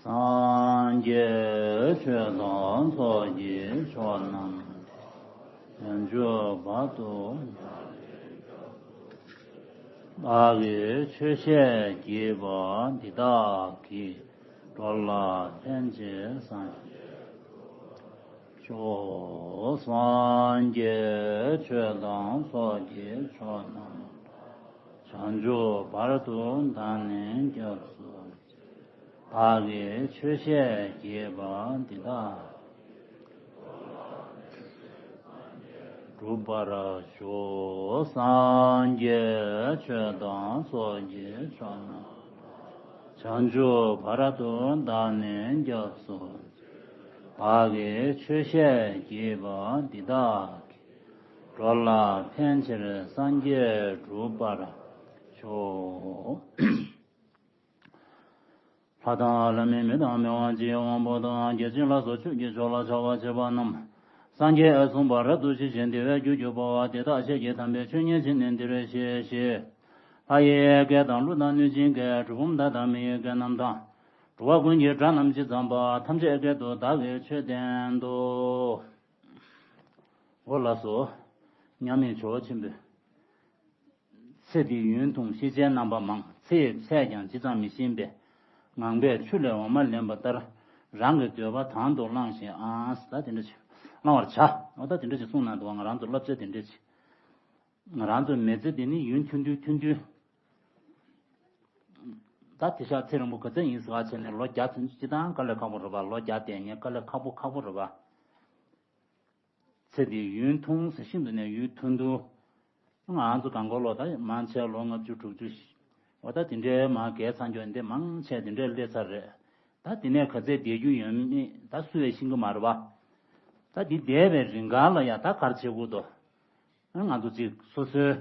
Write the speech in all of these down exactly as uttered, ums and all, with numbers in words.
སངས་རྒྱས་ཆོས་དང་ཚོགས་ཀྱི་མཆོག་རྣམས། བྱང་ཆུབ་བར་དུ། བདག་གིས་ཆོས་བཤད་བགྱིས་པ་འདི་དག་གིས། འགྲོ་ལ་ཕན་ཕྱིར་སངས་རྒྱས་ཤོག་སངས་རྒྱས་ཆོས་དང་ཚོགས་ཀྱི་མཆོག་རྣམས། བྱང་ཆུབ་བར་དུ་བདག་ནི་སྐྱབས་སུ། བདག་གིས་ཆོས་བཤད་བགྱིས་པ་འདི་དག་འགྲུབ་པར་ཤོག་སངས་རྒྱས་ཆོས་དང་ཚོགས་ཀྱི་མཆོག་རྣམས། བྱང་ཆུབ་བར་དུ་བདག་ནི་སྐྱབས་སུ། བདག་གིས་ཆོས་བཤད་བགྱིས་པ་འདི་དག་གིས། འགྲོ་ལ་ཕན་ཕྱིར་སངས་རྒྱས་འགྲུབ་པར་ཤོག་ལྷ་དང་ལྷ་མིན་མི་དང་མི་དབང་ཆེ་དབང་པོ་དང་རྒྱལ་ཆེན་ལ་སོགས་ཆོས་ཀྱི་ཕྱོགས་ལ་བྱ་བ་བྱེད་པ་རྣམས། སངས་རྒྱས་གསུངས་པ་རབ་ཏུ་ཞི་ཞིང་བདེ་བའི་རྒྱུར་གྱུར་པ་བ་དེ་དག་ཤེས་ཀྱི་དམ་པའི་ཆོས་ཉན་བྱས་ནས་འདིར་གཤེགས་ཤིག་ལྷ་ཡི་སྐད་དང་ཀླུ་དང་གནོད་སྦྱིན་སྐད། གྲུལ་བུམ་དག་དང་མི་ཡི་སྐད་རྣམས་དང་། འགྲོ་བ་ཀུན་གྱི་སྒྲ་རྣམས་ཇི་ཙམ་པ། ཐམས་ཅད་སྐད་དུ་བདག་གིས་ཆོས་བསྟན་ཏོ། འོ་ལགས་སོ། མཉམ་མེད་ཇོ་བོ་ཆེན་པོས། ཚེ་འདིའི་ཡུན་ཐུང་ཤེས་བྱའི་རྣམ་པ་མང་། ཚེ་ཡི་ཚད་ཀྱང་ཇི་ཙམ་མི་ཤེས་པས། ངང་པས་ཆུ་ལས་འོ་མ་ལེན་པ་ལྟར། རང་གི་འདོད་པ་དང་དུ་བླང་ཞིང་ཨང་། ད་དེ་འདྲ་ཞིག་བླང་བར་བྱ། འོ་ད་དེ་འདྲ་ཞིག་གསུངས་གནང་འདུག་ང་རང་ཚོ་བསླབ་བྱ་དེ་འདྲ་ཞིག་ང་རང་ཚོ་མི་ཚེ་འདི་ནི་ཡུན་ཐུང་ཐུང་ཐུང་ཐུང་། ད་དེ་ཤག་ཚེ་རིང་པོ་ག་ཚད་ཡིན་ཟེར་བ་བྱས་ནས་ལོ་བརྒྱ་ཚུན་ཅི་དང་དཀའ་ལས་ཁག་པོ་རེད་པ། ལོ་བརྒྱ་བསྡད་ཉེན་དཀའ་ལས་ཁག་པོ་ཁག་པོ་རེད་པ། ཚེ་འདི་ཡུན་ཐུང་ཟེར་ཤིན་ཏུ་ནས་ཡུན་ཐུང་ཐུང་། ང་ཚོ་གང་གོ་ལོ་ད་མང་ཆེ་ལོ་ལྔ་བཅུ་དྲུག་ཅུ། འོ་ད་དེ་འདྲའི་མ་རྒས་ཚར་འགྱོ་འདི་མང་ཆེ་དེ་འདྲའི་སླེབས་ཚར་རེད། ད་དེ་ནས་ག་ཚད་བསྡད་རྒྱུ་ཡོད་མེད་ད་སུ་ཡང་ཤེས་ཀྱི་མ་རེད་པ། ད་འདི་བསྡད་པའི་རིང་ག་ལ་ཡ་ད་ག་རེ་བྱེད་དགོས་དོ། ང་ཚོ་གཅིག་སོ་སོའི་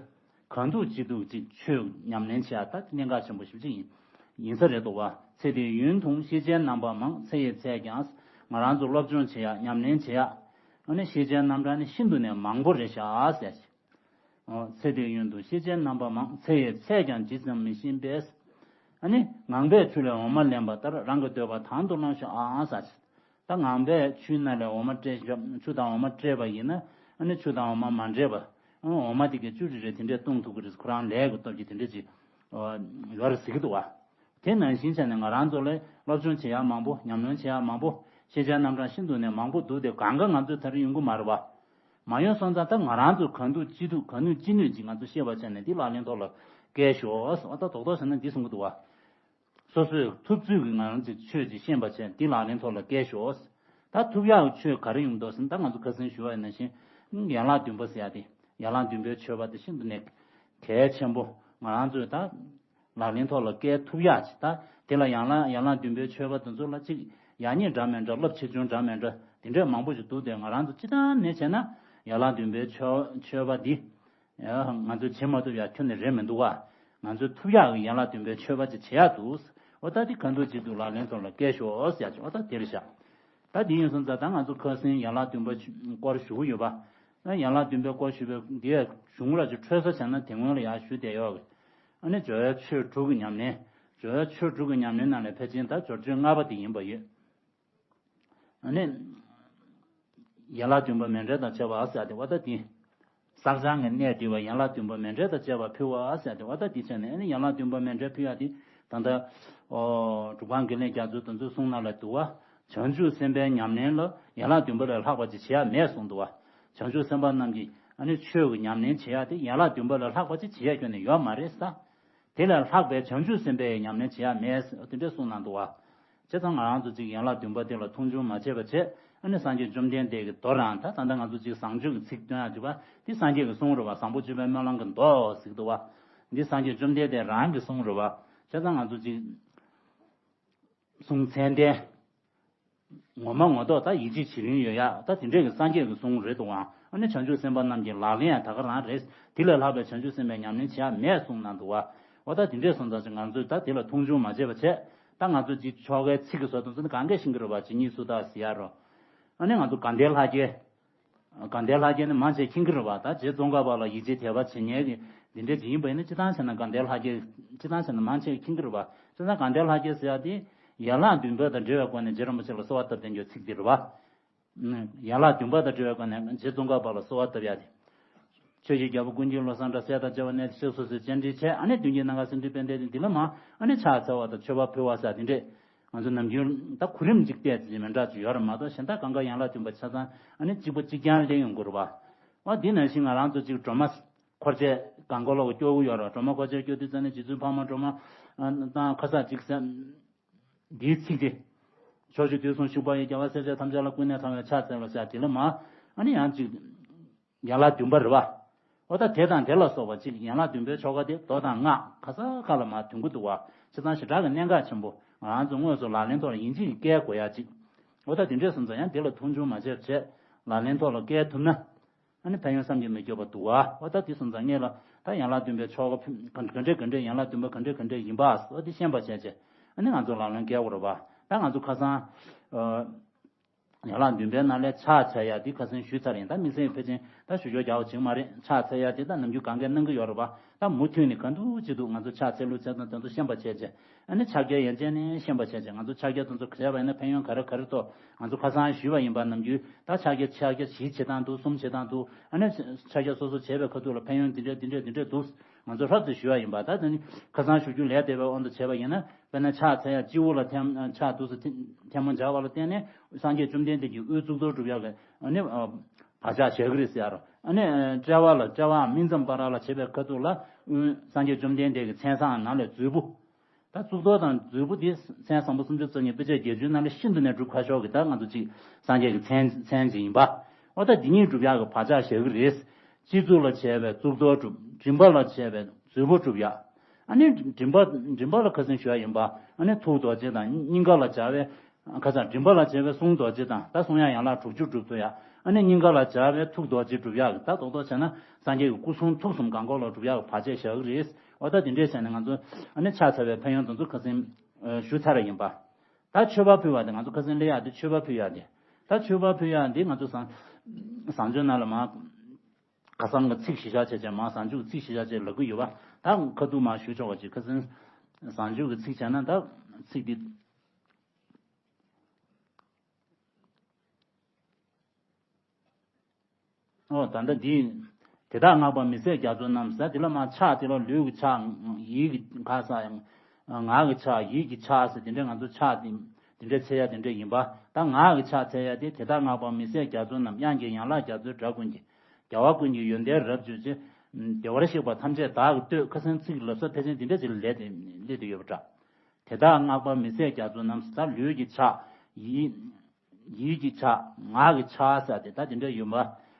གང་ཐུབ་ཅི་ཐུབ་ཅིག་ཆོས་ཉམས་ལེན་བྱེད་ཡ་ད་གནད་འགག་ཆེན་པོ་ཞེ་པོ་ཅིག་ཡིན་ཡིན་ས་རེད་འདུག་བ། ཚེ་འདི་ཡུན་ཐུང་ཤེས་བྱའི་རྣམ་པ་མང་། ཚེ་ཡི་ཚད་ཀྱང་ང་རང་ཚོ་སློབ་སྦྱོང་བྱེད་ཡ་ཉམས་ལེན་བྱེད་ཡ། ཨ་ནི་ཤེས་བྱའི་རྣམ་གྲངས་ནི་ཤིན་ཏུ་ནས་མང་པོ་རེད་ཤག་ཟེར། ཨོ་ཚེ་འདི་ཡུན་ཐུང་ཤེས་བྱའི་རྣམ་པ་མང་། ཚེ་ཡི་ཚད་ཀྱང་ཇི་ཙམ་མི་ཤེས་པས། ཨ་ནི་ངང་པས་ཆུ་ལས་འོ་མ་ལེན་པ་ལྟར། རང་གི་འདོད་པ་དང་དུ་བླང་ཞིང་ཨང་ཟེར། ད་ངང་པས་ཆུའི་ནང་ལས་འོ་མ་སྤྲད་ཆུ་དང་འོ་མ་སྤྲད་པ་ཡིན་ན། ཨ་ནི་ཆུ་དང་འོ་མ་མ་འདྲེས་པ། འོ་མ་དེ་གའི་བཅུད་རེ་རེ་དེ་འདྲས་བཏུང་ཐུབ་ཀྱི་རེད། ཁོ་རང་ལས་ཀྱི་སྟོབས་ཀྱིས་དེ་འདྲས་ཅིག་ཡོད་རེད་ཟེར་གྱི་འདུག་བ། དེ་ནང་བཞིན་བྱས་ནས་ང་རང་ཚོ་ལ་སློབ་སྦྱོང་བྱེད་ཡག་མང་པོ། ཉམས་ལེན་བྱེད་ཡག་མང་པོ། ཤེས་བྱའི་རྣམ་གྲངས་ཤིན་ཏུ་ནས་མང་པོ་འདུག་སྟེ་གང་ག་ང་ཚོའི་ད་རེས་ཡོང་གི་མ་རེད་བ། མ་ཡོང་སོང་ཙང་ད་ང་རང་ཚོ་གང་ཐུབ་ཅི་ཐུབ་གང་ནུས་ཅི་ནུས་ཅིག་ང་ཚོ་ཤེས་པ་བྱས་ནས་འདི་ལག་ལེན་ཐོག་ལ་བཀལ་ཤོག་ཟེར་བ། ད་རྡོག་རྡོག་བྱས་ན་འདི་གསུང་གི་འདུག་བ། སོ་སོས་ཐུབ་ཚོད་ཀྱིས་ང་རང་ཚོས་ཆོས་ཅིག་ཤེས་པ་བྱས་འདི་ལག་ལེན་ཐོག་ལ་བཀལ་ཤོག་ད་ཐུབ་ཡག་ཆོས་ག་རེ་ཡོང་འདུག་ཟེར་ན། ད་ང་ཚོ་ཁ་སང་ཞུ་བ་ཡིན་ན་བཞིན་ཡན་ལག་བདུན་པ་ཟེར་ཡ་དེ། ཡན་ལག་བདུན་པའི་མཆོད་པ་དེ་ཤིན་ཏུ་ནས་གལ་ཆེན་པོ། ང་རང་ཚོས་ད་ལག་ལེན་ཐོག་ལ་བཀལ་ཐུབ་ཡག་ཅིག་ད་དེ་ལ་ཡན་ལག་ཡན་ལག་བདུན་པའི་མཆོད་པ་དེ་ཚོ་ལ་ཅིག་ཡག་ཉེས་འདྲ་མི་འདྲ། རླབས་ཆེ་ཆུང་འདྲ་མི་འདྲ་དེ་འདྲས་མང་པོ་ཞིག་འདུག་སྟེ། ང་རང་ཚོ་སྤྱིར་བཏང་ནས་བྱས་ན་ཡན་ལག་བདུན་པའི་མཆོད་མཆོད་པ་འདི། ཡ། ང་ཚོས་བྱེད་མ་ཐུབ་ཡ་ཁྱོན་ནས་རེད་མི་འདུག་བ། ང་ཚོས་ཐུབ་ཡག་གི་ཡན་ལག་བདུན་པའི་མཆོད་པ་ཅིག་བྱེད་ཡག་འདུག་འོ་ད་འདི་གང་ཐུབ་ཅི་ཐུབ་ལག་ལེན་ཐོག་ལ་བཀལ་ཤོག་ཟེར་ཡག་ཅིག་འོ་ད་དེ་རེད་ཤག་ད་འདི་ཡིན་སོང་ཙང་ད་ང་ཚོ་ཁ་སང་ཡན་ལག་བདུན་པ་སྐོར་ཞུ་གི་ཡོད་པ། ད་ཡན་ལག་བདུན་པའི་སྐོར་ཞུ་བའི་འདི་ཡ་གཞུང་ལ་ཅིག་འཕྲོས་ས་བྱས་ན་དེ་སྔོན་ལ་ཡར་ཞུ་བསྡད་ཡོད་གི་ཨ་ནི་སྦྱོར་བའི་ཆོས་དྲུག་གི་ཉམས་ལེན། སྦྱོར་བའི་ཆོས་དྲུག་གི་ཉམས་ལེན་ནང་ལས་ཕལ་ཆེར་ད་སྦྱོར་སྤྱོད་ལྔ་པ་དེ་ཡིན་པ་ཡོད། ཨ་ནི། ཡན་ལག་བདུན་པ་མཎྜལ་དང་བཅས་པ་ཟེར་ཏེ་བ་ད་འདི། བསགས་སྦྱང་གི་གནད་བསྡུས་པ་ཡན་ལག་བདུན་པ་མཎྜལ་དང་བཅས་པ་ཕུལ་བ་ཟེར་ཏེ་བ་ད་འདི་བྱས་ནས། ཨ་ནི་ཡན་ལག་བདུན་པ་མཎྜལ་ཕུལ་ཡག་འདི་ད་ལྟ། ཨོ། གྲུབ་དབང་དགེ་ལེགས་རྒྱ་མཚོ་དེ་ཚོའི་གསུང་ནང་ལ་འདུག་བ། བྱང་ཆུབ་སེམས་དཔའི་ཉམས་ལེན་ལ་ཡན་ལག་བདུན་པ་ལས་ལྷག་པ་ཅིག་བྱེད་ཡག་མེད་གསུངས་འདུག་བ། བྱང་ཆུབ་སེམས་དཔའ་རྣམས་ཀྱིས་ཨ་ནི་ཆོས་ཀྱི་ཉམས་ལེན་བྱེད་ཡག་དེ་ཡན་ལག་བདུན་པ་ལས་ལྷག་པ་ཅིག་བྱེད་ཡག་ཁྱོན་ནས་ཡོད་མ་རེད་ས། དེ་ལས་ལྷག་པའི་བྱང་ཆུབ་སེམས་དཔའི་ཉམས་ལེན་བྱེད་ཡག་མེད་ཟེར་དེ་འདྲས་གསུངས་གནང་འདུག་བ། བྱས་ཙང་ང་རང་ཚོ་ཅིག་ཡན་ལག་བདུན་པ་དེ་ལ་མཐོང་ཆུང་མ་བྱས་པ་བྱས། ཨ་ནི་སངས་རྒྱས་བཅོམ་ལྡན་འདས་ཀྱིས་མདོ་རང་ད་ད་ལྟ་ང་ཚོ་ཅིག་བཟང་སྤྱོད་ཀྱི་ཚིག་བཏོན་ཡག་ཅིག་བ་འདི་སངས་རྒྱས་ཀྱི་གསུང་རེད་བ། བཟང་པོ་སྤྱོད་པའི་སྨོན་ལམ་གྱི་མདོ་ཟེར་གྱི་འདུག་བ། འདི་སངས་རྒྱས་བཅོམ་ལྡན་འདས་རང་གི་གསུང་རེད་བ། བྱས་ཙང་ང་ཚོ་ཅིག་གསུང་ཚད་ལྡན། ངོ་མ་ངོ་ཐོག་ད་ཡིད་ཆེས་བྱེད་རིན་ཡོད་ཡག་ད་དེ་འདྲས་ཀྱི་སངས་རྒྱས་ཀྱི་གསུང་རེད་འདུག་ཨང་། ཨ་ནི་བྱང་ཆུབ་སེམས་དཔའ་རྣམས་ཀྱི་ལག་ལེན་ཡང་ད་ག་རང་རེད། དེ་ལས་ལྷག་པའི་བྱང་ཆུབ་སེམས་དཔའི་ཉམས་ལེན་བྱེད་ཡག་མེད་གསུངས་གནང་འདུག་བ། འོ་ད་དེ་འདྲས་སོང་ཙང་ཅིག་ང་ཚོས་ད་དེ་ལ་མཐོང་ཆུང་མ་བྱས་པ་བྱས། ད་ང་ཚོ་ཅིག་ཆོ་གའི་ཚིག་གི་བཟོ་སྟངས་ཚོ་ནི་གང་གས་ཤེས་ཀྱི་རེད་བ། ཇི་སྙེད་སུ་དག་ཟེར་ཡག་རོ། ཨ་ནི་ང་ཚོ་དགའ་ལྡན་ལྷ་བརྒྱའི། དགའ་ལྡན་ལྷ་བརྒྱ་ནི་མང་ཆེ་མཁྱེན་གྱི་རེད་བ། ད་རྗེ་ཙོང་ཁ་པ་ལ་ཡིད་ཆེས་དད་པ་བྱེད་མཁན་གྱི་འདི་འདྲས་ཅིག་ཡིན་པ་ཡིན་ན། སྤྱིར་བཏང་བྱས་ན་དགའ་ལྡན་ལྷ་བརྒྱ། སྤྱིར་བཏང་བྱས་ན་མང་ཆེ་མཁྱེན་གྱི་རེད་བ། སྤྱིར་བཏང་དགའ་ལྡན་ལྷ་བརྒྱ་ཟེར་ཡག་དེ་ ཡན་ལག་བདུན་པ་དང་འབྲེལ་བའི་སྒོ་ནས་རྗེ་རིན་པོ་ཆེ་ལ་གསོལ་བ་བཏབ་བསྡད་རྒྱུའི་ཚིག་འདི་རེད་བ། ཡན་ལག་བདུན་པ་དང་འབྲེལ་བའི་སྒོ་ནས་རྗེ་ཙོང་ཁ་པ་ལ་གསོལ་བ་བཏབ་ཡ་དེ། ཆོས་ཀྱི་རྒྱལ་པོ་ཀུན་མཁྱེན་བློ་བཟང་གྲགས་སྲས་དང་བཅས་པ་གནས་བཞུགས་སོ་སོའི་བཅར་འདྲི་བྱས། ཨ་ནི་མདུན་གྱི་ནམ་མཁའ་སེང་ཁྲི་དཔལ་ལྡན་འདི་ལ་མ་ཨ་ནི་ཕྱག་འཚལ་བ་དང་མཆོད་པ་ཕུལ་བ་ཟེར་དེ་འདྲས། ང་ཚོ་ནམ་རྒྱུན་ད་གོ་རིམ་གཅིག་བལྟས་ཙམ་མི་འདྲ་ཅིག་ཡོད་རེད་མ་གཏོགས། གཞན་དག་གང་ག་ཡན་ལག་བདུན་པ་ཆ་ཚང་ཨ་ནི་གཅིག་པ་གཅིག་རྐྱང་གླེང་ཡོང་གི་རེད་བ། འོ་འདི་ནང་བཞིན་ང་རང་ཚོ་གཅིག་སྒྲོལ་མ་འཁོར་བཅས་གང་ག་ལོག་སྐྱོ་བོ་ཡོད་རེད། སྒྲོལ་མ་འཁོར་བཅས་སྐྱོ་དུས་ཙམ་ནས་རྗེ་བཙུན་འཕགས་མ་སྒྲོལ་མ་དང་ཁ་སང་གཅིག་ཟེར། འདིའི་ཚིག་དེ། ཕྱོགས་བཅུ་དུས་གསུམ་བཞུགས་པ་ཡི། རྒྱལ་བ་སྲས་བཅས་ཐམས་ཅད་ལ། ཀུན་ནས་དང་བས་ཕྱག་འཚལ་ལོ་ཟེར་དེ་ལ་མ་ཨ་ནི་ཡང་གཅིག་ཡན་ལག་བདུན་པ་རེད་བ། འོ་ད་དེ་དང་དེ་ལ་སོགས་པ་གཅིག་ཡན་ལག་བདུན་པའི་ཆོ་ག་དེ་མདོ་དང་སྔགས་ག་ས་ག་ལ་མ་དོན་གུ་འདུག་བ། བྱས་ཙང་ཞེ་དྲག་གི་གནད་འགག་ཆེན་པོ་ང་རང་ཚོ་དངོས་སུ་ལག་ལེན་ཐོག་ལ་ཡིན་གཅིག་བཀལ་དགོས་ཡ་གཅིག་འོ་ད་དེ་འདྲས་སོང་ཙང་ཡང་དེ་ལ་མཐོང་ཆུང་མ་བྱས་བྱས་ལག་ལེན་ཐོག་ལ་བཀལ་ཐུབ་ན། ཨ་ནི་ཕན་ཡོན་བསམ་གྱིས་མི་ཁྱབ་པ་འདུག་བ། འོ་ད་དེ་སོང་ཙང་ངེད་ལ་ད་ཡན་ལག་བདུན་པའི་ཆོ་ག་ག་འདྲས་ག་འདྲས་ཡན་ལག་བདུན་པ་ག་འདྲས་ག་འདྲས་ཡིན་པ་འོ་དེ་ཤེས་པ་བྱས་བྱས་ཨ་ནི་ང་ཚོ་ལག་ལེན་བཀལ་དགོས་རེད་བ། ད་ང་ཚོ་ཁ་སང་། ཡན་ལག་བདུན་པའི་ནང་ལས་ཕྱག་འཚལ་ཡ་འདི་ཁ་སང་ཞུས་ཚར་ཡིན། ད་དམིགས་བསལ་ཕལ་ཆེར་ད་ཞུ་ཆོག་རྒྱག་པ་ཅིག་མ་རེད། ཕྱག་འཚལ་ཡ་དེ་ད་ནམ་རྒྱུན་གང་གས་གནང་གི་ཡོད་རེད་པ། ད་མུ་མཐུད་ནས་གང་འདུག་ཅི་འདུག་ང་ཚོ་ཕྱག་འཚལ་ལུགས་འཚལ་སྟངས་དེ་ཚོ་ཤེས་པ་བྱས་བྱས་ཨ་ནི་ཕྱག་རྒྱ་ཡན་ཆད་ནས་ཤེས་པ་བྱས་བྱས་ང་ཚོ་ཕྱག་རྒྱ་དེ་ཚོ་བྱས་པ་ཡིན་ན་ཕན་ཡོན་ག་རེ་ག་རེ་ཐོགས། ང་ཚོ་ཁ་སང་ཞུས་པ་ཡིན་པ་ནམ་རྒྱུན་ད་ཕྱག་རྒྱ་ཕྱག་རྒྱ་བཞི་བྱེད་སྟངས་འདུག་གསུམ་བྱེད་སྟངས་འདུག་ཨ་ནི་ཕྱག་རྒྱ་སོ་སོ་བྱས་པའི་ཁ་ཐུག་ལ་ཕན་ཡོན་འདི་འདྲས་འདི་འདྲས་འདི་འདྲས་འདུག་ང་ཚོ་ཧྲབ་ཙམ་ཞུས་པ་ཡིན་པ། ད་དེ་ནི་ཁ་སང་ཞུ་རྒྱུ་ལས་འདས་པའི་དབང་དུ་བྱས་པ་ཡིན་ན། དཔེར་ན་ཕྱག་འཚལ་ཡ་སྤྱི་བོ་ལ་ཐལ་ཕྱག་འདུག་སེ་ཐལ་མོ་སྦྱར་བ་ལ་བརྟེན་ནས་སངས་རྒྱས་བཅོམ་ལྡན་འདས་ཀྱི་དབུའི་གཙུག་ཏོར་སྒྲུབ་ཡག་གི་ཨ་ནི་བག་ཆགས་བཞག་གི་རེད་ཟེར་ཡ་རོ། ཨ་ནི་དཔྲལ་བ་ལ་དཔྲལ་བའམ་སྨིན་མཚམས་བར་ལ་བྱེད་པའི་ཁ་ཐུག་ལ་དབུའི་སངས་རྒྱས་བཅོམ་ལྡན་འདས་ཀྱི་མཚན་བཟང་ནང་ལས་མཛོད་སྤུ། ད་གཙུག་ཏོར་དང་མཛོད་སྤུ་དེ་མཚན་བཟང་པོ་སུམ་ཅུ་རྩ་གཉིས་དཔེ་བྱད་བརྒྱད་ཅུའི་ནང་ལས་ཤིན་ཏུ་ནས་སྒྲུབ་ཁག་ཤོས་ཀྱི་ད་ང་ཚོ་གཅིག་སངས་རྒྱས་ཀྱི་མཚན་མཚན་ཅིག་ཡིན་པ། འོ་ད་འདི་གཉིས་སྒྲུབ་ཡག་གི་བག་ཆགས་བཞག་གི་རེད། སྤྱི་གཙུག་ལ་བྱས་པའི་གཙུག་ཏོར་སྒྲུབ། མགྲིན་པ་ལ་བྱས་པའི་མཛོད་སྤུ་སྒྲུབ་ཡ། ཨ་ནི་མགྲིན་པ་མགྲིན་པ་ལ་ཁ་སང་ཞུ་ཡ་ཡིན་པ། ཨ་ནི་ཐུགས་རྡོ་རྗེ་དང་སྙིང་ག་ལ་སྦྱར་བའི་ཁ་སང་མགྲིན་པ་ལ་སྦྱར་བའི་གསུང་རྡོ་རྗེ་དང་ད་གསུང་ཡ་ཡན་ལག་དྲུག་ཅུ་སྒྲུབ་ཐུབ་ཡ། ཨ་ནི་སྙིང་ག་ལ་སྦྱར་བའི་ཐུགས་རྡོ་རྗེ་སྒྲུབ་ཡ་གི་ད་རྡོག་རྡོག་བྱས་ན་སངས་རྒྱས་ཀྱི་སྐུ་གསུང་ཐུགས་གསུམ་གང་གོ་ལ་སྒྲུབ་ཡ་གི་བར་ཆད་བཞག་གི་རེད། འོ་ད་དེ་འདྲས་བྱས་ནས་ང་ཚོ་ཨ་ནི་ཕྱག་འཚལ་བའི་ཕན་ཡོན་དེ་ཚོ་ཁ་སང་ཞུ་ཚར་ཡ་ཡིན་པ། ད་མཆོད་པ་ཕུལ་བ་དེ་ང་ཚོ་ཁ་སང་ལས་ཡ་དེ་མཆོད་པ་ཕུལ་ཡ་དེ། ད་མཆོད་པ་ཕུལ་ཡ་འདི་ང་ཚོ་བཟང་བཟང་སྤྱོད་ནང་ལ་མ། ཁ་སང་གི་ཚིག་གཞི་བཞག་བྱས་བྱས་མ་བཟང་སྤྱོད་ཀྱི་ཚིག་གཞི་བཞག་བྱས་ལབ་ཀྱི་ཡོད་པ། ད་ཁ་ཐུག་མ་ཞུ་ཆོག་པ་ཅིག་ཁ་སང་བཟང་སྤྱོད་ཀྱི་ཚིག་བྱས་ན་ད་ཚིག་འདི། ཨོ་ད་ལྟ་འདི། དེ་དག་བསྔགས་པ་མི་ཟད་རྒྱ་མཚོ་རྣམས་ཟེར་དེ་ལ་མ་ཕྱག་དེ་ལ་ལུས་ཀྱི་ཕྱག་ཡིད་ཀྱི་ཁ་ས་ཡང་། ངག་གི་ཕྱག་ཡིད་ཀྱི་ཕྱག་ཟེར་དེ་འདྲས་ང་ཚོ་ཕྱག་དེ་དེ་འདྲས་འཚལ་ཡ་དེ་འདྲས་ཡིན་པ། ད་ངག་གི་ཕྱག་འཚལ་ཡ་དེ་དེ་དག་བསྔགས་པ་མི་ཟད་རྒྱ་མཚོ་རྣམས། དབྱངས་ཀྱི་ཡན་ལག་རྒྱ་མཚོའི་སྒྲ་ཀུན་གྱིས། རྒྱལ་བ་ཀུན་གྱི་ཡོན་ཏན་རབ་བརྗོད་ཅིང་། བདེ་བར་གཤེགས་པ་ཐམས་ཅད་བདག་གིས་བསྟོད། ཁ་སང་ཚིག་ལབ་ས་ཕལ་ཆེར་འདི་འདྲ་ཅིག་ལས་དེ་སླེབས་དུ་ཡོད་པ་འདྲ། དེ་དག་བསྔགས་པ་མི་ཟད་རྒྱ་མཚོ་རྣམས་ཟེར་ད་ལུས་ཀྱི་ཕྱག་ཡིད་ཡིད་ཀྱི་ཕྱག་ངག་གི་ཕྱག་ཟེར་ཏེ་ད་དེ་འདྲ་ཡོད་པ།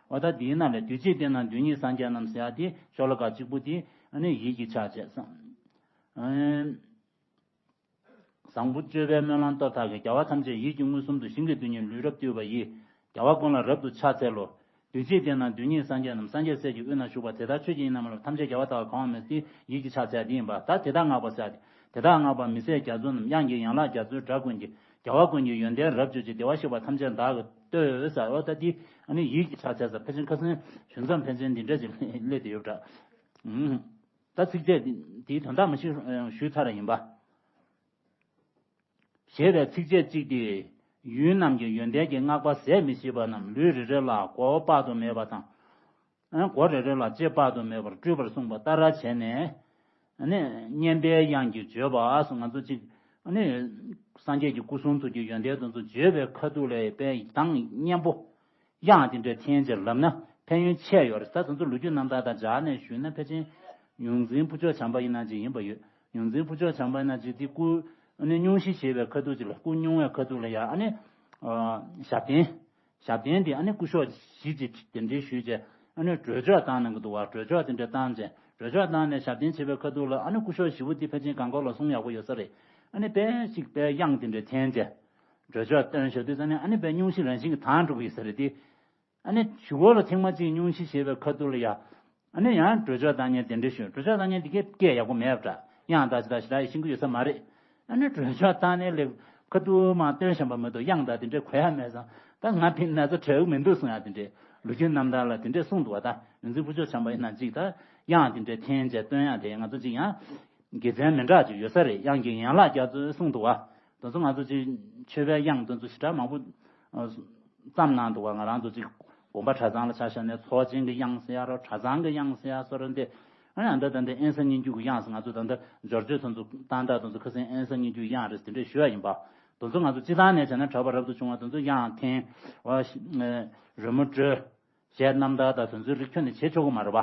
འོ་ད་དེའི་ནང་ལས་དུས་གཅིག་བསྟན་ན་དོན་གཉིས་སངས་རྒྱས་རྣམས་ཟེར་ཡ་དེ་ཤོ་ལོ་ཀ་གཅིག་པུ་དེ་ཨ་ནི་ཡིད་ཀྱི་ཕྱག་བྱས་སམ། བཟང་པོ་སྤྱོད་པའི་སྨོན་ལམ་སྟོབས་དག་གིས། རྒྱལ་བ་ཐམས་ཅད་ཡིད་ཀྱི་མངོན་སུམ་དུ། ཞིང་གི་རྡུལ་སྙེད་ལུས་རབ་བཏུད་པ་ཡིས། རྒྱལ་བ་ཀུན་ལ་རབ་ཏུ་ཕྱག་འཚལ་ལོ། དུས་གཅིག་བསྟན་ན་དོན་གཉིས་སངས་རྒྱས་རྣམས། སངས་རྒྱས་སྲས་ཀྱི་དབུས་ན་བཞུགས་པ། དེ་དག་ཆོས་ཀྱི་དབྱིངས་རྣམས་ལ། ཐམས་ཅད་རྒྱལ་བ་དག་གོ་གང་བ་མོས་ཏེ། ཡིད་ཀྱི་ཕྱག་འཚལ་འདི་ཡིན་པ། ད་དེ་དག་བསྔགས་པ་ཟེར་ཏེ། དེ་དག་བསྔགས་པ་མི་ཟད་རྒྱ་མཚོ་རྣམས། དབྱངས་ཀྱི་ཡན་ལག་རྒྱ་མཚོའི་སྒྲ་ཀུན་གྱིས། རྒྱལ་བ་ཀུན་གྱི་ཡོན་ཏན་རབ་བརྗོད་ཅིང་། བདེ་བར་གཤེགས་པ་ཐམས་ཅད་བདག་གིས་བསྟོད་ཟེར། འོ་ད་འདི་ཨ་ནི་ཡིད་ཀྱི་ཕྱག་འཚལ་ས་ཕལ་ཆེར་ཁ་སང་ཞུ་མཚམས་ཕལ་ཆེར་འདི་འདྲ་ཅིག་སླེབས་བསྡད་ཡོད་པ་འདྲ། ད་ཚིགས་བཅད་འདིའི་དོན་དག་མ་ཞིག་ཞུས་ཚར་ཡིན་པ། ཞེས་པའི་ཚིགས་བཅད་གཅིག་སྟེ། ཡུལ་རྣམས་ཀྱི་ཡོན་ཏན་གྱི་བསྔགས་པ་ཟད་མི་ཤེས་པ་རྣམས་ལུས་རེ་རེ་ལ་མགོ་བོ་དཔག་ཏུ་མེད་པ་དང་། མགོ་རེ་རེ་ལ་ལྕེ་དཔག་ཏུ་མེད་པར་སྤྲུལ་པར་གསུངས་པ་ལྟར་བྱས་ནས། སྙན་པའི་དབྱངས་ཀྱིས་བརྗོད་པ་སོགས་ང་ཚོ་གཅིག་སངས་རྒྱས་ཀྱི་སྐུ་གསུང་ཐུགས་ཀྱི་ཡོན་ཏན་དེ་ཚོ་བརྗོད་པའི་ཁ་ཐུག་ལ་དཔེ་གདངས་སྙན་པོ། དབྱངས་དེ་འདྲ་འཐེན་བྱས་ལབ་ན་ཕན་ཡོན་ཆེ་ཡོད་རེད། ད་དེ་ཚོ་ལོ་རྒྱུས་རྣམ་ཐར་དང་སྦྱར་ནས་ཞུས་ན་ཕལ་ཆེར་ཡོངས་འཛིན་ཕུར་ལྕོག་བྱམས་པ་ཡིན་ན་ཅིག་ཡིན་པ་ཡོད། ཡོངས་འཛིན་ཕུར་ལྕོག་བྱམས་པ་ཡིན་ན་ཅིག་དེ་སྐུ་ཨ་ནི་སྙུང་གཞི་ཞེས་པའི་ཁ་ཐུག་ཅིག་ལ་སྐུ་སྙུང་བའི་ཁ་ཐུག་ལ་ཡ་ཨ་ནི་ཞབས་བརྟན། ཞབས་བརྟན་དེ་ཨ་ནི་སྐུ་ཞབས་བཞི་ཅིག་དེ་འདྲའི་ཞུས་བྱས་ཨ་ནི་སྒྲོལ་ཆོག་བཏང་གནང་གི་འདུག་བ། སྒྲོལ་ཆོག་དེ་འདྲ་བཏང་བྱས་སྒྲོལ་ཆོག་བཏང་ནས་ཞབས་བརྟན་བྱེད་པའི་ཁ་ཐུག་ལ་ཨ་ནི་སྐུ་ཞབས་བཞི་པོ་དེ་ཕལ་ཆེར་གང་ག་ལ་གསུང་ཡག་པོ་ཡོད་ས་རེད། ཨ་ནི་དཔེ་ཞིག་དཔེ་དབྱངས་དེ་འདྲ་འཐེན་བྱས། སྒྲོལ་ཆོག་བཏོན་བཞག་དུས་ཙམ་ནས་ཨ་ནི་དཔེ་སྙུང་གཞི་རང་བཞིན་གྱིས་དྭངས་འགྲོ་གི་ཡོད་ས་རེད་དེ། ཨ་ནི་གཞུག་གུ་ལ་ཐེངས་མ་གཅིག་སྙུང་གཞི་ཞེས་པའི་ཁ་ཐུག་ལ་ཡ། ཨ་ནི་ཡང་སྒྲོལ་ཆོག་བཏང་མཁན་དེ་འདྲ་ཞུ། སྒྲོལ་ཆོག་བཏང་མཁན་དེ་གས་སྐད་ཡག་པོ་མེད་པ་འདྲ། དབྱངས་དང་ཇི་ལྟར་ཞེ་དྲག་ཡིད་ཤེས་ཀྱི་ཡོད་ས་མ་རེད། ཨ་ནི་སྒྲོལ་ཆོག་བཏང་ནས་ལེགས་ཁ་ཐུག་མ་བཏོན་བཞིན་པ་མ་གཏོགས་དབྱངས་དང་དེ་འདྲ་གོ་ཡ་མེད་ཙང་ད་ང་ཕི་ན་ཚ་དྲག་གི་མི་འདུག་གསུང་ཡ་དེ་འདྲས་ལོ་རྒྱུས་རྣམ་ཐར་ལ་དེ་འདྲས་གསུངས་འདུག་བ། ད་ཡོངས་འཛིན་ཕུར་ལྕོག་བྱམས་པ་ཡིན་ན་གཅིག་ད་དབྱངས་དེ་འདྲས་འཐེན་བྱས་བཏོན་ཡ་དེ་ང་ཚོ་གཅིག་ཡང་དགེ་མཚན་མི་འདྲ་ཅིག་ཡོད་ས་རེད། དབྱངས་ཀྱི་ཡན་ལག་རྒྱ་མཚོས་གསུངས་འདུག་བ། དེ་ཚོ་ང་ཚོ་ཅིག་མཆོད་པའི་དབྱངས་དེ་ཚོ་ཞེ་དྲག་མང་པོ་ཨ་བརྩམས་གནང་འདུག་བ། ང་རང་ཚོ་ཅིག་དགོན་པ་གྲྭ་ཚང་ལ་ཆ་བཞག་ནས་ཚོགས་ཆེན་གྱི་དབྱངས་ཟེར་ཡ་རོ། གྲྭ་ཚང་གི་དབྱངས་ཟེར་ཡ་སོགས་རེད་དེ། ཨ་ནི་ད་ལྟ་ད་ལྟ་དབེན་ས་སྙན་བརྒྱུད་ཀྱི་དབྱངས་ཟེར། ང་ཚོ་ད་ལྟ་འབྱོར་མཆོད་དེ་ཚོ་བཏང་སྟངས་དེ་ཚོ་ཁ་སང་དབེན་ས་སྙན་བརྒྱུད་དབྱངས་རེད་དེ་འདྲས་ཞུ་ཡ་ཡིན་པ། དེ་ཚོ་ང་ཚོ་སྤྱི་བཏང་ནས་བྱས་ན་གྲྭ་པ་རབ་ཏུ་བྱུང་བ་དེ་ཚོ་དབྱངས་འཐེན་བ་ཞིག་རོལ་མོ་དཀྲོལ། གཞས་རྣམ་ཐར་དང་དེ་ཚོའི་རིགས་ཁྱོན་ནས་བྱེད་ཆོག་གི་མ་རེད་པ།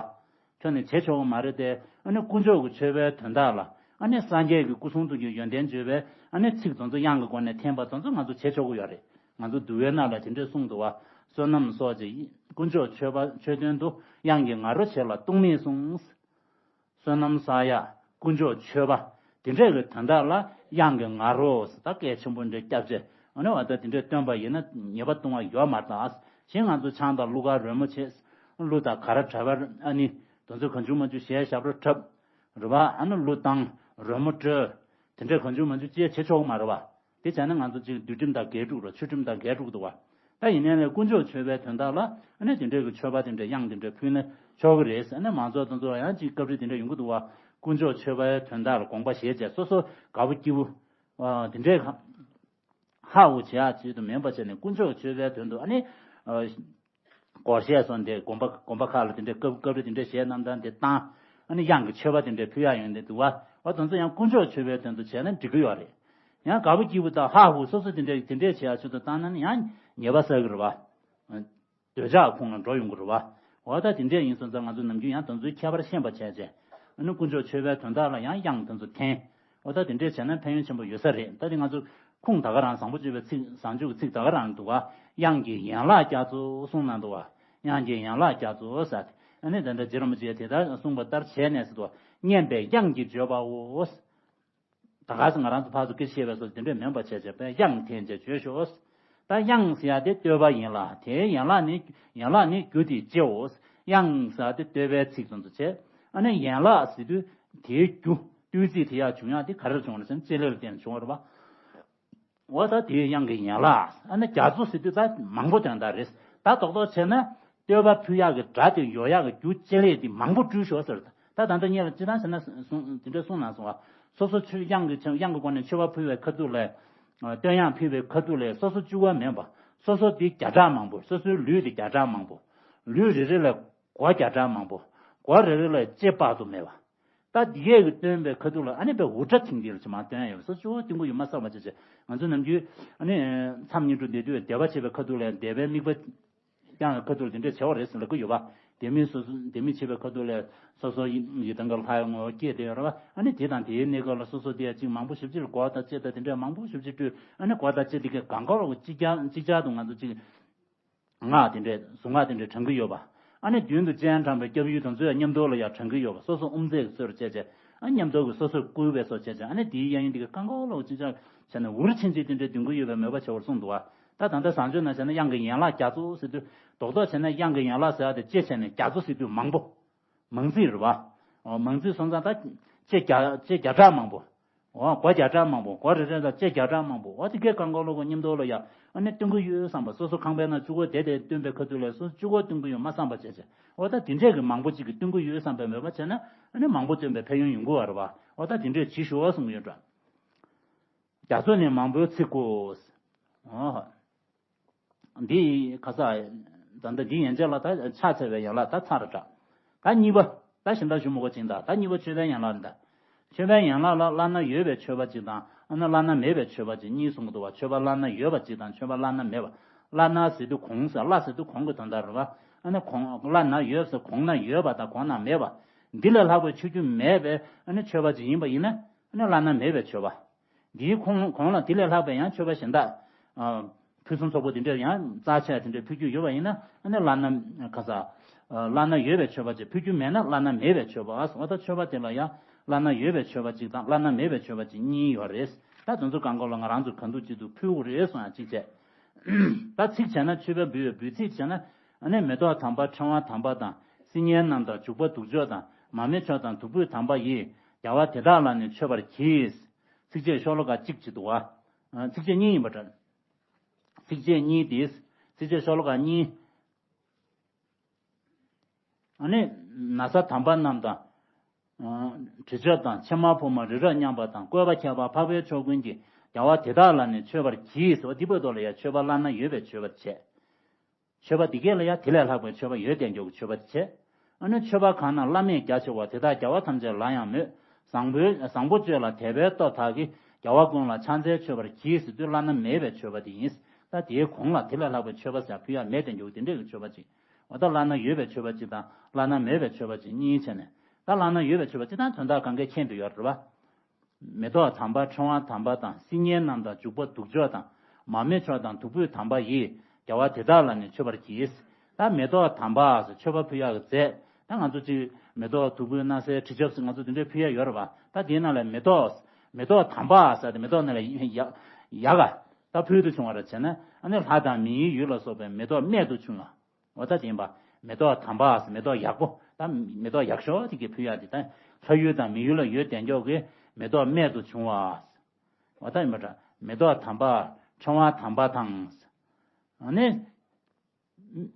ཁྱོན་ནས་བྱེད་ཆོག་གི་མ་རེད་དེ། ཨ་ནི་དཀོན་མཆོག་གི་མཆོད་པའི་དོན་དག་ལ། ཨ་ནི་སངས་རྒྱས་ཀྱི་སྐུ་གསུང་ཐུགས་ཀྱི་ཡོན་ཏན་བརྗོད་པའི་ཨ་ནི་ཚིག་དེ་ཚོ་དབྱངས་ཀྱི་སྒོ་ནས་འཐེན་པ་དེ་ཚོ་ང་ཚོ་བྱེད་ཆོག་གི་ཡོད་རེད། ང་ཚོ་འདུལ་བའི་ནང་ལ་དེ་འདྲས་གསུངས་འདུག་བ། བསོད་ནམས་སོགས་ཀྱི་དཀོན་མཆོག་མཆོད་པ་མཆོད་དོན་དུ། དབྱངས་ཀྱི་ང་རོ་བྱེད་ལ་གཏོང་མི་གསུངས། བསོད་ནམས་བསགས་ཡ། དཀོན་མཆོག་མཆོད་པ། དེ་འདྲས་ཀྱི་དོན་དག་ལ་དབྱངས་ཀྱི་ང་རོ་ཟེར་ད་སྐད་ཆེན་པོ་འདྲ་བརྒྱབ་བྱས། ཨ་ནི་བ་ད་དེ་འདྲས་བཏོན་པ་ཡིན་ན་ཉེས་པ་ལྟུང་བ་ཡོད་མ་རེད་ད། གཞན་ང་ཚོ་ཆང་དང་གླུ་གར་རོལ་མོ་བྱེད། གླུ་དང་གར་འཁྲབ་པ། ཨ་ནི་དེ་ཚོ་གང་བྱུང་མང་བྱུང་གཞས་ཞབས་བྲོ་འཁྲབ། རེད་བ། ཨ་ནི་གླུ་བཏང་། རོལ་མོ་དཀྲོལ། དེ་འདྲས་གང་བྱུང་མང་བྱུང་ཅིག་བྱེད་ཆོག་གི་མ་རེད་བ། དེ་བྱས་ན་ང་ཚོ་ཅིག་འདུལ་ཁྲིམས་དང་འགལ་འགྲོ་གི་རེད། ཆོས་ཁྲིམས་དང་འགལ་འགྲོ་གི་འདུག་བ། ད་ཡིན་ནའི་ལས་དཀོན་མཆོག་མཆོད་པའི་དོན་དག་ལ་ཨ་ནི་དེ་འདྲའི་གི་མཆོད་པ་དེ་འདྲའི་དབྱངས་དེ་འདྲ་ཕུལ་ན་ཆོག་གི་རེད། ཨ་ནི་མང་ཚོགས་དེ་ཚོ་ཡང་ཅིག་སྐབས་རེ་དེ་འདྲ་ཡོང་གི་འདུག་བ། དཀོན་མཆོག་མཆོད་པའི་དོན་དག་ལ་དགོངས་པ་བཞེས་བྱས་སོ་སོ་དགའ་པོ་སྐྱིད་པོ་དེ་འདྲའི་ཧ་གོ་བྱེད་ཡག་ཆེད་དུ་མིན་པ་བྱས་ནས་དཀོན་མཆོག་མཆོད་པའི་དོན་དུ་ཨ་ནི། སྒོར་གཞས་སོགས་འདི་དགོན་པ་དགོན་པ་ཁག་ལ་དེ་འདྲའི་སྐབས་སྐབས་རེ་དེ་འདྲའི་གཞས་རྣམ་ཐར་འདི་བཏང་། ཨ་ནི་དབྱངས་ཀྱི་མཆོད་པ་དེ་འདྲའི་ཕུལ་ཡག་ཡོང་གི་འདུག་བ། འོ་དེ་ཚོ་ཡང་དཀོན་མཆོག་མཆོད་པའི་དོན་དུ་བྱས་ན་འགྲིག་གི་ཡོད་རེད། ཡང་དགའ་པོ་སྐྱིད་པོ་དང་ཧ་ཧུ་སོ་སོ་དེ་འདྲའི་དེ་འདྲའི་བྱེད་ཡག་ཆེད་དུ་བཏང་ན་ནི་ཡང་ཉེས་པ་བསགས་ཀྱི་རེད་བ། འདོད་ཆགས་ཁོང་ལ་འགྲོ་ཡོང་གི་རེད་བ། འོ་ད་དེ་འདྲས་ཡིན་སོང་ཙང་ང་ཚོ་ནམ་རྒྱུན་ཡང་དེ་ཚོའི་ཁྱད་པར་ཤེས་པ་བྱས་བྱས། ཨ་ནི་དཀོན་མཆོག་མཆོད་པའི་དོན་དག་ལ་ཡང་དབྱངས་དེ་ཚོ་འཐེན། འོ་ད་དེ་འདྲས་བྱས་ན་ཕན་ཡོན་ཆེན་པོ་ཡོད་ས་རེད། ད་དེ་ང་ཚོ་ཁུངས་ད་ག་རང་བཟང་པོ་བརྗོད་པའི་ཚིག་བཟང་སྤྱོད་ཀྱི་ཚིག་ད་ག་རང་འདུག་བ། དབྱངས་ཀྱི་ཡན་ལག་རྒྱ་མཚོ་གསུངས་གནང་འདུག་བ། དབྱངས་ཀྱི་ཡན་ལག་རྒྱ་མཚོ་ཟེར། ཨ་ནི་ད་ལྟ་རྗེ་རིན་པོ་ཆེས་དེ་ལྟར་གསུངས་པ་ལྟར་བྱས་ནས་ཟེར་དུས། སྙན་པའི་དབྱངས་ཀྱིས་བརྗོད་པའོ། ད་ག་ཟེ་ང་རང་ཚོ་ཕར་ཚུར་སྐད་ཆ་བཤད་པའི་སྐོར་དེ་འདྲས་མིན་པ་བྱས་བྱས་པས་དབྱངས་འཐེན་བྱས་བརྗོད་ཤོག། ད་དབྱངས་ཟེར་ཡ་དེ་བསྟོད་པ་ཡིན་ལ་དེའི་ཡན་ལག་ནི་ཡན་ལག་ནི་རྒྱུ་དེ་ལྕེའོ། དབྱངས་ཟེར་ཡ་དེ་བསྟོད་པའི་ཚིག་ཙམ་དུ་བྱས། ཨ་ནི་ཡན་ལག་ཟེར་དུས་དེའི་རྒྱུ་བསྟོད་ཚིག་དེ་ཡག་བྱུང་ཡ་དེ་ག་རེར་བྱུང་རེད་ཟེར་ན་ལྕེ་ལེ་ལ་བརྟེན་ནས་བྱུང་བ་རེད་པ། འོ་ད་དེའི་དབྱངས་ཀྱི་ཡན་ལག་ཨ་ནི་རྒྱ་མཚོ་ཟེར་དུས་ད་མང་པོ་དོན་དག་རེད། ད་རྡོག་རྡོག་བྱས་ན་བསྟོད་པ་ཕུལ་ཡག་གི་སྒྲ་དེ་ཡོད་ཡག་གི་རྒྱུ་ལྕེ་ལེ་དེ་མང་པོ་སྤྲུལ་ཤོག་ཟེར། ད་ད་ལྟ་ཉེ་ལ་སྤྱི་བཏང་བྱས་ན་གསུང་དེ་འདྲ་གསུངས་གནང་སོང་བ། སོ་སོ་ཆོས་དབྱངས་ཀྱི་དབྱངས་ཀྱི་སྒོ་ནས་མཆོད་པ་ཕུལ་བའི་ཁ་ཐུག་ལས། བསྟོད་དབྱངས་ཕུལ་བའི་ཁ་ཐུག་ལས་སོ་སོ་གཅིག་པོ་མིན་པ། སོ་སོ་དེ་བརྒྱ་ཕྲག་མང་པོ། སོ་སོའི་ལུས་དེ་བརྒྱ་ཕྲག་མང་པོ། ལུས་རེ་རེ་ལ་མགོ་བརྒྱ་ཕྲག་མང་པོ། མགོ་རེ་རེ་ལ་ལྕེ་དཔག་ཏུ་མེད་པ། ད་འདི་གས་ཀྱི་སྟོན་པའི་ཁ་ཐུག་ལ་ཨ་ནི་པའི་འུར་སྒྲ་ཐིང་ཐིང་ལ་ཅིག་མར་སྟོན་ཡོད་པ། སོ་སོ་སྟོན་གྱི་ཡོད་མ་བསམ་པ་བྱས་བྱས། ང་ཚོ་ནམ་རྒྱུན་ཨ་ནི་མཚམས་བསྙེན་སྒྲུབ་བསྡད་དུས་བཟླས་པ་བྱེད་པའི་ཁ་ཐུག་ལ་བཟླས་པའི་དམིགས་པ་བསྐྱང་བའི་ཁ་ཐུག་ལ་དེ་འདྲས་བྱེད་པ་རེད་ཟེར་ལབ་ཀྱི་ཡོད་པ། བཟླས་དམིགས་སོ་སོ་བཟླས་དམིགས་བྱེད་པའི་ཁ་ཐུག་ལ་སོ་སོ་ཡི་ཡི་དམ་གྱི་ལྷ་ཡི་ངོ་བོ་སྐྱེས་བསྡད་ཡོད་རེད་པ། ཨ་ནི་དེ་དང་དེའི་གནས་སྐབས་ལ་སོ་སོ་དེ་ཡང་ཅིག་མང་པོ་ཞེ་པོ་ཅིག་ལ་མགོ་དང་ལྕེ་དང་དེ་འདྲས་མང་པོ་ཞེ་པོ་ཅིག་སྤྲུལ། ཨ་ནི་མགོ་དང་ལྕེ་དེ་གས་གང་ག་ལ་ཅིག་ཅར་ཅིག་ཅར་དུ་ང་ཚོ་ཅིག་སྔགས་དེ་འདྲས་གཟུངས་སྔགས་དེ་འདྲས་བགྲང་གི་ཡོད་པ། ཨ་ནི་མདུན་དུ་སྤྱན་དྲངས་པའི་སྐྱབས་ཡུལ་དང་ཚོའི་མཉམ་དུ་ལ་ཡང་བགྲང་གི་ཡོད་པ། སོ་སོ་དབུ་མཛད་ཀྱི་སྲོལ་བཅས་བྱས། ཨ་མཉམ་དུ་གི་སོ་སོའི་སྐུ་པའི་སྲོལ་བཅས་བྱས། ཨ་ནི་དེའི་གཡས་གཡོན་དེ་གི་རྐང་འཁོར་ལོག་ཅིག་ཅར་བྱས་ནས་འུར་ཆེན་ཅིག་དེ་འདྲས་འདོན་གི་ཡོད་པའི་མོས་པ་བྱ་བར་གསུངས་འདུག་བ། ད་ད་ལྟ་བཟང་སྤྱོད་ནང་བྱས་ན་དབྱངས་ཀྱི་ཡན་ལག་རྒྱ་མཚོ་ཟེར་དུས་རྡོག་རྡོག་བྱས་ན་དབྱངས་ཀྱི་ཡན་ལག་ཟེར་ཡ་དེ་ལྕེ་བྱས་ནས་རྒྱ་མཚོ་ཟེར་དུས་མང་པོ། མང་ཚིག་རེད་བ། འོ་མང་ཚིག་སོང་ཙང་ད་ལྕེ་བརྒྱ་ལྕེ་བརྒྱ་ཕྲག་མང་པོ། འོ་མགོ་བརྒྱ་ཕྲག་མང་པོ། མགོ་རེ་རེ་ལ་ལྕེ་བརྒྱ་ཕྲག་མང་པོ། འོ་དེ་གས་རྐང་འཁོར་ལོ་གོ་མཉམ་དུ་ལ་ཡ་ཨ་ནི་སྟོན་གི་ཡོད་བསམ་པ། སོ་སོ་ཁང་པའི་ནང་གཅིག་པོ་བསྡད་དེ་སྟོན་པའི་ཁ་ཐུག་ལ་སོ་སོ་གཅིག་པོ་སྟོན་གི་ཡོད་མ་བསམ་པ་བྱས་བྱས། འོ་ད་དེ་འདྲས་ཀྱི་མང་པོ་གཅིག་གིས་སྟོན་གི་ཡོད་བསམ་པའི་མོས་པ་བྱས་ན་ཨ་ནི་མང་པོ་སྟོན་པའི་ཕན་ཡོན་ཡོང་གི་བ་རེད་བ། འོ་ད་དེ་འདྲས་བྱེད་ཤོག་གསུངས་གི་ཡོད་འདྲ། རྒྱ་མཚོ་ནི་མང་པོའི་ཚིག་གོ། འོ། འདི་ཁ་ས། ད་ལྟ་འདི་ཡན་ཆད་ལ་ད་ཕྱག་འཚལ་བའི་ཡན་ལག་ད་ཚར་གྲགས། ད་གཉིས་པ། ད་གཞན་དག་ཞུ་མི་དགོས་ཅིང་ད་ད་གཉིས་པ་མཆོད་པའི་ཡན་ལག་རེད་ད། མཆོད་པའི་ཡན་ལག་ལ་བླ་ན་ཡོད་པའི་མཆོད་པ་གཅིག་དང་ཨ་ནི་བླ་ན་མེད་པའི་མཆོད་པ་གཅིག་གཉིས་གསུང་གི་འདུག་བ། མཆོད་པ་བླ་ན་ཡོད་པ་གཅིག་དང་མཆོད་པ་བླ་ན་མེད་པ། བླ་ན་ཟེར་དུས་གོང་ཟེར། བླ་ཟེར་དུས་གོང་གི་དོན་དག་རེད་བ། ཨ་ནི་གོང་བླ་ན་ཡོད་ཟེར་གོང་ན་ཡོད་པ་དང་གོང་ན་མེད་པ། འདི་ལས་ལྷག་པའི་ཆོས་རྒྱུན་མེད་པའི་ཨ་ནི་མཆོད་པ་གཅིག་ཡིན་པ་ཡིན་ན་ཨ་ནི་བླ་ན་མེད་པའི་མཆོད་པ། འདིའི་གོང་གོང་ལ་དེ་ལས་ལྷག་པའི་ཡང་མཆོད་པ་གཞན་དག་ཨ། ཕུན་སུམ་ཚོགས་པོ་དེ་འདྲ་ཡང་རྩ་ཆེ་དེ་འདྲ་ཕུལ་རྒྱུ་ཡོད་པ་ཡིན་ན་ཨ་ནི་བླ་ན་ག་ས། བླ་ན་ཡོད་པའི་མཆོད་པ་ཅིག་ཕུལ་རྒྱུ་མེད་ན་བླ་ན་མེད་པའི་མཆོད་པ། འོ་ད་མཆོད་པ་དེ་ལ་ཡང་བླ་ན་ཡོད་པའི་མཆོད་པ་ཅིག་དང་བླ་ན་མེད་པའི་མཆོད་པ་ཅིག་གཉིས་ཡོད་རེད། ད་དེ་ཚོ་གང་གོ་ལ་ང་རང་ཚོ་གང་ཐུབ་ཅི་ཐུབ་ཕུལ་དགོས་རེད་གསུངས་ཡང་གཅིག་བྱས། ད་ཚིག་བྱས་ན་མཆོད་པའི་འབུལ་བའི་འབུལ་ཚིག་བྱས་ན་ཨ་ནི་མེ་ཏོག་དམ་པ་ཕྲེང་བ་དམ་པ་དང་སིལ་སྙན་རྣམས་དང་བྱུག་པ་བདུག་སྤྱོད་དང་མར་མེ་མཆོག་དང་བདུག་སྤོས་དམ་པ་ཡིས་རྒྱལ་བ་དེ་དག་ལ་ནི་མཆོད་པར་གྱིས། ཚིགས་བཅད་ཤོ་ལོ་ཀ་གཅིག་བྱེད་འདུག་བ། ཚིགས་བཅད་གཉིས་ཡིན་པ་འདྲ། ཚིགས་བཅད་གཉིས་དེ། ཚིགས་བཅད་ཤོ་ལོ་ཀ་གཉིས། ཨ་ནི། ན་བཟའ་དམ་པ་རྣམས་དང་། དྲི་ཆབ་དང་ཕྱེ་མར་ཕུབ་མ་རི་རབ་མཉམ་པ་དང་བཀོད་པ་ཁྱད་པར་འཕགས་པའི་མཆོག་ཀུན་གྱི་ རྒྱལ་བ་དེ་དག་ལ་ནི་མཆོད་པར་གྱིས་ཟེར་བ་འདི་བར་དུ་ལ་ཡང་མཆོད་པ་བླ་ན་ཡོད་པའི་མཆོད་པ་བྱས། མཆོད་པ་འདི་གས་ལ་ཡང་དེ་ལས་ལྷག་པའི་མཆོད་པ་ཡོད་དེ་མགྱོགས་ཀྱི་མཆོད་པ་དེ་བྱས། ཨ་ནི་མཆོད་པ་གང་རྣམས་བླ་མེད་རྒྱ་ཆེ་བ་དེ་དག་རྒྱལ་བ་ཐམས་ཅད་ལ་ཡང་མོས། བཟང་པོའི་བཟང་པོ་སྤྱོད་ལ་དད་པའི་སྟོབས་དག་གིས་རྒྱལ་བ་ཀུན་ལ་ཕྱག་འཚལ་མཆོད་པར་གྱིས་ཟེར་དུས་བླ་ན་མེད་པའི་མཆོད་པ་དེ་ཡིན། ད་དེའི་གོང་ལ་དེ་ལས་ལྷག་པའི་མཆོད་པ་ཟེར་ཕུལ་ཡ་མེད་དེ་མགྱོགས་དེ་འདྲས་ཀྱི་མཆོད་པ་ཅིག་འོ་ད་བླ་ན་ཡོད་པའི་མཆོད་པ་གཅིག་དང་བླ་ན་མེད་པའི་མཆོད་པ་གཅིག་གཉིས་བྱས་ནས། ད་བླ་ན་ཡོད་པའི་མཆོད་པ་གཅིག་དང་དོན་དག་གང་གས་མཁྱེན་དུ་ཡོད་རེད་བ། མེ་ཏོག་དམ་པ་ཕྲེང་བ་དམ་པ་དང་སིལ་སྙན་རྣམས་དང་བྱུག་པ་བདུག་ཅོག་དང་མར་མེ་མཆོག་དང་བདུག་སྤོས་དམ་པ་ཡིས་རྒྱལ་བ་དེ་དག་ལ་ནི་མཆོད་པར་གྱིས། ད་མེ་ཏོག་དམ་པ་ཟེར་མཆོད་པ་ཕུལ་ཡག་གི་རྫས། ད་ང་ཚོ་གཅིག་མེ་ཏོག་བདུག་སྤོས་སྣ་སེར་དྲི་ཆབ་ཟེར་ང་ཚོ་དེ་འདྲས་ཕུལ་ཡག་ཡོད་རེད་བ། ད་དེའི་ནང་ལ་མེ་ཏོག་མེ་ཏོག་དམ་པ་ཟེར་ཏེ་མེ་ཏོག་ནང་ལ་ཡག་ཡག་ག་ད་ཕུལ་དུ་བྱུང་བ་རེད་བྱས་ན། ཨ་ནི་ལྷ་དང་མིའི་ཡུལ་ལ་སོགས་པའི་མེ་ཏོག་རྨད་དུ་བྱུང་བ། འོ་ད་དེ་ཡིན་པ། མེ་ཏོག་དམ་པ་ཟེར་མེ་ཏོག་ཡག་པོ། ད་མེ་ཏོག་ཡག་ཤོས་དེ་གས་ཕུལ་ཡག་དེ་ད་ལྷ་ཡུལ་དང་མི་ཡུལ་ལ་ཡོད་དེ་མགྱོགས་ཀྱི་མེ་ཏོག་རྨད་དུ་བྱུང་བ། འོ་ད་ཡིན་པ་འདྲ། མེ་ཏོག་དམ་པ་ཕྲེང་བ་དམ་པ་དང་། ཨ་ནི་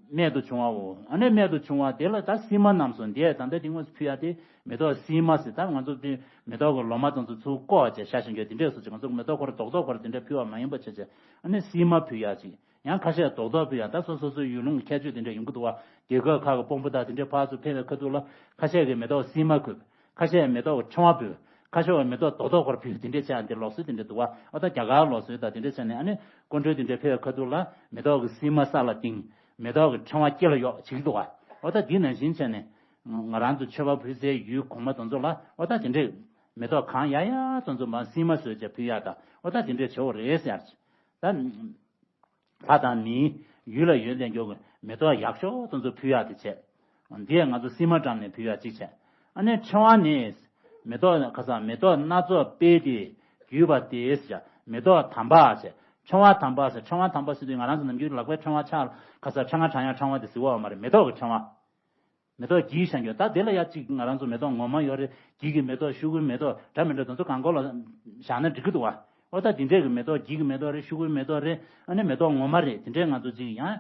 རྨད་དུ་བྱུང་བའོ། ཨ་ནི་རྨད་དུ་བྱུང་བ་དེ་ལ་ད་སིལ་མ་རྣམས་སོ་འདི་ད་ལྟ་དེ་དངོས་སུ་ཕུལ་ཡག་དེ་མེ་ཏོག་སིལ་མ་ཟེར། ད་ང་ཚོ་དེ་མེ་ཏོག་གི་ལོ་མ་དང་ཚོ་ཚུར་བཀོག་བྱས་ཤ་ཞིང་གི་དེ་འདྲས་སོ་ཅིག་ང་ཚོ་མེ་ཏོག་ཁོ་ར་རྡོག་རྡོག་ཁོ་ར་དེ་འདྲས་ཕུལ་བ་མ་ཡིན་པ་བྱས་བྱས། ཨ་ནི་སིལ་མ་ཕུལ་ཡག་ཅིག་ཡང་ཁ་ཤས་རྡོག་རྡོག་ཕུལ་ཡག་ད་སོ་སོ་སོའི་ཡུལ་ལུང་གི་ཁྱད་ཆོས་དེ་འདྲ་ཡོང་གི་འདུག་བ། རྒྱལ་ཁབ་ཁག་གི་དཔོན་པོ་དག་དེ་འདྲས་ཕར་ཚུར་ཕེབས་པའི་ཁ་ཐུག་ལ་ཁ་ཤས་ཀྱིས་མེ་ཏོག་སིལ་མ་ཕུལ། ཁ་ཤས་མེ་ཏོག་ཕྲེང་བ་ཕུལ། ཁ་ཤས་མེ་ཏོག་རྡོག་རྡོག་ཁོ་ར་ཕུལ་དེ་འདྲས་བྱས་ཡང་དེ་ལོགས་སུ་དེ་འདྲས་འདུག་བ། འོ་ད་རྒྱ་གར་ལོགས་སུ་ད་དེ་འདྲས་བྱས་ནས་ཨ་ནི་སྐུ་མགྲོན་དེ་འདྲས་ཕེབས་པའི་ཁ་ཐུག་ལ་མེ་ཏོག་གི་སིལ་མ་ས་ལ་བཏིང་། མེ་ཏོག་གི་ཕྲེང་བ་སྐེ་ལ་གཡོགས་བྱེད་ཀྱི་འདུག་བ། འོ་ད་དེ་ནང་བཞིན་བྱས་ནས་ང་རང་ཚོ་མཆོད་པ་ཕུལ་སའི་ཡུལ་གོང་མ་དེ་ཚོ་ལ་འོ་ད་དེ་འདྲས་མེ་ཏོག་གང་ཡག་ཡག་དེ་ཚོ་མར་སིལ་མ་བཟོས་བྱས་ཕུལ་ཡག་ད་འོ་ད་དེ་འདྲས་བྱེད་དགོས་རེད་ཟེར་ཡག་ད། ལྷ་དང་མིའི་ཡུལ་ལ་ཡོད་དེ་མགྱོགས་ཀྱི་མེ་ཏོག་ཡག་ཤོས་དེ་ཚོ་ཕུལ་ཡག་དེ་བྱས། འདིས་ང་ཚོ་སིལ་མ་བཀྲམ་ནས་ཕུལ་ཡག་གཅིག་བྱས། ཨ་ནི་ཕྲེང་བ་ནི། མེ་ཏོག་ཁ་སང་མེ་ཏོག་སྣ་ཚོགས་སྤེལ་ཏེ་བརྒྱུས་པ་སྟེ་ཟེར་བྱས། མེ་ཏོག་དམ་པ་བྱས། ཕྲེང་བ་དམ་པ་ཟེར། ཕྲེང་བ་དམ་པ་ཟེར་དུས་ང་རང་ཚོ་ནམ་རྒྱུན་ལག་པའི་ཕྲེང་བ་ཆག་ཁ་སང་ཕྲེང་བ་དྲང་ཡག་ཕྲེང་བ་དེ་ཟེར་བ་མ་རེད། མེ་ཏོག་གི་ཕྲེང་བ། མེ་ཏོག་བགྱིས་བཞག་རྒྱུ་ད་དེ་ལ་ཡ་གཅིག་ང་རང་ཚོ་མེ་ཏོག་ངོ་མ་ཡོད་རེད། འགྱིག་གི་མེ་ཏོག་ཤོག་གུའི་མེ་ཏོག་འདྲ་མི་འདྲ་དེ་ཚོ་གང་གོ་ལ་བཞག་ན་འགྲིག་གི་འདུག་བ། ཨོ་ད་དེ་འདྲས་ཀྱི་མེ་ཏོག་འགྱིག་གི་མེ་ཏོག་རེད། ཤོག་གུའི་མེ་ཏོག་རེད། ཨ་ནི་མེ་ཏོག་ངོ་མ་རེད། དེ་འདྲས་ང་ཚོ་གཅིག་ཡང་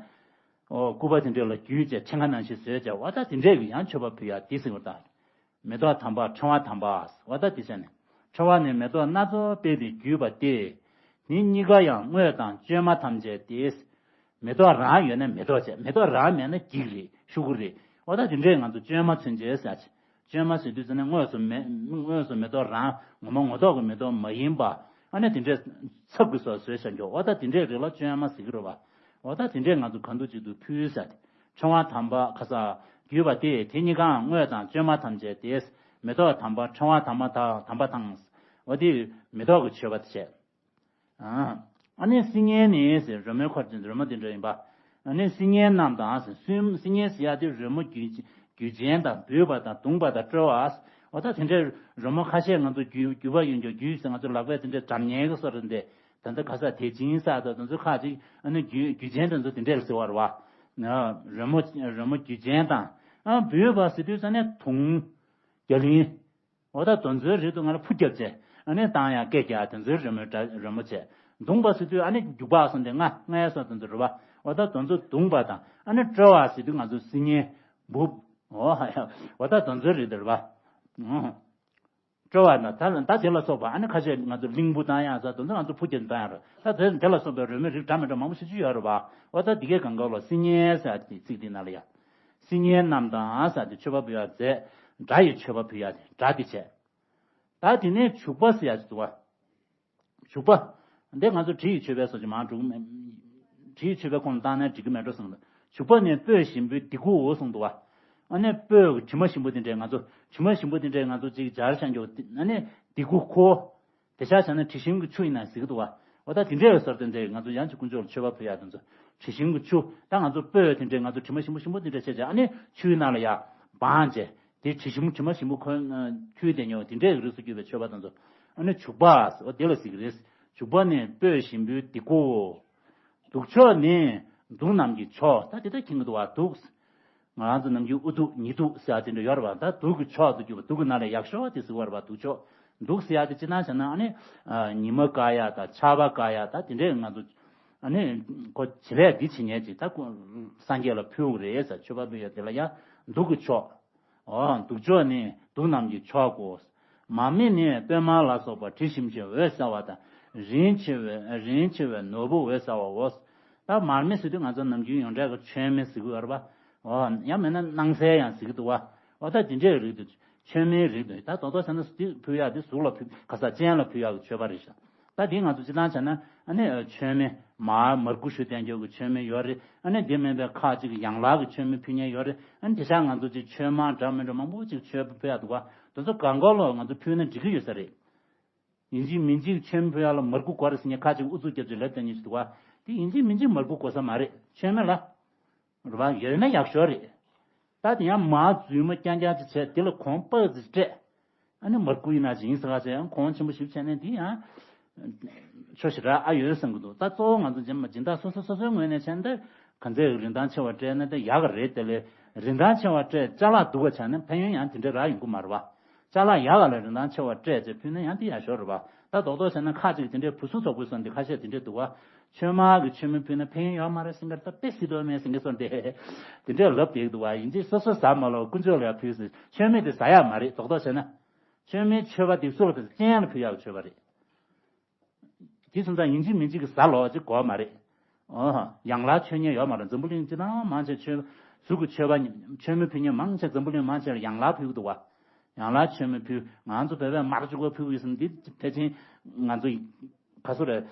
ཨོ་སྐུད་པ་དེ་འདྲས་ལ་བརྒྱུས་བྱས་ཕྲེང་བ་ནང་བཞིན་བཟོས་བྱས། ཨོ་ད་དེ་འདྲས་ཀྱི་ཡང་མཆོད་པ་ཕུལ་ཡག་དེ་ཟེར་བ་ད། མེ་ཏོག་དམ་པ་ཕྲེང་བ་དམ་པ། ཨོ་ད་དེ་བྱས་ནས་ཕྲེང་བ་ནི་མེ་ཏོག་སྣ་ཚོགས་སྤེལ་ཏེ་བརྒྱུས་པ་སྟེ། དེ་གཉིས་ཀ་ཡང་དངོས་དང་བཅོས་མ་ཐམས་ཅད་དེ། མེ་ཏོག་རང་ཡོད་ན་མེ་ཏོག་བྱས། མེ་ཏོག་རང་མེད་ན་འགྱིག་རེད། ཤོག་གུ་རེད། འོ་ད་དེ་འདྲས་ང་ཚོ་བཅོས་མ་མཚོན་བྱེད་ཟེར་ཡག་ཅིག་བཅོས་མ་ཟེར་དུས་ཙམ་ནས་དངོས་སུ་མེ་དངོས་སུ་མེ་ཏོག་རང་ངོ་མ་ངོ་ཐོག་གི་མེ་ཏོག་མ་ཡིན་པ། ཨ་ནི་དེ་འདྲས་ཚབ་ཀྱིས་སོགས་བཟོས་བཞག་རྒྱུ། འོ་ད་དེ་འདྲས་རིགས་ལ་བཅོས་མ་ཟེར་གྱི་རེད་བ། འོ་ད་དེ་འདྲས་ང་ཚོ་གང་འདུག་ཅིག་ཏུ་ཕུལ་ཟེར་ཏེ། ཕྲེང་བ་དམ་པ་ཁ་སང་བརྒྱུས་པ་སྟེ། དེ་གཉིས་ཀའང་དངོས་དང་བཅོས་མ་ཐམས་ཅད་དེ། མེ་ཏོག་དམ་པ་ཕྲེང་བ་དམ་པ་དང་དམ་པ་དང་། འོ་དེ་མེ་ཏོག་གི་མཆོད་པ་དེ་བྱས། ཨ་ནི་སིལ་སྙན་ནི་ཟེར། རོལ་མོའི་འཁོར་དེ་རོལ་མོ་དེ་འདྲ་ཡིན་པ། ཨ་ནི་སིལ་སྙན་རྣམས་དང་ཟེར། སིལ་སིལ་སྙན་ཟེར་ཡག་དེ་རོལ་མོ་རྒྱུད་རྒྱུད་ཆེན་དང་། འབུད་པ་དང་། བརྡུངས་པ་དང་། དཀྲོལ་བ། འོ་ད་དེ་འདྲའི་རོལ་མོ་ཁ་ཤས་ང་ཚོ་རྒྱུད་རྒྱུད་པ་ཡོད་རྒྱུ། རྒྱུད་ཟེར་ང་ཚོ་ལག་པས་དེ་འདྲའི་སྒྲ་སྙན་གྱི་བཟོ་འདྲ་འདི། ད་ལྟ་ཁ་སང་དེ་ཅིང་ས་དང་དེ་ཚོ་ཁ་ཅིག་ཨ་ནི་རྒྱུད་རྒྱུད་ཆེན་དེ་ཚོ་དེ་འདྲ་ལ་ཟེར་བ་རེད་བ། རོལ་མོ་རོལ་མོ་རྒྱུད་ཆེན་དང་། ཨ་འབུད་པ་ཟེར་དུས་ཙམ་ནས་དུང་། རྒྱ་གླིང་། འོ་ད་དེ་ཚོའི་རིགས་དུ་ང་ལ་ཕུ་རྒྱབ་བྱས། ཨ་ནི་བཏང་ཡག་སྐད་རྒྱག་དེ་ཚོའི་རོལ་མོའི་སྒྲ་རོལ་མོ་བྱས། བརྡུངས་པ་ཟེར་དུས་ཨ་ནི་རྒྱུག་པ་སོགས་འདི་རྔ་རྔའི་སོགས་དེ་ཚོ་རེད་བ། འོ་ད་དེ་ཚོ་བརྡུངས་པ་དང་། ཨ་ནི་དཀྲོལ་བ་ཟེར་དུས་ང་ཚོ་སིལ་སྙན་འབུབ། འོ་ཧ་ཡ། འོ་ད་དེ་ཚོའི་རིགས་དེ་རེད་བ། ཨོ། དཀྲོལ་བ་དང་ད་ད་དེ་ལ་སོགས་པ། ཨ་ནི་ཁ་ཤས་ང་ཚོ་གླིང་བུ་བཏང་ཡག་སོགས་དེ་ཚོ་ང་ཚོ་ཕུ་རྒྱབ་བཏང་ཡག་རེད། ད་དེ་དེ་ལ་སོགས་པའི་རོལ་མོའི་རིགས་འདྲ་མི་འདྲ་མང་པོ་ཞེ་པོ་ཅིག་ཡོད་རེད་བ། འོ་ད་འདི་གའི་སྒང་ག་ལ་སིལ་སྙན་ཟེར་ཡག་དེ་ཚིག་དེ་ནང་ལ་ཡ། སིལ་སྙན་རྣམས་དང་ཟེར་དེ་མཆོད་པ་ཕུལ་ཡག་རྫས། སྒྲ་ཡི་མཆོད་པ་ཕུལ་ཡག་དེ་སྒྲ་དེ་བྱས། ད་དེ་ནས་བྱུག་པ་ཟེར་ཡག་ཅིག་འདུག་བ། བྱུག་པ། འདི་ང་ཚོ་དྲི་ཡི་མཆོད་པའི་སོགས་ཀྱི་མང་དྲུག་དྲི་ཡི་མཆོད་པའི་ཁོངས་ལ་བཏང་ན་འགྲིག་གི་མེད་འགྲོ་གསུངས་འདུག་བྱུག་པ་ནི་སྤོས་ཞིམ་པོའི་ལྡེ་གུའོ་གསུངས་འདུག་བ། ཨ་ནི་སྤོས་ཀྱི་དྲི་མ་ཞིམ་པོ་དེ་འདྲས། ང་ཚོ་དྲི་མ་ཞིམ་པོ་དེ་འདྲས་ང་ཚོ་ཅིག་སྦྱར་བཞག་རྒྱུ། ཨ་ནི་ལྡེ་གུ་ཁོ། དེ་ཆ་བཞག་ན་དྲི་ཞིམ་གྱི་ཆུ་ཡིན་ན་ཟེར་གི་འདུག་བ། འོ་ད་དེ་འདྲས་ཡོད་སར་དེ་འདྲས་ང་ཚོ་ཡང་ཅིག་དཀོན་མཆོག་ལ་མཆོད་པ་ཕུལ་ཡག་དེ་ཚོ་དྲི་ཞིམ་གྱི་ཆུ། ད་ང་ཚོ་སྤོས་དེ་འདྲས་ང་ཚོ་དྲི་མ་ཞིམ་པོ་ཞིམ་པོ་དེ་འདྲས་བྱས་བྱས། ཨ་ནི་ཆུའི་ནང་ལ་ཡར་སྦངས་བྱས། དེ་དྲི་ཞིམ་དྲི་མ་ཞིམ་པོ་ཁོལ་ཁོལ་དེ་ཉོ་དེ་འདྲའི་རིགས་སུ་གྱུར་པའི་མཆོད་པ་དང་ཚོ། ཨ་ནི་བྱུག་པ་ཟེར་བ་དེ་ལ་ཟེར་གི་རེད། བྱུག་པ་ནི་སྤོས་ཞིམ་པོའི་ལྡེ་གུའོ། བདུག་མཆོག་ནི་དུག་རྣམས་ཀྱི་མཆོག་ད་དེ་ལྟར་མཁྱེན་གྱི་འདུག་བ། དུག་ང་རང་ཚོ་ནམ་རྒྱུན་དབུ་དུག་ཉི་དུག་ཟེར་བ་དེ་འདྲ་ཡོད་རེད་བ། ད་དུག་གི་མཆོག་ཏུ་གྱུར་པ། དུག་གི་ནང་ལས་ཡག་ཤོས་དེ་ཟེར་བ་རེད་བ། དུག་མཆོག་དུག་ཟེར་ཡག་དེ་སྤྱིར་བཏང་བྱས་ན་ཨ་ནི་ཉི་མ་དཀར་ཡག་དང་ཆར་པ་དཀར་ཡག་ད་དེ་འདྲས་ང་ཚོ་ཨ་ནི་ཁོ་བྱེད་ལས་འདི་བྱེད་མཁན་ཅིག་ད་སངས་རྒྱས་ལ་ཕུལ་བ་རེད་ཟེར། མཆོད་པ་ཕུལ་ཡག་དེ་ལ་ཡང་དུག་གི་མཆོག་འོ། དུག་མཆོག་ནི་དུག་རྣམས་ཀྱི་མཆོག་གོ། མར་མེ་ནི་སྤོས་མར་ལ་སོགས་པ་དྲི་ཞིམ་ཞིང་འོད་གསལ་བ་དང་ རིན་ཆེ་བའི་རིན་ཆེ་བའི་ནོར་བུ་འོད་གསལ་བའོ། ད་མར་མེ་ཟེར་དུས་ང་ཚོ་ནམ་རྒྱུན་ཡོངས་གྲགས་ཀྱི་མཆོད་མེ་ཟེར་གྱི་ཡོད་རེད་པ། འོ་ཡང་མིན་ན་སྣང་གསལ་ཡང་ཟེར་གྱི་འདུག་བ། འོ་ད་དེ་འདྲའི་རིགས་དེ་མཆོད་མེའི་རིགས་དེ་ད་རྡོག་རྡོག་བྱས་ན་དེ་ཕུལ་ཡག་དེ་གཟུགས་ལ་ཕུལ་ག་ས་སྤྱན་ལ་ཕུལ་ཡག་གི་མཆོད་པ་རེད་ཤག་ད་དེ་ང་ཚོ་སྤྱིར་བཏང་བྱས་ན་ཨ་ནི་མཆོད་མེ་མར་མར་ཁུ་བཞུ་བསྟན་རྒྱུ་གི་མཆོད་མེ་ཡོད་རེད། ཨ་ནི་དེ་མིན་པའི་ཁ་ཅིག་ཡང་ལག་གི་མཆོད་མེ་ཕུལ་མཁན་ཡོད་རེད། ཨ་ནི་དེ་ཤག་ང་ཚོ་ཅིག་མཆོད་མ་འདྲ་མི་འདྲ་མང་པོ་ཅིག་མཆོད་པ་ཕུལ་ཡག་འདུག་བ། དེ་ཚོ་གང་ག་ལོ་ང་ཚོ་ཕུལ་ན་འགྲིག་གི་ཡོད་ས་རེད། ཡིན་གཅིག་མིན་གཅིག་མཆོད་མེ་ཕུལ་ཡག་ལ་མར་ཁུ་དགོས་རེད་ཟེར་མཁན་ཁ་ཅིག་ཨུ་ཚུགས་རྒྱབ་ཅིག་ལབ་བསྡད་མཁན་ཞིག་འདུག་བ། དེ་ཡིན་གཅིག་མིན་གཅིག་མར་ཁུ་དགོས་ས་མ་རེད། མཆོད་མེ་ལ། རེད་བ། ཡོད་ན་ཡག་ཤོས་རེད། ད་དེ་ཡང་མར་རྫུན་མ་རྐྱང་རྐྱང་ཅིག་བྱས་དེ་ལ་གོང་སྤགས་ཅིག་སྤྲད། ཨ་ནི་མར་ཁུ་ཡིན་ན་ཅིག་ཡིན་ཟེར་ག་ཅིག་ཡང་གོང་ཆེན་པོ་ཞིག་བྱས་ནས་འདི་ཡང་ཆོ་ཞེ་དྲག་ཨ་ཡོད་བསམ་གི་འདུག་ད་གཙོ་བོ་ང་ཚོ་རྗེས་མ་སྦྱིན་བདག་སོ་སོ་སོ་སོའི་ངོས་ནས་བྱས་ན་ད་ག་ཚད་རིན་ཐང་ཆེ་བ་སྤྲད་ན་ད་ཡག་ག་རེད། དེ་ལས་རིན་ཐང་ཆེ་བ་སྤྲད་ཅ་ལག་སྡུག་པ་ཆགས་ན་ཕན་ཡོན་ཡང་དེ་འདྲ་རག་ཡོང་གི་མ་རེད་བ། ཅ་ལག་ཡག་ག་ལ་རིན་ཐང་ཆེ་བ་སྤྲད་ཅེས་ཕུལ་ན་ཡང་དེ་ཡག་ཤོས་རེད་བ། ད་རྡོག་རྡོག་བྱས་ན་ཁ་ཅིག་དེ་འདྲའི་བུ་གསོ་ཚོགས་པའི་སོང་དེ་ཁ་ཤས་དེ་འདྲས་འདུག་བ། མཆོད་མར་གྱི་མཆོད་མེ་ཕུལ་ན་ཕན་ཡོན་ཡོད་མ་རེད་ཟེར་མཁན་ད་དཔེ་སྲིད་དོ་མེད་ཟེར་མཁན་སོང་དེ། དེ་འདྲས་ལབ་བསྡད་འདུག་བ། ཡིན་གཅིག་སོ་སོ་ཟ་མ་ལོ་དཀོན་མཆོག་ལ་ཡང་ཕུལ་ཟེར་མཆོད་མེ་དེ་ཟ་ཡག་མ་རེད། རྡོག་རྡོག་བྱས་ན། མཆོད་མེའི་མཆོད་པ་དེ་སུ་ལ་ཕུལ་སྤྱན་ལ་ཕུལ་ཡག་གི་མཆོད་པ་རེད། དེ་སོང་ཙང་ཡིན་གཅིག་མིན་གཅིག་གི་ཟ་ལོ་ཅིག་དགོས་མ་རེད། ཨོ། ཡང་ལ་མཆོད་མཁན་ཡོད་མ་རེད། འཛམ་བུ་གླིང་སྤྱི་དང་མང་ཆེ་མཆོད་གཟུགས་ཀྱི་མཆོད་པ་མཆོད་མེ་ཕུལ་མཁན་མང་ཆེ་འཛམ་བུ་གླིང་མང་ཆེ་ལ་ཡང་ལ་ཕུལ་གི་འདུག་བ། ཡང་ལ་མཆོད་མེ་ཕུལ། ང་ཚོ་བོད་པས་མར་གཅིག་པོ་ཕུལ་གི་ཡོད་ཟེར་ན་འདི་ཕལ་ཆེར་ང་ཚོ་ག་ཚོད་རེད།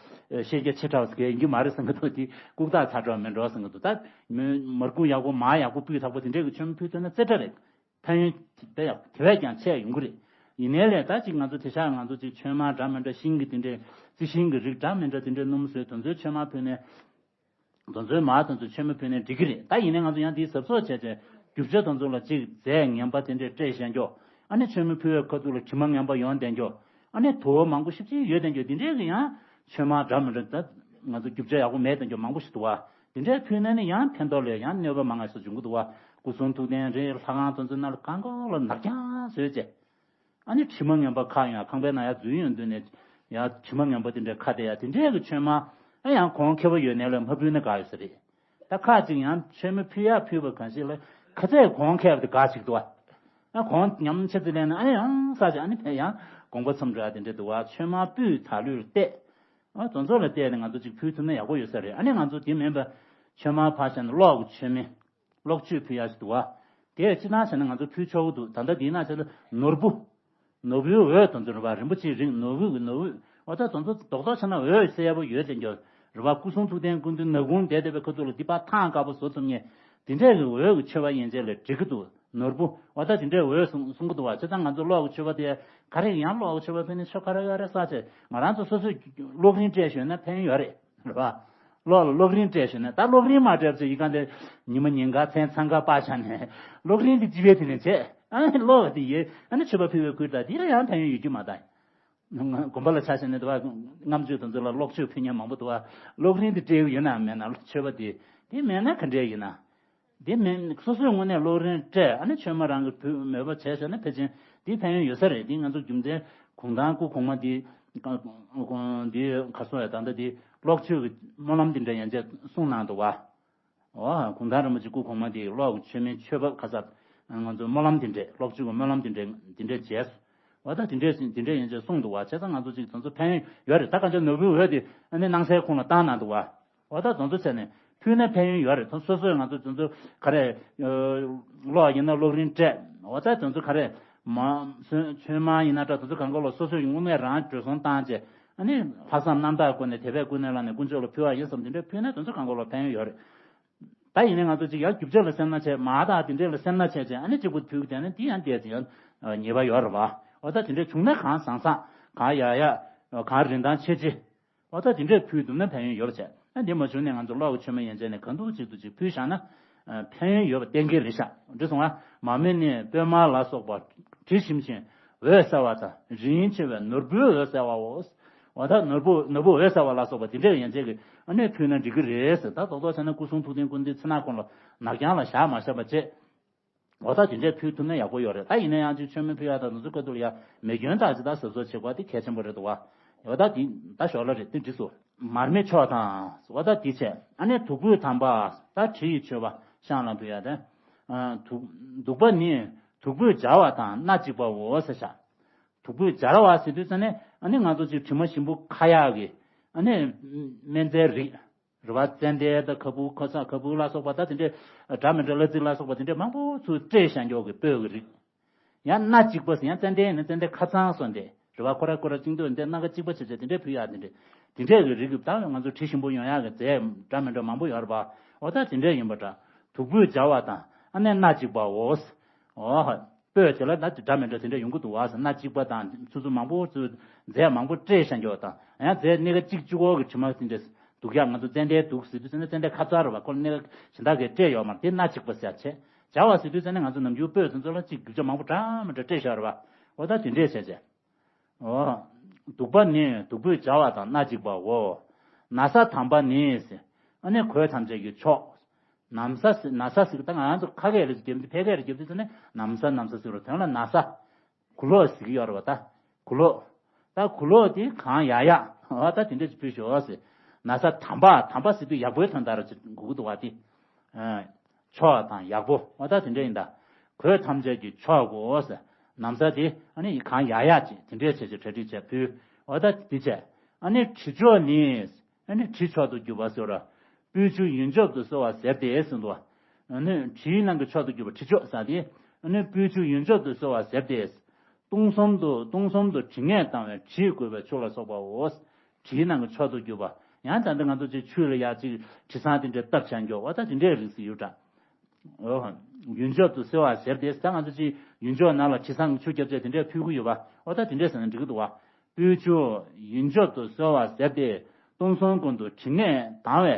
ཤེས་རྒྱ་ཆེ་དྲགས་ཟེར་མཁན་ཡིན་གྱི་མ་རེད་བསམ་གི་འདུག་དེ་ལྐུགས་རྟགས་ཚ་དྲགས་མིན་འགྲོ་བསམ་གི་འདུག་ད་མོས་མར་ཁུ་ཡག་པོ་མར་ཡག་པོ་སྤུས་དག་པོ་དེ་འདྲས་ཀྱི་མཆོད་མེ་ཕུལ་ཐུབ་ན་རྩེ་གྲ་རེད། ཕན་ཡོན་དེ་ཡང་དེ་བས་ཀྱང་ཆེ་ཡོང་གི་རེད། ཡིན་ནའི་ལས་ད་ཅིག་ང་ཚོ་དེ་ཤག་ང་ཚོ་ཅིག་མཆོད་མར་འདྲ་མི་འདྲ་ཤིང་གི་དེ་འདྲས་རྩི་ཤིང་གི་རིགས་འདྲ་མི་འདྲ་དེ་འདྲས་སྣུམ་བཟོས་དེ་ཚོའི་མཆོད་མར་ཕུལ་ནས། དེ་ཚོའི་མར་དེ་ཚོ་མཆོད་མེ་ཕུལ་ནས་འགྲིག་གི་རེད། ད་ཡིན་ནའི་ང་ཚོ་ཡང་དེའི་གཟབ་གཟབ་བྱས་བྱས་རྒྱུ་ཆ་དེ་ཚོ་ལ་ཅིག་རྫས་ངན་པ་དེ་འདྲས་སྤྲད་བཞག་རྒྱུ། ཨ་ནི་མཆོད་མེ་ཕུལ་བའི་ཁ་ཐུག་ལ་དྲི་མ་ངན་པ་ཡོང་བསྡད་རྒྱུ། ཨ་ནི་དུ་བ་མང་པོ་ཞེ་པོ་ཅིག་ཡོད་བསྡད་རྒྱུ་དེ་འདྲས་ཀྱི་ཡང་མཆོད་མར་འདྲ་མི་འདྲ་ད་ང་ཚོ་རྒྱུ་ཆ་ཡག་པོ་མེད་བསྡད་རྒྱུ་མང་པོ་ཞིག་འདུག་བ། དེ་འདྲས་ཕུལ་ན་ནི་ཡང་ཕན་ཐོགས་ལས་ཡང་གནོད་པ་མང་ང་ཞིག་འབྱུང་གི་འདུག་བ། སྐུ་གསུང་ཐུགས་རྟེན་རེད། ལྷ་ཁང་དེ་ཚོ་ནང་ལ་གང་ག་ལ་ནག་རྐྱང་བཟོས་བྱས། ཨ་ནི་དྲི་མ་ངན་པ་ཁ་ཡང་ཁང་པའི་ནང་ཡར་འཛུལ་ཡོང་དུས་ནས་ཡང་དྲི་མ་ངན་པ་དེ་འདྲས་ཁ་དེ་ཡང་དེ་འདྲས་ཀྱི་མཆོད་མར་ཨ་ཡང་གོང་ཁེ་པོ་ཡོད་ནའི་ལས་མ་ཕུལ་ན་དགའ་ཡོད་ས་རེད། ད་ཁ་ཅིག་ཡང་མཆོད་མེ་ཕུལ་ཡག་ཕུལ་བ་གང་ཞིག་ལ་ཁ་ཚད་གོང་ཁེ་པོ་དེ་དགའ་ཞིག་འདུག་བ། ཨ་གོང་ཉམས་ཆེ་ཙི་ལེན་ན་ཨ་ནི་ཡང་ས་ཅིག་ཨ་ནི་ཕན་ཡང་དགོངས་པ་མཚམས་འགྲོ་ཡག་དེ་འདྲས་འདུག་བ། མཆོད་མར་སྤུས་དག་ལུས་ལ་གཏད། ཨ་དེ་ཚོ་ལ་བལྟས་ནས་ང་ཚོ་ཅིག་ཕུལ་ཐུབ་ན་ཡག་པོ་ཡོད་ས་རེད། ཨ་ནི་ང་ཚོ་དེ་མིན་པ་མཆོད་མར་ཕར་བཞག་ན་གློག་གི་མཆོད་མེ། གློག་མཆོད་ཕུལ་ཡག་ཞིག་འདུག་བ། དེ་སྤྱིར་བཏང་བྱས་ན་ང་ཚོ་ཕུལ་ཆོག་གི་འདུག་ད་ལྟ་དེའི་ནང་བྱས་ན་ནོར་བུ། ནོར་བུའི་འོད་དེ་ཚོ་རེད་བ། རིན་པོ་ཆེའི་རིགས་ནོར་བུ་གི་ནོར་བུ། འོ་ད་དེ་ཚོ་རྡོག་རྡོག་བྱས་ན་འོད་གསལ་པོ་ཡོད་དེ་འགྱོ། རེད་བ། སྐུ་གསུང་ཐུགས་རྟེན་སྐུ་མདུན་ནག་ཁུང་བསྡད་བསྡད་པའི་ཁ་ཐུག་ལ་འདི་པར་ཐང་དཀར་པོ་བཟོ་ཐུབ་མཁན། དེ་འདྲས་ཀྱི་འོད་ཀྱི་མཆོད་པ་ཡན་ཆད་ལ་འགྲིག་གི་འདུག་ནོར་བུ། འོ་ད་དེ་འདྲའི་འོད་གསུང་གསུང་གི་འདུག་བ། བྱས་ཙང་ང་ཚོ་གློག་གི་མཆོད་པ་དེ་ག་རེ་ཡང་གློག་གི་མཆོད་པ་ཕུལ་ནས་ཆོ་ག་རེ་ག་རེ་ས་བྱས་ང་རང་ཚོ་སོ་སོས་གློག་རིན་སྤྲད་ཞོན་ན་ཕན་ཡོད་རེད། རེད་བ། གློག་ལ་གློག་རིན་སྤྲད་ཞོན་ན་ད་གློག་རིན་མ་སྤྲད་ཚེ་ཡི་ག་འདི་ཉི་མ་ཉིན་ག་མཚན་མཚན་ག་པ་ཆ་ནས་གློག་རིན་འདི་ཅི་བས་དེ་ནས་བྱས་ཨ་ནི་གློག་དེ་ཡོད་ཨ་ནི་མཆོད་པ་ཕུལ་བའི་ཁུལ་ད་དེ་ལ་ཡང་ཕན་ཡོན་ཡོད་རྒྱུ་མ་ད། དགོན་པ་ལ་ཆ་བཞག་ན་འདུག་བ། ལྔ་མཆོད་དེ་ཚོ་ལ་གློག་མཆོད་ཕུལ་མཁན་མང་པོ་འདུག་བ། གློག་རིན་དེ་སྤྲད་ཡོད་ན་མེད་ན་མཆོད་པ་དེ་དེ་མེད་ན་ག་འདྲས་ཡིན་ན། དེ་མིན་སོ་སོའི་ངོས་ནས་གློག་རིན་སྤྲད་ཨ་ནི་མཆོད་མེ་རང་གི་ཕུལ་མོས་པ་བྱས་བྱས་ན་ཕལ་ཆེར་དེ་ཕན་ཡོན་ཡོད་ས་རེད། དེ་ང་ཚོ་རྒྱུ་མཚན་གུང་ཐང་སྐུ་གོང་མ་དེ་དེ་ག་སོང་ཡ་ད་ལྟ་དེ་གློག་མཆོད་ཀྱི་སྨོན་ལམ་དེ་འདྲ་ཡན་ཆད་གསུངས་གནང་འདུག་བ། ཨོ་གུང་ཐང་རིན་པོ་ཆེ་སྐུ་གོང་མ་དེ་གློག་གི་མཆོད་མེ་མཆོད་པ་ཁ་ས་ང་ཚོ་སྨོན་ལམ་དེ་འདྲས་གློག་མཆོད་ཀྱི་སྨོན་ལམ་དེ་འདྲས་དེ་འདྲས་བྱས་སོ། འོ་ད་དེ་འདྲས་དེ་འདྲས་ཡན་ཆད་གསུངས་འདུག་བ། བྱས་ཙང་ང་ཚོ་ཅིག་དེ་ཚོ་ཕན་ཡོན་ཡོད་རེད། ད་གང་ཅི་ནོར་བུའི་འོད་དེ་ཨ་ནི་སྣང་གསལ་ཁོང་ལ་བཏང་གནང་འདུག་བ། འོ་ད་དེ་ཚོ་བྱས་ནས་ཕུལ་ན་ཕན་ཡོན་ཡོད་རེད། ད་སོ་སོས་ང་ཚོ་དེ་ཚོ་ག་རེ་གློག་ཡིན་ན་གློག་རིན་སྤྲད། འོ་ད་དེ་ཚོ་ག་རེ་མ་མཆོད་མཆོད་མར་ཡིན་ན་འདྲ་དེ་ཚོ་གང་ག་ལོ་སོ་སོས་དངོས་གནས་རང་འགྲོ་སོང་བཏང་བྱས་ཨ་ནི་ལྷག་བསམ་རྣམ་དག་སྒོ་ནས་དད་པས་ཀུན་ནས་བསླངས་ནས་དཀོན་མཆོག་ལ་ཕུལ་བ་ཡིན་བསམ་དེ་འདྲས་ཕུལ་ན་དེ་ཚོ་གང་ག་ལོ་ཕན་ཡོན་ཡོད་རེད། ད་ཡིན་ནའི་ང་ཚོ་ཅིག་ཡར་རྒྱུ་ཆ་ལ་སེམས་ན་བྱས་མར་དང་དེ་འདྲས་ལ་སེམས་ན་བྱས་བྱས་ཨ་ནི་གཅིག་པུ་ཕུལ་གི་བསྡད་ན་དེ་ཡང་བསྡད་ཅིག་ཡང་ཉེས་པ་ཡོད་རེད་བ། འོ་ད་དེ་འདྲས་བྱུང་ན་གང་བཟང་བཟང་གང་ཡག་ཡག་གང་རིན་ཐང་ཆེ་ཆེ། འོ་ད་དེ་འདྲས་ཕུལ་ཐུབ་ན་ཕན་ཡོན་ཡོད་པ་བྱས་ཨ་འདི་མ་བྱུང་ནས་ང་ཚོ་གློག་གི་མཆོད་མེ་ཡན་ཆད་ནས་གང་ཐུབ་ཅིག་ཏུ་ཅིག་ཕུལ་བཞག་ན་ཕན་ཡོན་ཡོད་པ་གཏན་འཁེལ་རེད་ཤག་འདི་སོང་ང་མར་མེ་ནི་པད་མ་ལ་སོགས་པ་དྲི་ཞིམ་ཞིང་འོད་གསལ་བ་དང་རིན་ཆེ་བའི་ནོར་བུའི་འོད་གསལ་བའོ། འོ་ད་ནོར་བུ་ནོར་བུ་འོད་གསལ་བ་ལ་སོགས་པ་དེ་འདྲའི་ཡན་ཆད་ཀྱི་ཨ་ནི་ཕུལ་ན་འགྲིག་གི་རེད་ཟེར། ད་རྡོག་རྡོག་བྱས་ན་སྐུ་གསུང་ཐུགས་རྟེན་སྐུ་མདུན་ཚེ་ནག་ཁོང་ལ་ནག་རྐྱང་ལ་བཞག་མ་བཞག་པ་བྱས། འོ་ད་དེ་འདྲས་ཕུལ་ཐུབ་ན་ཡག་པོ་ཡོད་རེད། ད་ཡིན་ན་ཡང་ཅིག་མཆོད་མེ་ཕུལ་ཡག་དང་དེ་ཚོ་སྐབས་དུ་ལ་ཡ་མེ་སྐྱོན་དག་ཅིག་ད་གཟབ་གཟབ་བྱེད་དགོས་དེ་གལ་ཆེན་པོ་རེད་འདུག་བ། འོ་ད་དེ་ད་ཞོར་ལ་རེད་དེ་འགྲིག་སོ། མར་མེ་མཆོག་དང་འོ་ད་དེ་བྱས་ཨ་ནི་བདུག་སྤོས་དམ་པ་ད་དྲི་ཡི་མཆོད་པ་ཤངས་ལ་ཕུལ་ཡག་དེ། བདུག་པ་ནི་བདུག་སྤོས་སྦྱར་བ་དང་སྣ་གཅིག་པའོ་ཟེར་ཤག་བདུག་སྤོས་སྦྱར་བ་ཟེར་དུས་ཙ་ནས་ ཨ་ནི་ང་ཚོ་ཅིག་དྲི་མ་ཞིམ་པོ་ཁ་ཡག་གི་ཨ་ནི་སྨན་རྫས་རིགས། རེད་བ། ཙན་དན་དང་ཁ་བུ་ཁ་ས་ཁ་བུ་ལ་སོགས་པ་ད་དེ་འདྲའི་འདྲ་མི་འདྲ་གླ་རྩི་ལ་སོགས་པ་དེ་འདྲའི་མང་པོ་ཚུར་སྤྲད་བཞག་མགྱོགས་ཀྱི་སྤོས་ཀྱི་རིགས། ཡང་སྣ་གཅིག་པ་ཟེར་ཡང་ཙན་དན་ཡིན་ན་ཙན་དན་ཁ་ཚང་སོགས་འདི་རེད་བ། ཁོ་ར་ཁོ་ར་བཅིངས་འདུག་འདི་སྣ་ཁ་གཅིག་པ་བྱས་བྱས་དེ་འདྲའི་ཕུལ་ཡག་དེ་འདྲའི་དེ་འདྲའི་གི་རིགས་ཀྱི་ད་ང་ཚོ་དྲི་ཞིམ་པོ་ཡོང་ཡག་གི་རྫས་འདྲ་མི་འདྲ་མང་པོ་ཡོད་རེད་བ། འོ་ད་དེ་འདྲའི་ཡིན་པ་འདྲ། བདུག་སྤོས་སྦྱར་བ་དང་ཨ་ནི་སྣ་གཅིག་པའོ། འོ། སྤོས་དེ་ལ་ད་འདྲ་མི་འདྲ་དེ་འདྲ་ཡོང་གི་འདུག་བ། སྣ་གཅིག་པ་དང་ཚུར་ཚུར་མང་པོ་ཚུར་རྫས་མང་པོ་སྤྲད་བཞག་མགྱོགས་དང་ཡང་རྫས་སྣ་ཁ་གཅིག་གཅིག་པོ་གི་དྲི་མ་དེ་འདྲ་བདུག་ཡག་ང་ཚོ་ཙན་དན་བདུག་ཟེར་དུས་ཙན་དན་ཙན་དན་ཁ་ཚར་རེད་བ། ཁོ་ལ་སྣ་ཁ་གཞན་དག་གིས་སྤྲད་ཡོད་མ་རེད། དེ་སྣ་གཅིག་པ་ཟེར་བྱས་སྦྱར་བ་ཟེར་དུས་ཙན་དན་ང་ཚོ་ནམ་རྒྱུན་སྤོས་དེ་ཚོ་ལ་གཅིག་རྒྱུ་ཆ་མང་པོ་འདྲ་མི་འདྲ་སྤྲད་བཞག་རེད་བ། འོ་ད་དེ་འདྲས་བྱས་བྱས། འོ། བདུག་པ་ནི་བདུག་སྤོས་སྦྱར་བ་དང་སྣ་གཅིག་པའོ། ན་བཟའ་དམ་པ་ནི་ཟེར། ཨ་ནི་གོས་ཐམས་ཅད་ཀྱི་མཆོག་ན་བཟའ་ཟེར། ན་བཟའ་ཟེར་ད་ང་རང་ཚོ་ཁ་སྐད་ལ་རྒྱབ་དུས་ཕལ་སྐད་ལ་རྒྱབ་དུས་ཙམ་ནས་ན་བཟའ་ན་བཟའ་ཟེར་རོ། དོན་ལ་ན་བཟའ། གུ་ལོག་ཟེར་གྱི་ཡོད་རེད་བ་ད། གུ་ལོག་ད་གུ་ལོག་དེ་གང་ཡག་ཡག་འོ་ད་དེ་འདྲ་ཅིག་ཕུལ་ཤོག་ཟེར། ན་བཟའ་དམ་པ། དམ་པ་ཟེར་དུས་ཡག་པོའི་དོན་དག་ཅིག་གོ་གི་འདུག་བ་དེ། མཆོག་དང་ཡག་པོ་འོ་ད་དེ་འདྲ་ཡིན་ད། གོས་ཐམས་ཅད་ཀྱི་མཆོག་གོ་ཟེར། ན་བཟའ་དེ་ཨ་ནི་གང་ཡག་ཡག་ཅིག་དེ་འདྲའི་བྱས་ཅིག་གྲ་སྒྲིག་བྱས་ཕུལ། འོ་ད་དེ་བྱས། ཨ་ནི་དྲི་མཆོག་ནི། ཨ་ནི་དྲི་མཆོག་ཏུ་གྱུར་པ་ཟེར་བ། སྤོས་ཆུ་ཡུན་འཇོག་ཏུ་གསོལ་བ་ཟེར་ཏེ་ཟེར་འདུག་ཨ་ནི་དྲིའི་ནང་གི་མཆོག་ཏུ་གྱུར་པ་དྲི་མཆོག་ཟེར་ཏེ། ཨ་ནི་སྤོས་ཆུ་ཡུན་འཇོག་ཏུ་གསོལ་བ་ཟེར་ཏེ། སྟོང་གསུམ་དུ་སྟོང་གསུམ་དུ་དྲི་ངད་ལྡང་བའི་དྲིས་བསྐོལ་བའི་ཆུ་ལ་སོགས་པའོ། དྲིའི་ནང་གི་མཆོག་ཏུ་གྱུར་པ། ཡང་ད་ལྟ་ང་ཚོ་ཅིག་ཆུ་ལ་ཡག་ཅིག་དྲི་བཟང་དེ་འདྲ་བཏབ་བྱ་མགྱོགས་འོ་ད་དེ་འདྲའི་རིགས་སུ་ཡོད་འདྲ། འོ། ཡུན་འཇོག་ཏུ་གསོལ་བ་ཟེར་ཏེ་ད་ང་ཚོ་ཅིག་ཡུན་འཇོག་ནང་ལ་དྲི་བཟང་གི་ཆུ་རྒྱབ་བྱས་དེ་འདྲའི་ཕུལ་གྱི་ཡོད་པ་འོ་ད་དེ་འདྲའི་ཟེར་ན་འགྲིག་གི་འདུག་བ། སྤོས་ཆུ་ཡུན་འཇོག་ཏུ་གསོལ་བ་ཟེར་ཏེ། སྟོང་གསུམ་ཀུན་ཏུ་དྲི་ངད་ལྡང་བའི་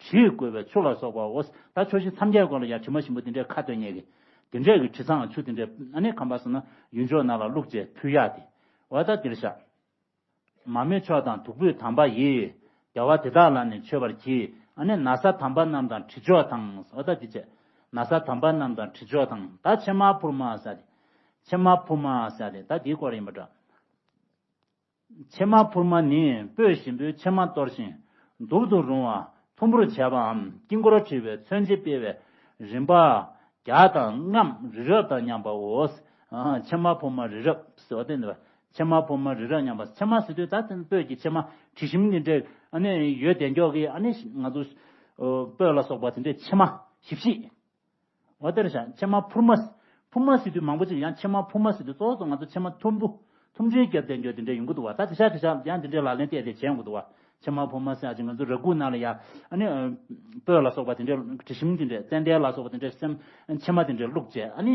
དྲིས་བསྐོལ་བའི་ཆུ་ལ་སོགས་པའོ། ད་ཕྱོགས་བཞི་མཚམས་བརྒྱད་ཀུན་ལ་ཡང་དྲི་མ་ཞིམ་པོ་དེ་འདྲའི་ཁ་གཏོད་མཁན་གྱི་དེ་འདྲའི་གི་དྲི་བཟང་ཆུ་དེ་འདྲའི་ཨ་ནི་ཁམས་པ་སོང་ན་ཡུན་འཇོག་ནང་ལ་བླུགས་བྱས་ཕུལ་ཡག་དེ་འོ་ད་འདིར་བཞག་མ་རྨོས་མཆོག་དང་བདུག་སྤོས་དམ་པ་ཡིས། རྒྱལ་བ་དེ་དག་ལ་ནི་མཆོད་པར་བགྱི། ཨ་ནི་ན་བཟའ་དམ་པ་རྣམས་དང་དྲི་མཆོག་དང་། འོ་ད་འདི་བྱས། ན་བཟའ་དམ་པ་རྣམས་དང་དྲི་མཆོག་དང་། ད་ཕྱེ་མར་ཕུར་མ་ཟེར་ཏེ། ཕྱེ་མར་ཕུར་མ་ཟེར་ཏེ་ད་འདིའི་སྐོར་ཡིན་པ་འདྲ། ཕྱེ་མར་ཕུར་མ་ནི་སྤོས་ཞིམ་པོའི་ཕྱེ་མ་གཏོར་ཞིང་། དུག་ཏུ་རུང་བ་ཐུམ་བུར་བྱས་པའམ། དཀྱིལ་འཁོར་བྲི་བའི་མཚོན་བྱེད་སྤེལ་བའི་རིམ་པ་བརྒྱ་དང་ལྔའམ་རི་རབ་དང་མཉམ་པའོ། ཨ། ཕྱེ་མར་ཕུར་མ་རི་རབ་ཟེར་བ་དེ་འདི་བ། ཕྱེ་མར་ཕུར་མ་རི་རབ་མཉམ་པ། ཕྱེ་མ་ཟེར་དུས་ད་དེ་སྤོས་ཀྱི་ཕྱེ་མ་དྲི་ཞིམ་འདི་འདྲས་ཨ་ནི་ཡོད་དེ་མགྱོགས་ཀྱི་ཨ་ནི་ང་ཚོ་སྤོས་ལ་སོགས་པ་དེ་འདྲས་ཕྱེ་མ་ཞིབ་ཞིབ། འོ་དེར་བཞག་ཕྱེ་མར་ཕུར་མ། ཕུར་མ་ཟེར་དུས་མང་པོ་ཅིག་ཡང་ཕྱེ་མར་ཕུར་མ་ཟེར་དུས་གཙོ་བོ་ང་ཚོ་ཕྱེ་མ་ཐུམ་བུ། ཐུམ་ཆེན་རྒྱབ་དེ་འགྱོ་དེ་འདྲས་ཡོང་གི་འདུག་བ། ད་དེ་ཤག་དེ་ཤག་ཡང་དེ་འདྲས་ལག་ལེན་བལྟས་ཏེ་བྱས་ཡོང་གི་འདུག་བ། ཕྱེ་མར་ཕུར་མ་ཟེར་ཡ་ཅིག་ང་ཚོ་ར་ཁུག་ནང་ལ་ཡ་ཨ་ནི་སྤོས་ལ་སོགས་པ་དེ་འདྲས་དྲི་ཞིམ་དེ་འདྲས་ཙན་དན་ལ་སོགས་པ་དེ་འདྲས་སེམས་ཕྱེ་མ་དེ་འདྲས་བླུགས་བྱས་ཨ་ནི་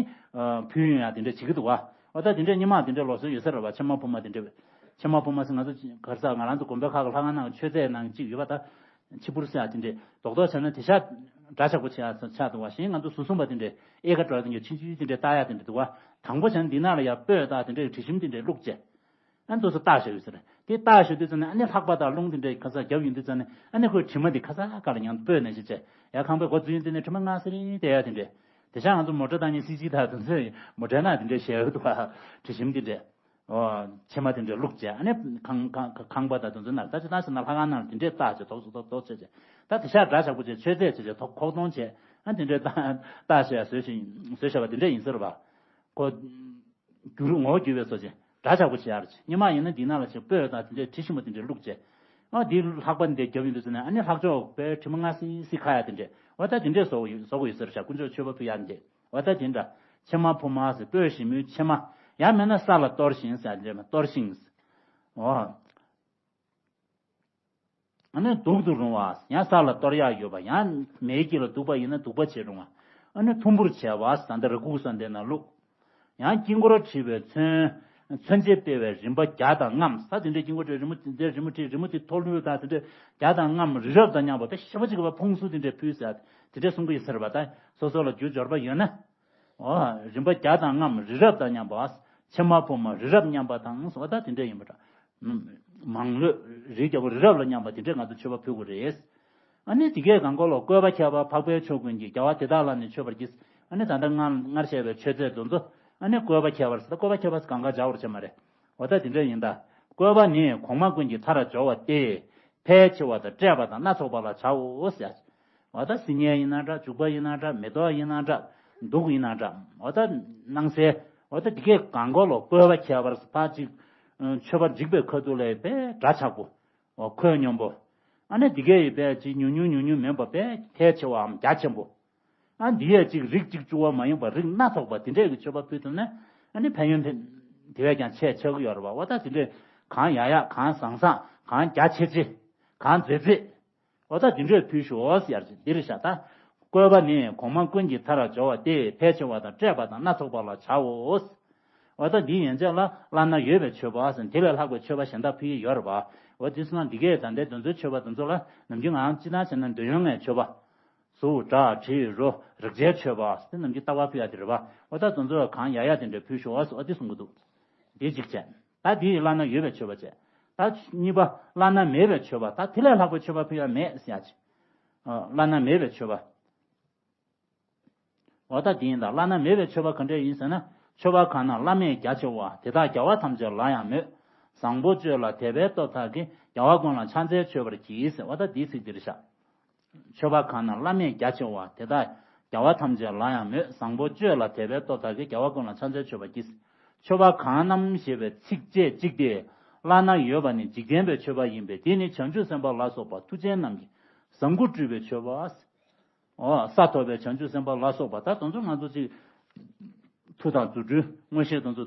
ཕུལ་ཡོང་ཡ་དེ་འདྲས་བྱེད་ཀྱི་འདུག་བ། འོ་ད་དེ་འདྲས་སྔོན་མ་དེ་འདྲས་ལོགས་སུ་ཡོད་ས་རེད་བ། ཕྱེ་མར་ཕུར་མ་དེ་འདྲས་ཕྱེ་མར་ཕུར་མ་ཟེར་ང་ཚོ་གར་ས་ང་རང་ཚོ་དགོན་པའི་ཁག་གི་ལྷ་ཁང་ནང་མཆོད་རྫས་ནང་གཅིག་ཡོད་པ་ད། ཕྱི་ཕུར་ཟེར་ཡ་དེ་འདྲས་རྡོག་རྡོག་བྱས་ན་དེ་ཤག་སྒྲ་ཆག་པོ་བྱེད་ཡ་ཆགས་འདུག་བ། གཞན་ང་ཚོ་ཟུར་གསུམ་པ་དེ་འདྲས་ཨེ་ཁ་འགྲོ་དེ་འདྲས་ཆུང་ཆུང་དེ་འདྲས་བཏགས་ཡ་དེ་འདྲས་འདུག་བ། དང་པོ་བྱས་ན་འདི་ནང་ལ་ཡ་སྤོས་དང་དེ་འདྲས་དྲི་ཞིམ་དེ་འདྲས་བླུགས་བྱས། ཨ་ནི་དུས་སུ་བཏགས་བཞག་ཡོད་ཟེར། དེ་བཏགས་བཞག་དུས་ཙམ་ནས་ཨ་ནི་ལྷགས་པ་དང་རླུང་དེ་འདྲས་ཁ་སང་རྒྱབ་ཡོང་དུས་ཙམ་ནས་ཨ་ནི་ཁོའི་དྲི་མ་དེ་ཁ་སང་ག་ལ་ཡང་སྤོས་ནས་ཤི་བྱས་ཡ་ཁང་པའི་སྒོ་འཛུལ་ཡོང་དུས་ནས་དྲི་མ་ངར་སི་རི་བསྡད་ཡ་དེ་འདྲས། དེ་ཤག་ང་ཚོ་མོ་ཊ་བཏང་ཉིན་སི་ཇི་དང་དེ་ཚོས་མོ་ཊའི་ནང་དེ་འདྲས་བཞག་ཡོད་འདུག་བ། དྲི་ཞིམ་དེ་འདྲས། ཨོ། ཕྱེ་མ་དེ་འདྲས་བླུགས་བྱས་ཨ་ནི་ཁང་ཁང་ཁང་པ་དང་དེ་ཚོའི་ནང་ད་ཅི་ད་ཟེར་ན་ལྷ་ཁང་ནང་དེ་འདྲས་བཏགས་བྱས་དོག་དོག་དོག་བྱས་བྱས་ད་དེ་ཤག་སྒྲ་ཆག་པོ་བྱས་མཆོད་རྫས་བྱས་བྱས་ཐོག་ཁོག་སྟོང་བྱས་ཨ་དེ་འདྲས་བཏགས་བཏགས་བྱས་བཟོས་ཤིང་བཟོས་བཞག་པ་དེ་འདྲས་ཡིན་ཟེར་བ། ཁོ། འགྱུར་ངོ་བོ་འགྱུར་བའི་བཟོ་བྱས་སྒྲ་ཆག་པོ་བྱས་ཡར་བྱས་སྔོན་མ་ཡིན་ན་འདི་ནང་ལ་བྱས་སྤོས་དང་དེ་འདྲས་དྲི་ཞིམ་པོ་དེ་འདྲས་བླུགས་བྱས། ཨ་འདི་ལྷགས་པ་འདི་རྒྱབ་ཡོང་དུས་ཙམ་ནས་ཨ་ནི་ལྷགས་ཕྱོགས་པའི་དྲི་མ་ངར་སི་སི་ཁ་ཡ་དེ་འདྲས་འོ་ད་དེ་འདྲས་བཟོ་གི་ཡོད་བཟོ་གི་ཡོད་ཟེར་བྱས་དཀོན་མཆོག་མཆོད་པ་ཕུལ་ཡ་འདི་འོ་ད་དེ་འདྲ། ཕྱེ་མར་ཕུར་མ་ཟེར་སྤོས་ཞིམ་མོའི་ཕྱེ་མ། ཡང་མིན་ན་ས་ལ་གཏོར་ཞིང་ཟེར་ཡ་དེ་འདྲས་མ་གཏོར་ཞིང་། འོ། ཨ་ནི་དུག་ཏུ་རུང་བ། ཡང་ས་ལ་གཏོར་ཡག་ཡོད་པ། ཡང་མེའི་དཀྱིལ་ལ་དུག་པ་ཡིན་ན་དུག་པ་བྱས་རུང་བ། ཨ་ནི་ཐུམ་བུར་བྱས་པ། ད་ལྟ་ར་ཁུག་ས་འདི་ན་བླུགས། ཡང་དཀྱིལ་འཁོར་བྲི་བའི་མཚོན། མཚོན་བྱེད་སྤེལ་བའི་རིམ་པ་བརྒྱ་དང་ལྔའམ། ས་དེ་འདྲའི་དཀྱིལ་འཁོར་བྲི་རི་མོ་དེ་འདྲའི་རི་མོ་བྲིས་རི་མོ་དེ་ཐོག་ལུས་དང་དེ་འདྲའི་བརྒྱ་དང་ལྔའམ་རི་རབ་དང་མཉམ་པ་དཔེ་ཞེ་པོ་ཅིག་གི་བ་ཕུང་སུ་དེ་འདྲའི་ཕུལ་ཟེར་དེ་འདྲའི་གསུང་གི་ཡོད་ཟེར་བ་ད་སོ་སོ་ལ་རྒྱུ་འབྱོར་པ་ཡོད་ན། འོ། རིམ་པ་བརྒྱ་དང་ལྔའམ་རི་རབ་དང་མཉམ་པ། ཕྱེ་མར་ཕུར་མ་རི་རབ་མཉམ་པ་དང་འོ་ད་དེ་འདྲ་ཡིན་པ་འདྲ། མང་ལོས་རི་རྒྱལ་པོ་རི་རབ་ལ་མཉམ་པ་དེ་འདྲས་ང་ཚོ་མཆོད་པ་ཕུལ་དགོས་རེད། ཨ་ནི་དེ་གས་གང་གོ་ལོ་བཀོད་པ་ཁྱད་པར་འཕགས་པའི་མཆོག་ཀུན་གྱིས་རྒྱལ་བ་དེ་དག་ལ་ནི་མཆོད་པར་བགྱི། ཨ་ནི་ད་ལྟ་སྔར་སྔར་བཤད་པའི་མཆོད་རྫས་དེ་ཚོ་ཨ་ནི་བཀོད་པ་ཁྱད་པར་ཟེར་ད་བཀོད་པ་ཁྱད་པར་ཟེར་གང་ག་སྦྱར་བར་བྱེད་མ་རེད། འོ་ད་དེ་འདྲ་ཡིན་ད། བཀོད་པ་ནི་གོང་མ་ཀུན་གྱི་མཐར་སྦྱོར་བ་སྟེ། ཕལ་ཆེ་བ་དང་བཀྲེས་པ་དང་སྣ་ཚོགས་པ་ལ་བྱའོ་ཟེར། འོ་ད་སིལ་སྙན་ཡིན་ན་འདྲ། བྱུག་པ་ཡིན་ན་འདྲ། མེ་ཏོག་ཡིན་ན་འདྲ། དུག་ཡིན་ན་འདྲ། འོ་ད་སྣང་གསལ། འོ་ད་དེ་གས་གང་གོ་ལོ་བཀོད་པ་ཁྱད་པར་ཕར་ཅིག་ མཆོད་པ་འཇིགས་པའི་ཁ་ཐུག་ལ་དཔེ་འདྲ་ཆགས་པོ། འོ་ཁོད་སྙོམས་པོ། ཨ་ནི་འདི་གས་ཡི་དཔེ་ཅིག་ཉུང་ཉུང་ཉུང་ཉུང་མིན་པ་དཔེ་གལ་ཆེ་བའམ་རྒྱ་ཆེན་པོ། ཨ་འདི་ཡས་ཅིག་རིགས་གཅིག་བཅུ་བ་མ་ཡིན་པ་རིགས་སྣ་ཚོགས་པ་དེ་འདྲས་ཀྱི་མཆོད་པ་ཕུལ་ཐུབ་ན། ཨ་ནི་ཕན་ཡོན་དེ་དེ་བས་ཀྱང་ཆེ་ཆགས་ཀྱི་ཡོད་རེད་བ། འོ་ད་དེ་འདྲས་གང་ཡག་ཡག་གང་བཟང་བཟང་གང་རྒྱ་ཆེ་ཆེ། གང་མཛེས་མཛེས། འོ་ད་དེ་འདྲས་ཕུལ་ཤོག་ཟེར་ཡར་འདིར་བཞག་ད། བཀོད་པ་ནི་གོང་མ་ཀུན་གྱི་མཐར་སྦྱོར་བ་སྟེ་ཕལ་ཆེ་བ་དང་བཀྲེས་པ་དང་སྣ་ཚོགས་པ་ལ་བྱའོ། འོ་ད་འདི་ཡན་ཆད་ལ་བླ་ན་ཡོད་པའི་མཆོད་པ་ཟེར་དེ་ལས་ལྷག་པའི་མཆོད་པ་གཞན་དག་ཕུལ་ཡི་ཡོད་རེད་བ། འོ་དེ་སོང་ན་འདི་གས་ད་ལྟའི་དོན་ཚུལ་མཆོད་པ་དེ་ཚོ་ལ་ནམ་རྒྱུན་ངའང་ཅི་ལྟར་བྱས་ན་འདོད་ཡོན་ལྔའི་མཆོད་པ། གཟུགས་སྒྲ་དྲི་རོ་རེག་བྱའི་མཆོད་པ་དེ་ནམ་རྒྱུན་རྟག་པར་ཕུལ་ཡ་དེ་རེད་བ། འོ་ད་དེ་ཚོ་གང་ཡག་ཡག་དེ་འདྲ་ཕུལ་ཤོག་ཟེར་འོ་དེ་གསུང་གི་འདུག་འདི་གཅིག་བྱས། ད་འདི་བླ་ན་ཡོད་པའི་མཆོད་པ་བྱས། ད་གཉིས་པ་བླ་ན་མེད་པའི་མཆོད་པ་ད་དེ་ལས་ལྷག་པའི་མཆོད་པ་ཕུལ་ཡ་མེད་ཟེར་ཡ་ཅིག་བླ་ན་མེད་པའི་མཆོད་པ། འོ་ད་འདི་ཡིན་ད་བླ་ན་མེད་པའི་མཆོད་པ་ག་འདྲས་ཡིན་ཟེར་ན། མཆོད་པ་གང་རྣམས་བླ་མེད་རྒྱ་ཆེ་བ་དེ་དག་རྒྱལ་བ་ཐམས་ཅད་ལ་ཡང་མོས། བཟང་པོ་སྤྱོད་ལ་དད་པའི་སྟོབས་དག་གིས་རྒྱལ་བ་ཀུན་ལ་ཕྱག་འཚལ་མཆོད་པར་བགྱི་ཟེར་འོ་ད་འདིའི་ཚིག་འདིར་བཞག་མཆོད་པ་གང་རྣམས་བླ་མེད་རྒྱ་ཆེ་བ་དེ་དག་རྒྱལ་བ་ཐམས་ཅད་ལ་ཡང་མོས། བཟང་པོ་སྤྱོད་ལ་དད་པའི་སྟོབས་དག་གིས་རྒྱལ་བ་ཀུན་ལ་ཕྱག་འཚལ་མཆོད་པར་བགྱི། མཆོད་པ་གང་རྣམས་ཞེས་པའི་ཚིགས་བཅད་གཅིག་སྟེ། བླ་ན་ཡོད་པ་ནི་འཇིག་རྟེན་པའི་མཆོད་པ་ཡིན་པས་དེ་ནི་བྱང་ཆུབ་སེམས་དཔའ་ལ་སོགས་པ་མཐུ་ཅན་རྣམས་ཀྱིས་བཟང་པོ་སྤྲུལ་པའི་མཆོད་པ། འོ་ས་ཐོབ་པའི་བྱང་ཆུབ་སེམས་དཔའ་ལ་སོགས་པ་ད་དེ་ཚོ་ང་ཚོ་ཅིག་མཐུ་དང་རྫུ་འཕྲུལ་མངོན་ཤེས་དེ་ཚོ་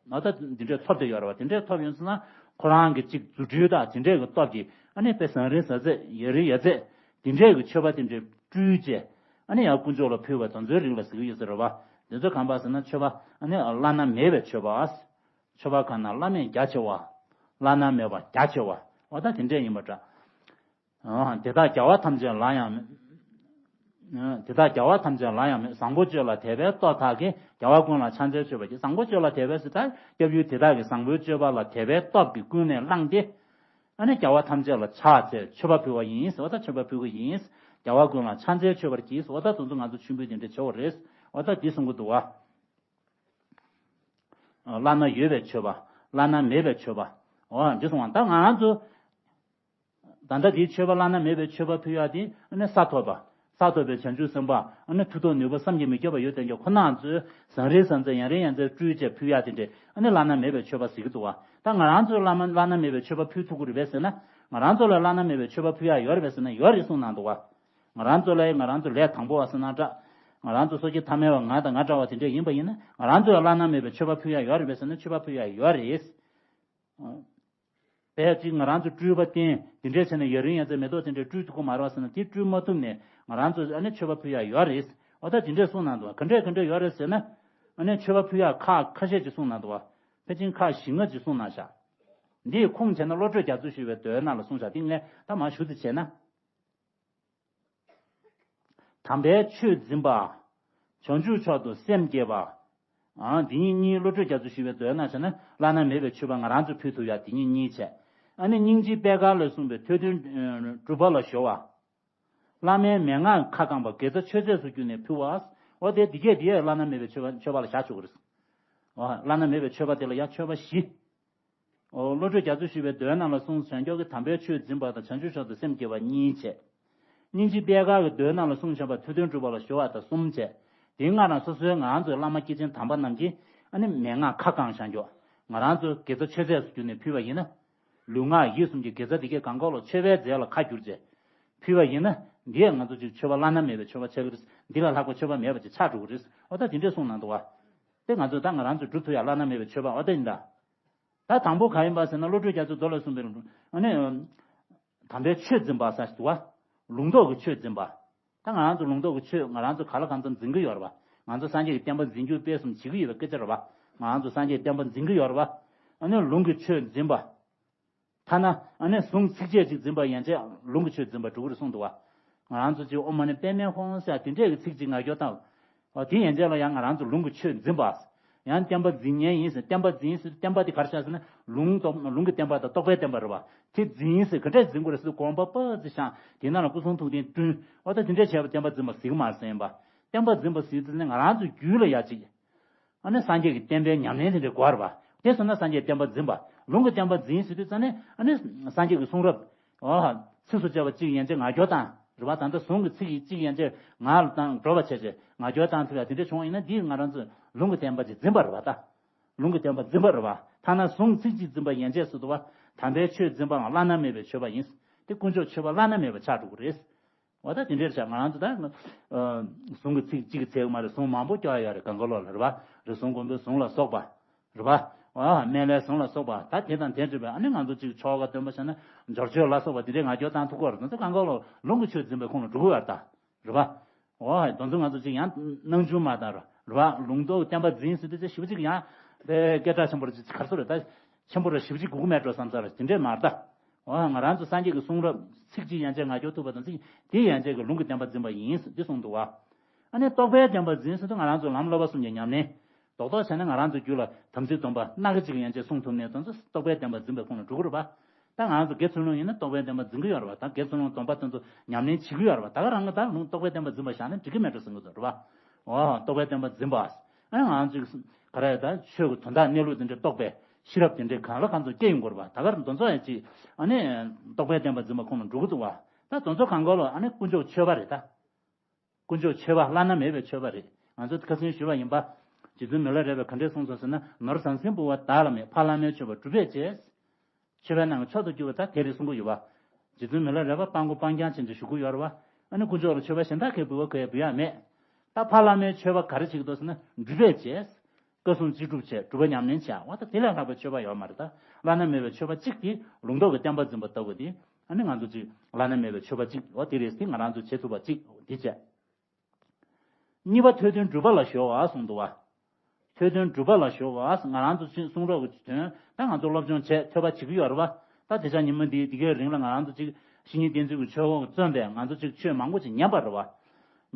ང་ད་འདི་འདྲའི་ཐོབ་བསྡད་ཡོད་རེད་བ། དེ་འདྲའི་ཐོབ་ཡོང་སོང་ན་ཁོ་རང་གི་ཅིག་རྫུ་འཕྲུལ་དང་དེ་འདྲའི་གི་སྟོབས་ཀྱིས་ཨ་ནི་དཔེ་ཟང་རིང་ཟ་ཚད་ཡ་རིང་ཡ་ཚད་དེ་འདྲའི་གི་མཆོད་པ་དེ་འདྲའི་སྤྲུལ་བྱས་ཨ་ནི་ཡང་དཀོན་མཆོག་ལ་ཕུལ་བ་དེ་ཚོའི་རིགས་ལ་ཟེར་གི་ཡོད་ས་རེད་བ། དེ་ཚོ་གང་པ་ཟེར་ན་མཆོད་པ་ཨ་ནི་བླ་ན་མེད་པའི་མཆོད་པ། མཆོད་པ་གང་རྣམས་བླ་མེད་རྒྱ་ཆེ་བ། བླ་ན་མེད་པ་རྒྱ་ཆེ་བ། འོ་ད་དེ་འདྲས་ཡིན་པ་འདྲ། དེ་དག་རྒྱལ་བ་ཐམས་ཅད་ལ་ཡང་། དེ་དག་རྒྱལ་བ་ཐམས་ཅད་ལ་ཡང་མོས། བཟང་པོ་སྤྱོད་ལ་དད་པའི་སྟོབས་དག་གིས་རྒྱལ་བ་ཀུན་ལ་ཕྱག་འཚལ་མཆོད་པར་བགྱི། བཟང་པོ་སྤྱོད་ལ་དད་པའི་ཟེར་ད་སྐྱབས་ཡུལ་དེ་དག་གི་བཟང་པོའི་སྤྱོད་པ་ལ་དད་པའི་སྟོབས་ཀྱིས་ཀུན་ནས་བསླངས་ཏེ། ཨ་ནི་རྒྱལ་བ་ཐམས་ཅད་ལ་ཕྱག་འཚལ་མཆོད་པ་ཕུལ་བ་ཡིན་ཟེར་བ་ད་མཆོད་པ་ཕུལ་གི་ཡིན། རྒྱལ་བ་ཀུན་ལ་ཕྱག་འཚལ་མཆོད་པར་བགྱི་ཟེར་བ་ད་དེ་ཚོ་ང་ཚོ་མཆོད་འབུལ་དེ་འདྲ་བྱེད་པ་རེད། བ་ད་འདི་གསུང་གི་འདུག་བ། བླ་ན་ཡོད་པའི་མཆོད་པ། བླ་ན་མེད་པའི་མཆོད་པ། འོ་འདི་གསུང་བ་ད་ང་རང་ཚོ། ད་ལྟ་འདིའི་མཆོད་པ་བླ་ན་མེད་པའི་མཆོད་པ་ཕུལ་ཡག་དེ་ཨ་ནི་ས་ཐོབ་པ། ས་ཐོབ་པའི་བྱང་ཆུབ་སེམས་དཔའ་ཨ་ནི་མཐུ་སྟོབས་ནུས་པ་བསམ་གྱིས་མི་ཁྱབ་པ་ཡོད་དེ་འདྲ་ཁོ་རྣམ་ཚོས་ཟང་རིང་ཟང་ཚད་ཡང་རིང་ཡང་ཚད་སྤྲུལ་བྱས་ཕུལ་ཡག་དེ་འདྲས་ཨ་ནི་བླ་ན་མེད་པའི་མཆོད་པ་ཟེར་གྱི་འདུག་བ། ད་ང་རང་ཚོས་བླ་མ་བླ་ན་མེད་པའི་མཆོད་པ་ཕུལ་ཐུབ་ཀྱི་རེད་པས་ཟེར་ན། ང་རང་ཚོ་ལ་བླ་ན་མེད་པའི་མཆོད་པ་ཕུལ་ཡག་ཡོད་རེད་པས་ཟེར་ན་ཡོད་རེད་གསུངས་གནང་འདུག་བ། ང་རང་ཚོ་ལ་ང་རང་ཚོ་ལས་དང་པོ་བ་ཟེར་ན་འདྲ། ང་རང་ཚོ་སོ་སྐྱེ་ཐ་མལ་བ་ང་དང་ང་འདྲ་བ་དེ་འདྲས་ཡིན་པ་ཡིན་ན་ང་རང་ཚོ་ལ་བླ་ན་མེད་པའི་མཆོད་པ་ཕུལ་ཡག་ཡོད་རེད་པས་ཟེར་ན་མཆོད་པ་ཕུལ་ཡག་ཡོད་རེད། དཔེ་ཅིག་ང་རང་ཚོ་སྤྲུལ་པ་བསྟན་དེ་འདྲས་བྱས་ནས་ཡ་རིང་ཡ་མཚན་མེ་ཏོག་དེ་འདྲས་སྤྲུལ་ཐུབ་ཀྱི་མ་རེད་བ་ཟེར་ན་དེ་སྤྲུལ་མ་ཐུབ་ནས་ང་རང་ཚོ་ཨ་ནི་མཆོད་པ་ཕུལ་ཡག་ཡོད་རེད། འོ་ད་དེ་འདྲས་གསུངས་གནང་འདུག་བ། ག་འདྲས་ག་འདྲས་ཡོད་རེད་ཟེར་ན། ཨ་ནི་མཆོད་པ་ཕུལ་ཡག་ཁག་ཁ་ཤས་ཅིག་གསུངས་གནང་འདུག་བ། ཕལ་ཆེར་ཁག་བཞི་ལྔ་ཅིག་གསུངས་གནང་བཞག་འདིའི་ཁུངས་བྱས་ན་བློ་གྲོས་རྒྱ་མཚོ་ཞུས་པའི་མདོའི་ནང་ལ་གསུངས་བཞག་འདི་ངས་ད་མར་ཞུ་ཙམ་བྱས་ན། དམ་པའི་ཆོས་འཛིན་པ། བྱང་ཆུབ་མཆོག་ཏུ་སེམས་བསྐྱེད་པ། ཨ་འདི་གཉིས་གཉིས་བློ་གྲོས་རྒྱ་མཚོ་ཞུས་པའི་མདོའི་ནང་བྱས་ན་བླ་ན་མེད་པའི་མཆོད་པ་ང་རང་ཚོ་ཕུལ་ཐུབ་ཡག་འདི་གཉིས་གཉིས་བྱས། ཨ་ནི་སྙིང་རྗེ་པད་དཀར་ལས་གསུངས་པའི་ཐོས་དོན་སྒྲུབ་པ་ལ་གཞོལ་བ། བླ་མའི་མན་ངག་ཁ་བསྐངས་པ་དགེ་རྩ་མཆོད་རྫས་སུ་གྱུར་ནས་ཕུལ་བ། འོ་དེ་འདི་གས་འདི་ཡས་བླ་ན་མེད་པའི་མཆོད་པ་མཆོད་པ་ལ་བཞག་ཆོག་གི་རེད། འོ་བླ་ན་མེད་པའི་མཆོད་པ་དེ་ལ་ཡང་མཆོད་པ་བཞི། འོ་བློ་གྲོས་རྒྱ་མཚོས་ཞུས་པའི་མདོའི་ནང་ལ་གསུངས་བྱང་ཆུབ་ཀྱི་དམ་པའི་ཆོས་འཛིན་པ་དང་བྱང་ཆུབ་མཆོག་ཏུ་སེམས་བསྐྱེད་པ་གཉིས་བྱས། སྙིང་རྗེ་པད་དཀར་གྱི་མདོའི་ནང་ལ་གསུངས་བཞག་པ་ཐོས་དོན་སྒྲུབ་པ་ལ་གཞོལ་བ་དང་གསུམ་བྱས། དེའི་སྔ་རང་སོ་སོའི་ང་རང་ཚོའི་བླ་མ་སྐྱེས་ཆེན་དམ་པ་རྣམས་ཀྱིས་ཨ་ནི་མན་ངག་ཁ་བསྐངས་བཞག་འགྱོ། ང་རང་ཚོ་དགེ་རྩ་མཆོད་རྫས་སུ་གྱུར་ནས་ཕུལ་བ་ཡིན་ན། ལུས་ངག་ཡིད་གསུམ་གྱི་དགེ་རྩ་དེ་གས་གང་ག་ལོ་མཆོད་པའི་རྫས་ལ་ཁ་བསྒྱུར་བྱས། ཕུལ་བ་ཡིན་ན། འདིས་ང་ཚོ་ཅིག་མཆོད་པ་བླ་ན་མེད་པའི་མཆོད་པ་ཆགས་ཀྱི་རེད། འདི་ལ་ལྷག་པའི་མཆོད་པ་མེད་པ་ཅིག་ཆགས་འགྲོ་གི་རེད། འོ་ད་དེ་འདྲས་གསུངས་གནང་འདུག་བ། དེ་ང་ཚོས་ད་ང་རང་ཚོས་སྒྲུབ་ཐུབ་ཡག་བླ་ན་མེད་པའི་མཆོད་པ་འོ་ད་ཡིན་ད། ད་དང་པོ་ག་ཡིན་པ་ཟེར་ན་བློ་གྲོས་རྒྱ་མཚོས་མདོ་ལ་གསུངས་པའི་ཨ་ནི། དམ་པའི་ཆོས་འཛིན་པ་ཟེར་འདུག་བ། ལུང་རྟོགས་ཀྱི་ཆོས་འཛིན་པ། ད་ང་རང་ཚོ་ལུང་རྟོགས་ཀྱི་ཆོས་ང་རང་ཚོ་ག་ལ་གང་འཚམ་འཛིན་གྱི་ཡོད་རེད་བ། ང་ཚོ་སངས་རྒྱས་ཀྱི་བསྟན་པ་འཛིན་རྒྱུ་སྤེལ་གསུམ་བྱེད་ཀྱི་ཡོད་པའི་སྐད་ཆ་རེད་བ། ང་རང་ཚོ་སངས་རྒྱས་བསྟན་པ་འཛིན་གྱི་ཡོད་རེད་བ། ཨ་ནི་ལུང་གི་ཆོས་འཛིན་པ། ཐ་ན་ཨ་ནི་གཟུངས་ཚིགས་བཅད་ཅིག་འཛིན་པ་ཡན་ཆད་ལུང་གི་ཆོས་འཛིན་པ་འགྲོ་གི་རེད་གསུངས་འདུག་བ། ང་རང་ཚོ་ཅིག་ཨོཾ་མ་ཎི་པདྨེ་ཧཱུྃ་ཟེར་དེ་འདྲས་ཀྱི་ཚིག་ཅིག་ངག་སྐྱོར་བཏང་། འོ་དེ་ཡན་ཆད་ལ་ཡང་ང་རང་ཚོ་ལུང་གི་ཆོས་འཛིན་པ། ཡང་བསྟན་པ་འཛིན་མཁན་ཡིན་ཟེར་བསྟན་པ་འཛིན་ཟེར་བསྟན་པ་དེ་ག་རེ་ཆགས་ཟེར་ན་ལུང་རྟོགས་ལུང་གི་བསྟན་པ་དང་རྟོགས་པའི་བསྟན་པ་རེད་བ། དེ་འཛིན་ཟེར་ག་འདྲས་འཛིན་དགོས་རེད་ཟེར་དུས་དགོངས་པ་པ་ཙི་བཞེངས་དེ་ནང་ལ་སྐུ་གསུང་ཐུགས་རྟེན་བསྐྲུན། འོ་ད་དེ་འདྲས་བྱས་པ་བསྟན་པ་འཛིན་པ་ཟེར་གི་མ་རེད་ཟེར་ཡིན་པ། བསྟན་པ་འཛིན་པ་ཟེར་དུས་ནི་ང་རང་ཚོ་རྒྱུད་ལ་ཡ་གཅིག་ཨ་ནི་སངས་རྒྱས་ཀྱི་བསྟན་པའི་ཉམས་ལེན་དེ་འདྲའི་དགོས་རེད་བ། དེ་སོང་ན་སངས་རྒྱས་བསྟན་པ་འཛིན་པ། ལུང་གི་བསྟན་པ་འཛིན་ཟེར་དུས་ཙང་ནས་ཨ་ནི་སངས་རྒྱས་ཀྱི་གསུང་རབ། འོ། ཚིགས་སུ་བཅད་པ་གཅིག་ཡན་ཆད་ངག་སྐྱོར་བཏང་རེད་བ། ད་ལྟ་གཟུངས་ཀྱི་ཚིག་གཅིག་ཡན་ཆད་ངག་ལ་བཏང་སྒྲོག་པ་བྱས་བྱས་ངག་སྐྱོར་བཏང་ཐུབ་ཡ་དེ་འདྲ་བྱུང་བ་ཡིན་ན་འདིས་ང་རང་ཚོས་ལུང་གི་བསྟན་པ་ཅིག་འཛིན་པ་རེད་བ་ད། ལུང་གི་བསྟན་པ་འཛིན་པ་རེད་བ། ཐ་ན་གཟུངས་ཚིག་གཅིག་འཛིན་པ་ཡན་ཆད་སུ་འདུག་བ། དམ་པའི་ཆོས་འཛིན་པའང་བླ་ན་མེད་པའི་མཆོད་པ་ཡིན། དེ་དཀོན་མཆོག་མཆོད་པ་བླ་ན་མེད་པ་ཆགས་འགྲོ་གི་རེད། འོ་ད་དེ་འདྲའི་ཆ་ང་རང་ཚོ་ད་གཟུངས་ཀྱི་ཚིག་གཅིག་གི་ཚད་མ་རེད། གཟུངས་མང་པོ་སྐྱོར་ཡ་ཡོད་རེད། གང་ག་ལོག་ལ་རེད་བ། རེད། གཟུངས་མགོན་པོའི་གཟུངས་ལ་སོགས་པ་རེད་བ། འོ་སྨན་བླའི་གཟུངས་ལ་སོགས་པ་ད་དེ་དང་དེ་འདྲ་བའི་ཨ་ནི་ང་ཚོ་གཅིག་ཆོ་ག་སྟོན་པ་བྱས་ན་འབྱོར་ཆོས་ལ་སོགས་པ་དེ་འདྲའི་ང་ཚོ་བཏང་ཐུབ་ཀྱི་ཡོད་རེད། ང་ཚོ་གང་ག་ལོག་ལུང་གི་ཆོས་འཛིན་པའི་ཁོངས་ལ་འགྲོ་གི་ཡོད་རེད་ད། རེད་བ། འོ་དེ་ཚོ་ང་ཚོ་གཅིག་ཡང་སྣང་ཆུང་མ་དང་རེད་བ། ལུང་རྟོགས་བསྟན་པ་འཛིན་ཟེར་དུས་ཚོད་ཞེ་པོ་གཅིག་ཡང་དཔེ་སྐད་གྲགས་ཆེན་པོ་རེད། ག་རེ་ཟེར་རེད། ད་ཆེན་པོ་རེད། ཞེ་པོ་གཅིག་དགོས་ཀྱི་མེད་འགྲོ་བསམ་ས་རེད། དེ་འདྲས་མ་རེད་ད། འོ་ང་རང་ཚོ་སངས་རྒྱས་ཀྱི་གསུང་རབ་ཚིག་གཅིག་ཡན་ཆད་ངག་སྐྱོར་ཐུབ་པ་དང་ཚིག་དེ་ཡན་ཆད་ཀྱི་ལུང་གི་བསྟན་པ་འཛིན་པ་ཡིན་འདི་གསུངས་འདུག་བ། ཨ་ནི་རྟོགས་པའི་བསྟན་པ་འཛིན་ཟེར་དུས་ང་རང་ཚོ་ལམ་བསླབ་པ་གསུམ་གྱི་ཉམས་ལེན། རྡོག་རྡོག་བྱས་ན་ང་རང་ཚོ་རྒྱུད་ལ་དམ་ཚིག་སྡོམ་པ་སྣ་ཁ་གཅིག་ཡན་ཆད་སྲུང་ཐུབ་ནས་དོན་ཚོ་རྟོགས་པའི་བསྟན་པ་འཛིན་པའི་ཁོངས་ལ་འགྲོ་གི་རེད་པ། ད་ང་ཚོ་དགེ་ཚུལ་སློང་ཡིན་ན་རྟོགས་པའི་བསྟན་པ་འཛིན་གྱི་ཡོད་རེད་པ། ད་དགེ་ཚུལ་སློང་སྡོམ་པ་དེ་ཚོ་ཉམས་ལེན་བྱེད་ཀྱི་ཡོད་རེད་པ། ད་ག་རང་གི་ད་ལུང་རྟོགས་པའི་བསྟན་པ་འཛིན་པ་བཞག་ན་འགྲིག་གི་མེད་འགྲོ་བསམ་གྱི་འདུག་རེད་པ། འོ་རྟོགས་པའི་བསྟན་པ་འཛིན་པ། ཨ་ང་ཚོས་ག་རེ་ད་ཆོས་ཀྱི་དོན་དག་གནས་ལུགས་དེ་འདྲ་རྟོགས་པའི་ཤེས་རབ་དེ་འདྲའི་གང་ལ་གང་འཚམ་སྐྱེ་ཡོང་གི་རེད་པ། ད་ག་རང་དེ་ཚོ་ཡང་ཅིག་ཨ་ནི་རྟོགས་པའི་བསྟན་པ་འཛིན་པ་ཁོངས་ལ་འགྲོ་གི་འདུག་བ། ད་དེ་ཚོ་གང་ག་ལོག་ཨ་ནི་དཀོན་མཆོག་མཆོད་པ་རེད་ད། དཀོན་མཆོག་མཆོད་པ་བླ་ན་མེད་པའི་མཆོད་པ་རེད། ང་ཚོ་ཁ་སང་ཞུས་པ་ཡིན་པ། རྗེ་བཙུན་མི་ལ་རས་པས་ག་འདྲས་གསུངས་སོང་ཟེར་ན། ནོར་ཟང་ཟིང་ཕུང་བ་བདག་ལ་མེད། ཕ་བླ་མའི་མཆོད་པ་སྒྲུབ་པས་བྱས། མཆོད་པའི་ནང་གི་མཆོག་ཏུ་གྱུར་པ་ད་དེ་རེད་གསུང་གི་ཡོད་པ། རྗེ་བཙུན་མི་ལ་རས་པ་སྤྲང་པོ་སྤྲང་རྐྱང་ཅན་དུ་བཞུགས་ཀྱི་ཡོད་རེད་པ། ཨ་ནི་དཀོན་མཆོག་ལ་མཆོད་པ་གཞན་དག་གས་འབུལ་བ་གས་འབུལ་ཡག་མེད། ད་ཕ་བླ་མའི་མཆོད་པ་ག་རེ་བྱེད་ཀྱི་འདུག་ཟེར་ན་སྒྲུབ་པས་བྱས། བཀའ་སྲུང་རྩིས་སྒྲུབ་བྱས། སྒྲུབ་པ་ཉམས་ལེན་བྱས། འོ་ད་དེ་ལས་ལྷག་པའི་མཆོད་པ་ཡོད་མ་རེད་ད། བླ་ན་མེད་པའི་མཆོད་པ་གཅིག་དེ་ལུང་རྟོགས་ཀྱི་བསྟན་པ་འཛིན་པ་ལྟ་བུ་དེ། ཨ་ནི་ང་ཚོ་གཅིག་བླ་ན་མེད་པའི་མཆོད་པ་གཅིག་འོ་དེ་རེད། དེ་ང་རང་ཚོ་བྱེད་ཐུབ་པ་གཅིག་འོ་དེ་བྱས། གཉིས་པ་ཐོས་དོན་སྒྲུབ་པ་ལ་གཞོལ་བ་གསུངས་འདུག་བ། ཐོས་དོན་སྒྲུབ་པ་ལ་གཞོལ་བ། ང་རང་ཚོ་གཅིག་གསུང་རབ་ཀྱི་དོན་ད་ང་ཚོ་སློབ་སྦྱོང་བྱས་ཐོས་པ་བྱེད་ཀྱི་ཡོད་རེད་བ། ད་དེ་ཆ་ཉིན་མོ་འདི་འདི་གའི་རིང་ལ་ང་རང་ཚོ་གཅིག་བཤེས་གཉེན་བསྟེན་ཚུལ་གྱི་ཆོས་འོག་བརྩོན་པས་ང་ཚོ་གཅིག་ཆོས་མང་པོ་ཅིག་ཉན་པ་རེད་བ།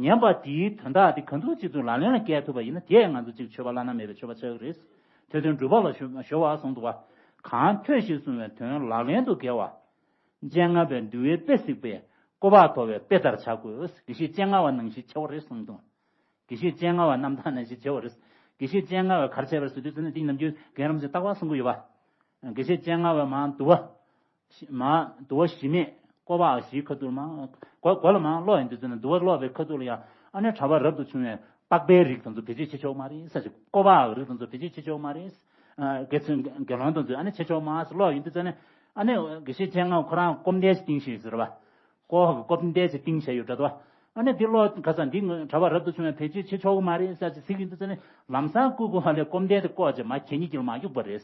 ཉན་པ་དེའི་དོན་དག་དེ་ག་འདྲ་ཅིག་ཏུ་ལག་ལེན་ལ་བཀལ་ཐུབ་པ་ཡིན་ན་དེས་ང་ཚོ་གཅིག་མཆོད་པ་བླ་ན་མེད་པའི་མཆོད་པ་ཆགས་ཀྱི་རེད། ཐོས་དོན་སྒྲུབ་པ་ལ་གཞོལ་བ་གསུངས་འདུག་བ། གང་ཐོས་ཤིང་གསུངས་པའི་དོན་ལག་ལེན་དུ་འགེལ་བ། སྤྱན་སྔ་བས་འདུལ་བའི་དཔེ་གཟིགས་པས་བསྐོ་བ་དོར་བའི་དཔེ་ལྟར་བྱ་དགོས། དགེ་བཤེས་སྤྱན་སྔ་བ་ནང་བཞིན་བྱེད་པ་རེད་གསུངས་འདུག་དགེ་བཤེས་སྤྱན་སྔ་བ་རྣམ་ཐར་ནང་བཞིན་བྱེད་པ་རེད། དགེ་བཤེས་སྤྱན་སྔ་བས་ག་རེ་བྱས་པ་རེད་ཟེར་དུས་ཙམ་ནས་འདི་ནམ་རྒྱུན་རྒན་རབས་ཚོས་རྟག་པར་གསུང་གི་ཡོད་པ། དགེ་བཤེས་སྤྱན་སྔ་བས་མར་འདུལ་བ། མར་འདུལ་བ་གཞི་མེད་བསྐོར་བ་བཞིའི་ཁ་ཐུག་ལ་མར་སྒོ་སྒོ་ལ་མར་ཀློག་ཡོང་དུས་ཙམ་ནས་འདུལ་བ་ཀློག་པའི་ཁ་ཐུག་ལ་ཡང་ཨ་ནི་གྲྭ་པ་རབ་ཏུ་བྱུང་བའི་པགས་པའི་རིགས་དེ་ཚོ་བེད་སྤྱོད་བྱེད་ཆོག་མ་རེད་ཟེར་ཅིག་བསྐོར་བའི་རིགས་དེ་ཚོ་བེད་སྤྱོད་བྱེད་ཆོག་མ་རེད། དགེ་ཚུལ་དགེ་སློང་དེ་ཚོས་ཨ་ནི་བྱེད་ཆོག་མ་ཟེར་ཀློག་ཡོང་དུས་ཙམ་ནས་ཨ་ནི་དགེ་བཤེས་སྤྱན་སྔ་ཁོ་རང་སྐོམ་དལ་ཞིག་བཏིང་ཞིག་ཟེར་བ། ཀོ་ཧ་གི་སྐོམ་དལ་ཞིག་བཏིང་བྱས་ཡོད་འདྲ་དོ། ཨ་ནི་འདི་ཀློག་ཁ་སང་འདི་གྲྭ་པ་རབ་ཏུ་བྱུང་བའི་བེད་སྤྱོད་བྱེད་ཆོག་གི་མ་རེད་ཟེར་ཅིག་ཟེར་གྱི་འདུག་ཟེར་ནས་ལམ་སང་ཀུ་ཀུ་ཧ་ལས་སྐོམ་དལ་དེ་བཀོག་བྱས་མར་གད་སྙིགས་དཀྱིལ་མར་གཡུགས་པ་རེད།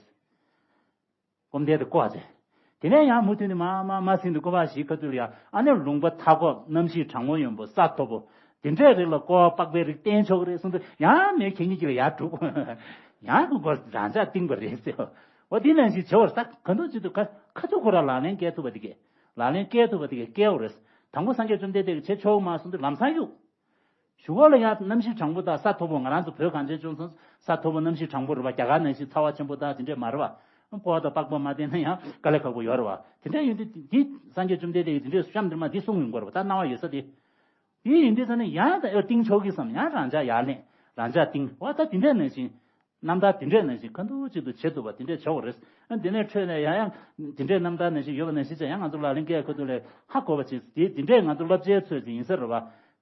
སྐོམ་དལ་དེ་བཀོག་བྱས། དེ་ནས་ཡང་མུ་མཐུད་ནས་མར་མར་མར་ཟིན་དུས་སྐོར་བ་བཞིའི་ཁ་ཐུག་ལ་ཡང་ཨ་ནི་ལུང་པ་མཐའ་འཁོབ་གནམ་གཤིས་གྲང་མོ་ཡོང་པོ་ས་མཐོ་པོ་དེ་འདྲའི་རིགས་ལ་ཀོ་ཧ་པགས་པའི་རིགས་བསྟེན་ཆོག་གི་རེད་གསུངས་དུས་ཡང་མོས་གད་སྙིགས་དཀྱིལ་ལ་ཡར་བྲུག་ཡང་ཀུ་ཀུ་རང་འཇགས་བཏིང་པ་རེད་ཟེར། འོ་དེ་ནང་བཞིན་བྱེད་པར་ད་ག་འདུག་ཅི་འདུག་ག་ཁ་ཐུག་ཁོ་རང་ལག་ལེན་བཀལ་ཐུབ་པ་དེ་གས། ལག་ལེན་བཀལ་ཐུབ་པ་དེ་གས་བཀལ་བ་རེད། དང་པོ་སངས་རྒྱས་བཅོམ་ལྡན་འདས་ཀྱིས་བྱེད་ཆོག་མ་གསུངས་དུས་ལམ་སང་གཡུག་གཞུག་གུ་ལ་ཡང་གནམ་གཤིས་གྲང་པོ་དང་ས་མཐོ་པོ། ང་རང་ཚོ་བོད་གངས་ཅན་ལྗོངས་སུ་ས་མཐོ་པོ་གནམ་གཤིས་གྲང་པོ་རེད་པ། རྒྱ་གར་ནང་བཞིན་ཚ་བ་ཆེན་པོ་དང་དེ་འདྲས་མ་རེད་པ། ཀོ་ཧ་དང་པགས་པ་མ་བསྟེན་ན་ཡང་དཀའ་ལས་ཁག་པོ་ཡོད་རེད་པ། དེ་འདྲས་ཡིན་དུས་འདི་སངས་རྒྱས་བཅོམ་ལྡན་འདས་ཀྱིས་དེ་འདྲས་གཤམ་འདིར་མ་འདི་གསུངས་ཡོང་གི་རེད་པ། ད་སྣང་བ་ཡོད་ས་དེ། དེ་ཡིན་དུས་ཙ་ནས་ཡང་ད་ཨེ་བཏིང་ཆོག་གི་བསམ། ཡང་རང་འཇགས་ཡར་ལེན། རང་འཇགས་བཏིང་བ། ད་དེ་འདྲས་ནང་བཞིན། རྣམ་ཐར་དེ་འདྲས་ནང་བཞིན་ག་འདུག་ཅིག་ཏུ་བྱེད་ཐུབ་པ་དེ་འདྲས་བྱ་དགོས་རེད། ཨ་འདི་ནས་འཕྲོས་ནས་ཡང་ཡང་དེ་འདྲས་རྣམ་ཐར་ནང་བཞིན་ཡོད་པ་ནང་བཞིན་བྱས་ཡང་ང་ཚོ་ལག་ལེན་བཀལ་ཁ་ཐུག་ལ་ཧ་གོ་བ་བྱེད། དེ་དེ་འདྲས་ང་ཚོ་བསླབ་བྱའི་ཚོད་ཅིག་ཡིན་ས་རེད་པ།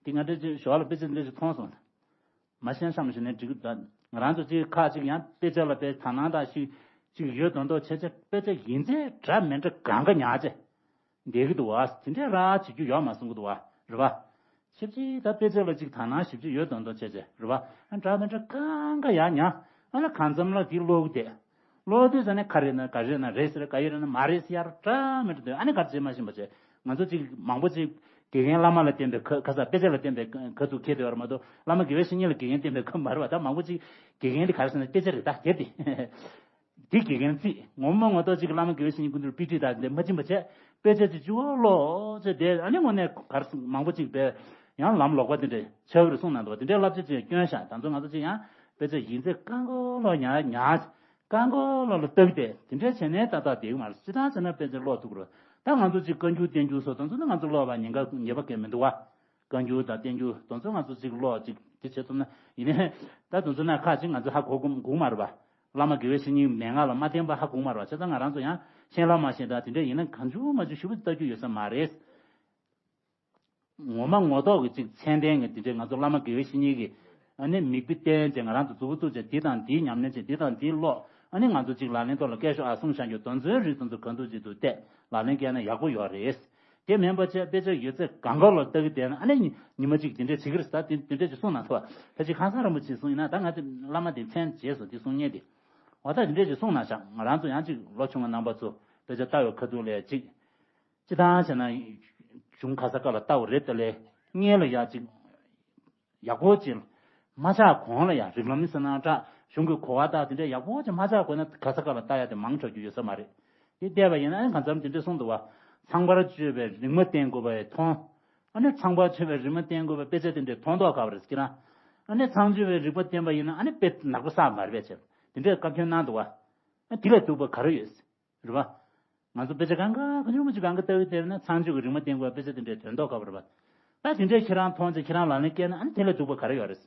དེ་ང་འདྲས་ཅིག་ཞོར་ལ་དཔེ་ཆ་འདི་འདྲས་ཅིག་མཐོང་སོང་། མ་ཤེས་ཤམ་ཞིག་ནས་འགྲིག་གི་འདུག་ང་རང་ཚོ་ཅིག་ཁག་ཅིག་ཡང་དཔེ་ཆ་ལ་དཔེ་དག་སྣང་དང་ཞིག་ཅིག་ཡོད་མདོག་མདོག་བྱས་བྱས་དཔེ་ཆ་ཡིན་ཚད་འདྲ་མི་འདྲ་གང་ག་ཉར་བྱས། བསྡད་ཀྱི་འདུག་བ། དེ་འདྲས་ར་བྱེད་རྒྱུ་ཡོད་མ་གསུང་གི་འདུག་བ། རེད་བ། ཞིབ་ཅིག་ད་དཔེ་ཆ་ལ་ཅིག་དག་སྣང་ཞིབ་ཅིག་ཡོད་མདོག་མདོག་བྱས་བྱས་རེད་བ། ཨ་འདྲ་མི་འདྲ་གང་ག་ཡར་ཉར། ཨ་ལ་གང་འཚམ་ལ་དེ་ཀློག་གི་བསྡད། ཀློག་དུས་ཙ་ནས་ག་རེ་ན་ག་རེ་ན་རེད་ཟེར། ག་ཡོད་རེད་ན་མ་རེད་ཟེར། ཡར་འདྲ་མི་འདྲ་འདུག་ཨ་ནི་ག་རེ་བྱེད་མ་ཤེས་པ་བྱས། ང་ཚོ་ཅིག་མང་པོ་ཅིག་དགེ་རྒན་བླ་མ་ལ་བསྟེན་པའི་ཁ་ཁ་ས་དཔེ་ཆ་ལ་བསྟེན་པའི་ཁ་ཐུག་ཁྱེར་བསྡད་པ་རེད་མ་གཏོགས་བླ་མ་དགེ་བའི་བཤེས་གཉེན་ལ་དགེ་རྒན་བསྟེན་པའི་ཁ་མ་རེད་བ། ད་མང་པོ་ཅིག་དགེ་རྒན་དེ་ག་རེ་ཟེར་ན་དཔེ་ཆ་རེད། ད་དེ་དེ། འདི་དགེ་རྒན་རྩིས་ངོ་མ་ངོ་ཐོག་ཅིག་གི་བླ་མ་དགེ་བའི་བཤེས་གཉེན་སྐུ་མདུན་དུ་དཔེ་ཁྲིད་དང་དེ་མ་ཕྱིན་པ་བྱས། དཔེ་ཆ་ཅིག་བཅུ་བ་ཀློག་ཅེས་དེ་ཨ་ནི་དངོས་གནས་གར་མང་པོ་ཅིག་པས་ཡང་ལམ་ལོག་པ་དེ་འདྲ་ཆགས་ཀྱི་རེད་གསུངས་གནང་འདུག་དེ་འདྲའི་བསླབ་བྱ་ཅིག་བསྐྱོན་ཤག་ད་ཚོ་ང་ཚོ་ཅིག་ཡང་དཔེ་ཆ་ཡིན་ཚད་རྐང་འཁོར་ལོག་ཉར་ཉར། རྐང་འཁོར་ལོག་ལ་བཏགས་ཏེ་དེ་འདྲའི་བྱས་ནས་ཏག་ཏག་བསྡད་ཀྱི་མ་རེད། སྤྱིར་བཏང་བྱས་ན་དཔེ་ཆ་ཀློག་ཐུབ་ཀྱི་རེད། ད་ང་ཚོ་ཅིག་བཀའ་འགྱུར་བསྟན་འགྱུར་སོགས་ད་ཚོ་ནི་ང་ཚོ་ཀློག་པ་ཉེན་ཁ་ཉེས་པ་གང་མི་འདུག་བ། བཀའ་འགྱུར་དང་བསྟན་འགྱུར་དེ་ཚོ་ང་ཚོ་ཅིག་ཀློག་ཅིག་དེ་བྱེད་ཐུབ་ན་ཡིན་ནའི་ད་དེ་ཚོ་ན་ཁག་ཅིག་ང་ཚོ་ཧ་གོ་གི་དགོས་མ་རེད་པ། བླ་མ་དགེ་བའི་བཤེས་གཉེན་མན་ངག་ལ་མ་བརྟེན་པ་ཧ་གོ་མ་རེད་པ། བྱས་ཙང་ང་རང་ཚོ་ཡང་ཤེས་ལ་མ་ཤེས་དང་དེ་འདྲ་ཡིན་ན་གང་བྱུང་མ་བྱུང་ཞུ་བ་ལྟ་རྒྱུ་ཡོད་ས་མ་རེད། ངོ་མ་ངོ་ཐོག་གི་ཅིག་མཚན་ལྡན་གྱི་དེ་འདྲའི་ང་ཚོ་བླ་མ་དགེ་བའི་བཤེས་གཉེན་གྱི་ཨ་ནི་མིག་དཔེ་བསྟན་བྱས་ང་རང་ཚོ་མཛུབ་གུ་བཙུགས་བྱས་འདི་དང་འདིའི་ཉམས་ལེན་བྱས་འདི་དང་འདིའི་ཀློག་ཨ་ནི་ང་ཚོ་ཅིག་ལག་ལེན་ཐོག་ལ་བཀལ་ཤོག་ཨ་གསུངས་བཞག་རྒྱུ་དོན་ཚན་རིགས་དེ་ཚོ་ག་འདུག་ཅིག་འདུག་བལྟས་ལག་ལེན་བཀལ་ན་ཡག་པོ་ཡོད་རེད། དེ་མིན་པ་བྱས་དཔེ་ཆ་ཡོད་ཚད་གང་ག་ལ་ལྟ་གི་བསྡད་ན་ཨ་ནི་ཉི་མ་གཅིག་དེ་འདྲས་བྱེད་ཀྱི་རེད་ཟེར་དེ་དེ་འདྲས་ཅིག་གསུངས་གནང་ཐུབ་པ། ཕལ་ཆེར་ཁང་བཟང་རིན་པོ་ཆེས་གསུངས་ཡིན་ན་ད་ང་ཚོ་བླ་མ་དེ་མཚན་བརྗེད་སོང་དེ་གསུང་མཁན་དེ། འོ་ད་དེ་འདྲས་ཅིག་གསུངས་གནང་ཤག་ང་རང་ཚོ་ཡང་ཅིག་ལོ་ཆུང་བའི་རྣམ་པ་ཚོ་དཔེ་ཆ་ལྟ་བའི་ཁ་ཐུག་ལ་ཅིག་སྤྱི་བཏང་བྱས་ན་གཞུང་ག་ས་ག་ལ་ལྟ་བ་རེད་ད་ལས་སྔོན་ལ་ཡང་ཅིག་ཡག་པོ་ཅིག་མ་ཆགས་གོང་ལ་ཡང་རིགས་ལམ་ཟེར་ན་འདྲ་གཞུང་གི་གོ་བ་དག་དེ་འདྲས་ཡག་པོ་ཅིག་མ་ཆགས་གོང་ན་ག་ས་ག་ལ་ལྟ་ཡ་དེ་མང་དྲགས་རྒྱུ་ཡོད་ས་མ་རེད། དེ་བལྟས་པ་ཡིན་ན་ཨ་ནི་གང་འཚམ་དེ་འདྲས་གསུངས་འདུག་བ། ཚངས་པར་སྤྱོད་པའི་རིག་མ་བསྟེན་དགོས་པའི་མཐོང་། ཨ་ནི་ཚངས་པར་སྤྱོད་པའི་རིག་མ་བསྟེན་དགོས་པའི་དཔེ་ཆ་དེ་འདྲས་མཐོང་མདོག་ཁ་བ་རེད་ཁྱེད་རང་། ཨ་ནི་ཚངས་སྤྱོད་པའི་རིག་པ་བསྟེན་པ་ཡིན་ན་ཨ་ནི་དཔེ་ནག་པོ་བསགས་མ་རེད་པས་ཆེ། དེ་འདྲས་བཀའ་བཀྱོན་གནང་འདུག་བ། ཨ་དེ་ལས་སྡུག་པ་ག་རེ་ཡོད། རེད་བ། ང་ཚོ་དཔེ་ཆ་གང་ག་གང་བྱུང་མ་བྱུང་གང་ག་ལྟ་བུ་དེར་ན་ཚངས་སྤྱོད་ཀྱི་རིག་མ་བསྟེན་དགོས་པ་དཔེ་ཆ་དེ་འདྲའི་དོན་ལྡོག་ཁ་པོ་རེད་བ། ད་དེ་འདྲའི་ཁྱེད་རང་མཐོང་ཚེ་ཁྱེད་རང་ལག་ལེན་བཀལ་ན་ཨ་ནི་དེ་ལས་སྡུག་པ་ག་རེ་ཡོད་རེད།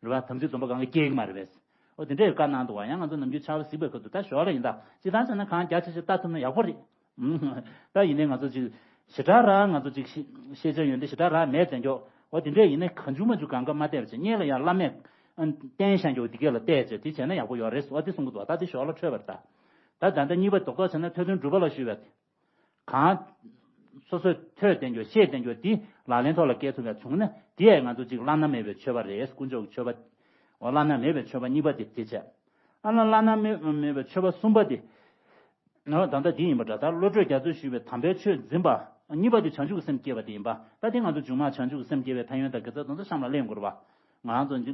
རེད་བ། དམ་ཚིག་སྡོམ་པ་གང་ག་སྐྱེ་གི་མ་རེད་པས། ཨོ་དེ་འདྲའི་བཀའ་གནང་འདུག་བ། ཡང་ང་ཚོ་ནམ་རྒྱུན་ཆར་པ་གཟིགས་པའི་ཁ་ཐུག་ད་ཞོར་ལ་ཡིན་ད་ཅི་ད་ཟེར་ན་གང་རྒྱ་ཆེ་ཆེ་ལྟ་ཐུབ་ན་ཡག་པོ་རེད། ད་ཡིན་ནའི་ང་ཚོ་ཅིག་ཞེ་དྲག་རང་ང་ཚོ་ཅིག་ཤེས་བྱ་ཡོན་ཏན་ཞེ་དྲག་རང་མེད་དེ་འཇོག་འོ་དེ་འདྲས་ཡིན་ནའི་གང་བྱུང་མ་བྱུང་གང་ག་མ་བལྟས་པ་བྱས་སྔོན་ལ་ཡང་བླ་མས་བསྟན་བཞག་འགྱོ་དེ་གས་ལ་བལྟས་བྱས་དེ་བྱས་ན་ཡག་པོ་ཡོད་རེད་ཟེར་བ་དེ་གསུང་གི་འདུག་ད་དེ་ཞོར་ལ་འཕྲོས་པ་རེད་ད། ད་ད་ལྟ་གཉིས་པ་རྡོག་རྡོག་བྱས་ན་ཐོས་དོན་སྒྲུབ་པ་ལ་ཞུས་པ་དེ། གང་། སོ་སོས་ཐོས་བསྟན་རྒྱུ་ཤེས་བསྟན་རྒྱུ་དེ་ལག་ལེན་ཐོག་ལ་བཀལ་ཐུབ་པ་བྱུང་ན་དེ་ཡང་ང་ཚོ་གཅིག་བླ་ན་མེད་པའི་མཆོད་པ་རེད། དཀོན་མཆོག་གི་མཆོད་པ། འོ་བླ་ན་མེད་པའི་མཆོད་པ་གཉིས་པ་དེ་དེ་བྱས། ཨ་ལ་བླ་ན་མེད་མེད་པའི་མཆོད་པ་གསུམ་པ་དེ། འོ་ད་ལྟ་འདི་ཡིན་པ་འདྲ་ད་བློ་གྲོས་རྒྱ་མཚོས་ཞུས་པའི་དམ་པའི་ཆོས་འཛིན་པ། གཉིས་པ་དེ་བྱང་ཆུབ་ཀྱི་སེམས་བསྐྱེད་པ་དེ་ཡིན་པ། ད་དེ་ང་ཚོ་མཇུག་མ་བྱང་ཆུབ་ཀྱི་སེམས་བསྐྱེད་པའི་ཕན་ཡོན་དང་དགེ་རྩ་དེ་ཚོ་གཤམ་ལ་གླེང་དགོས་རེད་བ། ང་རང་ཚོ་འདི།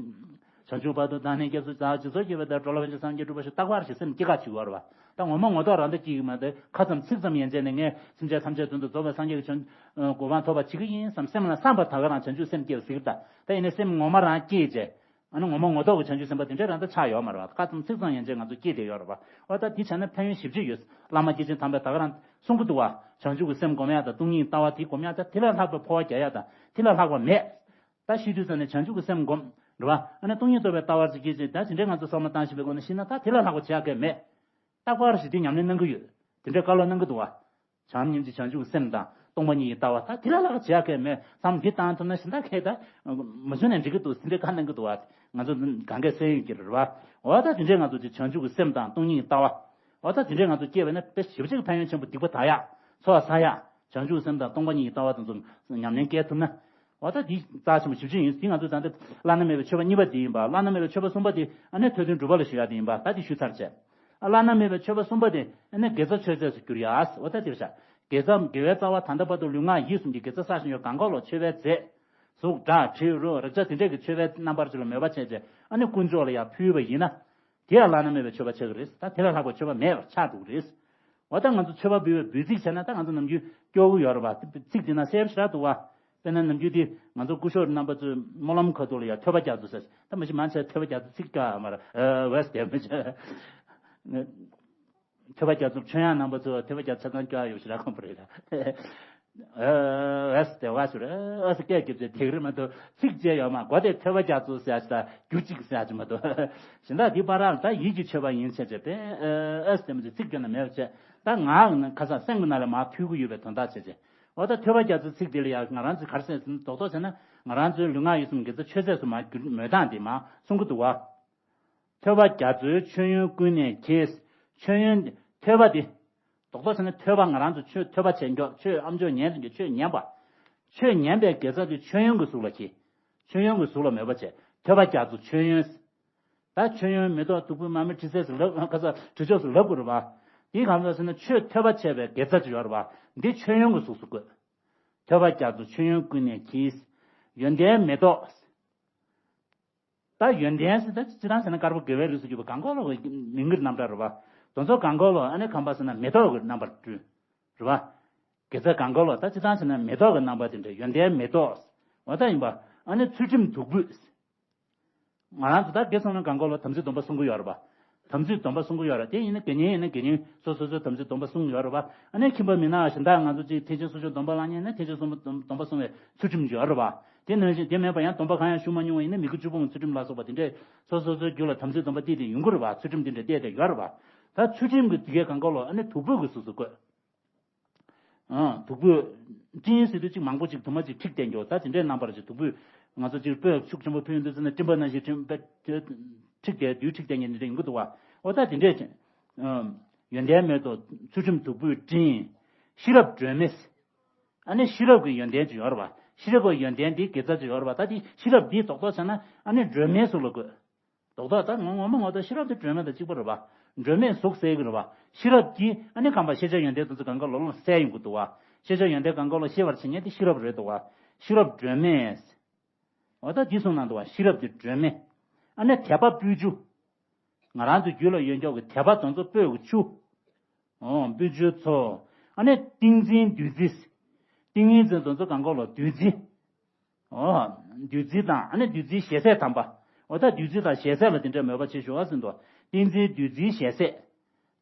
བྱང་ཆུབ་བར་དུ་བདག་ནི་སྐྱབས་སུ་བྱ། ཇི་ཚོགས་བསྐྱེད་པའི་བདག་འགྲོ་ལ་ཕན་ཕྱིར་སངས་རྒྱས་འགྲུབ་པར་ཤོག་རྟག་པར་ཞེས་སེམས་སྐྱེ་ག་བྱེད་དགོས་རེད་བ། ད་ངོ་མ་ངོ་ཐོག་རང་ད་སྐྱེ་གི་མ་རེད། ཁ་ཙམ་ཚིག་ཙམ་ཡན་ཆད་ནས་ངས་སེམས་ཅན་ཐམས་ཅད་དོན་དུ་རྫོགས་པའི་སངས་རྒྱས་ཀྱི་བྱང་གོ་འཕང་ཐོབ་པར་བྱེད་ཀྱི་ཡིན་བསམ་སེམས་ལ་བསམ་པ་ད་ག་རང་བྱང་ཆུབ་སེམས་སྐྱེ་བ་ཟེར་གི་ད། ད་ཡིན་ནའི་སེམས་ངོ་མ་རང་སྐྱེས་རྗེས། ཨ་ནི་ངོ་མ་ངོ་ཐོག་གི་བྱང་ཆུབ་སེམས་དཔའ་དེ་འདྲ་རང་ད་ཆགས་ཡོད་མ་རེད་བ། ཁ་ཙམ་ཚིག་ཙམ་ཡན་ཆད་ང་ཚོ་སྐྱེས་བསྡད་ཡོད་རེད་བ། འོ་ད་དེ་བྱས་ན་ཕན་ཡོན་ཞེ་པོ་ཅིག་ཡོད། བླ་མ་སྐྱེས་ཆེན་དམ་པས་ད་ག་རང་གསུང་གི་འདུག་བ། བྱང་ཆུབ་ཀྱི་སེམས་སྒོམ་ཡ་དང་སྟོང་ཉིད་ལྟ་བ་དེ་སྒོམ་ཡ་ད་དེ་ལས་ལྷག་པའི་འཕོ་བ་རྒྱག་ཡ་ད་དེ་ལས་ལྷག་པ་མེད། ད་ཤི་དུས་ཙམ་ནས་བྱང་ཆུབ་ཀྱི་སེམས་སྒོམ། རེད་བ། ཨ་ནི་སྟོང་ཉིད་རྟོགས་པའི་ལྟ་བ་ཅིག་སྐྱེས་ཚེ་ད་དེ་འདྲའི་ང་ཚོ་བསམ་བློ་བཏང་ཤེས་པའི་སྒོ་ནས་ཤི་ན་ད་དེ་ལས་ལྷག་པ་བྱེད་ཡག་གང་ཡང་མེད། རྟག་པར་ཞི་བདེ་ཉམས་ལེན་གནང་གི་ཡོད། དེ་འདྲའི་བཀའ་སློབ་གནང་གི་འདུག་བ། བྱམས་སྙིང་རྗེ་བྱང་ཆུབ་ཀྱི་སེམས་དང་སྟོང་པ་ཉིད་ཀྱི་ལྟ་བ་ད་དེ་ལས་ལྷག་པ་བྱེད་ཡག་གང་ཡང་མེད་བསམ་འདི་བཏང་ཐུབ་ན་ཤི་ན་ཁེ་ད། མ་བྱུང་ན་འགྲིག་གི་འདུག་དེ་འདྲའི་བཀའ་གནང་གི་འདུག་བ། ང་ཚོ་གང་གས་སེམས་ཡོད་ཀྱི་རེད་བ། འོ་ད་དེ་འདྲའི་ང་ཚོ་ཅིག་བྱང་ཆུབ་ཀྱི་སེམས་དང་སྟོང་ཉིད་ཀྱི་ལྟ་བ། འོ་ད་དེ་འདྲའི་ང་ཚོ་སྐྱེས་པ་ན་དཔེ་ཞེ་པོ་ཅིག་ཕན་ཡོན་ཆེན་པོ་སྡིག་པ་དག་ཡག་ཚོགས་བསགས་ཡག་བྱང་ཆུབ་སེམས་དང་སྟོང་པ་ཉིད་ཀྱི་ལྟ་བ་དེ་ཚོ་ཉམས་ལེན་སྐྱེལ་ཐུབ་ན། འོ་ད་འདི་རྩ་ཆེན་པོ་ཞེ་པོ་ཅིག་ཡིན། འདི་ང་ཚོ་ད་ལྟ་བླ་ན་མེད་པའི་མཆོད་པ་གཉིས་པ་འདི་ཡིན་པ། བླ་ན་མེད་པའི་མཆོད་པ་གསུམ་པ་འདི་ཨ་ནི་ཐོས་དོན་སྒྲུབ་པ་ལ་ཞུ་ཡག་འདི་ཡིན་པ་ད་འདི་ཞུས་ཚར་བྱས། ཨ་བླ་ན་མེད་པའི་མཆོད་པ་གསུམ་པ་འདི་ཨ་ནི་དགེ་རྩ་མཆོད་རྫས་སུ་གྱུར་ཡག་འོ་ད་འདིར་བཞག་དགེ་རྩ་དགེ་བའི་རྩ་བ་ད་ལྟ་བར་དུ་ལུས་ངག་ཡིད་གསུམ་གྱི་དགེ་རྩ་བསགས་བཞིན་ཡོད་གང་ག་ལོ་མཆོད་པའི་རྫས། གཟུགས་སྒྲ་དྲི་རོ་རེག་བྱ་དེ་འདྲས་ཀྱི་མཆོད་པའི་རྣམ་པར་ཅིག་ལ་མོས་པ་བྱས་རྗེས་ཨ་ནི་དཀོན་མཆོག་ལ་ཡང་ཕུལ་བ་ཡིན་ན། དེ་ཡང་བླ་ན་མེད་པའི་མཆོད་པ་ཆགས་ཀྱི་རེད། ད་དེ་ལས་ལྷག་པའི་མཆོད་པ་མེད་པར་ཆགས་འགྲོ་གི་རེད། འོ་ད་ང་ཚོ་མཆོད་པ་འབུལ་བའི་འབུལ་ཚིག་བྱས་ན་ད་ང་ཚོ་ནམ་རྒྱུན་སྐྱོར་གྱི་ཡོད་རེད་པ། ཚིག་དེ་ན་གསལ་པོ་ཞེ་དྲག་འདུག་བ། དཔེར་ན་ནམ་རྒྱུན་དེ་ང་ཚོ་སྐུ་ཞབས་རྣམ་པ་ཚོས་སྨོན་ལམ་ཁ་ཐུག་ལ་ཡང་ཐོས་པ་རྒྱ་མཚོ་ཟེར། ད་མ་གཞི་མང་ཆེ་ཐོས་པ་རྒྱ་མཚོ་ཚིག་སྐྱོ་ཨ་མར་ཨ་ཝེས་དེ་མི་བྱེད། ཐོས་པ་རྒྱ་མཚོ་ཆོས་དབྱངས་རྣམ་པ་ཚོ་ཐོས་པ་རྒྱ་མཚོ་ཚང་སྐྱོ་ཡོད་ཞེ་དྲག་ཁོམ་པ་རེད་ལ། ཨ་ཨ་སི་དེ་བ་ཟེར་ཨ་ཨ་སི་སྐད་རྒྱབ་ཚེ་དེ་ག་རེད་མ་གཏོགས་ཚིག་བཅད་ཡོད་མ་གོ་དེ་ཐོས་པ་རྒྱ་མཚོ་ཟེར་ཡ་ཞིག་དང་རྒྱུ་གཅིག་ཟེར་ཡ་ཞིག་མ་གཏོགས། གཞན་དག་འདི་པར་རང་ད་ཡིད་ཀྱི་མཆོད་པ་ཡིན་བྱས་བྱས་པས་ཨ་ཨ་སི་དེ་མ་ཚོ་ཚིག་སྐྱོན་ན་མེད་པ་བྱས་ད་ངག་ནང་ཁ་སང་སེམས་ཀྱི་ནང་ལ་མར་ཐུག་གི་ཡོད་པའི་དོན་དག་བྱས་བྱས། འོ་ད་ཐོས་པ་རྒྱ་མཚོའི་ཚིག་དེ་ལ་ཡང་ང་རང་ཚོས་ག་རེ་ཟེར་ཟིན་རྡོག་རྡོག་བྱས་ན་ང་རང་ཚོའི་ལུས་ངག་ཡིད་གསུམ་དགེ་རྩ་མཆོད་རྫས་སུ་མར་གྱུར་མོས་སྟངས་དེ་མར་གསུང་གི་འདུག་བ། ཐོས་པ་རྒྱ་མཚོའི་མཆོད་ཡོན་ཀུན་ནས་གྱེས། མཆོད་ཡོན་ཐོས་པ་དེ། རྡོག་རྡོག་བྱས་ན་ཐོས་པ་ང་རང་ཚོ་ཆོས་ཐོས་པ་བྱས་མགྱོགས་ཆོས་ཨ་མཆོག་ཉན་ཟིན་གྱི་ཆོས་ཉན་པ། ཆོས་ཉན་པའི་དགེ་རྩ་དེ་མཆོད་ཡོན་གྱི་གཟུགས་ལ་གྱེས། མཆོད་ཡོན་གྱི་གཟུགས་ལ་མོས་པ་བྱས། ཐོས་པ་རྒྱ་མཚོ་མཆོད་ཡོན། ད་མཆོད་ཡོན་མེ་ཏོག་བདུག་སྤོས་མར་མེ་དྲི་ཟས་སུ་ལབ་ཁ་ས་དྲི་ཆབ་སུ་ལབ་དགོས་རེད་བ། དེའི་གང་ཟག་ཟེར་ན་ཆོས་ཐོས་པ་བྱས་པའི་དགེ་རྩ་ཅིག་ཡོད་རེད་བ། འདི་མཆོད་ཡོན་གྱི་གཟུགས་སུ་བཀོད། ཐོས་པ་རྒྱ་མཚོ་མཆོད་ཡོན་ཀུན་ནས་གྱེས། ཡོན་ཏན་མེ་ཏོག་ད་ཡོན་ཏན་ཟེར་ད་སྤྱིར་བཏང་ཟེར་ན་དཀར་པོ་དགེ་བའི་རིགས་སུ་གྱུར་པ་གང་ག་ལོ་མིང་གི་རྣམ་གྲངས་རེད་བ། དེ་ཚོ་གང་ག་ལོ་ཨ་ནི་ཁམས་པ་ཟེར་ན་མེ་ཏོག་གི་རྣམ་པར་སྤྲུལ། རེད་བ། དགེ་རྩ་གང་ག་ལོ་ད་སྤྱིར་བཏང་ཟེར་ན་མེ་ཏོག་གི་རྣམ་པ་དེ་འདྲ་ཡོན་ཏན་མེ་ཏོག་འོ་ད་ཡིན་པ། ཨ་ནི་ཚུལ་ཁྲིམས་བདུག་སྤོས། ང་རང་ཚོ་ད་དགེ་སོང་ན་གང་ག་ལོ་དམ་ཚིག་སྡོམ་པ་སྲུང་གི་ཡོད་རེད་པ། དམ་ཚིག་སྡོམ་པ་སྲུང་གི་ཡོད་རེད། དེ་ཡིན་ན་དགེ་བསྙེན་ཡིན་ན་དགེ་བསྙེན་སོ་སོ་སོའི་དམ་ཚིག་སྡོམ་པ་སྲུང་གི་ཡོད་རེད་པ། ཨ་ནི་ཁྱིམ་པ་མི་ནག་གཞན་དག་ང་ཚོ་ཅིག་ཐེག་ཆེན་སྲུང་སྐྱོབ་སྡོམ་པ་བླངས་ཉན་ན་ཐེག་ཆེན་སྲུང་སྐྱོབ་སྡོམ་པ་སྲུང་བའི་ཚུལ་ཁྲིམས་ཡོད་རེད་པ། དེ་ནང་བཞིན་དེ་མེད་པ་ཡང་སྡོམ་པ་གང་ཡང་ཞུ་མ་མྱོང་བ་ཡིན་ན་མི་དགེ་བཅུ་སྤོང་གི་ཚུལ་ཁྲིམས་ལ་སོགས་པ་དེ་འདྲས་སོ་སོ་སོའི་རྒྱུད་ལ་དམ་ཚིག་སྡོམ་པ་བརྟེན་ཏེ་ཡོང་གི་རེད་པ། ཚུལ་ཁྲིམས་དེ་འདྲས་བརྟེན་ཏེ་ཡོད་རེད་པ། ད་ཚུལ་ཁྲིམས་ཀྱི་དེ་གའི་གང་ག་ལོ་ཨ་ནི་བདུག་སྤོས་ཀྱི་གཟུགས་སུ་བཀོད། ཨང་། བདུག་སྤོས། སྤྲིན་ཟེར་དུས་གཅིག་མང་པོ་ཅིག་དུ་མ་ཅིག་འཁྲིགས་བསྡད་མགྱོགས་ད་དེ་འདྲའི་རྣམ་པར་ཅིག་བདུག་སྤོས། ང་ཚོ་ཅིག་སྤོས་ཤུགས་ཆེན་པོ་ཕུལ་ཡོང་དུས་ཙམ་ན་སྤྲིན་པ་ནང་བཞིན་སྤྲིན་པ་འཁྲིགས་བསྡད་དུས་འཁྲིགས་བསྡད་མཁན་དེ་འདྲ་ཡོང་གི་འདུག་བ། འོ་ད་དེ་འདྲས་ཅིག་ ཡོན་ཏན་མེ་ཏོག་ཚུལ་ཁྲིམས་བདུག་སྤོས་སྤྲིན། ཤེས་རབ་སྒྲོན་མེ། ཨ་ནི་ཤེས་རབ་ཀྱི་ཡོན་ཏན་ཅིག་ཡོད་རེད་བ། ཤེས་རབ་ཀྱི་ཡོན་ཏན་འདི་དགེ་རྩ་ཅིག་ཡོད་རེད་བ། ད་འདི་ཤེས་རབ་འདི་རྡོག་རྡོག་བྱས་ན་ཨ་ནི་སྒྲོན་མེའི་གཟུགས་ལ་བཀོད། རྡོག་རྡོག་ད་ངོ་ངོ་མ་ངོ་ཐོག་ཤེས་རབ་དེ་སྒྲོན་མེ་དང་གཅིག་པ་རེད་བ། སྒྲོན་མེས་གཟུགས་གསལ་གྱི་རེད་བ། ཤེས་རབ་ཀྱིས་ཨ་ནི་གང་པ་ཤེས་བྱ་ཡོན་ཏན་དེ་ཚོ་གང་ག་ལོ་ལོ་གསལ་ཡོང་གི་འདུག་བ། ཤེས་བྱ་ཡོན་ཏན་གང་ག་ལོ་ཤེས་པར་བྱེད་མཁན་དེ་ཤེས་རབ་རེད་འདུག་བ། ཤེས་རབ་སྒྲོན་མེ། འོ་ད་འདི་གསུངས་གནང་འདུག་བ། ཤེས་རབ་ཀྱི་སྒྲོན་མེ། ཨ་ནི་དད་པ་སྤོས་ཆུ། ང་རང་ཚོའི་རྒྱུད་ལ་ཡོད་མཁན་གྱི་དད་པ་དེ་ཚོ་སྤོས་ཀྱི་ཆུ། འོ་སྤོས་ཆུའི་མཚོ། ཨ་ནི་ཏིང་འཛིན་བདུད་རྩི། ཏིང་ངེ་འཛིན་དེ་ཚོ་གང་ག་ལོ་བདུད་རྩི། འོ། བདུད་རྩི་དང་ཨ་ནི་བདུད་རྩིའི་ཞལ་ཟས་དམ་པ། འོ་ད་བདུད་རྩི་དང་ཞལ་ཟས་ལ་དེ་འདྲའི་མོས་པ་བྱེད་ཤོག་ཟེར་འདུག་ཏིང་འཛིན་བདུད་རྩིའི་ཞལ་ཟས།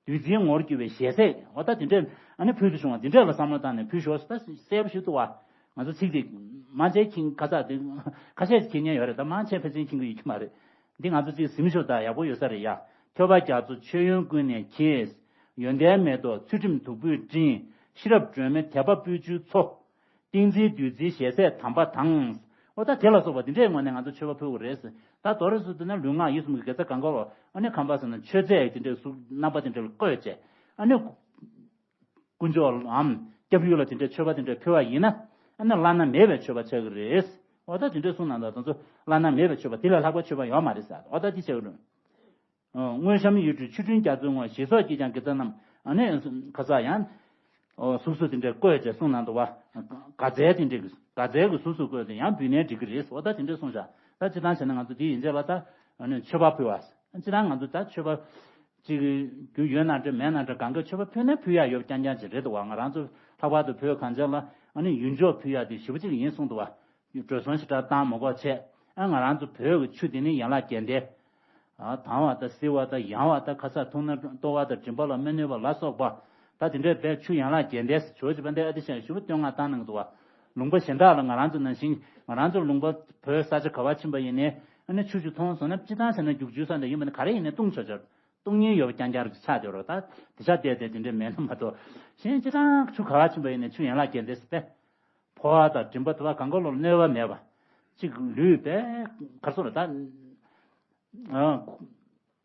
བདུད་རྩིའི་ངོར་གྱུར་པའི་ཞལ་ཟས། འོ་ད་དེ་འདྲའི་ཨ་ནི་ཕུལ་དུ་བྱུང་བ་དེ་འདྲ་ལ་བསམ་བློ་བཏང་ནས་ཕུལ་ཤོག་ཟེར། ད་གསལ་པོ་ཞིག་འདུག་བ། ང་ཚོ་ཚིག་དེ་མང་ཆེ་མཁྱེན་ཁ་ཚ་དེ་ཁ་ཤས་མཁྱེན་མཁན་ཡོད་རེད། ད་མང་ཆེ་ཕལ་ཆེར་མཁྱེན་གྱི་ཡོད་ཀྱི་མ་རེད། འདི་ང་ཚོ་ཚིག་ཟིན་ཤོག་ད་ཡག་པོ་ཡོད་ས་རེད་ཡ། ཐོས་པ་རྒྱ་མཚོ་མཆོད་ཡོན་ཀུན་ནས་གྱེས། ཡོན་ཏན་མེ་ཏོག་ཚུལ་ཁྲིམས་བདུག་སྤོས་སྤྲིན། ཤེས་རབ་སྒྲོན་མེ་དད་པ་སྤོས་ཆུའི་མཚོ། ཏིང་འཛིན་བདུད་རྩིའི་ཞལ་ཟས་དམ་པ་དང་། འོ་ད་དེ་ལ་སོགས་པ་འདི་འདྲའི་ངོས་ནས་ང་ཚོ་མཆོད་པ་ཕུལ་དགོས་རེད། ད་དོ་རེ་སུ་དེ་ན་ལུས་ངག་ཡིད་གསུམ་གྱི་དགེ་རྩ་གང་དགོས་རོ། ཨ་ནི་ཁམས་པ་ཟེར་ན་མཆོད་རྫས་དེ་འདྲའི་གཟུགས་རྣམ་པ་དེ་འདྲ་ལ་བཀོད་བྱས། ཨ་ནི་དཀོན་མཆོག་ལམ་སྐྱབས་ཡུལ་ལ་དེ་འདྲའི་མཆོད་པ་དེ་འདྲ་ཕུལ་བ་ཡིན་ན། ཨ་ནི་བླ་ན་མེད་པའི་མཆོད་པ་ཆགས་ཀྱི་རེད། འོ་ད་དེ་འདྲའི་གསུངས་གནང་ད་དེ་ཚོ་བླ་ན་མེད་པའི་མཆོད་པ་དེ་ལས་ལྷག་པའི་མཆོད་པ་ཡོད་མ་རེད་ཟེར། འོ་ད་དེ་ཆགས་ཀྱི་རེད། དངོས་བཤམས་ཡིད་སྤྲུལ་ཆུ་སྤྲིན་རྒྱ་མཚོའི་ངོགས། ཞེས་སོགས་ཀྱིས་ཀྱང་དགེ་རྩ་རྣམས། ཨ་ནི་ཁ་ས་ཡང་། གཟུགས་སུ་དེ་འདྲའི་བཀོད་ཅེས་གསུངས་གནང་འདུག་བ། དགའ་རྫས་དེ་འདྲའི་དགའ་རྫས་ཀྱི་གཟུགས་སུ་བཀོད་དེ་ཡང་འབུལ་ནའི་འགྲིག་གི་རེད། འོ་ད་དེ་འདྲའི་གསུངས་བཞག་ད་སྤྱིར་བཏང་བྱས་ན་ང་ཚོ་དེ་ཡིན་ཚད་ལ་ད་ཨ་ནི་མཆོད་པ་ཕུལ་བ། སྤྱིར་བཏང་ང་ཚོ་ད་མཆོད་པ་ཅིག་རྒྱུ་ཡོད་ན་འདྲ་མེད་ན་འདྲ་གང་ག་མཆོད་པ་ཕུལ་ན་ཕུལ་ཡ་ཡོད་རྐྱང་རྐྱང་ཅིག་རེད་འདུག་བ། ང་རང་ཚོ་ལྷག་པར་དུ་བོད་གངས་ཅན་ལ་ཨ་ནི་ཡུལ་མཆོག་ཕུལ་ཡ་དེ་ཞེ་པོ་ཅིག་ཡིན་གསུངས་འདུག་བ། འགྲོ་སོང་ཞེ་དྲག་བཏང་མ་དགོས་བྱས། ཨ་ང་རང་ཚོ་བོད་ཀྱི་ཆུ་དེ་ནི་ཡན་ལག་བརྒྱད་ལྡན། ཨ་དྭངས་བ་དང་བསིལ་བ་དང་ཡང་བ་དང་ཁ་ས་འཐུང་ན་ལྟོ་བ་དང་མགྲིན་པ་ལ་མི་གནོད་པ་ལ་སོགས་པ། ད་དེ་འདྲའི་བས་ཆུ་ཡན་ལག་བརྒྱད་ལྡན་ཟེར་ཇོ་བོ་རྗེ་དཔལ་ལྡན་ཨ་ཏི་ཤ་ཞེ་པོ་བསྟོད་བསྔགས་བཏང་གནང་གི་འདུག་བ། ལུང་པ་གཞན་དག་ལ་ང་རང་ཚོ་ནང་བཞིན་ང་རང་ཚོ་ལུང་པ་བོད་ས་ཆ་ག་བ་ཕྱིན་པ་ཡིན་ནའི་ཨ་ནི་ཆུ་ཆུ་འཐུང་སོང་ན་སྤྱིར་བཏང་བྱས་ན་རྒྱུག་ཆུ་ས་འདྲ་ཡིན་པ་ནི་ག་རེ་ཡིན་ནའི་བཏུང་ཆོག་ཆོག་བཏུང་མཁན་ཡོད་པ་རྐྱང་རྐྱང་ཆགས་བསྡད་རོགས། ད་དེ་ཤ་བལྟས་ཏེ་དེ་འདྲའི་མེད་ན་མ་གཏོགས། གཞན་སྤྱིར་བཏང་ཆུ་ག་བ་ཕྱིན་པ་ཡིན་ནའི་ཆུ་ཡན་ལག་བརྒྱད་ལྡན་ཟེར་པས། ཕོ་བ་དང་མགྲིན་པ་དུ་བ་གང་ག་ལོར་གནོད་པ་མེད་པ། གཅིག་ལུས་པས་གར་སོང་ལ་ད།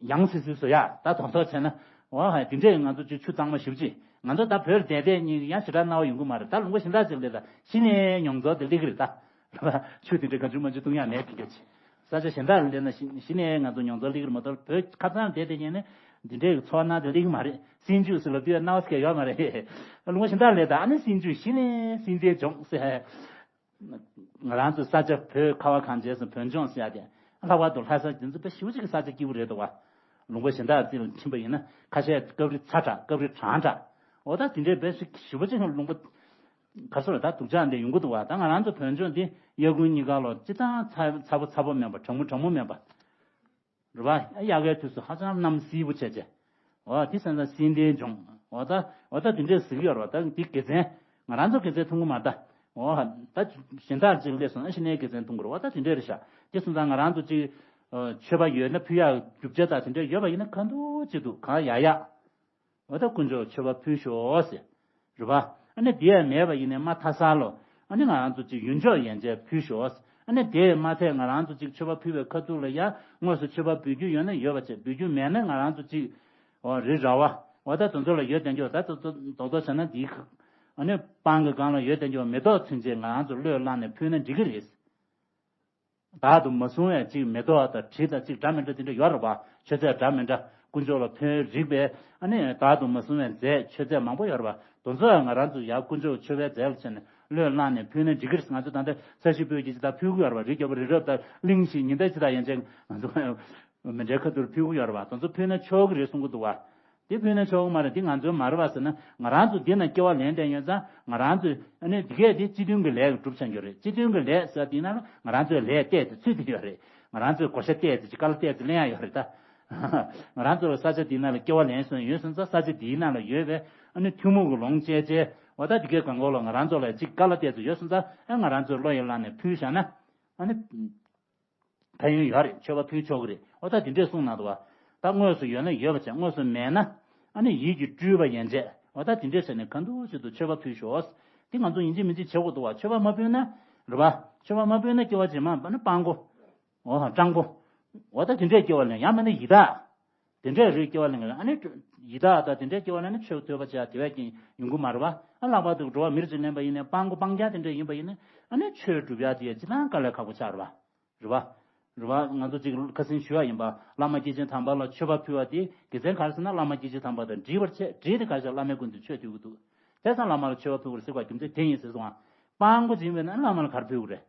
ཡང་སིལ་སིལ་བཟོ་ཡ་ད་དོག་དོག་བྱས་ན། འོ་ཧ་དེ་འདྲས་ང་ཚོ་ཅིག་ཆུ་གཙང་མ་ཞིབ་ཅིག་ང་ཚོ་ད་བོད་བསྡད་བསྡད་གཉིས་ཡང་ཞེ་དྲག་སྣང་བ་ཡོང་གི་མ་རེད། ད་ལུང་པ་གཞན་དག་ཅིག་སླེབས་ད་གཞི་ནས་མྱོང་ཚོར་དེ་སླེབས་ཀྱི་རེད་ད། ཆུ་དེ་འདྲས་གང་བྱུང་མང་བྱུང་བཏུང་ཡ་མེད་གི་རེད། ས་ཆ་གཞན་དག་ལ་སླེབས་ན་གཞི་གཞི་ནས་ང་ཚོ་མྱོང་ཚོར་སླེབས་ཀྱི་རེད་མ་གཏོགས་བོད་ཁ་ཚང་བསྡད་བསྡད་མཁན་ནི་འདི་འདྲས་ཀྱི་ཚོར་སྣང་དེ་སླེབས་ཀྱི་མ་རེད། སེམས་ཆུ་ཟེར་ལབ་དུས་སྣང་བ་ཟེར་ཡོད་མ་རེད། ལུང་པ་གཞན་དག་ལ་ད་ཨ་ནི་སེམས་ཆུ་གཞི་ནས་སེམས་ཆུ་འབྱུང་ཟེར། ང་རང་ཚོ་ས་ཆ་བོད་ཁ་བ་གངས་ཅན་སོང་བོད་ལྗོངས་ཟེར་ཡ་དེ་ལྷག་པར་དུ་ལྷ་ས་འདི་ཚོ་དཔེ་ཞེ་པོ་ཅིག་གི་ས་ཆ་སྐྱིད་པོ་རེད་འདུག་བ། ལུང་པ་གཞན་དག་ཅིག་ལ་ཕྱིན་པ་ཡིན་ན་ཁ་ཤས་སྐབས་རེ་ཚ་དྲགས་སྐབས་རེ་གྲང་དྲགས། འོ་ད་དེ་འདྲའི་དཔེ་ཞེ་པོ་ཅིག་ལུང་པ་ག་སོ་རེད་ད་སྡུག་ཅག་འདི་ཡོང་གི་འདུག་བ། ད་ང་རང་ཚོ་བོད་ལྗོངས་འདི་གཡས་ཁུལ་གཉིས་ཀ་ལོ་སྤྱིར་བཏང་ཚ་ཚ་པོ་ཚ་པོ་མིན་པ་གྲང་མོ་གྲང་མོ་མིན་པ། རེད་བ། དབྱར་ཁའི་དུས་སུ་ཧ་ཅང་གནམ་བསིལ་པོ་བྱས་བྱས། འོ་དེ་སེམས་ཙམ་སེམས་ལྡན་འབྱུང་། འོ་ད་འོ་ད་དེ་འདྲས་ཟེར་གྱི་ཡོད་རེད་བ། ད་འདི་དགེ་མཚན། ང་རང་ཚོ་དགེ་མཚན་མཐོང་གི་མ་རེད་ད། འོ་ད་གཞན་དག་ཅིག་སླེབས་སོང་ན་གཞི་ནས་དགེ་མཚན་མཐོང་གི་རེད་བ། ད་དེ་འདྲས་རེད་ཤག་དེ་སོང་ཙང་ང་རང་ཚོ་ཅིག་མཆོད་པ་ཡོད་ན་ཕུལ་ཡག་རྒྱུ་ཆ་དང་དེ་འདྲས་ཡོད་པ་ཡིན་ན་ཁ་འདུག་ཅིག་འདུག་གང་ཡག་ཡག་འོ་ད་དཀོན་མཆོག་མཆོད་པ་ཕུལ་ཤོག་ཟེར། རེད་པ། ཨ་ནི་དེ་ཡང་མེད་པ་ཡིན་ནའི་མ་མཐའ་ས་ལོ། ཨ་ནི་ང་རང་ཚོ་ཅིག་ཡུལ་མཆོག་ཡན་ཆད་ཕུལ་ཤོག་ཨ་ནི་དེ་མ་ཚད་ང་རང་ཚོ་ཅིག་མཆོད་པ་ཕུལ་བའི་ཁ་ཐུག་ལ་ཡང་དངོས་སུ་མཆོད་པ་འབུལ་རྒྱུ་ཡོད་ན་ཡོད་པ་བྱས། འབུལ་རྒྱུ་མེད་ན་ང་རང་ཚོ་ཅིག་འོ་རི་ར་བ། འོ་ད་དེ་ཚོ་ལ་ཡོད་དེ་འགྱོ་ད་རྡོག་རྡོག་བྱས་ན་འདི། ཨ་ནི་སྤང་གི་སྒང་ལ་ཡོད་དེ་འགྱོ་མེ་ཏོག་ཚུན་ཆད་ང་རང་ཚོ་བློས་བླངས་ནས་ཕུལ་ན་འགྲིག་གི་རེད། བདག་ཏུ་མ་བཟུང་བའི་ཅིག་མེ་ཏོག་དང་དྲི་དང་ཅིག་འདྲ་མི་འདྲ་དེ་འདྲ་ཡོད་རེད་བ། མཆོད་རྫས་འདྲ་མི་འདྲ་དཀོན་མཆོག་ལ་ཕན་རིགས་པའི་ཨ་ནི་བདག་ཏུ་མ་བཟུང་བའི་རྫས་མཆོད་རྫས་མང་པོ་ཡོད་རེད་བ། དེ་ཚོ་ཡང་ང་རང་ཚོ་ཡར་དཀོན་མཆོག་མཆོད་པའི་རྫས་ལ་བྱས་ནས་བློས་བླངས་ནས་ཕུལ་ན་འགྲིག་གི་རེད། ང་ཚོ་ད་ལྟ་ས་གཞི་སྤོས་ཀྱི་ཅི་ད་ཕུལ་གི་ཡོད་རེད་བ། རི་རྒྱལ་པོ་རི་རབ་དང་གླིང་བཞི་ཉི་ཟླ་ཅི་ད་ཡན་ཆད་ང་ཚོ་མི་འདྲའི་ཁ་ཐུག་ཕུལ་གི་ཡོད་རེད་བ། དེ་ཚོ་ཕུལ་ན་ཆོག་གི་རེད་གསུང་གི་འདུག་བ། དེ་ཕུལ་ན་ཆོག་གི་མ་རེད། དེ་ང་ཚོའི་མ་རེད་བ་ཟེར་ན་ང་རང་ཚོ་འདི་ན་སྐྱེ་བ་ལེན་བསྡད་ཡོད་ཙང་ང་རང་ཚོས་ཨ་ནི་འདི་གས་དེ་སྤྱི་མཐུན་གྱི་ལས་ཀྱི་གྲུབ་ཆ་འགྱུར་རེད། སྤྱི་མཐུན་གྱི་ལས་ཟེར་དེ་ན་ང་རང་ཚོའི་ལས་གཏད་དེ་ཚུད་དེ་ཡོད་རེད། ང་རང་ཚོའི་བགོ་བཤའ་གཏད་དེ་ཅིག་དཀའ་ལས་གཏད་དེ་ལེན་ཡ་ཡོད་རེད་ད། ང་རང་ཚོ་ལ་ས་ཆ་འདི་ན་ལ་སྐྱེ་བ་ལེན་སོན་ཡོད་སོང་ཙང་ས་ཆ་འདིའི་ནང་ལ་ཡོད་པའི་ཨ་ནི་ཐུན་མོང་གི་ལོངས་སྤྱད་བྱས་འོ་ད་འདི་གས་གང་གོ་ལ་ང་རང་ཚོ་ལ་ཅིག་དཀའ་ལས་གཏད་དེ་ཡོད་སོང་ཙང་ཨ་ང་རང་ཚོའི་བློ་ཡིས་བླངས་ནས་ཕུལ་བཞག་ན་ཨ་ནི། ཕན་ཡོན་ཡོད་རེད། མཆོད་པ་ཕུལ་ཆོག་གི་རེད། འོ་ད་དེ་འདྲས་གསུངས་གནང་འདུག་བ། ད་དངོས་སུ་ཡོད་ན་ཡོད་པ་བྱས། དངོས་སུ་མེད་ན་ཨ་ནི་ཡིད་ཀྱིས་སྤྲུལ་པ་ཡན་ཆད་འོ་ད་དེ་འདྲས་བྱས་ནས་གང་འདུག་ཅིག་ཏུ་མཆོད་པ་ཕུལ་ཤོག་དེ་ང་ཚོ་ཡིན་གཅིག་མིན་གཅིག་བྱེད་དགོས་འདུག་བ། མཆོད་པ་མ་ཕུལ་ན་རེད་བ། མཆོད་པ་མ་ཕུལ་ན་སྐྱེ་བ་རྗེས་མ་ཨ་ནི་སྤྲང་པོ། འོ་ཧ་སྤྲང་པོ། འོ་ད་དེ་འདྲས་སྐྱེ་བ་ལེན་ཡང་མིན་ན་ཡི་དྭགས། དེ་འདྲའི་རིགས་སྐྱེ་བ་ལེན་གྱི་རེད། ཨ་ནི་ཡི་དྭགས་དང་དེ་འདྲའི་སྐྱེ་བ་ལེན་ན་ཆོས་ཐོས་པ་བྱས་དེ་བས་ཀྱང་ཡོང་གི་མ་རེད་པ། ཨ་ལྷག་པར་དུ་འགྲོ་བ་མིར་ཅིག་ལེན་པ་ཡིན་ནའི་སྤྲང་པོ་སྤྲང་རྐྱང་དེ་འདྲ་ཡིན་པ་ཡིན་ན་ཨ་ནི་ཆོས་སྒྲུབ་ཡག་དེ་ཡང་ཅི་ལྟར་དཀའ་ལས་ཁག་པོ་ཆགས་རེད་པ། རེད་པ། རེད་པ། ང་ཚོ་ཅིག་ཁ་སང་ཞུས་པ་ཡིན་པ། བླ་མ་སྐྱེས་ཆེན་དམ་པ་ལ་མཆོད་པ་ཕུལ་བ་དེ་དགེ་མཚན་ག་རེ་ཟེར་ན། བླ་མ་སྐྱེས་ཆེན་དམ་པ་དང་འདྲིས་པར་བྱས། འདྲིས་དེ་ག་ཞིག་བླ་མའི་སྐུ་མདུན་ཆོས་ཐོས་ཀྱི་འདུག། དེ་ཙང་བླ་མ་ལ་མཆོད་པ་ཕུལ་དགོས་རེད་ཟེར་བ་རྒྱུ་མཚན་དེ་ཡིན་ཟེར་སོང་ང་། སྤྲང་པོ་ཅིག་ཡིན་པས་ན་བླ་མ་ལ་ག་རེ་ཕུལ་དགོས་རེད།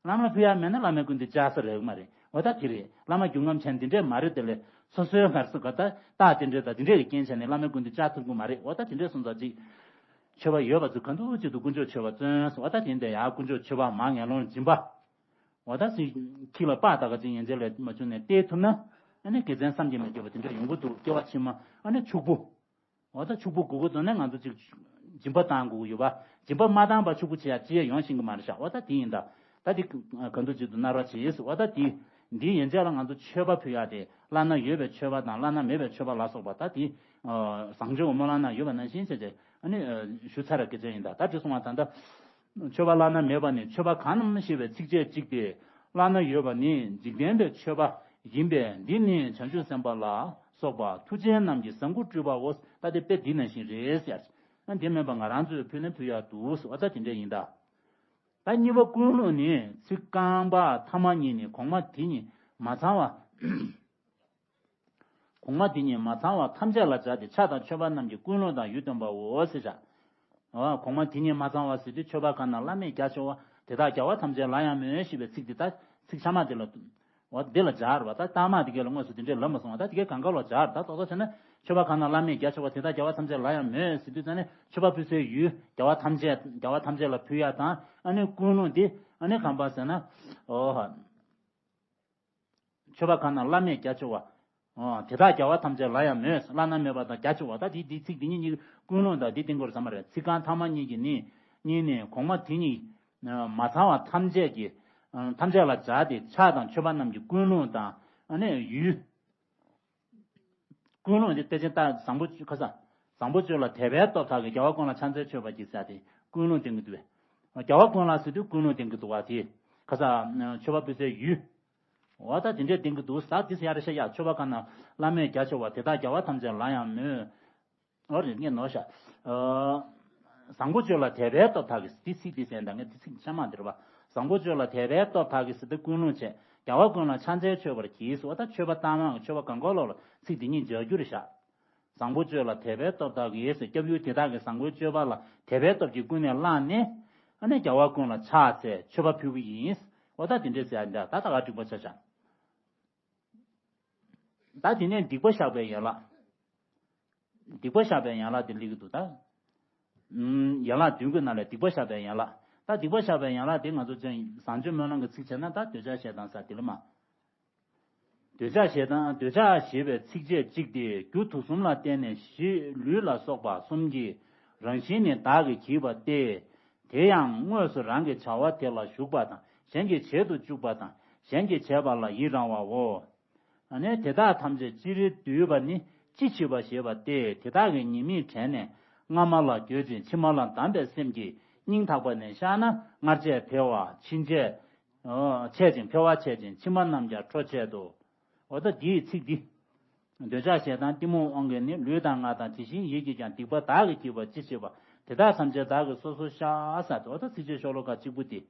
བླ་མ་ལ་ཕུལ་ཡག་མེད་ན་བླ་མའི་སྐུ་མདུན་བཅར་ས་རག་གི་མ་རེད། འོ་ད་དེ་རེད། བླ་མ་རྒྱུན་རྔམ་ཆེན་འདི་འདྲས་མ་རེད། དེ་ལས་སོ་སོའི་ང་རང་ཚོ་ག་ད་རྟགས་དེ་འདྲས་དང་དེ་འདྲས་ཀྱི་རྐྱེན་བྱས་ནས་བླ་མའི་སྐུ་མདུན་བཅར་ཐུབ་ཀྱི་མ་རེད། འོ་ད་དེ་འདྲས་སོང་ཙང་ཅིག་མཆོད་པ་ཡོད་པ་ཚོ་གང་འདུག་ཅིག་ཏུ་དཀོན་མཆོག་མཆོད་པ་བརྩོན་སོང་། འོ་ད་དེ་འདྲས་ཡག་དཀོན་མཆོག་མཆོད་པ་མར་ངན་སློང་སྦྱིན་པ། འོ་ད་སི་ཁྱི་ལ་པགས་ད་ག་ཅིག་ཡན་ཆད་ལས་མ་བྱུང་ནས་བལྟས་ཐུབ་ན། ཨ་ནི་དགེ་མཚན་བསམ་གྱིས་མི་ཁྱབ་པ་དེ་འདྲ་ཡོང་གི་འདུག། སྐྱེ་བ་ཕྱི་མ་ཨ་ནི་ཕྱུག་པོ། འོ་ད་ཕྱུག་པོ་དགོས་ཀྱི་འདུག་ན་ང་ཚོ་ཅིག་སྦྱིན་པ་བཏང་དགོས་ཀྱི་ཡོད་པ། སྦྱིན་པ་མ་བཏང་བར་ཕྱུག་པོ་བྱེད་ཡག་ཅི་ཡང་ཡོང་ཤེས་ཀྱི་མ་རེད་ཤག། འོ་ད་དེ་ཡིན་ད། ད་དེ་ག་འདུག་ཅིག་ཏུ་མནར་བ་བྱེད་ཟེར། འོ་ད་དེ་འདིའི་ཡན་ཆད་ལ་ང་ཚོ་མཆོད་པ་ཕུལ་ཡག་དེ་བླ་ན་ཡོད་པའི་མཆོད་པ་དང་བླ་ན་མེད་པའི་མཆོད་པ་ལ་སོགས་པ་ད་དེ་བཟང་སྤྱོད་སྨོན་ལམ་ན་ཡོད་པ་ནང་བཞིན་བྱས་ཏེ་ཨ་ནི་ཞུ་ཚར་བ་སྐད་ཆ་ཡིན་ད། ད་དེ་སོང་བ་ད་ལྟ། མཆོད་པ་བླ་ན་མེད་པ་ནི་མཆོད་པ་གང་རྣམས་ཞེས་པའི་ཚིགས་བཅད་གཅིག་སྟེ། བླ་ན་ཡོད་པ་ནི་འཇིག་རྟེན་པའི་མཆོད་པ་ཡིན་པས། འདི་ནི་བྱང་ཆུབ་སེམས་དཔའ་ལ་སོགས་པ་མཐུ་ཅན་རྣམས་ཀྱི་བཟང་པོ་སྤྲུལ་པའོ། ད་དེ་དཔེ་འདི་ནང་བཞིན་རེད་ཟེར། ཨ་འདི་མིན་པ་ང་རང་ཚོས་ཕུལ་ན་ཕུལ་ཡག་འདུག་ཟེར་བ་ད་དེ་འདྲ་ཡིན་ད། ད་གཉིས་པ་ཀུན་སློང་ནི་ཚིག་རྐང་པ་ཐ་མ་གཉིས་ནི་གོང་མ་དེ་ཉིད་མ་ཚང་བ། གོང་མ་དེ་ཉིད་མ་ཚང་བ་ཐམས་ཅད་ལ་སྦྱར་ཏེ་ཕྱག་དང་མཆོད་པ་རྣམས་ཀྱི་ཀུན་སློང་དང་ཡུལ་སྟོན་པའོ་ཞེས་བྱ། འོ་གོང་མ་དེ་ཉིད་མ་ཚང་བ་ཟེར་དུས་མཆོད་པ་གང་རྣམས་བླ་མེད་རྒྱ་ཆེ་བ་དེ་དག་རྒྱལ་བ་ཐམས་ཅད་ལ་ཡང་མོས་ཞེས་པའི་ཚིག་དེ་ད་ཚིག་ཆ་མ་དེ་ལ། འོ་དེ་ལ་སྦྱར་བ་ད་རྟགས་མ་དེ་གས་ལ་དངོས་སུ་དེ་འདྲས་ལབ་མ་སོང་བ། ད་དེ་གས་གང་ག་ལ་སྦྱར་ད་ཏོག་ཙམ་བྱས་ན་མཆོད་པ་གང་རྣམས་བླ་མེད་རྒྱ་ཆེ་བ་དེ་དག་རྒྱལ་བ་ཐམས་ཅད་ལ་ཡང་མོས་ཟེར་དུས་ཙ་ནས་མཆོད་པ་ཕུལ་སའི་ཡུལ་རྒྱལ་བ་ཐམས་ཅད་རྒྱལ་བ་ཐམས་ཅད་ལ་ཕུལ་ཡག་དང་ཨ་ནི་ཀུན་སློང་དེ་ཨ་ནི་གང་པ་ཟེར་ན། འོ། མཆོད་པ་གང་རྣམས་བླ་མེད་རྒྱ་ཆེ་བ། འོ་དེ་དག་རྒྱལ་བ་ཐམས་ཅད་ལ་ཡང་མོས། བླ་ན་མེད་པ་དང་རྒྱ་ཆེ་བ་ད་དེ་དེ་ཚིག་དེ་གཉིས་གཉིས་ཀུན་སློང་དང་དེ་སྟེང་སྐོར་ཟ་མ་རེད། ཚིག་རྐང་ཐ་མ་གཉིས་ཀྱི་ནི་གཉིས་ནི་གོང་མ་དེ་གཉིས་མ་ཚང་བ་ཐམས་ཅད་ཀྱི་ཐམས་ཅད་ལ་སྦྱར་ཏེ་ཕྱག་དང་མཆོད་པ་རྣམས་ཀྱི་ཀུན་སློང་དང་ཨ་ནི་ཡུལ། ཀུན་སློང་འདི་དཔེ་ཅན་ལྟར་བཟང་པོ་ཁ་ས། བཟང་པོ་སྤྱོད་ལ་དད་པས་སྟོབས་དག་གིས། རྒྱལ་བ་ཀུན་ལ་ཕྱག་འཚལ་མཆོད་པར་བགྱི་ཟེར་ཏེ་ཀུན་སློང་བསྟན་གྱི་འདུག་པས། རྒྱལ་བ་ཀུན་ལ་ཟེར་དུས་ཀུན་སློང་བསྟན་གྱི་འདུག་པ་དེ། ཁ་ས། མཆོད་པ་ཕུལ་སའི་ཡུལ། འོ་ད་དེ་འདྲས་བསྟན་གྱི་འདུག་ཟེར་དེ་ཡ་རེ་ཤ་ཡ་མཆོད་པ་གང་རྣམས་བླ་མེད་རྒྱ་ཆེ་བ་དེ་དག་རྒྱལ་བ་ཐམས་ཅད་ལ་ཡང་མོས། འོ་རེད་ངས་ནོར་ཤག། བཟང་པོ་སྤྱོད་ལ་དད་པས་སྟོབས་དག་གིས་དེ་ཚིག་དེ་ཟེར་ད་ངས་དེ་ཚིག་ཆ་མ་འདིར་བ། བཟང་པོ་སྤྱོད་ལ་དད་པས་སྟོབས་དག་གིས་ཟེར་དུས་ཀུན་སློང་བྱས། རྒྱལ་བ་ཀུན་ལ་ཕྱག་འཚལ་མཆོད་པར་བགྱི་ཟེར་བ་ད་མཆོད་པ་ལྟ་མང་གི་མཆོད་པ་གང་ག་ལོག་ལ་ཚིག་དེ་གཉིས་སྦྱར་རྒྱུ་རེད་ཤག། བཟང་པོ་སྤྱོད་ལ་དད་པས་སྟོབས་དག་གིས་ཟེར་སྐྱབས་ཡུལ་དེ་དག་གི་བཟང་པོའི་སྤྱོད་པ་ལ་དད་པའི་སྟོབས་ཀྱིས་ཀུན་ནས་བསླངས་ནས་ཨ་ནི་རྒྱལ་བ་ཀུན་ལ་ཕྱག་འཚལ་མཆོད་པ་ཕུལ་གྱི་ཡིན། འོ་ད་དེ་འདྲས་ཟེར་ཡ་འདྲ་ད་ད་ག་འགྲིག་པ་ཆ་བཞག། ད་དེ་ནས་སྡིག་པ་བཤགས་པའི་ཡན་ལག། སྡིག་པ་བཤགས་པའི་ཡན་ལག་དེ་སླེབས་ཀྱི་འདུག་ད། ཨུམ། ཡན་ལག་བདུན་གྱི་ནང་ལས་སྡིག་པ་བཤགས་པའི་ཡན་ལག། ད་སྡིག་པ་བཤགས་པའི་ཡན་ལག་དེ་ང་ཚོ་ཅན་བཟང་སྤྱོད་སྨོན་ལམ་གྱི་ཚིག་བྱས་ན་ད་འདོད་ཆགས་ཞེ་སྡང་ཟེར་དེ་ལ་མ། འདོད་ཆགས་ཞེ་སྡང་འདོད་ཆགས་ཞེས་པའི་ཚིགས་བཅད་གཅིག་སྟེ་རྒྱུ་དུག་གསུམ་ལ་བརྟེན་ནས་གཞི་ལུས་ལ་སོགས་པ་གསུམ་གྱི་རང་བཞིན་ནི་བདག་གིས་བགྱིས་པ་སྟེ། དེ་ཡང་དངོས་སུ་རང་གི་བྱ་བ་དེ་ལ་ཞུགས་པ་དང་གཞན་གྱི་བྱེད་དུ་བཅུག་པ་དང་གཞན་གྱིས་བྱས་པ་ལ་ཡི་རང་བའོ། ཨ་ནི་དེ་དག་ཐམས་ཅད་ཅི་རིགས་བསྡུས་པ་ནི་ཅི་མཆིས་པ་ཞེས་པ་སྟེ། དེ་དག་གི་ཉེས་དམིགས་དྲན་ནས་སྔ་མ་ལ་འགྱོད་ཅིང་ཕྱི་མ་ལ་བསྡམས་པའི་སེམས་ཀྱིས་སྙིང་ཐག་པ་ནས་བཤགས་ན་སྔར་ཆད་འཕེལ་བ་ཕྱིན་ཆད་ཆད་ཅིང་འཕེལ་བ་ཆད་ཅིང་ཕྱི་མ་རྣམས་ཀྱང་འཕྲོ་ཆད་དོ། འོ་ད་འདིའི་ཚིག་འདི། འདོད་ཆགས་ཞེ་སྡང་གཏི་མུག་དབང་གིས་ནི་ལུས་དང་ངག་དང་དེ་བཞིན་ཡིད་ཀྱིས་ཀྱང་སྡིག་པ་བདག་གིས་བགྱིས་པ་ཅི་མཆིས་པ་དེ་དག་ཐམས་ཅད་བདག་གིས་སོ་སོར་བཤགས་ཟེར་དོ། འོ་ད་ཚིགས་བཅད་ཤོ་ལོ་ཀ་གཅིག་པུ་འདི།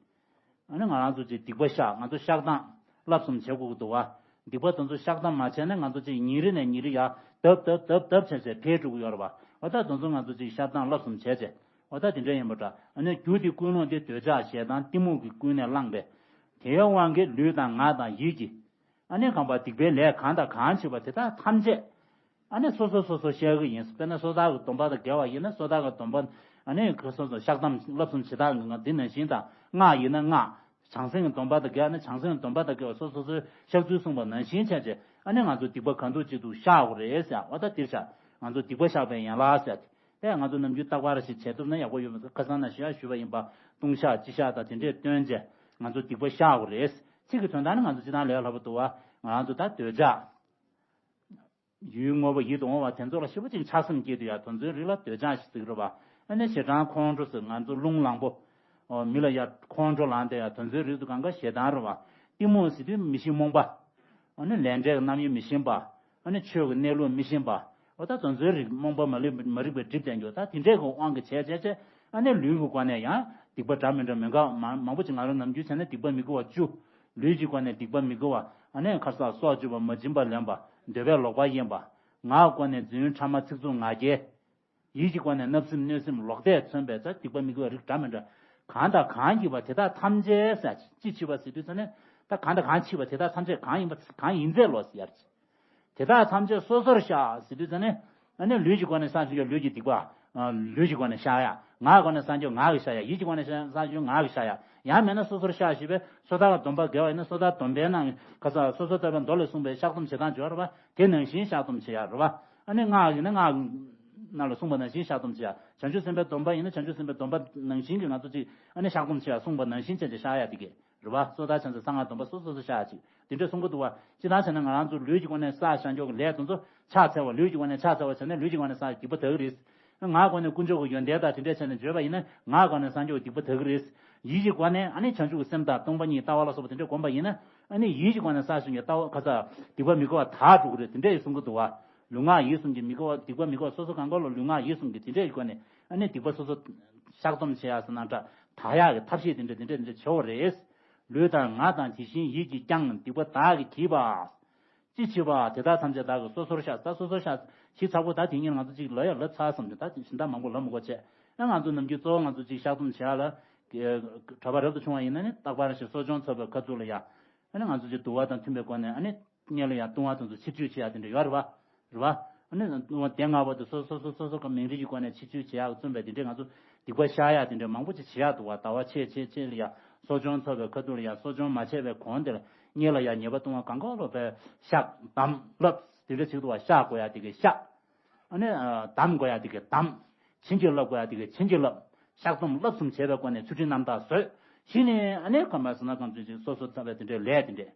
ཨ་ནི་ང་རང་ཚོ་ཅིག་སྡིག་པ་བཤགས་ང་ཚོ་བཤགས་སྟངས་བསླབ་གསུམ་བྱེད་དགོས་ཀྱི་འདུག་བ། སྡིག་པ་དེ་ཚོ་བཤགས་སྟངས་མ་བྱས་ན་ང་ཚོ་ཅིག་ཉིན་རེ་ནས་ཉིན་རེ་ཡར་ལྡབ་ལྡབ་ལྡབ་ལྡབ་བྱས་བྱས་འཕེལ་འགྲོ་གི་ཡོད་རེད་བ། འོ་ད་དེ་ཚོ་ང་ཚོ་ཅིག་བཤགས་སྟངས་བསླབ་གསུམ་བྱས་བྱས། འོ་ད་དེ་འདྲ་ཡིན་པ་འདྲ། ཨ་ནི་རྒྱུ་དེ་ཀུན་སློང་དེ་འདོད་ཆགས་ཞེ་སྡང་གཏི་མུག་གིས་ཀུན་ནས་བསླངས་པས། དེའི་དབང་གིས་ལུས་དང་ངག་དང་ཡིད་ཀྱིས། ཨ་ནི་གང་པ་སྡིག་པའི་ལས་གང་དང་གང་བྱེད་པ་དེ་དག་ཐམས་ཅད། ཨ་ནི་སོ་སོ་སོ་སོ་བཤགས་ཀྱི་ཡིན། དཔེར་ན་སོ་ཐར་གྱི་སྡོམ་པ་དང་འགལ་བ་ཡིན་ན་སོ་ཐར་གྱི་སྡོམ་པ། ཨ་ནི་ཁོ་སོ་སོ་བཤགས་སྟངས་བསླབ་གསུམ་བྱེད་སྟངས་ཀྱི་ང་འདི་ནང་བཞིན་དང་སྔགས་ཡིན་ན་སྔགས། བྱང་སེམས་ཀྱི་སྡོམ་པ་དང་འགལ་ན་བྱང་སེམས་ཀྱི་སྡོམ་པ་དང་འགལ་བ་སོ་སོ་སོའི་བཤགས་ཚུལ་གསུངས་པ་ནང་བཞིན་བྱས་རྗེས་ཨ་ནི་ང་ཚོ་སྡིག་པ་གང་འདུག་ཅི་འདུག་བཤགས་དགོས་རེད་ཟེར། འོ་ད་འདིར་བཤགས་ང་ཚོ་སྡིག་པ་བཤགས་པའི་ཡན་ལག་ཟེར། དེ་ང་ཚོ་ནམ་རྒྱུན་རྟག་པར་ཞིག་བྱེད་ཐུབ་ན་ཡག་པོ་ཡོད་མ་རེད། ཁ་སང་ན་ཞུ་ཡ་ཞུས་པ་ཡིན་པ། ལྟུང་བཤགས་སྤྱི་བཤགས་དང་དེ་འདྲས་བཏོན་རྗེས་ང་ཚོ་སྡིག་པ་བཤགས་དགོས་རེད། ཚིག་གི་དོན་དག་ནི་ང་ཚོ་སྤྱི་བཏང་ལས་སླ་པོ་འདུག་བ། ང་ཚོ་ད་འདོད་ཆགས། ཡུལ་དངོས་པོ་ཡིད་དུ་འོང་བ་དེ་ཚོ་ལ་ཞེ་པོ་ཅིག་ཆགས་སེམས་སྐྱེས་དུས་ཡ་དེ་ཚོའི་རིགས་ལ་འདོད་ཆགས་ཞེས་ཟེར་གི་རེད་བ། ཨ་ནི་ཞེ་སྡང་ཁོང་ཁྲོ་ཟེར་ང་ཚོ་རླུང་ལངས་པོ། ཨོ་མི་ལ་ཡ་ཁོང་ཁྲོ་ལངས་དེ་ཡ་དེ་ཚོའི་རིགས་སུ་གང་ག་ཞེ་སྡང་རེད་བ། གཏི་མུག་ཟེར་དུས་མི་ཤེས་རྨོངས་པ། ཨ་ནི་ལས་འབྲས་ཀྱི་རྣམ་དབྱེ་མི་ཤེས་པ། ཨ་ནི་ཆོས་ཀྱི་གནས་ལུགས་མི་ཤེས་པ། འོ་ད་དོན་ཚན་རིག་རྨོངས་པ་མ་ལུས་མ་རིག་པའི་གྲིབ་བསྟན་རྒྱུ་ད་དེ་འདྲས་ཀྱི་དབང་གིས་བྱས་བྱས་བྱས་ཨ་ནི་ལུས་ཀྱི་སྒོ་ནས་ཡང་སྡིག་པ་འདྲ་མི་འདྲ་མི་འགའ་མང་མང་པོ་ཅིག་ང་རང་ནམ་རྒྱུན་བྱས་ན་སྡིག་པ་མི་དགེ་བ་བཅུ། ལུས་ཀྱི་སྒོ་ནས་སྡིག་པ་མི་དགེ་བ་ཨ་ནི་ཁ་ས་སྲོག་གཅོད་པ་མ་བྱིན་པ་ལེན་པ་འདོད་པས་ལོག་པར་གཡེམ་པ། ངག་སྒོ་ནས་རྫུན་ཕྲ་མ་ཚིག་རྩུབ་ངག་འཁྱལ། ཡིད་ཀྱི་སྒོ་ནས་བརྣབ་སེམས་གནོད་སེམས་ལོག་ལྟས་མཚོན་པའི་རྩ་སྡིག་པ་མི་དགེ་བ་རིགས་འདྲ་མི་འདྲ། གང་དང་གང་བགྱིས་པ་དེ་དག་ཐམས་ཅད་ཟེར་ཅི་བགྱིས་པ་ཟེར་དུས་ཙ་ནས་ད་གང་དང་གང་བགྱིས་པ་དེ་དག་ཐམས་ཅད་གང་ཡིན་པ་གང་ཡིན་ཚད་ལོ་ཟེར་ཡར་ཅི། དེ་དག་ཐམས་ཅད་སོ་སོར་བཤགས་ཟེར་དུས་ཙ་ནས་ཨ་ནི་ལུས་ཀྱི་སྒོ་ནས་བསགས་བཞིན་པའི་ལུས་ཀྱི་སྡིག་པ། ལུས་ཀྱི་སྒོ་ནས་བཤགས་ཡ། ངག་གི་སྒོ་ནས་བསགས་རྒྱུ་ངག་གིས་བཤགས་ཡ། ཡིད་ཀྱི་སྒོ་ནས་བསགས་རྒྱུ་ངག་གིས་བཤགས་ཡ། ཡང་མིན་ན་སོ་སོར་བཤགས་ཞེས་པས་སོ་ཐར་སྡོམ་པ་འགལ་བ་ཡིན་ན་སོ་ཐར་སྡོམ་པའི་ནང་ག་ས་སོ་སོ་ཐར་པའི་མདོ་ལས་གསུངས་པའི་བཤགས་སྡོམ་བྱེད་སྟངས་བྱེད་པ་རེད་པ། དེ་ནང་བཞིན་བཤགས་སྡོམ་བྱེད་ཡ་རེད་པ། ཨ་ནི་སྔགས་ཡིན་ན་སྔགས་ནང་ལ་གསུངས་པ་ནང་བཞིན་བཤགས་སྡོམ་བྱེད་ཡ། བྱང་ཆུབ་སེམས་དཔའི་སྡོམ་པ་ཡིན་ན་བྱང་ཆུབ་སེམས་དཔའི་སྡོམ་པ་ནང་བཞིན་གྱི་ང་ཚོ་ཅིག་ཨ་ནི་བཤགས་སྡོམ་བྱེད་ཡ་གསུངས་པ་ནང་བཞིན་བྱས་ཏེ་བཤགས་ཡ་དེ་གས་རེད་པ། སོ་ཐར་བྱང་སེམས་གསང་སྔགས་སྡོམ་པ་སོ་སོ་སོ་བཤགས་ཡ་ཅིག་དེ་འདྲས་གསུང་གི་འདུག་བ། སྤྱིར་བཏང་བྱས་ན་ང་རང་ཚོ་ལུས་ཀྱི་སྒོ་ནས་བསགས་བཞག་རྒྱུ་གི་ལས་དེ་ཚོ་ཕྱག་འཚལ་བ། ལུས་ཀྱི་སྒོ་ནས་ཕྱག་འཚལ་བ་བྱས་ན་ལུས་ཀྱི་སྒོ་ནས་བསགས་སྡིག་པ་དག་གི་རེད། ངག་སྒོ་ནས་དཀོན་མཆོག་གི་ཡོན་ཏན་དང་དེ་འདྲས་བྱས་ནས་བརྗོད་པ་ཡིན་ན་ངག་སྒོ་ནས་བསགས་རྒྱུ་སྡིག་པ་དག་གི་རེད། ཡིད་ཀྱི་སྒོ་ནས་ཨ་ནི་བྱང་ཆུབ་ཀྱི་སེམས་དང་སྟོང་པ་ཉིད་ལྟ་བ་ལ་སོགས་པ་དེ་འདྲས་བསྒོམས་པ་ཡིན་ན་ཨ་ནི་ཡིད་ཀྱི་སྒོ་ནས་བསགས་བཞིན་གྱི་ལྟ་བ་ཁ་ཚ་སྡིག་པ་མི་དགེ་བ་དག་འགྲོ་གི་རེད་དེ་འདྲས་གསུང་གི་འདུག་བ། ལུས་ངག་ཡིད་གསུམ་གྱི་མི་དགེ་བ་སྡིག་པ་མི་དགེ་བ་སོ་སོ་གང་ག་ལ་ལུས་ངག་ཡིད་གསུམ་གྱི་དེ་འདྲས་ཀྱི་སྒོ་ནས་ཨ་ནི་སྡིག་པ་སོ་སོ་བཤགས་སྡོམ་བྱེད་ཡག་ཟེར་ན་འདྲ་དག་ཡག་གི་ཐབས་ཤེས་དེ་འདྲས་དེ་འདྲས་དེ་འདྲས་བྱེད་དགོས་རེད། ལུས་དང་ངག་དང་དེ་བཞིན་ཡིད་ཀྱིས་ཀྱང་སྡིག་པ་བདག་གིས་བགྱིས་པ། ཅི་མཆིས་པ་དེ་དག་ཐམས་ཅད་བདག་གིས་སོ་སོར་བཤགས། ད་སོ་སོར་བཤགས་ཞིབ་ཚགས་པོ་ད་དེ་ཉིད་ང་ཚོ་གཅིག་ལབ་ཡ་ལབ་ཚར་བསམ་བྱུང་། ད་གཞན་དག་མང་པོ་ལབ་མི་དགོས་བྱས། ཨ་ང་ཚོ་ནམ་རྒྱུན་གཙོ་བོ་ང་ཚོ་གཅིག་བཤགས་སྡོམ་བྱེད་ཡ་ལ་གྲྭ་པ་རབ་ཏུ་བྱུང་བ་ཡིན་ན་ནི་རྟག་པར་ཞིག་གསོ་སྦྱོང་ཚོགས་པའི་ཁ་ཐུག་ལ་ཡ་ཨ་ནི་ང་ཚོ་གཅིག་འདུལ་བ་དང་མཐུན་པའི་སྒོ་ནས་ཨ་ནི་སྔོན་ལ་ཡ་ལྟུང་བ་དེ་ཚོ་ཕྱིར་བཅོས་བྱེད་ཡ་དེ་འདྲ་ཡོད་རེད་བ། རེད་བ། ཨ་ནི་ལྟུང་བ་དེ་སྔ་བ་དེ་སོ་སོ་སོ་སོ་སོ་ག་མིང་རིགས་ཀྱི་སྒོ་ནས་ཕྱིར་བཅོས་བྱེད་ཡ་གི་བརྩོན་པའི་དེ་འདྲས་ང་ཚོ་སྡིག་པ་བཤགས་ཡ་དེ་འདྲས་མང་པོ་ཅིག་བྱེད་ཡ་འདུག་བ། ཟླ་བ་ཕྱེད་ཕྱེད་ཕྱེད་ལ་ཡ་གསོ་སྦྱོང་ཚོགས་པའི་ཁ་ཐུག་ལ་ཡ་གསོ་སྦྱོང་མ་བྱས་པའི་གོང་དེ་ལ་སྔོན་ལ་ཡ་ཉེས་པ་ལྟུང་བ་གང་ག་ལོ་བས་བཤགས་བསྡམས་བརླབས་དེ་འདྲས་ཅིག་འདུག་བ། བཤགས་དགོས་ཡ་དེ་གས་བཤགས། ཨ་ནི་བསྡམ་དགོས་ཡ་དེ་གས་བསྡམས། བྱིན་གྱིས་བརླབ་དགོས་ཡ་དེ་གས་བྱིན་གྱིས་བརླབས། བཤགས་སྡོམ་བརླབས་གསུམ་བྱས་པའི་སྒོ་ནས་ཚུལ་ཁྲིམས་རྣམ་དག་བཟོས། གཞི་ནས་ཨ་ནི་ག་མ་ཟེར་ན་གང་ཚོད་ཅིག་སོ་སོ་ཚ་བའི་དེ་འདྲའི་ལས་དེ་འདྲས།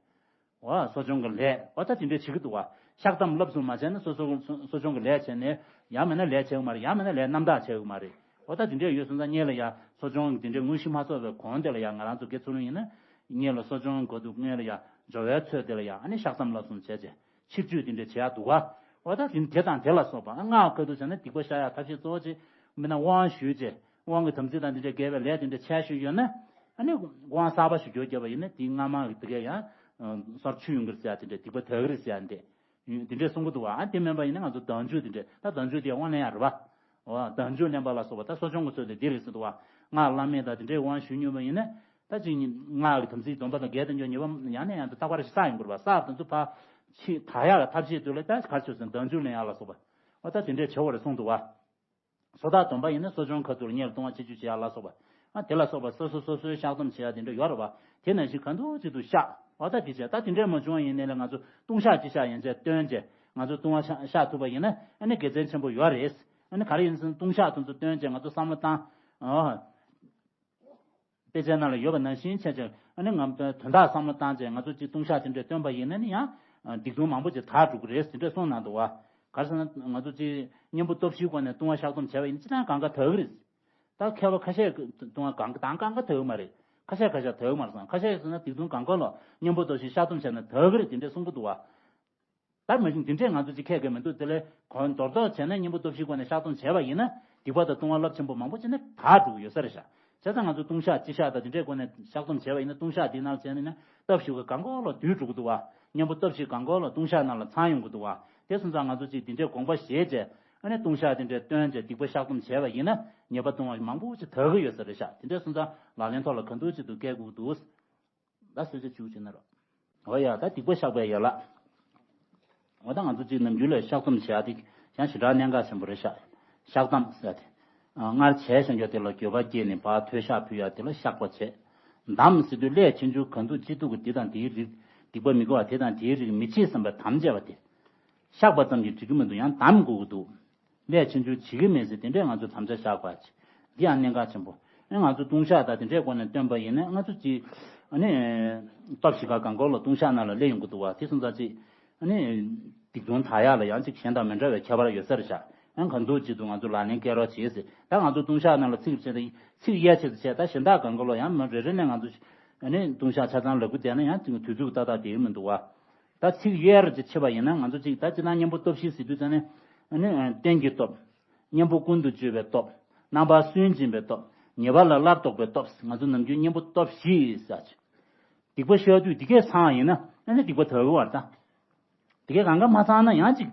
འོ་གསོ་སྦྱོང་གི་ལས་འོ་ད་དེ་འདྲས་བྱེད་ཀྱི་འདུག་བ། བཤགས་སྡོམ་བརླབས་གསུམ་མ་བྱས་ན་སོ་སོ་གསོ་སྦྱོང་གི་ལས་བྱས་ནས་ཡང་མིན་ན་ལས་བྱེད་གི་མ་རེད། ཡང་མིན་ན་ལས་རྣམ་དག་བྱེད་གི་མ་རེད། འོ་ད་དེ་འདྲས་ཡོད་སོང་ཙང་སྔོན་ལ་ཡ་གསོ་སྦྱོང་དེ་འདྲས་དངོས་གཞི་མ་ཚོགས་པའི་གོང་དེ་ལ་ཡ་ང་རང་ཚོ་དགེ་ཚུལ་སློང་ཡིན་ན་སྔོན་ལ་གསོ་སྦྱོང་དགོས་འདུག་སྔོན་ལ་ཡ་སྦྱོར་བའི་ཚོད་དེ་ལ་ཡ་ཨ་ནི་བཤགས་སྡོམ་བརླབས་གསུམ་བྱས་རྗེས་ཕྱིར་བཅོས་དེ་འདྲས་བྱེད་ཡ་འདུག་བ། འོ་ད་དེ་དེ་དང་དེ་ལ་སོགས་པ་སྔགས་ཁ་ཐུག་བྱས་ན་སྡིག་པ་བཤགས་ཡ་ཐབས་ཤེས་གཙོ་བོ་ཅིག་མིན་ན་དབང་ཞུས་རྗེས། དབང་གི་དམ་ཚིག་དང་འདི་འདྲའི་དགེ་བའི་ལས་དེ་འདྲ་བྱས་ཞུས་ཡོད་ན། ཨ་ནི་དབང་གསར་པ་ཞིག་འཇོག་བརྒྱབ་པ་ཡིན་ན་དེའི་སྔ་མ་གི་དེ་གས་ཡང་སོར་ཆུད་ཡོང་གི་རེད་ཟེར་ཡ་དེ་འདྲ་སྡིག་པ་དག་གི་རེད་ཟེར་ཡ་འདི། དེ་འདྲས་གསུང་གི་འདུག་བ། ཨ་དེ་མིན་པ་ཡིན་ན་ང་ཚོ་བདག་འཇུག་དེ་འདྲས་ད་བདག་འཇུག་དེ་དབང་ལེན་ཡ་རེད་བ། འོ་བདག་འཇུག་ལེན་པ་ལ་སོགས་པ་ད་གསོ་སྦྱོང་གི་ཚུལ་དེ་འདི་རེད་ཟེར་འདུག་བ། སྔགས་བླ་མེད་དང་དེ་འདྲས་དབང་ཞུས་མྱོང་བ་ཡིན་ན། ད་ཅིག་སྔགས་ཀྱི་དམ་ཚིག་སྡོམ་པ་དང་འགལ་དུ་འགྱུར་ཉེས་པ་ཡང་ནས་ཡང་དུ་རྟག་པར་ཞིག་བསགས་ཡོང་གི་རེད་བ། བསགས་དེ་ཚོ་ཕར་ཕྱིར་དག་ཡག་གི་ཐབས་ཤེས་དུ་ལ་ད་གར་ཆོད་ཟིན་བདག་འཇུག་ལེན་ཡ་ལ་སོགས་པ། འོ་ད་དེ་འདྲས་བྱེད་དགོས་རེད་གསུངས་འདུག་བ། སོ་ཐར་སྡོམ་པ་ཡིན་ན་གསོ་སྦྱོང་ཁ་ཐུག་ལ་སྔོན་ལ་ལྟུང་བ་ཕྱིར་བཅོས་བྱེད་ཡག་ལ་སོགས་པ། ཨ་དེ་ལ་སོགས་པ་སོ་སོ་སོ་སོའི་བཤགས་སྡོམ་བྱེད་ཡག་དེ་འདྲ་ཡོད་རེད་བ། དེ་ནང་བཞིན་གང་ཐུབ་ཅི་ཐུབ་བཤགས། འོ་ད་དེ་བྱས་ད་དེ་འདྲས་མ་བྱུང་བ་ཡིན་ནའི་ལ་ང་ཚོ་ལྟུང་བཤགས་སྤྱི་བཤགས་ཡན་ཆད་བཏོན་བྱས་ང་ཚོ་ལྟུང་བ་བཤགས་བཤགས་ཐུབ་པ་ཡིན་ན་ཨ་ནི་དགེ་མཚན་ཆེན་པོ་ཡོད་རེད། ཨ་ནི་ག་རེ་ཡིན་ཟེར་ན་ལྟུང་བཤགས་དེ་ཚོ་བཏོན་བྱས་ང་ཚོ་བསམ་བློ་བཏང་། ཨོ། དཔེ་ཆའི་ནང་ལ་ཡོད་པ་ནང་བཞིན་བྱས་བྱས་ཨ་ནི་ང་དོན་དག་བསམ་བློ་བཏང་བྱས་ང་ཚོ་གཅིག་ལྟུང་བཤགས་དེ་འདྲས་བཏོན་པ་ཡིན་ན་ནི་ཡང་སྡིག་ལྟུང་མང་པོ་ཅིག་དག་འགྲོ་གི་རེད་དེ་འདྲས་གསུངས་གནང་འདུག་བ། ག་རེ་ཟེར་ན་ང་ཚོ་གཅིག་གཉེན་པོ་སྟོབས་བཞིའི་སྒོ་ནས་ལྟུང་བ་བཤགས་སྡོམ་བྱས་པ་ཡིན་ན་སྤྱིར་བཏང་གང་ག་དག་གི་རེད། ད་མཁས་པ་ཁ་ཤས་ཀྱིས་ལྟུང་བ་གང་ག་དང་གང་ག་དག་གི་མ་རེད། ཁ་ཤས་ཁ་ཤས་དག་གི་མ་རེད་བསམ། ཁ་ཤས་ཀྱིས་ཟེར་ན་སྡིག་ལྟུང་གང་ག་ལ་གཉེན་པོ་སྟོབས་བཞི་བཤགས་སྡོམ་བྱས་ན་དག་གི་རེད་དེ་འདྲས་གསུང་གི་འདུག་བ། ད་མ་གཞི་འདི་འདྲས་ང་ཚོ་ཅིག་ཁས་ཀྱི་མི་འདུག་དེ་ལས་གོང་མདོར་བསྡུས་བྱས་ན་གཉེན་པོ་སྟོབས་བཞིའི་སྒོ་ནས་བཤགས་སྡོམ་བྱས་པ་ཡིན་ན་སྡིག་པ་དང་ལྟུང་བ་རླབས་ཆེན་པོ་མང་པོ་ཅིག་ནི་དག་འགྲོ་གི་ཡོད་ས་རེད་ཤག་བྱས་ཙང་ང་ཚོ་ལྟུང་བཤགས་སྤྱི་བཤགས་དང་འདི་འདྲའི་སྒོ་ནས་བཤགས་སྡོམ་བྱས་པ་ཡིན་ན་ལྟུང་བཤགས་འདི་ནང་བྱས་ནས་ན་སྟོབས་བཞི་གི་གང་གོ་ལ་འདུས་འགྲོ་གི་འདུག་བ། གཉེན་པོ་སྟོབས་བཞི་གང་གོ་ལ་ལྟུང་བཤགས་ནང་ལ་ཚང་ཡོང་གི་འདུག་བ། དེ་སོང་ཙང་ང་ཚོ་ཅིག་འདི་འདྲའི་དགོངས་པ་བཞེས་བྱས་ཨ་ནི་ལྟུང་བཤགས་འདི་འདྲའི་བཏོན་བྱས་སྡིག་པ་བཤགས་སྡོམ་བྱས་པ་ཡིན་ན་ཉེས་པ་ལྟུང་བ་མང་པོ་ཅིག་དག་གི་ཡོད་ས་རེད་ཤག་དེ་འདྲ་སོང་ཙང་ལག་ལེན་ཐོག་ལ་གང་འདུག་ཅིག་ཏུ་བཀལ་དགོས་ཀྱི་འདུག་ད་གསོལ་ཇ་བཅུག་བྱས་ན་རོགས། འོ་ཡ་ད་སྡིག་པ་བཤགས་པའི་ཡན་ལག་འོ་ད་ང་ཚོ་གཅིག་ནམ་རྒྱུན་ལ་བཤགས་སྡོམ་བྱེད་ཡ་དེ་ཡང་ཞེ་དྲག་གནད་འགག་ཆེན་པོ་རེད་ཤག་བཤགས་སྡོམ་ཟེར་ཡ་དེ། སྔར་བྱས་བཞག་རྒྱུ་དེ་ལ་འགྱོད་པ་སྐྱེས་ནས་ཕར་མཐོལ་བཤགས་ཕུལ་ཡ་དེ་ལ་བཤགས་པ་བྱས། བསྡམས་ཟེར་དུས་ལས་ཆུང་ཆུང་གང་ཐུབ་ཅི་ཐུབ་ཀྱིས་དེ་དང་དེའི་རིགས་སྡིག་པ་མི་དགེ་བ་དེ་དང་དེའི་རིགས་མི་བྱེད་བསམ་པའི་དམ་བཅས་པ་དེ། བཤགས་པ་ཙམ་གྱིས་འགྲིག་གི་མི་འདུག་ཡང་བསྡམ་དགོས་ཀྱི་འདུག་ལས་ཆེ་ཆུང་བྱེད་ཀྱི་མེད་ཟེར་དེ་འདྲས་ང་ཚོ་དམ་བཅའ་བཞག་དགོས་ཀྱི། འདི་ཡང་གནད་འགག་ཆེན་པོ། ཨ་ང་ཚོ་ལྟུང་བཤགས་དང་དེ་འདྲའི་སྒོ་ནས་བཏོན་པ་ཡིན་ན་ང་ཚོ་ཅིག་ཨ་ནི་སྟོབས་བཞི་ཀ་གང་གོ་ལ་ལྟུང་བཤགས་ནང་ལ་སླེབས་ཡོང་གི་འདུག་བ། དེ་སོང་ཙང་ཅིག་ཨ་ནི་སྡིག་ལྟུང་དག་ཡག་ལ་ཡང་ཅིག་གཞན་དང་མི་འདྲ་བའི་ཁྱད་པར་ཡོད་ས་རེད་ཤག་ཨ་གང་འདུག་ཅིག་ཏུ་ང་ཚོ་ལག་ལེན་བཀལ་རོགས་བྱེད་ཟེར། ད་ང་ཚོ་ལྟུང་བཤགས་ནང་ལ་ཚིག་བྱས་ཏེ་ཚིག་གཡས་ཆེད་དུ་བྱས་ད་གཞན་དག་གང་གོ་ལ་ཡང་མི་རེ་རེ་ནས་ང་ཚོ་ཨ་ནི་ལྟུང་བཤགས་ཆ་ཚང་ལབ་དགོས་བསྡད་ན་ཡང་ཅིག་དུས་ཚོད་ཏག་ཏག་བསྡད་ཀྱི་མི་འདུག་བ། ད་ཚིག་གཡས་རུ་ཅིག་ཕྱེ་བ་ཡིན་ན་ང་ཚོ་ཅིག་ད་སྤྱིར་བཏང་གཉེན་པོ་སྟོབས་བཞི་ཟེར་དུས་ཙང་ནས་ཨ་ནི་རྟེན་གྱི་སྟོབས། གཉེན་པོ་ཀུན་ཏུ་སྤྱོད་པའི་སྟོབས། རྣམ་པར་སུན་འབྱིན་པའི་སྟོབས། ཉེས་པ་ལ་སླར་ལྡོག་པའི་སྟོབས། ང་ཚོ་ནམ་རྒྱུན་གཉེན་པོ་སྟོབས་བཞི་ཟེར་ཅིག་སྡིག་པ་བཤགས་དུས་འདི་གས་ཚང་ཡིན་ན་ཨ་ནི་སྡིག་པ་དག་གི་བར་ད། དེ་གས་གང་ག་མ་ཚང་ན་ཡང་ཅིག་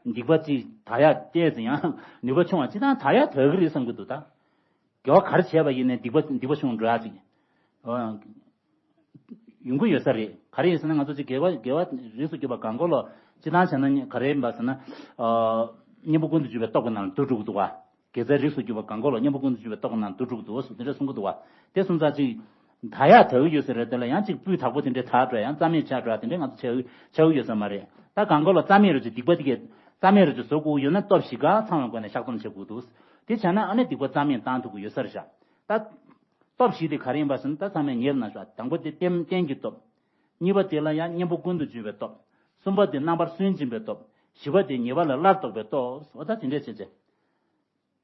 སྡིག་པ་ཅིག་དག་ཡ་བལྟས་ཟིན་ཡང་ནུས་པ་ཆུང་བ་ཅི་ཐང་དག་ཡ་དག་གི་རེད་བསམ་གི་འདུག་ད། དགེ་བ་ག་རེ་བྱས་པ་ཡིན་ནའི་སྡིག་པ་སྡིག་པ་ཆུང་འགྲོ་ཡ་ཅིག་ཡོང་གི་ཡོད་ས་རེད། ག་རེ་ཡིན་ཟེར་ན་ང་ཚོ་ཅིག་དགེ་བ་དགེ་བ་རིགས་སུ་གྱུར་པ་གང་གོ་ལོ་ཅི་ཐང་བྱས་ན་ག་རེ་ཡིན་པ་ཟེར་ན། གཉེན་པོ་ཀུན་ཏུ་སྤྱོད་པའི་སྟོབས་ཀྱི་ནང་ལ་འདུ་འགྲོ་གི་འདུག་བ། དགེ་རྩའི་རིགས་སུ་གྱུར་པ་གང་གོ་ལོ་གཉེན་པོ་ཀུན་ཏུ་སྤྱོད་པའི་སྟོབས་ཀྱི་ནང་འདུ་འགྲོ་གི་འདུག་བ་ཟེར་དེ་འདྲ་གསུང་གི་འདུག་བ། དེ་སོང་ཙང་ཅིག་དག་ཡ་དག་གི་ཡོད་ས་རེད། དེ་ལ་ཡང་ཅིག་སྤུས་དག་པོ་དེ་འདྲའི་དག་འགྲོ་ཡང་རྩ་མེད་ཆགས་འགྲོ་ཡ་དེ་འདྲའི་ང་ཚོ་བྱ་བྱ་གི་ཡོད་ས་མ་རེད། ད་གང་གོ་ལ་རྩ་མེད་རུ་ཅིག་སྡིག་པ་དེ་གས་རྩ་མེད་རུ་ཅིག་བཟོ་དགོས་ཡོད་ན་སྟོབས་བཞི་ག་ཚང་བའི་སྒོ་ནས་བཤགས་སྡོམ་བྱེད་དགོས་འདུག་དེ་བྱས་ན་ཨ་ནི་སྡིག་པ་རྩ་མེད་བཏང་ཐུབ་ཀྱི་ཡོད་ས་རེད་ཤག་ད་སྟོབས་བཞི་དེ་ག་རེ་ཡིན་པ་ཟེར་ན་ད་ཚང་མས་ཉེར་གནང་ཤག་དང་པོ་དེ་རྟེན་རྟེན་གྱི་སྟོབས། གཉིས་པ་དེ་ལ་ཡང་གཉེན་པོ་ཀུན་ཏུ་སྤྱོད་པའི་སྟོབས། གསུམ་པ་དེ་རྣམ་པར་སུན་འབྱིན་པའི་སྟོབས། བཞི་པ་དེ་ཉེས་པ་ལ་སླར་ལྡོག་པའི་སྟོབས། འོ་ད་དེ་འདྲས་བྱས་བྱས།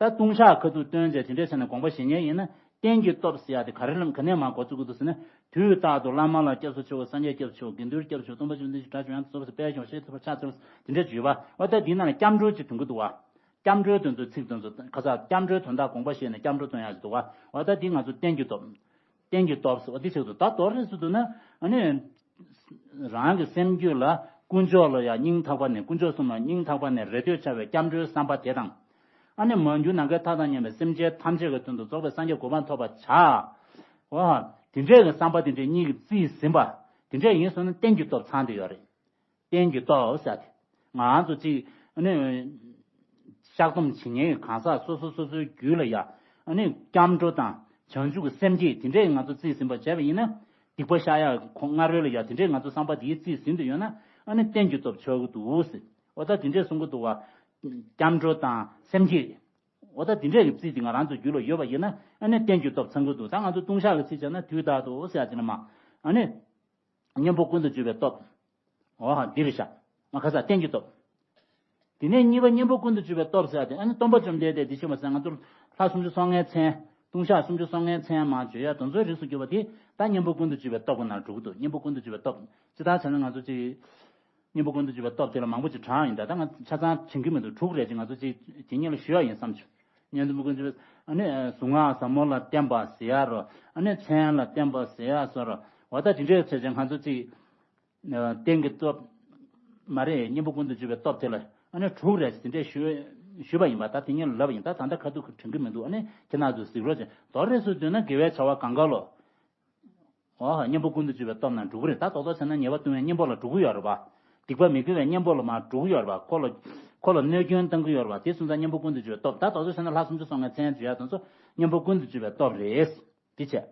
ད་ལྟུང་བཤགས་ཁ་ཐུག་བཏོན་བྱས་དེ་འདྲས་བྱས་ནས་དགོངས་པ་བཞེས་མཁན་ཡིན་ན་རྟེན་གྱི་སྟོབས་ཟེར་ཡ་དེ་ག་རེ་ལ་ག་ནས་མར་འགོ་བཙུགས་ཀྱི་འདུག་ཟེར་ན། དུས་རྟག་ཏུ་བླ་མ་ལ་སྐྱབས་སུ་མཆིའོ། སངས་རྒྱས་སྐྱབས་སུ་མཆིའོ། དགེ་འདུན་སྐྱབས་སུ་མཆིའོ། སྟོན་པ་བཅོམ་ལྡན་འདས་ཀྱི་གྲགས་བྱུང་ཡང་དུ་གསོལ་བ་ཟེར་དཔལ་ཞིང་ཤེས་ཐུབ་པ་ཕྱག་འཚལ་ལོ་དེ་འདྲས་བརྗོད་པ། འོ་ད་འདི་ནང་ལ་སྐྱབས་འགྲོ་ཅིག་དོན་གྱི་འདུག་བ། སྐྱབས་འགྲོའི་དོན་ཚོ་ཚིག་དོན་ཚོ་ཁ་ཚ་སྐྱབས་འགྲོའི་དོན་དག་དགོངས་པ་བཞེས་ནས་སྐྱབས་འགྲོ་སྟོན་ཡག་ཅིག་འདུག་བ། འོ་ད་འདི་ང་ཚོ་རྟེན་གྱི་སྟོབས། རྟེན་གྱི་སྟོབས་ཟེར་བ་འདི་ཆགས་འདུག་ད་མདོར་རེ་སུ་འདུག་ན་ཨ་ནི། རང་གི་སེམས་རྒྱུད་ལ་དཀོན་མཆོག་ལ་ཡང་སྙིང་ཐག་པ་ནས་དཀོན་མཆོག་གསུམ་ལ་སྙིང་ཐག་པ་ནས་རེ་ལྟོས་འཆའ་བའི་སྐྱབས་འགྲོའི་བསམ་པ་དེ་དང་། ཨ་ནི་མ་གྱུར་ནམ་མཁའི་མཐའ་དང་མཉམ་པའི་སེམས་ཅན་ཐམས་ཅད་ཀྱི་དོན་དུ་རྫོགས་པའི་སངས་རྒྱས་གོ་འཕང་ཐོབ་པར་བྱ། འོ། དེ་འདྲའི་གི་བསམ་པ་དེ་འདྲའི་གཉིས་ཀྱིས་རྩིས་ཟིན་པ། དེ་འདྲའི་ཡིན་སོང་ན་རྟེན་གྱི་སྟོབས་ཚང་བསྡད་ཡོད་རེད། རྟེན་གྱི་སྟོབས་ཟེར་ཏེ། ང་རང་ཚོ་གཅིག་ཨ་ནི། བཤགས་སྡོམ་བྱེད་མཁན་གྱི་གང་ཟག་སོ་སོ་སོ་སོའི་རྒྱུད་ལ་ཡ། ཨ་ནི་སྐྱབས་འགྲོ་དང་བྱང་ཆུབ་ཀྱི་སེམས་བསྐྱེད་དེ་འདྲས་ང་ཚོ་རྩིས་ཟིན་པ་བྱས་པ་ཡིན་ན། སྡིག་པ་བཤགས་ཡག་ཁོ་སྔ་རོལ་ལ་ཡ་དེ་འདྲས་ང་ཚོ་བསམ་པ་དེའི་རྩིས་ཟིན་དུ་ཡོད་ན་ཨ་ནི་རྟེན་གྱི་སྟོབས་ཆགས་ཀྱི་འདུག་ཟེར། འོ་ད་དེ་འདྲས་གསུང་གི་འདུག་བ། སྐྱབས་འགྲོ་དང་སེམས་བསྐྱེད། འོ་ད་དེ་འདྲས་ཀྱི་རྩིས་དེ་ང་རང་ཚོ་རྒྱུད་ལ་ཡོད་པ་ཡིན་ན་ཨ་ནི་རྟེན་གྱི་སྟོབས་ཚང་གི་འདུག་ད་ང་ཚོ་ལྟུང་བཤགས་ཀྱི་རྩིས་བྱས་ན་དུས་རྟག་ཏུ་ཟེར་ཡ་དེ་ནི་མ། ཨ་ནི། གཉེན་པོ་ཀུན་ཏུ་སྤྱོད་པའི་སྟོབས། འོ་འདི་རེད་ཤག་ང་ཁ་སང་རྟེན་གྱི་སྟོབས། དེ་ནས་གཉིས་པ་གཉེན་པོ་ཀུན་ཏུ་སྤྱོད་པའི་སྟོབས་ཟེར་ཏེ་ཨ་ནི་སྟོན་པ་བཅོམ་ལྡན་འདས་འདི་ཕྱིན་པ་ཟེར་ང་ཚོ་ལྷ་སུམ་ཅུ་སོ་ལྔའི་མཚན། ལྟུང་བཤགས་སུམ་ཅུ་སོ་ལྔའི་མཚན་མ་བརྗོད་ཡ་དེ་ཚོའི་རིགས་སུ་གྱུར་པ་དེ་ད་གཉེན་པོ་ཀུན་ཏུ་སྤྱོད་པའི་སྟོབས་ཀྱི་ནང་འགྲོ་གི་འདུག་གཉེན་པོ་ཀུན་ཏུ་སྤྱོད་པའི་སྟོབས། ཇི་ལྟར་བྱས་ན་ང་ཚོ་ཅིག་གཉེན་པོ་ཀུན་ཏུ་སྤྱོད་པའི་སྟོབས་དེ་ལ་མང་པོ་ཅིག་དྲངས་ཡིན་ད་ད་ང་ཆ་ཚང་དྲན་གྱི་མི་འདུག་དྲུག་རེད་ཅིག་ང་ཚོ་ཅིག་དེ་གཉིས་ལ་ཞུ་ཡ་ཡིན་བསམ་བྱུང་། གཉེན་པོ་ཀུན་ཏུ་སྤྱོད་པའི་ཨ་ནི་གཟུངས་སྔགས་ཟབ་མོ་ལ་བརྟེན་པ་ཟེར་ཡ་རོ། ཨ་ནི་མཚན་ལ་བརྟེན་པ་ཟེར་ཡ་སོགས་རོ། འོ་ད་དེ་འདྲའི་ཚེ་ཅིག་ང་ཚོ་ཅིག་རྟེན་གྱི་སྟོབས། མ་རེད་གཉེན་པོ་ཀུན་ཏུ་སྤྱོད་པའི་སྟོབས་དེ་ལ་ཨ་ནི་དྲུག་རེད་དེ་འདྲས་ཞུ་ཞུས་པ་ཡིན་པ་ད་དེ་གཉིས་ལ་ལབ་པ་ཡིན་ད་ད་ལྟ་ཁ་ཐུག་དྲན་གྱི་མི་འདུག་ཨ་ནི་ཁྱེད་རང་ཚོས་གཟིགས་རོགས་བྱས་མདོར་རེ་སུ་བསྡུས་ན་དགེ་བའི་བྱ་བ་གང་ག་ལོ། འོ་གཉེན་པོ་ཀུན་ཏུ་སྤྱོད་པའི་སྟོབས་ནང་འགྲོ་གི་རེད་ད་རྡོག་རྡོག་བྱས་ན་ཉེས་པ་ལྟུང་བའི་གཉེན་པོ་ལ་འགྲོ་གི་ཡོད་རེད་པ། སྡིག་པ་མི་དགེ་བའི་གཉེན་པོ་ལ་མར་འགྲོ་གི་ཡོད་རེད་པ་ཁོ་ལ། ཁོ་ལ་གནོད་སྐྱོན་བཏང་གི་ཡོད་རེད་པ་དེ་སོང་ཙང་གཉེན་པོ་ཀུན་ཏུ་སྤྱོད་པའི་སྟོབས་ད་རྡོག་རྡོག་བྱས་ན་ལྷ་སུམ་ཅུ་སོ་ལྔའི་མཚན་བརྗོད་ཡ་དེ་ཚོ་གཉེན་པོ་ཀུན་ཏུ་སྤྱོད་པའི་སྟོབས་རེད། དེ་བྱས།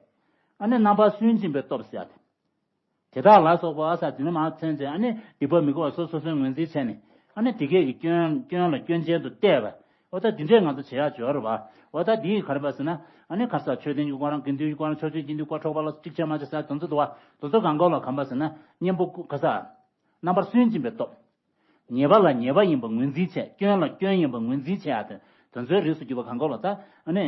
ཨ་ནི་རྣམ་པར་སུན་འབྱིན་པའི་སྟོབས་ཟེར་ཡ་དེ། དེ་དག་ལ་སོགས་པ་ཨ་ས་དེ་ནི་མར་མཚན་བྱས་ཨ་ནི་སྡིག་པ་མི་དགེ་བ་སོ་སོ་སོའི་ངོས་འཛིན་བྱས་ནས་ཨ་ནི་དེ་སྐད་ཀྱི་སྐྱོན་སྐྱོན་ལ་སྐྱོན་ཅན་དུ་བལྟས་པ། འོ་ད་དེ་འདྲས་ང་ཚོ་བྱེད་ཡག་འབྱོར་བ། འོ་ད་འདིས་ག་རེ་པ་ཟེར་ན་ཨ་ནི་ཁ་ས་ཆོས་ལྡན་གྱི་སྐོར་རང་དགེ་འདུན་གྱི་སྐོར་རང་ཕྱོགས་ཆོས་དགེ་འདུན་སྐོར་འཕྲོག་པ་ལ་གཅིག་བྱས་མ་བྱས་ཟེར་དོན་ཚོ་འདུག་བ་དོན་ཚོ་གང་གོ་ལ་གམ་པ་ཟེར་ན་གཉེན་པོ་ཀུ་ཁ་ས། རྣམ་པར་སུན་འབྱིན་པའི་སྟོབས། ཉེས་པ་ལ་ཉེས་པ་ཡིན་པ་ངོས་འཛིན་བྱས་སྐྱོན་ལ་སྐྱོན་ཡིན་པ་ངོས་འཛིན་བྱས་ཡ་དེ་དོན་ཚོའི་རིགས་སུ་གྱུར་པ་གང་གོ་ལ་ད་ཨ་ནི།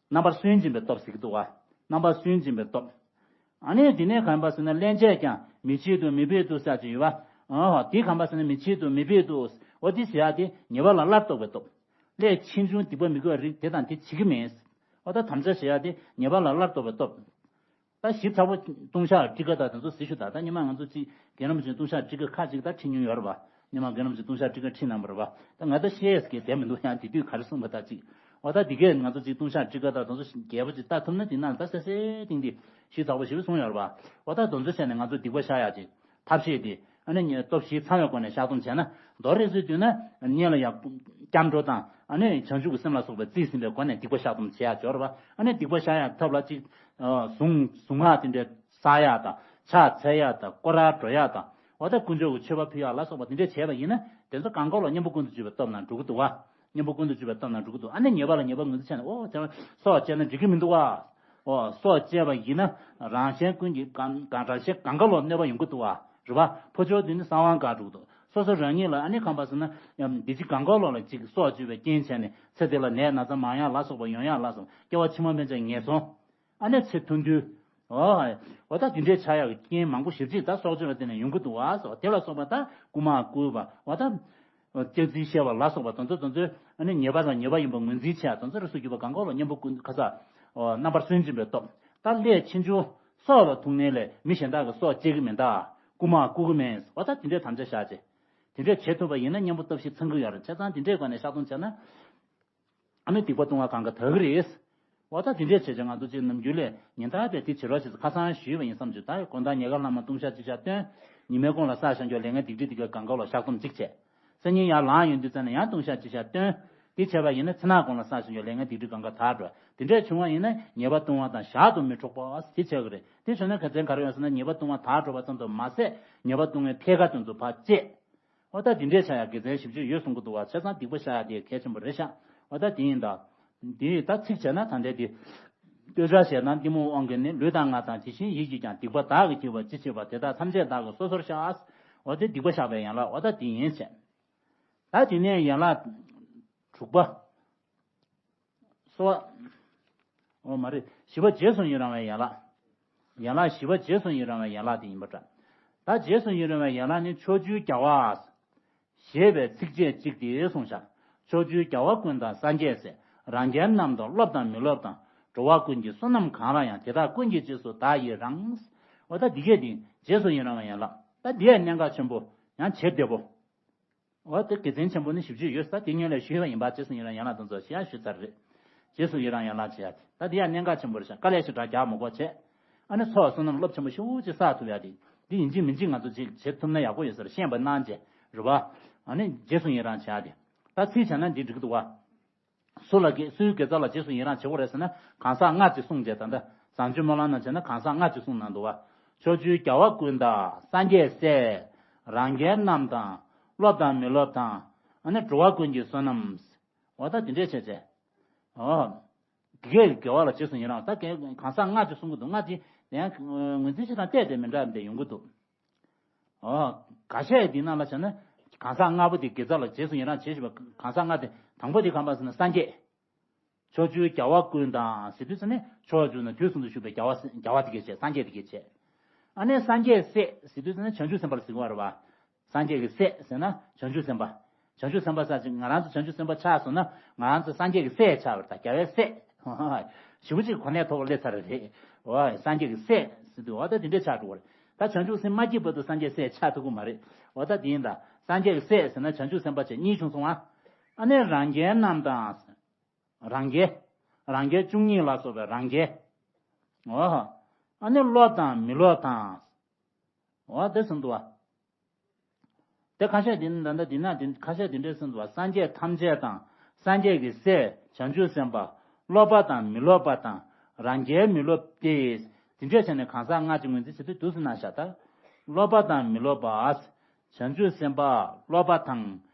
རྣམ་པར་སུན་འབྱིན་པའི་སྟོབས་ཟེར་གྱི་འདུག་བ། རྣམ་པར་སུན་འབྱིན་པའི་སྟོབས། ཨ་ནི་དེ་ནས་གང་པ་ཟེར་ན་སླན་ཆད་ཀྱང་མི་བྱེད་དོ་མི་འབད་དོ་ཟེར་གྱི་ཡོད་པ། ཨོ་དེ་གང་པ་ཟེར་ན་མི་བྱེད་དོ་མི་འབད་དོ། འོ་དེ་ཟེར་ཡ་དེ་ཉེས་པ་ལ་སླར་ལྡོག་པའི་སྟོབས། སླད་ཕྱིས་འབྱུང་སྡིག་པ་མི་དགེ་བ་རིགས་དེ་དང་དེ་བྱེད་ཀྱི་མེད། འོ་ད་དམ་བཅའ་བྱེད་ཡ་དེ་ཉེས་པ་ལ་སླར་ལྡོག་པའི་སྟོབས། ད་ཞིབ་ཚགས་པོ་ལྟུང་བཤགས་ཊཱི་ཀ་དང་དེ་ཚོ་གཟིགས་ཤོག་ད་ད་ཉི་མ་ང་ཚོ་གཅིག་རྒན་རིན་པོ་ཆེ་ལྟུང་བཤགས་ཊཱི་ཀ་ཁག་ཅིག་ད་ཁྲིད་མྱོང་ཡོད་རེད་པ། ཉི་མ་རྒན་རིན་པོ་ཆེ་ལྟུང་བཤགས་ཊཱི་ཀ་ཁྲིད་གནང་བ་རེད་པ། ད་ང་ད་ཤེས་ཡས་ཀྱི་བསྡད་མི་འདུག་ཡང་དེ་དུས་ག་རེ་གསུངས་པ་ད་ཅིག་འོ་ད་དེ་གས་ང་ཚོ་གཅིག་ལྟུང་བཤགས་ཊཱི་ཀ་དང་དེ་ཚོ་རྒྱས་པོ་ཅིག་ལྟ་ཐུབ་ན་དེ་ནང་ད་གསལ་གསལ་ཏིང་ཏིང་ཞིབ་ཚགས་པོ་ཞིབ་གསུངས་ཡོད་རེད་པ། འོ་ད་དེ་ཚོ་བྱས་ནས་ང་ཚོ་སྡིག་པ་བཤགས་ཡག་ཅིག་ཐབས་ཤེས་དེ། ཨ་ནི་སྟོབས་བཞི་ཚང་བའི་སྒོ་ནས་བཤགས་སྡོམ་བྱས་ན་མདོར་རེ་ཟུར་བསྡུས་ན་གཉེན་ལ་ཡང་སྐྱབས་འགྲོ་དང་ཨ་ནི་བྱང་ཆུབ་ཀྱི་སེམས་ལ་སོགས་པའི་རྩིས་ཟིན་པའི་སྒོ་ནས་སྡིག་པ་བཤགས་སྡོམ་བྱེད་ཡག་འབྱོར་བ། ཨ་ནི་སྡིག་པ་བཤགས་ཡག་ཐབས་ལ་གཅིག་གཟུངས་གཟུངས་སྔགས་དེ་འདྲའི་བསགས་ཡག་དང་ཕྱག་འཚལ་ཡག་དང་སྐོར་ར་འགྲོ་ཡག་དང་འོ་ད་དཀོན་མཆོག་གི་མཆོད་པ་ཕུལ་ཡག་ལ་སོགས་པ་དེ་འདྲས་བྱས་པ་ཡིན་ན་དེ་ཚོ་གང་གོ་ལ་གཉེན་པོ་ཀུན་ཏུ་སྤྱོད་པའི་སྟོབས་ནང་འགྲོ་གི་འདུག་བ། གཉེན་པོ་ཀུན་ཏུ་སྤྱོད་པའི་སྟོབས་ནང་འགྲོ་གི་འདུག་ཨ་ནི་ཉེས་པ་ལ་ཉེས་པ་ངོས་འཛིན་བྱས་ནས་ཨོ་དེ་སྲོག་བཅད་ན་འགྲིག་གི་མི་འདུག་བ། ཨོ་སྲོག་བཅད་པ་ཡིན་ན་རང་གཞན་ཀུན་གྱི་གང་གང་རང་གཞན་གང་ག་ལོ་གནོད་པ་ཡོང་གི་འདུག་བ། རེད་བ། ཕོ་ཕྱོགས་འདི་ནི་གསང་བ་འགག་འགྲོ་གི་འདུག་སོ་སོ་རང་ཉིད་ལ་ཨ་ནི་གང་པ་ཟེར་ན་ཡང་འདི་ཅི་གང་ག་ལོ་ལ་ཅིག་སྲོག་གཅོད་པའི་རྐྱེན་བྱས་ནས་ཚེ་འདི་ལ་ནད་ན་ཚ་མང་ཡག་ལ་སོགས་པ་ཡོང་ཡག་ལ་སོགས་སྐྱེ་བ་ཕྱི་མ་མན་ཆད་ངན་སོང་། ཨ་ནི་ཚེ་ཐུང་དུས། ཨོ། འོ་ད་དེ་འདྲའི་ཆགས་ཡག་གི་རྐྱེན་མང་པོ་ཞེ་པོ་ཅིག་ད་སྲོག་གཅོད་ལ་བརྟེན་ནས་ཡོང་གི་འདུག་བ་སོགས། དེ་ལ་སོགས་པ་ད་རྐུ་མ་རྐུ་བ། འོ་ད་སྐྱག་རྫུན་བཤད་པ་ལ་སོགས་པ་དེ་ཚོ་དེ་ཚོའི་ཨ་ནི་ཉེས་པ་དང་ཉེས་པ་ཡིན་པ་ངོས་འཛིན་བྱས། དེ་ཚོ་རིགས་སུ་གྱུར་པ་གང་ག་ལ་གཉེན་པོ་ཀུན་ཁ་ས་རྣམ་པར་སུན་འབྱིན་པའི་སྟོབས། ད་ལས་ཕྱིན་ཆུང་སྲོག་ལ་ཐུག་ནའི་ལས་མི་གཞན་དག་གི་སྲོག་བཅད་ཀྱི་མིན། ད་རྐུ་མ་རྐུ་གི་མིན། འོ་ད་དེ་འདྲའི་དམ་བཅའ་བཞག་བྱས། དེ་འདྲས་བྱེད་ཐུབ་པ་ཡིན་ན་གཉེན་པོ་སྟོབས་ཤིག་ཚང་གི་ཡོད་རེད། བྱས་ཙང་དེ་འདྲའི་སྒོ་ནས་བཤགས་སྡོམ་བྱས་ན། ཨ་ནི་སྡིག་པ་ལྟུང་བ་གང་ག་དག་གི་རེད། འོ་ད་དེ་འདྲས་བྱས་བྱས་ང་ཚོ་ཅིག་ནམ་རྒྱུན་ལས་ཉིན་ལྟར་བའི་དེ་བྱེད་རོགས་ཞེས་ཁ་སང་ཞུས་པ་ཡིན་བསམ་བྱུང་། ད་དགོང་དག་ཉལ་ཁ་ལྷག་མ་ལྟུང་བཤགས་ཅིག་བྱས་བཏོན། ཉི་མའི་གུང་ལ་བསགས་བཞག་རྒྱུ་ལས་ངན་སྡིག་སྒྲིབ་དེ་ག་གང་ག་ལ་བཤགས་སྡོམ་ཅིག་བྱས། སང་ཉིན་ཡར་ལངས་ཡོང་དུས་ཙམ་ནས་ཡང་ལྟུང་བཤགས་ཅིག་བྱས་བཏོན། དེ་བྱས་པ་ཡིན་ན་མཚན་ནག་གུང་ལ་བསགས་བཞག་རྒྱུ་ལས་ངན་སྡིག་སྒྲིབ་གང་ག་དག་འགྲོ། དེ་འདྲས་བྱུང་བ་ཡིན་ན་ཉེས་པ་ལྟུང་བ་དང་ཞག་ཏུ་མི་འཁྲུགས་པ་དེ་ཆགས་ཀྱི་རེད། དེ་བྱུང་ན་ག་ཚད་ག་རེ་ཡོང་ཟེར་ན་ཉེས་པ་ལྟུང་བ་དག་འགྲོ་བ་ཙམ་དུ་མ་ཟད། ཉེས་པ་ལྟུང་བའི་ཐད་ཀར་དེ་ཚོ་ཕར་བཅད། འོ་ད་དེ་འདྲའི་ཆ་ཡ་དགེ་མཚན་ཞེ་པོ་ཅིག་ཡོད་གསུང་གི་འདུག་བ། བྱས་ཙང་སྡིག་པ་བཤགས་ཡ་དེ་གལ་ཆེན་པོ་རེད་ཤག་འོ་ད་དེ་ཡིན་ད། དེ་ཡིས་ད་ཚིག་བྱས་ན་ད་ལྟའི་དེ། སྟོད་ཆ་ཞེ་སྡང་གཏི་མུག་དབང་གིས་ནི། ལུས་དང་ངག་དང་དེ་བཞིན་ཡིད་ཀྱིས་ཀྱང་། སྡིག་པ་བདག་གིས་བགྱིས་པ་ཅི་མཆིས་པ། དེ་དག་ཐམས་ཅད་བདག་གིས་སོ་སོར་བཤགས། འོ་དེ་སྡིག་པ་བཤགས་པའི་ཡན་ལག་འོ་ད་དེ་ཡིན་བྱས། ད་དེ་ནས་ཡན་ལག་དྲུག་པ། གསོལ་བ། འོ་མ་རེད། བཞི་པ་རྗེས་སུ་ཡི་རང་བའི་ཡན་ལག་ཡན་ལག་བཞི་པ་རྗེས་སུ་ཡི་རང་བའི་ཡན་ལག་དེ་ཡིན་པ་འདྲ། ད་རྗེས་སུ་ཡི་རང་བའི་ཡན་ལག་ནི་ཕྱོགས་བཅུའི་རྒྱལ་བ། ཞེས་པའི་ཚིགས་བཅད་གཅིག་དེས་གསུངས་བཞག་ཕྱོགས་བཅུའི་རྒྱལ་བ་ཀུན་དང་སངས་རྒྱས་སྲས། རང་རྒྱལ་རྣམས་དང་སློབ་དང་མི་སློབ་དང་། འགྲོ་བ་ཀུན་གྱི་བསོད་ནམས་གང་རུང་ཡང་། དེ་དག་ཀུན་གྱི་རྗེས་སུ་བདག་ཡི་རང་། འོ་ད་འདི་གས་དེ་རྗེས་སུ་ཡི་རང་བའི་ཡན་ལག་ད་འདི་ཡང་གནད་འགག་ཆེན་པོ། ཡང་བྱེད་བདེ་པོ། འོ་དེ་དགེ་མཚན་ཆེན་པོ་ནི་ཞེ་པོ་ཅིག་ཡོད་ས། དེ་སྔོན་ལས་ཞུས་པ་ཡིན་པ། རྗེས་སུ་ཡི་རང་ཡན་ལག་དེ་ཚོ་ཞེ་དྲག་ཞུས་ཚར་རེད། རྗེས་སུ་ཡི་རང་ཡན་ལག་བྱེད་ཡ་དེ་ད་དེ་ཡང་གནད་འགག་ཆེན་པོ་རེད་ཤག་དཀའ་ལས་ཞེ་དྲག་རྒྱག་མི་དགོས་བྱས། ཨ་ནི་འཚོ་བ་བསོད་ནམས་རླབས་ཆེན་པོ་ཞེ་པོ་ཅིག་བསགས་ཐུབ་ཡ་དེ། འདི་ཡིན་གཅིག་མིན་གཅིག་ང་ཚོ་ཅིག་བྱེད་ཐུབ་ན་ཡག་པོ་ཡོད་ས་རེད། ཤེས་པ་གནང་བྱས་རེད་པ། ཨ་ནི་རྗེས་སུ་ཡི་རང་བྱེད་ཡ་དེ། ད་ཚིག་བྱས་ན་འདི་འགྲིག་གི་འདུག་བ། སུ་ལ་དགེ། སུའི་དགེ་རྩ་ལ་རྗེས་སུ་ཡི་རང་བྱེད་དགོས་རེད་ཟེར་ན། གང་ཟག་ལྔ་ཅིག་གསུངས་བྱས། ད་ལྟ་བྱང་ཆུབ་སྨོན་ལམ་ནང་བྱས་ན་གང་ཟག་ལྔ་ཅིག་གསུངས་གནང་འདུག་བ། ཕྱོགས་བཅུའི་རྒྱལ་བ་ཀུན་དང་སངས་རྒྱས་སྲས། རང་རྒྱལ་རྣམས་དང་སློབ་དང་མི་སློབ་དང་། ཨ་ནི་འགྲོ་བ་ཀུན་གྱི་བསོད་ནམས། འོ་ད་དེ་འདྲས་བྱས་བྱས། འོ། དེ་གའི་དགེ་བ་ལ་རྗེས་སུ་ཡི་རང་། ད་གང་ཟག་ལྔ་ཅིག་གསུང་གི་འདུག་ལྔ་དེ་ཡང་ངོས་འཛིན་བྱེད་སྟངས་བལྟས་ཏེ་མི་འདྲ་བ་འདི་ཡོང་གི་འདུག་འོ། འགའ་ཤས་འདི་ནང་ལ་བྱས་ན། གང་ཟག་ལྔ་པོ་དེ་དགེ་རྩ་ལ་རྗེས་སུ་ཡི་རང་བྱེད་བཞིན་པ། གང་ཟག་ལྔ་དེ་དང་པོ་དེ་ག་རེ་ཟེར་ན་སངས་རྒྱས། ཕྱོགས་བཅུའི་རྒྱལ་བ་ཀུན་དང་ཟེར་དུས་ཙ་ནས་ཕྱོགས་བཅུ་ན་དུས་གསུམ་དུ་བཞུགས་པའི་རྒྱལ་བ་རྒྱལ་བ་དེ་གའི་ཆེད། སངས་རྒྱས་དེ་གའི་ཆེད། ཨ་ནི་སངས་རྒྱས་སྲས་ཟེར་དུས་ཙ་ནས་བྱང་ཆུབ་སེམས་དཔའ་ལ་ཟེར་གི་ཡོད་རེད་བ། སངས་རྒྱས་ཀྱི་སྲས་ཟེར་ན་བྱང་ཆུབ་སེམས་དཔའ། བྱང་ཆུབ་སེམས་དཔའ་ཟེར་ཅིག་ང་རང་ཚོ་བྱང་ཆུབ་སེམས་དཔའ་ཆགས་སོང་ན་ང་རང་ཚོ་སངས་རྒྱས་ཀྱི་སྲས་ཆགས་པ་རེད། ད་རྒྱལ་བའི་སྲས། ཞེ་པོ་ཅིག་གོ་གནས་མཐོ་པོ་སླེབས་ཚར་བ་རེད། འོ་སངས་རྒྱས་ཀྱི་སྲས་ཟེར་དུས་འོ་ད་དེ་འདྲས་ཆགས་འགྲོ་གི་རེད། ད་བྱང་ཆུབ་སེམས་མ་སྐྱེས་བར་དུ་སངས་རྒྱས་སྲས་ཆགས་ཐུབ་ཀྱི་མ་རེད། འོ་ད་དེ་ཡིན་ད། སངས་རྒྱས་ཀྱི་སྲས་ཟེར་ན་བྱང་ཆུབ་སེམས་དཔའ་བྱས་གཉིས་བྱུང་སོང་ང་། ཨ་ནི་རང་རྒྱལ་རྣམས་དང་། རང་རྒྱལ། རང་རྒྱལ་བཅུ་གཉིས་ལ་སོགས་པའི་རང་རྒྱལ། འོ། ཨ་ནི་སློབ་དང་མི་སློབ་དང་། འོ་དེ་གསུངས་འདུག་བ། དེ་ཁ་ཤས་འདི་ད་ལྟ་འདི་ན་འདི་ཁ་ཤས་འདི་འདྲས་གསུངས་འདུག་བ། སངས་རྒྱས་ཐམས་ཅད་དང་། སངས་རྒྱས་ཀྱི་སྲས་བྱང་ཆུབ་སེམས་དཔའ། སློབ་པ་དང་མི་སློབ་པ་དང་། རང་རྒྱལ་མི་སློབ་སྟེ། འདི་འདྲས་བྱས་ནས་གང་ཟག་ལྔ་ཅིག་ངོས་འཛིན་བྱེད་དུས་འདུག་སེ་གནང་བཞག་ད། སློབ་པ་དང་མི་སློབ་པ། བྱང་ཆུབ་སེམས་དཔའ་སློབ་པ་དང་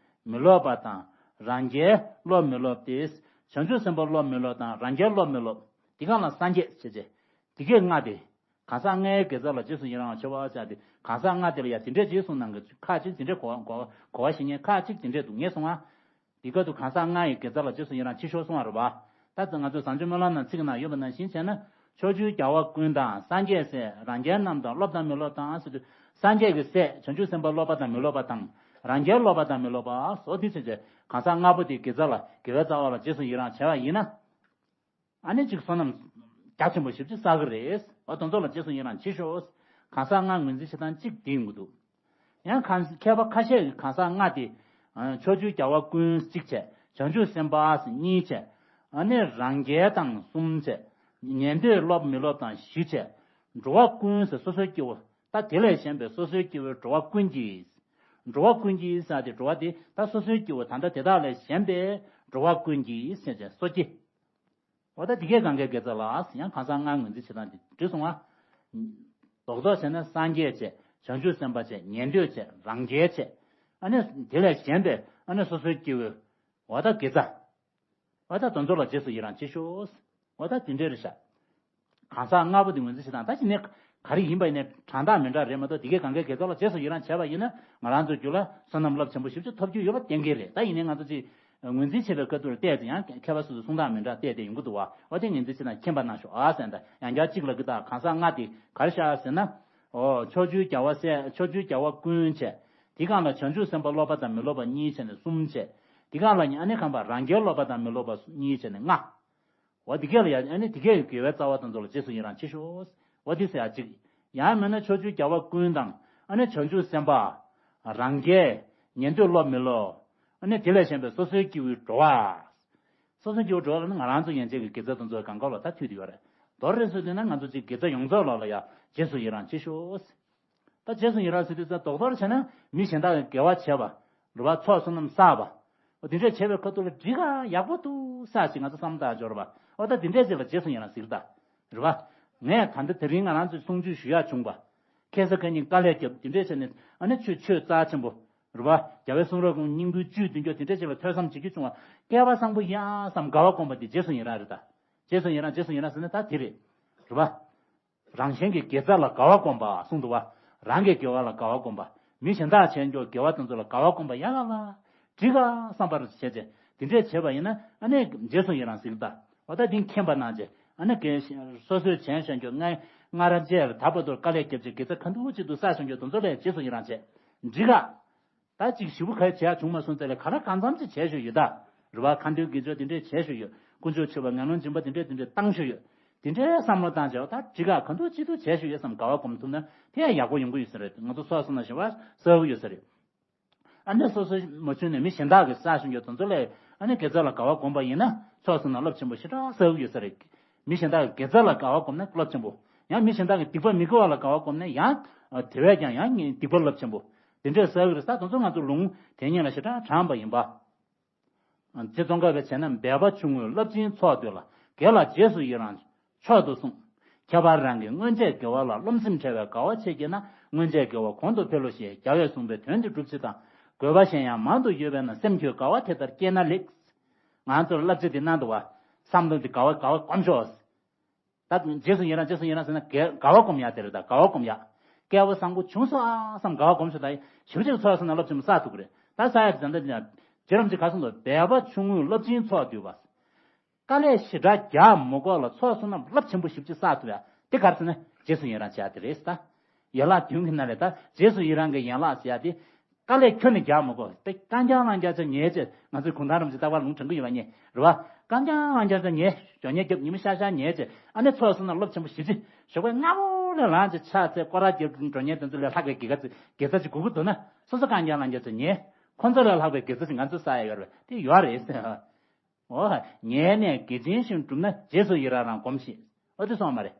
མི་སློབ་པ་དང་། རང་རྒྱལ་སློབ་མི་སློབ་སྟེ། བྱང་ཆུབ་སེམས་དཔའ་སློབ་མི་སློབ་དང་རང་རྒྱལ་སློབ་མི་སློབ། འདི་གང་ལ་སངས་རྒྱས་བྱས་བྱས། འདི་གའི་ལྔ་སྟེ། གང་ཟག་ལྔའི་དགེ་རྩ་ལ་རྗེས་སུ་ཡི་རང་བ་བྱེད་པ་ཟེར་ཏེ། གང་ཟག་ལྔ་དེ་ལ་ཡང་དེ་འདྲས་རྗེས་སུ་གནང་གི་ཁ་ཅིག་དེ་འདྲས་གོ་གོ་གོ་བ་ཞིག་ཉན་ཁ་ཅིག་དེ་འདྲས་འདུག་ངས་སོང་ང་། འདི་ག་དུ་གང་ཟག་ལྔ་ཡི་དགེ་རྩ་ལ་རྗེས་སུ་ཡི་རང་བྱེད་ཤོག་གསུང་བ་རེད་བ། ད་ང་ཚོ་བྱང་ཆུབ་སྨོན་ལམ་ནང་ཚིག་ནང་ཡོད་པ་ནང་བཞིན་བྱས་ན། ཕྱོགས་བཅུའི་རྒྱལ་བ་ཀུན་དང་སངས་རྒྱས་སྲས། རང་རྒྱལ་རྣམས་དང་སློབ་དང་མི་སློབ་དང་ཟེར་དུས། སངས་རྒྱས་ཀྱི་སྲས་བྱང་ཆུབ་སེམས་དཔའ་སློབ་པ་དང་མི་སློབ་པ་དང་། རང་རྒྱལ་སློབ་པ་དང་མི་སློབ་པ་སོགས་འདི་བྱས་བྱས་གང་ཟག་ལྔ་པོ་དེ་དགེ་རྩ་ལ་དགེ་བའི་རྩ་བ་ལ་རྗེས་སུ་ཡི་རང་བྱས་པ་ཡིན་ན། ཨ་ནི་གཅིག་བསོད་ནམས་རྒྱ་ཆེན་པོ་ཞེ་པོ་ཅིག་བསགས་ཀྱི་རེད། འོ་དེ་ཚོ་ལ་རྗེས་སུ་ཡི་རང་བྱེད་ཤོག་གང་ཟག་ལྔ་ངོས་འཛིན་བྱེད་སྟངས་གཅིག་དེ་ཡིན་གྱི་འདུག་ཡང་གང་མཁས་པ་ཁ་ཤས་ཀྱིས་གང་ཟག་ལྔ་དེ། ཕྱོགས་བཅུའི་རྒྱལ་བ་ཀུན་གཅིག་བྱས། བྱང་ཆུབ་སེམས་དཔའ་གཉིས་བྱས། ཨ་ནི་རང་རྒྱལ་དང་གསུམ་བྱས། ཉན་ཐོས་སློབ་མི་སློབ་དང་བཞི་བྱས། འགྲོ་བ་ཀུན་ཟེར་སོ་སོའི་སྐྱེ་བོ། ད་དེ་ལས་གཞན་པའི་སོ་སོའི་སྐྱེ་བོའི་འགྲོ་བ་ཀུན་གྱི། འགྲོ་བ་ཀུན་གྱི་ཟེར་དེ་འགྲོ་བ་དེ་ད་སོ་སོའི་སྐྱེ་བོ་ད་ལྟ་དེ་དག་ལས་གཞན་པའི་འགྲོ་བ་ཀུན་གྱི་ཟེར་བྱས་སོ་སྐྱེ། འོ་ད་འདི་གའི་གང་གའི་དགེ་རྩ་ལ་ཡང་གང་ཟག་ལྔ་ངོས་འཛིན་བྱེད་སྟངས་དེ་འགྲིག་སོང་ང་། རྡོག་རྡོག་བྱས་ན་སངས་རྒྱས་བྱས། བྱང་ཆུབ་སེམས་དཔའ་བྱས། ཉན་ཐོས་བྱས། རང་རྒྱལ་བྱས། ཨ་ནི་དེ་ལས་གཞན་པའི་ཨ་ནི་སོ་སོའི་སྐྱེ་བོའི། འོ་ད་དགེ་རྩ། འོ་ད་དེ་ཚོ་ལ་རྗེས་སུ་ཡི་རང་བྱེད་ཤོག་འོ་ད་དེ་འདྲའི་རེད་ཤག་གང་ཟག་ལྔ་པོ་དེ་ངོས་འཛིན་བྱེད་སྟངས་ད་ཅི་ནས་ག་རེ་ཡིན་པ་ཡིན་ནའི་དྲང་ཐག་མི་འདྲ་རེད་མ་གཏོགས། འདི་གའི་གང་གའི་དགེ་རྩ་ལ་རྗེས་སུ་ཡི་རང་བྱས་པ་ཡིན་ན་ང་རང་ཚོའི་རྒྱུད་ལ་བསོད་ནམས་རླབས་ཆེན་པོ་ཞེ་པོ་ཅིག་ཐོབ་རྒྱུ་ཡོད་པ་གཏན་འཁེལ་རེད། ད་ཡིན་ནའི་ང་ཚོ་ཅིག་ ངོས་འཛིན་བྱེད་པའི་སྐབས་དུ་ལ་བལྟས་ཏེ་ཡང་མཁས་པ་སོ་སོའི་གསུང་སྟངས་མི་འདྲ་བལྟས་ཏེ་ཡོང་གི་འདུག་བ། འོ་དེ་ངོས་འཛིན་བྱེད་ན་མཁྱེན་པ་གནང་ཤོག་ཨ་ཟེར་ད། ཡང་བསྐྱར་གཅིག་ལབ་ཀྱི་ད། གང་ཟག་ལྔ་དེ་ག་རེ་བཞག་ཟེར་ན། ཨོ། ཕྱོགས་བཅུའི་རྒྱལ་བ་སྲས། ཕྱོགས་བཅུའི་རྒྱལ་བ་ཀུན་བྱས། དེ་སྒང་ལ་བྱང་ཆུབ་སེམས་དཔའ་སློབ་པ་དང་མི་སློབ་པ་གཉིས་བྱས་ནས་གསུམ་བྱས། དེ་སྒང་ལ་ཨ་ནི་གང་པ་རང་རྒྱལ་སློབ་པ་དང་མི་སློབ་པ་གཉིས་བྱས་ནས་ལྔ། འོ་དེ་གས་ལ་ཡ་ཨ་ནི་དེ་གས་དགེ་བའི་རྩ་བ་དང་ཚོ་ལ་རྗེས་སུ་ཡི་རང་བྱེད་ཤོག་འོ་དེ་ཟེར་ཡ་གཅིག་ཡང་མིན་ན་ཕྱོགས་བཅུའི་རྒྱལ་བ་ཀུན་དང་། ཨ་ནི་བྱང་ཆུབ་སེམས་དཔའ། རང་རྒྱལ། ཉན་ཐོས་སློབ་མི་སློབ། ཨ་ནི་དེ་ལས་གཞན་པའི་སོ་སོའི་སྐྱེ་བོའི་འགྲོ་བ། སོ་སོའི་སྐྱེ་བོ་འགྲོ་བ་ལ་ནི་ང་རང་ཚོ་ཡན་ཆད་ཀྱི་དགེ་རྩ་དང་ཚོ་གང་ག་ལ་ད་མཐུད་དེ་ཡོད་རེད། མདོར་རེ་སོ་དེ་ན་ང་ཚོ་གཅིག་དགེ་རྩ་ཡོངས་རྫོགས་ལ་ལ་ཡ་རྗེས་སུ་ཡི་རང་བྱེད་ཤོག་ད་རྗེས་སུ་ཡི་རང་ཟེར་དུས་ཙང་རྡོག་རྡོག་བྱས་ན་མི་གཞན་དག་གི་དགེ་བ་བྱས་པ། རེད་བ། ཚོགས་བསོད་ནམས་བསགས་པ། འོ་དེ་འདྲས་བྱས་པའི་ཁ་ཐུག་ལ་འགྲིག་ག་ཡག་པོ་འདུག་ས་ཞིག་ང་ཚོ་བསམ་བློ་བཏང་འབྱོར་བ། འོ་ད་དེ་འདྲས་ཟེར་བ་རྗེས་སུ་ཡི་རང་ཟེར་ད། རེད་བ། ངས་ད་ལྟ་དེ་རིང་ང་རང་ཚོས་གསུང་ཆོས་ཞུ་ཡག་བྱུང་བ། ཁ་སང་ཁ་ཉིན་དཀའ་ལས་བརྒྱབ་དེ་འདྲས་བྱས་ནས་ཨ་ནི་ཆོས་ཆོས་རྩ་ཆེན་པོ། རེད་བ། རྒྱལ་བའི་གསུང་རབ་ཀུན་སྙིང་པོའི་བཅུད་འདོན་རྒྱུ་དེ་འདྲས་བྱས་ལ་ཐོས་བསམ་བྱེད་རྒྱུ་བྱུང་བ། སྐལ་བ་བཟང་པོ་ཡ་བསམ་དགའ་བ་སྒོམ་པ་དེ་རྗེས་སུ་ཡི་རང་རེད་ད། རྗེས་སུ་ཡི་རང་རྗེས་སུ་ཡི་རང་ཟེར་ན་ད་དེ་རེད། རེད་བ། རང་གཞན་གྱི་དགེ་རྩ་ལ་དགའ་བ་སྒོམ་པ་གསུངས་འདུག་བ། རང་གི་དགེ་བ་ལ་དགའ་བ་སྒོམ་པ། མི་གཞན་དག་བྱས་འགྱོ་དགེ་བ་དེ་ཚོ་ལ་དགའ་བ་སྒོམ་པ་ཡ་ལ་ལ། འགྲིག་ག་བསམ་པར་བྱས་རྗེས་དེ་འདྲས་བྱས་པ་ཡིན་ན་ཨ་ནི་རྗེས་སུ་ཡི་རང་ཟེར་གི་ད། འོ་ད་འདི་མཁྱེན་པ་གནང་རྗེས་ཨ་ནི་དགེ་སོ་སོས་བྱས་བཞག་འགྱོ་སྔ་སྔ་ར་རྗེས་ལ་ད་བར་དུ་དཀའ་ལས་བརྒྱབ་རྗེས་དགེ་རྩ་ག་འདུག་ཅིག་འདུག་བསགས་བཞག་འགྱོ་དེ་ཚོ་ལ་རྗེས་སུ་ཡི་རང་བྱས། འགྲིག་ག་ད་ཅིག་ཞིབ་པོ་ག་རེ་བྱས་བྱུང་མ་སོང་ཚེ་ལས་ག་ལ་གང་འཚམ་ཅིག་བྱས་ཞུ་ཡོད་ད། རེད་བ། ཁ་འདོན་དགེ་སྦྱོར་དེ་འདྲས་བྱས་ཞུ་ཡོད། དཀོན་མཆོག་མཆོད་པ་ངན་སློང་སྦྱིན་པ་དེ་འདྲས་དེ་འདྲས་བཏང་ཞུ་ཡོད། དེ་འདྲས་བསམ་བློ་བཏང་བྱས་ད་འགྲིག་ག་ག་འདུག་ཅི་འདུག་བྱས་ཞུ་ཡོད་བསམ་དགའ་བ་སྒོམ་ཐུབ་ན་དེ་ཡང་ཡག་པོ་ཡོང་གི་ཡོད་ས་རེད། ང་ཚོ་སོ་སོ་ན་ཞེ་བ་གསལ་པོ་ཡོད་ས་རེད། ཨ་ནི་སོ་སོ་མ་བྱུང་ནས་མི་གཞན་དག་གིས་བསགས་བཞིན་ཡོད་དེ་ཚོ་ལས་ཨ་ནི་དགེ་རྩ་ལ་དགའ་བ་སྒོམ་པ་ཡིན་ན་ཚོགས་སུ་ན་རླབས་ཆེན་པོ་ཞེ་དྲག་གསལ་པོ་ཡོད་ས་རེད། མི་གཞན་དག་གི་དགེ་རྩ་ལ་དགའ་བ་སྒོམ་ན་རླབས་ཆེན་པོ། ཡང་མི་གཞན་དག་གི་སྡིག་པ་མི་དགེ་བ་ལ་དགའ་བ་སྒོམ་ན་ཡང་དེ་བས་ཀྱང་ཡང་སྡིག་པ་རླབས་ཆེན་པོ། དེ་འདྲས་གསལ་གི་རེད་ས། དེ་ཚོ་ང་ཚོ་ལུང་དེ་ཉིད་ལ་ཞེ་དྲག་དྲངས་པ་ཡིན་པ། དེ་ཙོང་ཁ་པས་བྱས་ན་འབད་པ་ཆུང་ངུས་རླབས་ཆེན་ཚོགས་འདོད་ལ། དགེ་ལ་རྗེས་སུ་ཡི་རང་མཆོག་ཏུ་གསུངས། ཁྱད་པར་རང་གི་སྔོན་ཆད་དགེ་བ་ལ་རློམ་སེམས་བྲལ་བའི་དགའ་བ་ཆེ་སྐྱེས་ན་སྔོན་ཆད་དགེ་བ་གོང་དུ་འཕེལ་ལོ་ཞེས་རྒྱལ་བས་གསུངས་པའི་དོན་དེ་སྒྲུབ་ཕྱིར་དང་། དགོས་པ་གཞན་ཡང་མང་དུ་ཡོད་པས་ན་སེམས་ཁྱོད་དགའ་བ་དེ་ལྟར་སྐྱེས་ན་ལེགས། ང་ཚོར་བསླབ་བྱ་འདི་གནང་འདུག་བ། བསམ་བློ་འདི་དགའ་བ་དགའ་བ་སྒོམ་ཤོག་ད་རྗེས་སུ་ཡི་རང་རྗེས་སུ་ཡི་རང་ཟེར་ན་དགེ་དགའ་བ་སྒོམ་ཡག་དེ་རེད། ད་དགའ་བ་སྒོམ་ཡག་སྐལ་བ་བཟང་པོ་བྱུང་སོང་ཨ་བསམ་དགའ་བ་སྒོམ་ཤོག་ད་ཞིབ་ཅིག་ཚོགས་སོང་ན་རླབས་ཆེན་པོ་བསགས་ཐུབ་ཀྱི་རེད། ད་བསགས་ཡག་དེ་ད་འདི་རྗེ་རིན་པོ་ཆེ་ག་གསུངས་འདུག་འབད་པ་ཆུང་ངུས་རླབས་ཆེན་ཚོགས་བསྡུས་པ། དཀའ་ལས་ཞེ་དྲག་རྒྱག་མ་དགོས་ལ་ཚོགས་སོང་ན་རླབས་ཆེན་པོ་ཞིབ་ཅིག་བསགས་ཐུབ་ཡག་དེ་ག་རེ་ཟེར་ན་རྗེས་སུ་ཡི་རང་བྱེད་ཡག་དེ་རེད་ད། ཡན་ལག་བདུན་གྱི་ནང་ལས་ད་རྗེས་སུ་ཡི་རང་གི་ཡན་ལག་ཟེར་ཡག་དེ། དཀའ་ལས་ཁྱོན་ནས་རྒྱག་མི་དགོས། དེ་རྐང་རྐྱང་རྐང་རྐྱང་ཅིག་ཉལ་བྱས། ང་ཚོའི་གུང་ཐང་རིན་པོ་ཆེ་རྟག་པར་ལུང་དྲངས་ཀྱི་ཡོད་པ་ཉེ་རེད་བ། རྐང་རྐྱང་རྐང་རྐྱང་ཅིག་ཉལ། ཞོགས་ཉལ་རྒྱབ་ཉི་མ་ཤར་ཤར་ཉལ་བྱས། ཨ་ནི་ཚོགས་སོང་ན་རླབས་ཆེན་པོ་ཞེ་པོ་ཅིག་ཞོགས་པ་སྔ་པོ་ནས་ལངས་བྱས་ཕྱག་འཚལ་སྐོར་ར་རྒྱབ་འགྲོ་ཉལ་དེ་ཚོ་ལས་ལྷག་པའི་དགེ་རྩ་དགེ་རྩ་ཅིག་དགོས་ཀྱི་འདུག་ན། སོ་སོ་རྐང་རྐྱང་རྐང་རྐྱང་ཅིག་ཉལ། ཁོང་ཚོ་ལས་ལྷག་པའི་དགེ་རྩ་ཅིག་ང་ཚོས་བསགས་ཡག་ཡོད་རེད་པ། དེ་ཡོད་རེད། འོ། ཉལ་ནས་དགེ་ཆེན་ཞིག་བསྒྲུབས་ན་རྗེས་སུ་ཡི་རང་རང་སྒོམས་ཤིག་འོ་དེ་སོང་མ་རེད།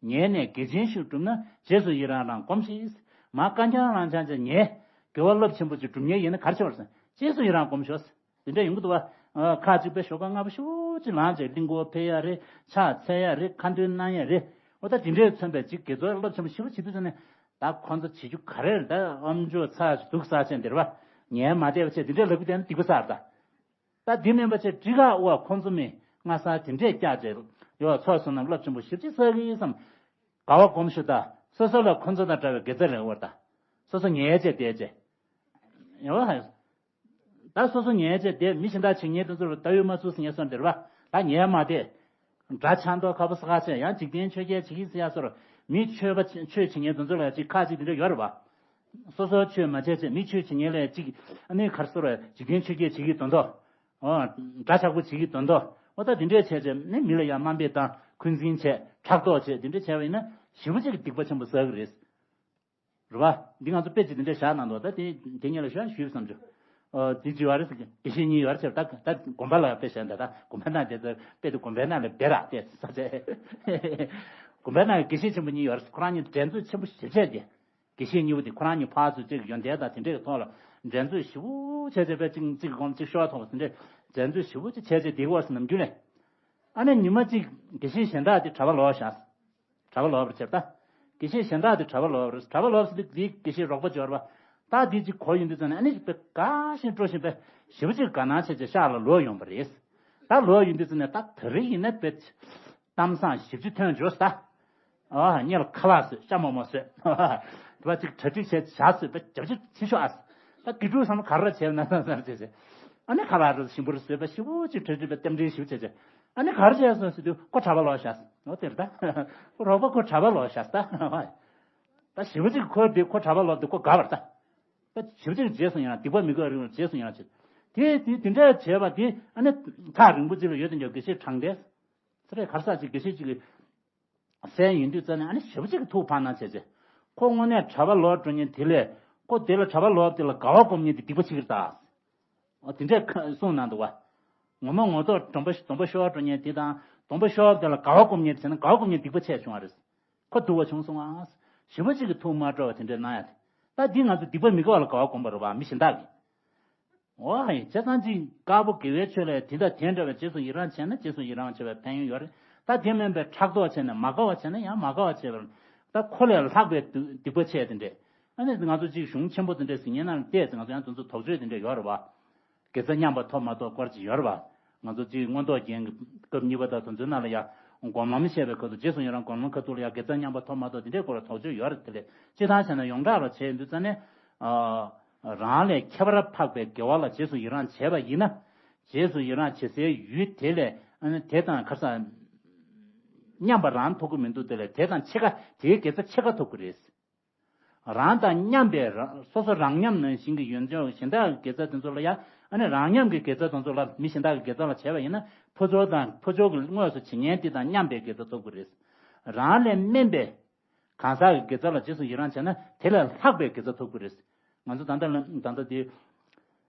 ཉལ་ནས་དགེ་ཆེན་ཞིག་བསྒྲུབས་ན་རྗེས་སུ་ཡི་རང་རང་སྒོམས་ཤིག་མ་རྐང་རྐྱང་རྐང་རྐྱང་ཅིག་ཉལ། དགེ་བ་རླབས་ཆེན་པོ་ཅིག་སྒྲུབ་མཁན་ཡིན་ན་ག་རེ་བྱེད་པ་རེད་ཟེར་ན་རྗེས་སུ་ཡི་རང་སྒོམས་ཤོག་དེ་འདྲ་ཡོང་གི་འདུག་བ། ཁ་ཅིག་པའི་ཞོགས་ཀ་སྔ་པོ་ཞེ་པོ་ཅིག་ལངས་བྱས་གླིང་སྐོར་ཕེབས་ཡག་རེད། ཕྱག་འཚལ་ཡག་རེད། ཁ་འདོན་གནང་ཡག་རེད། འོ་ད་དེ་འདྲས་མཚོན་པའི་ཅིག་དགེ་ཚོགས་རླབས་ཆེན་པོ་ཞེ་པོ་བྱེད་དུས་ཙམ་ནས་ད་ཁོང་ཚོ་བྱེད་རྒྱུ་ག་རེ་རེད། ད་ཨམ་ཅོག་ཚ་ཞིག་འདུག་ས་ཆེན་འདིར་བ། ཉལ་མ་བསྡད་པ་བྱས་དེ་འདྲས་ལབ་གི་བསྡད་ན་སྡིག་པ་བསགས་རེད་ད། ད་འདི་མིན་པ་བྱས་འགྲིག་ག་འོ་ཁོང་ཚོ་མི་སྔ་ས་དེ་འདྲས་བཀྱག་བྱས་ཡོད། ཚོགས་སོང་ན་རླབས་ཆེན་པོ་ཞེ་པོ་ཅིག་བསགས་ཀྱི་ཡིན་བསམ། དགའ་བ་སྒོམ་ཤོག་ད། སོ་སོ་ལ་ཁོང་ཚོ་དང་འདྲ་བའི་དགེ་རྩ་རེ་བོར་ད། སོ་སོ་ཉལ་བྱས་བསྡད་བྱས། ཡོད་ཧ། ད་སོ་སོ་ཉལ་བྱས་བསྡད། མི་གཞན་དག་བྱེད་ཉལ་དེ་ཚོར་ད་ཡོད་མ་ཚུགས་ཟེར་ཉལ་སོང་འདིར་བ། ད་ཉལ་མ་བསྡད། འདྲ་ཆགས་མདོག་ཁ་པོ་ས་ཁ་བྱས་ཡང་འཇིག་རྟེན་ཆོས་བརྒྱད་བྱེད་ཀྱི་ཟེར་ཡག་སོར། མི་ཆོས་པ་ཆོས་བྱེད་ཉལ་དེ་ཚོ་ལ་ཅིག་ཁ་ཅིག་དེ་འདྲ་ཡོད་རེད་བ། སོ་སོ་ཆོས་མ་བྱས་བྱས་མི་ཆོས་བྱེད་ཉལ་ལ་ཅིག་ཨ་ནི་གར་སོར་བ་འཇིག་རྟེན་ཆོས་བརྒྱད་བྱེད་ཀྱི་དོན་དུ། འོ། འདྲ་ཆགས་པོ་བྱེད་ཀྱི་དོན་དུ། འོ་ད་དེ་འདྲས་བྱས་བྱས་ནི་མི་ལ་ཡང་དམའ་འབེབས་དང་འཁོན་འཛིན་བྱས་ཕྲག་དོག་བྱས་དེ་འདྲས་བྱས་པ་ཡིན་ན་ཞེ་པོ་ཅིག་གི་སྡིག་པ་ཆེན་པོ་བསགས་ཀྱི་རེད། རེད་བ། འདི་ང་ཚོ་དཔེ་ཅིག་དེ་འདྲ་བཞག་གནང་འདུག་ད་དེ་དེ་ཉིད་ལ་ཞུ་ཞུས་བསམ་བྱུང་། ཨོ་དེ་ཅི་ཡོད་རེད་ཟེར་གི་དགེ་བཤེས་གཉིས་ཡོད་རེད་ཟེར། ད་ད་དགོན་པ་ལ་དཔེ་བཞག་འདུག་ད་དགོན་པ་ནང་དེ་ཚོ་དཔེ་དེ་དགོན་པའི་ནང་ལ་སྦེ་རག་དེ་ས་ཆ། དགོན་པའི་ནང་དགེ་བཤེས་ཆེན་པོ་གཉིས་ཡོད་རེད། ཁོ་རང་གཉིས་འགྲན་རྩོད་ཆེན་པོ་ཞེ་པོ་བྱས་ཏེ། དགེ་བཤེས་གཉིས་པོ་དེ་ཁོ་རང་གཉིས་ཕར་ཚུར་གཅིག་ཡོན་ཏན་དང་དེ་འདྲའི་ཐོག་ལ་འགྲན་རྩོད་ཞེ་པོ་བྱས་བྱས་པས་གཅིག་གཅིག་གོང་གཅིག་ཤོར་ཐོག་དེ་འདྲའི་འགྲན་རྩོད་ཞེ་པོ་ཅིག་བྱས་བྱས་བསྡད་ཀྱི་ཡོད་རེད་ཟེར་ནམ་རྒྱུན་ནས། ཨ་ནི་ཉི་མ་གཅིག་དགེ་བཤེས་གཞན་དག་དེ་གྲྭ་པ་ལོག་བཞག་གྲྭ་པ་ལོག་པར་བྱེད་ད། དགེ་བཤེས་གཞན་དག་དེ་གྲྭ་པ་ལོག་པར་གྲྭ་པ་ལོག་ཟེར་དུས་དེའི་དགེ་བཤེས་རོགས་པ་འབྱོར་བ། ད་དེ་གཅིག་གོ་ཡོང་དུས་ཙམ་ནས་ཨ་ནི་དཔེ་དགའ་ཞིང་སྤྲོ་བཞིན་པའི་ཞེ་པོ་ཅིག་དགའ་སྣང་བྱས་བྱས་ཤག་ལ་ལོག་ཡོང་བ་རེད། ད་ལོག་ཡོང་དུས་ཙམ་ནས་ད་དེ་རིང་ཡིན་ན་དཔེ་གཏམ་བཟང་ཞེ་པོ་ཅིག་ཐོན་འབྱོར་ད། ཨ་སྙེ་ལ་ཁ་ལག་བཟོས། ཤ་མོག་མོག་བཟོས། དེ་བ་ཅིག་གྲ་སྒྲིག་བྱས་ཇ་བཟོས་པ་རྒྱབ་ཅིག་ཕྱི་ཤོག་ཨ། ད་དགེ་ཕྲུག་ཚང་མ་ག་རེ་བྱས་ན་བསམ་བསམ་བྱས་བྱས། ཨ་ནི་ཁ་ལག་རེ་ཞིམ་པོ་རེ་བཟོས་པ་ཞིབ་པོ་ཅིག་གྲ་སྒྲིག་པའི་རྟེན་འབྲེལ་ཞིབ་བྱས་བྱས། ཨ་ནི་ག་རེ་བྱས་སོང་ཟེར་དུས་ཁོ་གྲྭ་པ་ལོག་བཞག་ཨོ་དེ་རེད་ད། ཁོ་རོགས་པ་ཁོ་གྲྭ་པ་ལོག་བཞག་ད། ད་ཞིབ་པོ་ཅིག་ཁོ་དེ་ཁོ་གྲྭ་པ་ལོག་དེ་ཁོ་དགའ་བར་ད། ད་ཞིབ་པོ་ཅིག་རྗེས་སུ་ཡི་རང་སྡིག་པ་མི་དགེ་བ་རིང་རྗེས་སུ་ཡི་རང་བྱེད། དེ་དེ་དེ་འདྲ་བྱས་པ་དེ་ཨ་ནི་ཐག་རིང་པོ་ཅིག་ལ་ཡོད་དེ་འཇོག་དགེ་བཤེས་དྲང་བདེན། ཚེ་རེ་གར་ས་ཅིག་དགེ་བཤེས་ཅིག་གི་སྲས་ཡིན་དུས་རྩ་ནས་ཨ་ནི་ཞེ་པོ་ཅིག་གི་ཐུགས་ཕངས་ན་བྱས་བྱས། ཁོ་དངོས་གནས་གྲྭ་པ་ལོག་འགྲོ་མཁན་དེ་ལས་ཁོ་དེ་ལ་གྲྭ་པ་ལོག་དེ་ལ་དགའ་བ་སྒོམ་མཁན་དེ་སྡིག་པ་བྱེད་ཀྱི་རེད་ད། ཨོ་དེ་འདྲས་གསུངས་གནང་འདུག་བ། ངོ་མ་ངོ་ཐོག་སྡོམ་པ་སྡོམ་པ་ཤོར་འགྲོ་མཁན་དེ་དང་སྡོམ་པ་ཤོར་དེ་ལ་དགའ་བ་སྒོམ་མཁན་དེ་བྱས་ན་དགའ་བ་སྒོམ་མཁན་སྡིག་པ་ཆེ་བྱུང་བ་རེད། ཁོ་སྡུག་པ་བྱུང་སོང་ཨ། ཞེ་པོ་ཅིག་གི་ཐུགས་མ་སྤྲོ་བ་དེ་འདྲས་གནང་ཡ་དེ། ད་འདི་ང་ཚོ་སྡིག་པ་མི་དགེ་བ་ལ་དགའ་བ་སྒོམ་པ་རེད་བ་མི་གཞན་དག་གིས། འོ་ཧའི་བྱས་ཙང་ཅིག་དཀར་པོ་དགེ་བའི་ཆོས་ལས་དེ་དང་དེ་འདྲ་བའི་རྗེས་སུ་ཡི་རང་བྱས་ན་རྗེས་སུ་ཡི་རང་བྱས་པའི་ཕན་ཡོན་ཡོད་རེད། ད་དེ་མིན་པའི་ཕྲག་དོག་བྱས་ནས་མ་དགའ་བ་བྱས་ན་ཡང་མ་དགའ་བ་བྱས་པར་ད་ཁོ་ལས་ལྷག་པའི་སྡིག་པ་ཆེ་དེ་འདྲས། ཨ་ནི་ང་ཚོ་ཅིག་གཞུང་ཆེན་པོ་དེ་འདྲས་ཟིན་ཉན་ནང་བལྟས་ཚེ་ང་ཚོ་ཡང་དེ་ཚོ་དོགས་གཅོད་དེ་འདྲས་ཡོད་རེད་བ། དགེ་རྩ་མཉམ་པ་ཐོབ་མ་ཐོབ་སྐོར་ཅིག་ཡོད་རེད་བ། ང་ཚོ་ཅིག་མངོན་རྟོགས་རྒྱན་གྱི་སྐབས་གཉིས་པ་དང་དོན་ཚན་ནང་ལ་ཡང་སྒོམ་ལམ་བཤད་པའི་སྐབས་སུ་རྗེས་སུ་ཡི་རང་སྒོམ་ལམ་ཁ་ཐུག་ལ་ཡང་དགེ་རྩ་མཉམ་པ་ཐོབ་མ་ཐོབ་དེ་འདྲའི་སྐོར་ལ་དོགས་གཅོད་ཡོད་རེད། དེ་ལས་སྤྱིར་བཏང་བྱས་ན་ཡོངས་གྲགས་ལ་བྱས་ཡོང་དུས་ཙ་ནས། རང་ལས་ཁྱད་པར་འཕགས་པའི་དགེ་བ་ལ་རྗེས་སུ་ཡི་རང་བྱས་པ་ཡིན་ན། རྗེས་སུ་ཡི་རང་བྱེད་སའི་ཡུལ་དེ་ལས་དེ་དང་ཁ་སང་མཉམ་པ་རང་ཐོབ་ཀྱི་མི་འདུག་དེ་ལས་དེ་དང་ཕྱེད་ཀ་དེའི་དགེ་རྩ་ཕྱེད་ཀ་ཐོབ་ཀྱི་རེད། རང་དང་མཉམ་པའི་རང་སོ་སོ་རང་མཉམ་ནང་བཞིན་གྱི་ཡོན་ཏན་གཞན་དག་གི་དགེ་རྩ་དེ་ཚོ་ལ་ཡང་ཨ་ནི་རང་མཉམ་གྱི་དགེ་རྩ་དེ་ཚོ་ལ་མི་གཞན་དག་གི་དགེ་རྩ་ལ་བྱས་པ་ཡིན་ན་ཕོ་ཕྱོགས་དང་ཕོ་ཕྱོགས་ཀྱི་དངོས་སུ་བྱེད་མཁན་དེ་དང་མཉམ་པའི་དགེ་རྩ་ཐོབ་ཀྱི་རེད། རང་ལས་དམན་པའི་གང་ཟག་གི་དགེ་རྩ་ལ་རྗེས་སུ་ཡི་རང་བྱས་ན་དེ་ལས་ལྷག་པའི་དགེ་རྩ་ཐོབ་ཀྱི་རེད། ང་ཚོ་ད་ལྟ་ལམ་ད་ལྟ་དེ་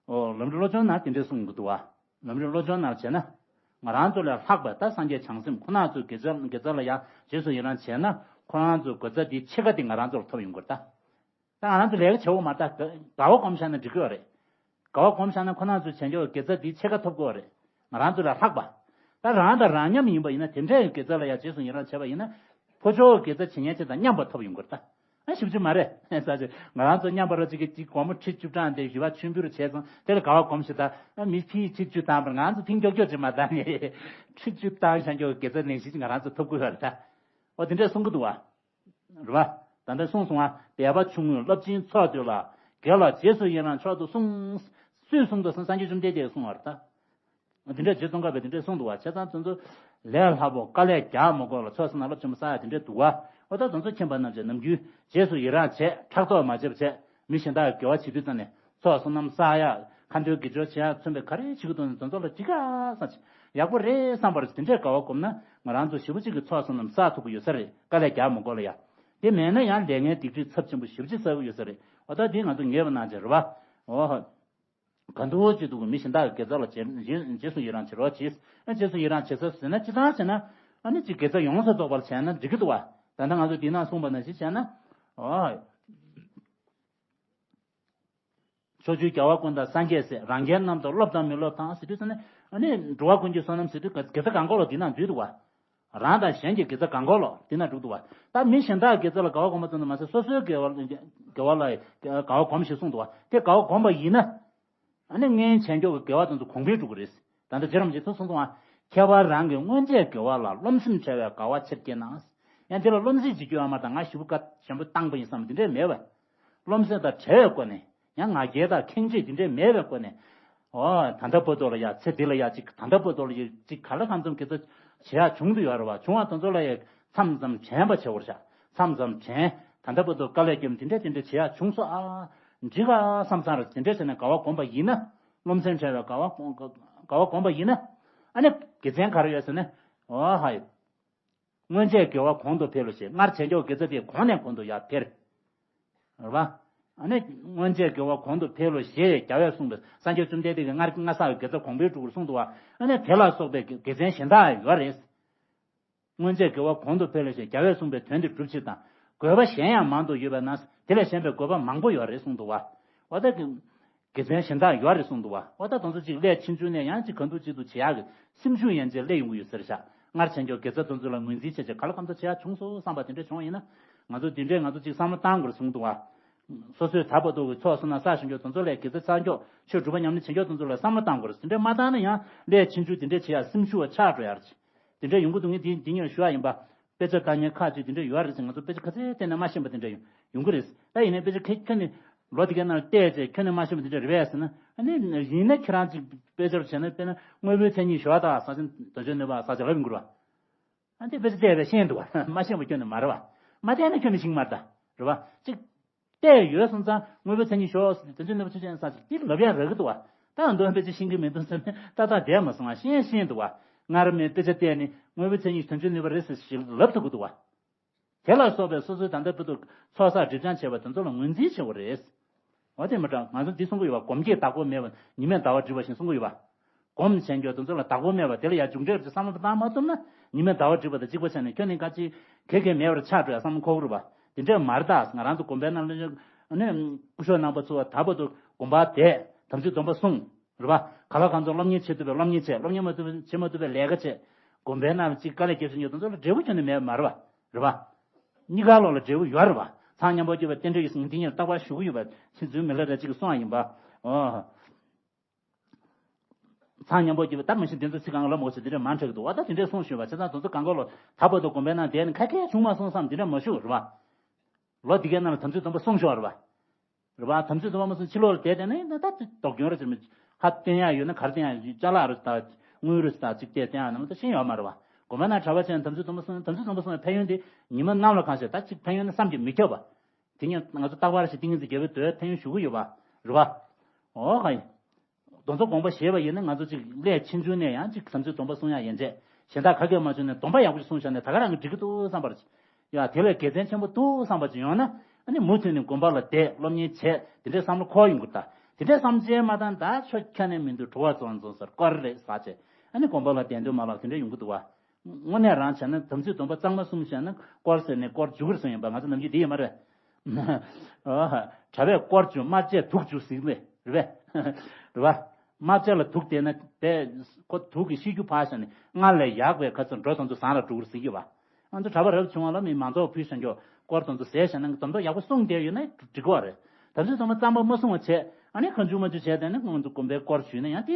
ཨོ་ལམ་རིམ་བློ་སྦྱོང་ནང་དེ་འདྲས་གསུངས་ཀྱི་འདུག་བ། ལམ་རིམ་བློ་སྦྱོང་ནང་བྱས་ན། ང་རང་ཚོ་ལས་ལྷག་པ་ད་སངས་རྒྱས་བྱང་སེམས་ཁོ་ན་ཚོའི་དགེ་རྩ་དགེ་རྩ་ལ་ཡང་རྗེས་སུ་ཡི་རང་བྱས་ན་ཁོ་རང་ཚོའི་དགེ་རྩ་དེའི་ཕྱེད་ཀ་དེ་ང་རང་ཚོར་ཐོབ་ཡོང་གི་རེད་ད། ད་ང་རང་ཚོ་ལས་ཀ་བྱེད་འོ་མ་ད་དགའ་བ་སྒོམ་བཞག་ན་འགྲིག་གི་ཡོད་རེད། དགའ་བ་སྒོམ་བཞག་ན་ཁོ་ན་ཚོ་བྱེད་འཇོག་དགེ་རྩ་འདི་ཕྱེད་ཀ་ཐོབ་དགོས་རེད། ང་རང་ཚོ་ལས་ལྷག་པ། ད་རང་དང་རང་མཉམ་ཡིན་པ་ཡིན་ན་དེ་འདྲའི་དགེ་རྩ་ལ་ཡང་རྗེས་སུ་ཡི་རང་བྱས་པ་ཡིན་ན། ཕོ་ཕྱོགས་དགེ་རྩ་བྱེད་མཁན་ཅིག་དང་མཉམ་པ་ཐོབ་ཡོང་གི་རེད་ད། ཨ་ཞིབ་ཅིག་མ་རེད་ས་ཅིག་ང་རང་ཚོ་མཉམ་པ་ར་ཅིག་གི་ཅིག་སྒོར་མོ་ཁྲི་བཅུ་བཏང་སྟེ་བཞི་པ་མཆོད་འབུལ་བྱས་སོང་དེ་ལ་དགའ་བ་སྒོམ་ཞིག་ད། ཨ་མི་ཕྱིའི་ཁྲི་བཅུ་བཏང་པར་ང་ཚོ་ཕིང་ཀྱོག་ཀྱོག་ཅིག་མ་བཏང་ནས་ཁྲི་བཅུ་བཏང་བཞག་འཇོག་དགེ་རྩ་ནང་བཞིན་ཅིག་ང་རང་ཚོ་ཐོབ་དགོས་པ་རེད་ད། ཨོ་དེ་འདྲས་གསུང་གི་འདུག་བ། རེད་བ། ད་ལྟ་གསུངས་སོང་ང་། དད་པ་ཆུང་ངུས་རླབས་ཆེན་ཚོགས་འདོད་ལ། དགེ་ལ་རྗེས་སུ་ཡི་རང་མཆོག་ཏུ་གསུངས། སུས་གསུངས་འདུག་ཟེར་ན་སངས་རྒྱས་བཅོམ་ལྡན་འདས་གསུངས་པ་རེད་ད། འདི་འདྲ་རྗེ་ཙོང་ཁ་པས་འདི་འདྲ་གསུངས་འདུག་བ། བྱས་ཙང་དེ་ཚོ་ལས་སླ་པོ་དཀའ་ལས་རྒྱག་མི་དགོས་ལ་ཚོགས་བསོད་ནམས་རླབས་ཆེན་པོ་བསགས་ཡ་དེ་འདྲ་འདུག་བ། ཨོ་ད་དེ་ཚོ་མཁྱེན་པ་རྣམས་ཀྱིས་ནམ་རྒྱུན་རྗེས་སུ་ཡི་རང་བྱས་ཕྲག་དོག་མ་བྱེད་པ་བྱས་མི་གཞན་དག་གི་དགེ་བ་བྱེད་དུས་ཙམ་ནས་ཚོགས་བསོད་ནམས་བསགས་ཡ་ཁ་འདོན་དགེ་སྦྱོར་བྱེད་ཡ་མཚོན་པའི་ག་རེ་བྱེད་ཀྱི་འདུག་ན་དེ་ཚོ་ལ་འགྲིག་ག་བསམ་ཞིག་ཡག་པོ་རེད་བསམ་པར་དེ་འདྲའི་དགའ་བ་སྒོམ་ན་ང་རང་ཚོ་ཞེ་པོ་ཅིག་གི་ཚོགས་བསོད་ནམས་བསགས་ཐུབ་ཀྱི་ཡོད་ས་རེད། དཀའ་ལས་རྒྱག་མི་དགོས་ལ་ཡ། དེ་མེད་ན་ཡང་ལས་ངན་སྡིག་སྒྲིབ་ཚབས་ཆེན་པོ་ཞེ་པོ་ཅིག་བསགས་ཀྱི་ཡོད་ས་རེད། འོ་ད་དེ་ང་ཚོ་ངེས་པ་གནང་བྱས་རེད་བ། འོ། ག་འདུག་ཅིག་འདུག་གི་མི་གཞན་དག་གི་དགེ་རྩ་ལ་རྗེས་རྗེས་རྗེས་སུ་ཡི་རང་བྱེད་རོགས་གྱིས། ཨ་རྗེས་སུ་ཡི་རང་བྱེད་ས་ཟེར་ན་ཅི་ལྟར་བྱས་ན། ཨ་ནི་ཅིག་དགེ་རྩ་ཡོངས་སུ་རྫོགས་པར་བྱས་ན་འགྲིག་གི་འདུག་བ། ད་ལྟ་ང་ཚོ་འདི་ན་གསུངས་པ་ནང་བཞིན་བྱས་ན། འོ། ཕྱོགས་བཅུའི་རྒྱལ་བ་ཀུན་དང་སངས་རྒྱས་སྲས། རང་རྒྱལ་རྣམས་དང་སློབ་དང་མི་སློབ་དང་ཟེར་དུས་ཙ་ནས་ཨ་ནི་འགྲོ་བ་ཀུན་གྱི་བསོད་ནམས་ཟེར་དུས་དགེ་རྩ་གང་གོ་ལ་འདི་ན་འདུས་འདུག་བ། རང་དང་གཞན་གྱི་དགེ་རྩ་གང་གོ་ལ་འདི་ན་འགྲུབ་འདུག་བ། ད་མི་གཞན་དག་གི་དགེ་རྩ་ལ་དགའ་བ་སྒོམ་པ་ཙམ་དུ་མ་ཟད་སོ་སོའི་དགེ་བ་དགེ་བ་ལ་དགའ་བ་སྒོམ་ཞེས་གསུངས་འདུག་བ། དེ་དགའ་བ་སྒོམ་པ་ཡིན་ན། ཨ་ནི་སྔོན་བྱས་འགྱོག་གི་དགེ་བ་དེ་ཚོ་གོང་འཕེལ་འགྲོ་གི་རེད། ད་ལྟ་རྗེ་རིན་པོ་ཆེས་ཐུགས་གསུངས་སོང་ང་། ཁྱད་པར་རང་གི་སྔོན་ཆད་དགེ་བ་ལ་རློམ་སེམས་བྲལ་བའི་དགའ་བ་ཆེར་སྐྱེས་ན། ཡང་དེ་ལ་རློམ་སེམས་ཅིག་སྐྱེ་བ་མ་གཏོགས་ང་ཞེ་པོ་བཀའ་ཞན་པོ་བཏང་པ་ཡིན་བསམ་དེ་འདྲས་མེད་པས། རློམ་སེམས་དང་བྲལ་བའི་སྒོ་ནས་ཡང་ང་རྒྱལ་དང་ཁེངས་དྲེགས་དེ་འདྲས་མེད་པའི་སྒོ་ནས། ཨོ་ད་ལྟ་བར་དུ་ལ་ཡ་ཚེ་འདི་ལ་ཡ་ཅིག་ད་ལྟ་བར་དུ་ལ་ཡ་ཅིག་ག་ལ་གང་འཚམ་དགེ་རྩ་བྱེད་ཡ་བྱུང་དུ་ཡོད་རེད་བ། བྱུང་བ་དེ་ཚོ་ལ་ཡ་མཚམས་མཚམས་དྲན་པ་བྱེད་དགོས་ཤག་མཚམས་མཚམས་དྲན། ད་ལྟ་བར་དུ་དཀའ་ལས་བརྒྱབ་དེ་འདྲས་དེ་འདྲས་བྱེད་ཡ་བྱུང་སོང་ཨ། འགྲིག་ག་བསམ་བསམ་རེད། དེ་འདྲས་བྱས་ནས་དགའ་བ་སྒོམ་པ་ཡིན་ན། རློམ་སེམས་བྲལ་བའི་དགའ་བ་སྒོམ་དགའ་བ་སྒོམ་པ་ཡིན་ན། ཨ་ནི་དགེ་མཚན་ག་རེ་ཡོད་ཟེར་ན། ཨོ་ཧ་ཡོད། སྔོན་ཆད་དགེ་བ་གོང་དུ་འཕེལ་ལོ་ཞེས་སྔར་བྱས་འཇོག་དགེ་རྩ་དེ་གོང་ནས་གོང་དུ་ཡར་འཕེལ། རེད་བ། ཨ་ནི་སྔོན་ཆད་དགེ་བ་གོང་དུ་འཕེལ་ལོ་ཞེས་རྒྱལ་བས་གསུངས་པའི་སངས་རྒྱས་བཅོམ་ལྡན་འདས་ཀྱིས་སྔར་སྔར་བསགས་པའི་དགེ་རྩ་གོང་འཕེལ་འགྲོ་དགོས་གསུངས་འདུག་བ། ཨ་ནི་དེ་ལ་སོགས་པའི་དགེ་མཚན་གཞན་དག་ཡོད་རེད། སྔོན་ཆད་དགེ་བ་གོང་དུ་འཕེལ་ལོ་ཞེས་རྒྱལ་བས་གསུངས་པའི་དོན་དེ་སྒྲུབ་ཕྱིར་དང་། དགོས་པ་གཞན་ཡང་མང་དུ་ཡོད་པས་ན། དེ་ལས་གཞན་པའི་དགོས་པ་མང་པོ་ཡོད་རེད་གསུངས་འདུག་བ། འོ་ད་གི། དགེ་མཚན་གཞན་དག་ཡོད་རེད་གསུངས་འདུག་བ། འོ་ད་དེ་ཚོ་ཅིག་ལས་ཕྱིན་ཆུང་ནས་ཡང་ཅིག་གང་ཐུབ་ཅིག་ཏུ་བྱེད་ཡག་གི་སེམས་ཤུགས་ཡན་ཆད་སླེབས་ཡོང་གི་ཡོད་ཟེར་ཤག་སྔར་བྱས་འཇོག་དགེ་རྩ་དེ་ཚོ་ལ་ངོས་འཛིན་བྱས་བྱས་ག་ལ་གང་ཐུབ་བྱེད་ཡག་བྱུང་སོང་བསམ་པ་དེ་འདྲ་བྱུང་བ་ཡིན་ན། ང་ཚོ་དེ་འདྲས་ང་ཚོ་ཅིག་བསམ་བློ་བཏང་དགོས་རེད་གསུངས་འདུག་བ། སོ་སོའི་ད་བར་དུ་གི་ཚོགས་བསོད་ནམས་བསགས་བཞིན་འཇོག་དེ་ཚོ་ལས་དགེ་རྩ་བསགས་འཇོག་ཆོས་སྒྲུབ་པ་ཉམས་ལེན་བྱེད་འཇོག་དེ་ཚོ་ལ་བསམ་བློ་བཏང་དགོས་རེད། དེ་འདྲས་མ་བཏང་ན་ཡང་ལས་ཕྱིན་ཆུང་དེ་འདྲས་བྱེད་ཡག་སེམས་ཤུགས་བ་ཆག་འགྲོ་ཡག་རེད། དེ་འདྲ་ཡོང་གི་འདུག་ངས་དེ་འདི་ཉིད་ཞུ་ཡ་ཡིན་པ། དཔེ་ཆ་ལྟ་མཁན་ཁག་ཅིག་དེ་འདྲ་ཡོད་རེད་ཟེར། ང་ཚོ་དཔེ་ཆ་ག་ཚད་བལྟས་ན་མ་ཤེས་པ་དེ་འདྲ་ཡོང་ཡོང་གི་རེད། ད་ཡིན་ནའི་དཔེ་ཆ་ཁ་ཁ་ནས་ ལོ་དེ་གའི་ནང་བལྟས་བྱས་ཁྱོན་ནས་མ་ཤེས་པ་འདི་འདྲ་རེད་པས་ཟེར་ན། ཨ་ནི་ཡིན་ན་ཁྱེད་རང་ཅིག་དཔེ་ཆ་རུ་བྱས་ན། དཔེར་ན་དངོས་པོའི་མཚན་ཉིད་ཞོག་དང་ཟག་བཅས་དོན་བྱེད་ནུས་པ་ཟག་བཅས་ལབ་ཡིན་དགོས་ར། ཨ་འདི་དཔེ་ཆ་བལྟས་པས་ཤེས་འདུག་བ། མ་ཤེས་པ་ཁྱོན་ནས་མ་རེད་བ། མ་བལྟས་ན་ཁྱོན་ནས་ཤེས་ཀྱི་མ་རེད་ད། རེད་བ། ཅིག་བལྟས་ཡོད་སོང་ཙང་དངོས་པོའི་མཚན་ཉིད་ཞོག་ཟེར་དོན་བྱེད་ནུས་པ་ཆོས་ཅན་ཟག་བཅས་འདི་ལབ་ཡ་རག་གི་འདུག་བ། ད་འདོན་དཔེ་ཆ་ཤེས་ཀྱི་མི་འདུག་ཟེར་ནས་ཏག་ཏག་བསྡད་མ་སོང་བ། ཤེས་ཤེས་འདུག་བ། སྔར་མེད་དཔེ་ཆ་བལྟས་ནས་དངོས་པོའི་མཚན་ཉིད་དོན་བྱེད་ནུས་པ་རེད་ཟེར་ཞིག་ལབ་ཐུབ་ཀྱི་འདུག་བ། དེ་ལ་སོགས་པའི་སོ་སོའི་ད་ལྟ་བར་དུ་ཚོགས་བསགས་སྒྲིབ་སྦྱང་བྱས་པ་དེ་ཚོ་ལ་ངོས་འཛིན་བྱེད་དགོས་རེད། འོ་དེ་མི་འདྲ། ང་ཚོ་འདི་གསུང་གི་ཡོད་པ། སྒོམ་གྱིས་བདག་པོ་མེད་པ་ཉི་མས་ཟླ་བ་བསྒྲིབས་པ་བཞིན་གསུང་གི་ཡོད་པ། སྒོམ་བྱས་འགྱོ་དེ་ཚོ་ལ་བདག་པོ་མེད་པ་དེ་ལ་ཡ་འཇུག་འབྲས་ཀྱི་བསམ་བློ་བཏང་མ་ཐུབ་ན། ཉི་མས་ཟླ་བ་བསྒྲིབས་པ་དང་གཅིག་པ་བྱས་ནས་ཁྱོད་ནི་ག་ཅི་གེ་གེ་མེད་པར་ཆགས་འགྲོ་ཡ་བསམ་བློ་འཁོར་གི་རེད་པ། དེ་འདྲས་མ་རེད་ད། ང་རང་ཚོ་དགོན་པའི་ནང་ལ་ཨ་ནི་སྐུ་ཞབས་རྣམ་པ་ཚོ་ད་བར་དུ་དགོན་པར་བསྡད། དམ་ཚིག་སྡོམ་པ་བསྲུངས། རེད་པ། ག་ལ་གང་འཚམ་སློབ་གཉེར་བྱེད་ཐུབ་པའི་སློབ་གཉེར་བྱས། སློབ་གཉེར་མ་ཐུབ་པའི་བྱེད་མ་ཐུབ་པའི་ལས་ཀ་བྱས། དགོན་པའི་ནང་ལ་ཅིག་དཀའ་ལས་རྒྱབ་བཞིན་ཡོད་དེ་ཚོ་ལ་འབྲས་བུ་ཁྱོན་ནས་མེད་པ་མ་རེད་པ། རེད་པ། གཉིས་ཀ་ལོག་ལ་འབྲས་བུ་ཡོད་རེད་པ། ཚངས་དབྱངས་པོ་སྐྱེས་པའི་རྟེན་འབྲེལ་གྱི་སེམས་འདི་ཉིད་ལ་རྟག་པར་ཞུ་གི་ཡོད་པ། ཕྱིས་ཚུལ་མི་ལ་རེ་གཅིག་གིས་གསུངས་པ་ཡིན་པ། ཨོ། ཚངས་དབྱངས་པོ་སྐྱེས་པའི། ད་མ་གཞི་འདི་ཚོ་ཚིག་གང་ལ་མོ་ཆེ་འདི་འདྲ་མང་དྲགས་འདུག་བ། ད་དེ་འདྲས་གསུངས་ཞུས་པ་བྱས་ཙང་དེ་ཚོ་གང་ག་ལོ་ད་བར་དུ་དགོན་པའི་ནང་བསྡད་ནས་ཁ་སྐད་བྱུང་མ་སོང་བསམ་འདི་འདྲ་མ་ཞུ་རེད་པ། ལོ་འདི་གའི་ནང་ལ་དམ་ཚིག་སྡོམ་པ་བསྲུངས་ཤོག་རེད་པ། རེད་པ། དམ་ཚིག་སྡོམ་པ་མ་བསྲུངས་ཕྱི་ལོགས་ལ་བསྡད་བསྡད་ན་ད་ད་དེ་སྡུག་གྱོང་རེད་ཟེར། མི་ཧ་བསྟན་ཡག་ཡོད་ན་ག་རེ་བསྟན་ཡག་ཡོད། ཅ་ལག་རེད་ད། དངུལ་རེད་ད། ཅིག་བལྟས་བསྟན་ཡག་ན་མ་ད་ཤེས་ཡོད་མ་རེད་པ། དགོན་པ་ནང་གྲྭ་པ་བྱས་ནས་དམ་ཚིག་སྡོམ་པ་བསྲུངས། དམ་ཚིག་སྡོམ་པ་བསྲུངས་པའི་ཕན་ཡོན་དེ་ཉི་མ་གནམ་ལ་གང་ཤར་ད་ཅིག་ཕན་ཡོན་ནི་བསམ་གྱིས་མི་ཁྱབ་པ། དེ་ཉིད་ང་ཚོ་རྟག་པར་ཞིག་ཏིང་ངེ་འཛིན་རྒྱལ་པོའི་མདོའི་ཕན་ཡོན་ཞུ་གི་ཡོད་པ། རེད་པ། འོ་ག་ཡིན། དེ་ཚོ་དགོངས་པ་བཞེས་པ་ཡིན་ན་ང་ཚོ་ཅིག་ལས་ཆེ་ཆུང་ནས་ཡང་ཅིག་དམ་ཚིག་སྡོམ་པ་བསྲུང་ཡག་ཡན་ཆད། གཞན་དག་ག་གེ་མ་བྱུང་ནས་སྡོམ་པ་ཡག་པོ་ཞིག་བསྲུངས་བཞག་ནས་ད་ག་རང་གིས་འགྲིག་གི་འདུག་བསམ་པར། ཡ་དེ་ལས་དགེ་མཚན་ཆེན་པོ་འདུག་བསམ་པ་ཅིག་ཡོང་ན། ཨ་ནི་མུ་མཐུད་ནས་དགོན་པ་ལ་བསྡད། སློབ་གཉེར་བྱས། དེ་འདྲའི་བསམ་བློ་འཁོར་ཡོང་གི་རེད་ད། དེ་འདྲའི་བསམ་བྱས་མ་བཏང་ད་ཆོ་ཁ་ནས་མི་འདུག་གྲུ་པ་བཙོང་བཙོང་ཟེར། དཀོར་རེད་ཟེར་བྱས། ཨ་ནི་དགོན་པ་ལ་བསྡད་འདོད་མ་ལགས་དེ་འདྲ་ཡོང་གི་འདུག་བ། དངོས་གནས་རང་བྱས་ན་དམ་ཚིག་སྡོམ་པ་གཙང་མ་བསྲུངས་བྱས་ན་དཀོར་ཟེར་ནས་དཀོར་འཇུག་གི་རེད་བསམ་ཡིན་པ། ང་ཚོ་ནམ་རྒྱུན་འདི་ཡིན་མ་རེད། ཨོ། གྲྭ་པས་དཀོར་འཇུག་དམར་ཆས་དུག་འཇུག་ཟེར་གི་རེད། རེད་པས། རེད་པ། དམར་ཆས་ལ་དུག་བསྡད་ན་དེ་ཁོ་དུག་གི་ཤེད་རྒྱུ་ཕར་བཞག་ནས་སྔར་ལས་ཡག་པའི་ཁ་ཚ་འགྲོ་དང་ཚོ་བཟང་ལ་འགྲོ་གི་རེད་ཟེར་གི་བ། ང་ཚོ་གྲྭ་པ་རབ་བྱུང་བ་ལ་མི་མང་ཚོགས་ཕུལ་བཞག་རྒྱུ་དཀོར་དང་ཚོ་ཟས་བཞག་ན་དམ་ཚོགས་ཡག་པོ་བསྲུངས་བསྡད་ཡོད་ན་འགྲིག་གི་རེད། དམ་ཚིག་སྡོམ་པ་གཙང་མ་མ་བསྲུངས་པ་བྱས། ཨ་ནི་ཁ་མཇུག་མ་མཇུག་བྱས་བསྡད་ན་ཁོང་ཚོ་དགོན་པའི་དཀོར་ཞུས་ན་ཡང་དེ།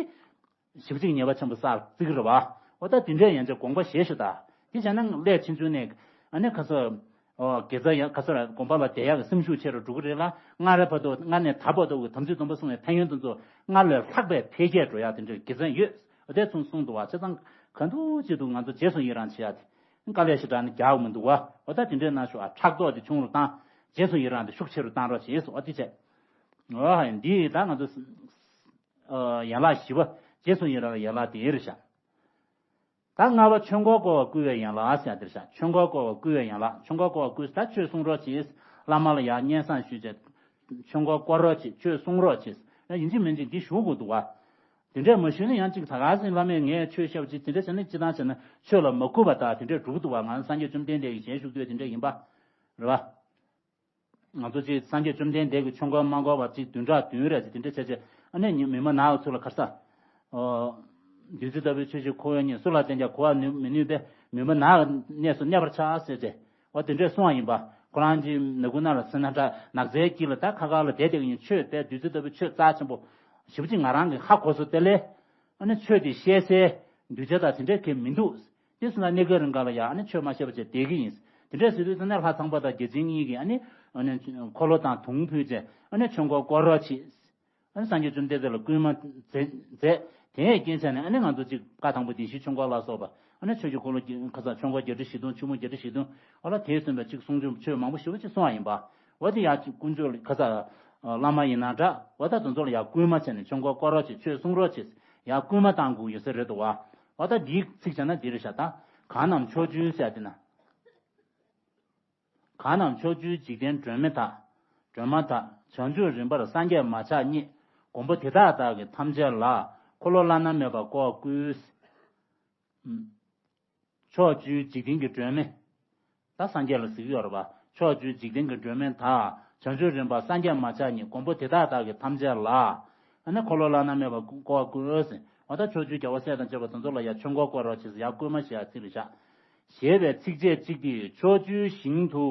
ཞེ་པོ་ཅིག་ཉེས་པ་ཆེན་པོ་བསགས་བརྩི་གི་རེད་བ། འོ་ད་དེ་འདྲའི་ཡན་ཆད་དགོངས་པ་བཞེས་ཤོག་ད། དེ་བྱས་ན་ལས་ཆུང་ཆུང་ནས་ཨ་ནི་ཁ་སོ། ཨོ་དགེ་རྩ་ཡང་ཁ་སོ་ར་དགོན་པ་ལ་བསྡད་ཡག་གི་སེམས་ཤུགས་ཆེ་རུ་འགྲོ་གི་རེད་ལ། སྔར་རེ་བར་དུ་སྔར་ནས་ད་བར་དུ་དམ་ཚིག་སྡོམ་པ་བསྲུངས་པའི་ཕན་ཡོན་དེ་ཚོ་སྔར་ལས་ལྷག་པའི་འཕེལ་རྒྱས་འགྲོ་ཡག་དེ་འདྲའི་དགེ་མཚན་ཡོད། འོ་དེ་ཚོ་གསུངས་འདུག་བ། བྱས་ཙང་ག་འདུག་ཅི་འདུག་ང་ཚོ་རྗེས་སུ་ཡི་རང་བྱེད་ཡག་དེ་དཀའ་ལས་ཞེ་དྲག་ནི་རྒྱག་མི་འདུག་བ། འོ་ད་དེ་འདྲའི་གནང་ཤོག་ཨ། ཕྲག་དོག་དེ་ཆུང་རུ་བཏང་། རྗེས་སུ་ཡི་རང་དེ་ཤུགས་ཆེ་རུ་བཏང་རོགས་བྱེད་ཟེར། འོ་དེ་བྱས། འོ་འདི་ད་ང་ཚོ། ཨ། ཡན་ལག་བཞི་པ། རྗེས་སུ་ཡི་རང་ལ་ཡན་ལག་དེ་རེད་ཤག་ད་ལྔ་པ་ཆོས་འཁོར་བསྐོར་བ་བསྐུལ་བའི་ཡན་ལག་ཟེར་ཡག་དེ་རེད་ཤག་ཆོས་འཁོར་བསྐོར་བ་བསྐུལ་བའི་ཡན་ལག་ཆོས་འཁོར་བསྐོར་བ་བསྐུལ་ཟེར་ད་ཆོས་གསུང་རོགས་གྱིས། བླ་མ་ལ་ཡར་སྙན་སེང་ཞུས་བྱས། ཆོས་འཁོར་བསྐོར་རོགས་གྱིས། ཆོས་གསུང་རོགས་གྱིས། ཡང་ཡིན་གཅིག་མིན་གཅིག་འདི་ཞུ་དགོས་འདུག་བ། དེ་འདྲས་མ་ཞུས་ན་ཡང་གཅིག་ད་ག་སེ་བླ་མས་ངས་ཆོས་བཤད་པ་ཅིག་དེ་འདྲས་བྱས་ན་སྤྱིར་བཏང་བྱས་ན་ཆོས་ལ་མ་གུས་པ་དང་དེ་འདྲས་འགྲོ་གི་འདུག་བ། ང་སངས་རྒྱས་བཅོམ་ལྡན་འདས་ཀྱི་ཞལ་བཞུགས་དུས་དེ་འདྲས་ཡིན་པ། རེད་བ། ང་ཚོ་ཅིག་སངས་རྒྱས་བཅོམ་ལྡན་འདས་ཀྱི་ཆོས་འཁོར་མ་བསྐོར་བ་ཅིག་བདུན་ཕྲག་བདུན་རེ་ཅིག་དེ་འདྲ་བྱས་བྱས། ཨ་ནི་ཉི་མི་མ་ནག་ཚོ་ལ་ག་རེ་ཟ། ཨོ། བདུད་རྩི་ལྟ་བུའི་ཆོས་ཀྱི་ཁོ་བོ་ཉིད། སུ་ལ་བསྟན་ཀྱང་གོ་བར་ནུས་མི་ནུས་པས། མི་མ་ནག་གནས་སུ་གནས་པར་བྱ་ཟེར་ཏེ། འོ་དེ་འདྲས་གསུངས་པ་ཡིན་པ། ཁོ་རང་གི་ནག་ཁུང་ནང་ལ་སེམས་ན་འདྲ་ནགས་ཚལ་དཀྱིལ་ལ་ད་ཁ་ཁ་ལ་བསྡད་བསྡད་ཀྱི་ཡིན། ཆོས་དཔེ་བདུད་རྩི་ལྟ་བུའི་ཆོས་རྩ་ཆེན་པོ་ཞེ་པོ་ཅིག་ང་རང་གིས་ཧ་གོ་སོང་། དེ་ལས་ཨ་ནི་ཆོས་དེ་བཤད་སའི་གདུལ་བྱ་དང་དེ་འདྲས་གང་མི་འདུག་དེ་སོང་ན་གནས་སྐབས་རིང་ག་ལ་ཡ་ཨ་ནི་ཆོས་མ་བཤད་པ་བྱས་བསྡད་ཀྱི་ཡིན། དེ་འདྲས་ཟེར་དུས་ཙམ་ནས་ལྷ་ཚངས་པ་དང་བརྒྱ་བྱིན་གཉིས་ཀྱིས་ཨ་ནི་ཨ་ནི་འཁོར་ལོ་དང་དུང་ཕུལ་བྱས་ཨ་ནི་ཆོས་འཁོར་བསྐོར་རོགས་གྱིས། ཨ་ནི་སངས་རྒྱས་བཅོམ་ལྡན་འདས་ལ་སྐུལ་མ་མཛད་མཛད། དེའི་རྐྱེན་བྱས་ནས་ཨ་ནི་ང་ཚོ་གཅིག་བཀའ་དང་པོ་བདེན་བཞིའི་ཆོས་འཁོར་ལ་སོགས་པ། ཨ་ནི་ཆོས་ཀྱི་འཁོར་ལོ་བརྒྱ་ཁ་ས་ཆོས་འཁོར་བརྒྱད་ཁྲི་བཞི་སྟོང་ཆུ་མོ་བརྒྱད་ཁྲི་བཞི་སྟོང་། ཨ་ལ་དེ་སོན་པའི་གཅིག་གསུང་ཆོས་ཆོས་མང་པོ་ཞེ་པོ་ཅིག་གསུངས་པ་ཡིན་པ། འོ་དེ་ཡང་གཅིག་དཀོན་མཆོག་ལ་ཁ་ས་བླ་མ་ཡིན་ན་འདྲ། འོ་ད་དེ་ཚོ་ལ་ཡང་སྐུལ་མ་བྱས་ནས་ཆོས་འཁོར་བསྐོར་རོགས་བྱེད། ཆོས་གསུང་རོགས་བྱེད། ཡང་སྐུལ་མ་བཏང་དགོས་ཡོད་ས་རེད་འདུག་བ། འོ་ད་འདིའི་ཚིག་བྱས་ན་འདི་རེད་ཤག་ད་གང་རྣམས་ཕྱོགས་བཅུའི་ཟེར་དེ་ན། གང་རྣམས་ཕྱོགས་བཅུའི་འཇིག་རྟེན་སྒྲོན་མེ་དག་སྒྲོན་མ་དག་བྱང་ཆུབ་རིམ་པར་སངས་རྒྱས་མ་ཆགས་རྙེད། མགོན་པོ་དེ་དག་བདག་གིས་ཐམས་ཅད་ལ། འཁོར་ལོ་བླ་ན་མེད་པ་བསྐོར་བར་བསྐུལ། ཕྱོགས་བཅུའི་འཇིག་རྟེན་གྱི་སྒྲོན་མེ། ད་སངས་རྒྱས་ལ་གཟིགས་ཡོད་རེད་པ། ཕྱོགས་བཅུའི་འཇིག་རྟེན་གྱི་སྒྲོན་མེ་དག་བྱང་ཆུབ་རིམ་པར་སངས་རྒྱས་མ་ཆགས་རྙེད། མགོན་པོ་དེ་དག་བདག་གིས་ཐམས་ཅད་ལ། ཨ་ནི་འཁོར་ལོ་བླ་ན་མེད་པ་བསྐོར་བར་བསྐུལ་ཟེར། འོ་ད་ཕྱོགས་བཅུའི་རྒྱལ་བ་སྲས་དང་བཅས་པ་དེ་ཚོ་ལ་ཡང་ཆོས་འཁོར་བསྐོར་རོགས་བྱེད་ཟེར་ཡང་སྐུལ་མ་བྱེད་ཡ་ཚིག་རེད་ཤག་ཞེས་པའི་ཚིགས་བཅད་གཅིག་འདིས་ཕྱོགས་བཅུའི་ཞིང་དུ་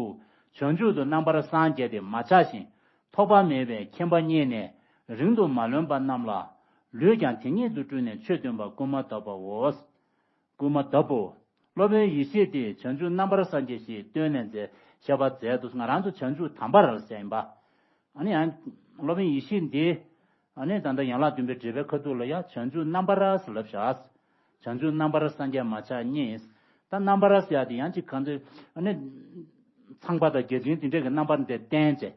བྱང་ཆུབ་ཏུ་རྣམ་པར་སངས་རྒྱས་ཏེ་མ་ཆགས་ཤིང་ཐོགས་པ་མེད་པའི་མཁྱེན་པ་རྙེད་ནས་རིང་དུ་མ་ལོན་པ་རྣམས་ལ་ལུས་ཀྱང་དེ་ཉིད་དུ་སྤྲུལ་ནས་ཆོས་སྟོན་པར་སྐུལ་མ་བཏབ་པའོ། སྐུལ་མ་བཏབ་བོ། སློབ་དཔོན་ཡེ་ཤེས་དེས་བྱང་ཆུབ་རྣམ་པར་སངས་རྒྱས་ཞེས་སྟོན་ནས་མཛད་བཤད་པ་མཛད་དུ་ང་རང་ཚོ་བྱང་ཆུབ་དམ་པར་ཟེར་ཡིན་པ། ཨ་ནི་ཡང་། སློབ་དཔོན་ཡེ་ཤེས་འདི། ཨ་ནི་ད་ལྟ་ཡན་ལག་བདུན་པའི་འགྲེལ་པའི་ཁ་ཐུག་ལ་ཡང་བྱང་ཆུབ་རྣམ་པར་ཟེར་ལབ་བཞག་བྱང་ཆུབ་རྣམ་པར་སངས་རྒྱས་མ་ཆགས་བརྙེས། ད་རྣམ་པར་ཟེར་ཡ་དེ་ཡང་ཅིག་གང་ཚེ་ཨ་ནི་ཚངས་པ་དང་བརྒྱ་བྱིན་དེ་འདྲས་ཀྱི་རྣམ་པར་འདི་བསྟན་བྱས།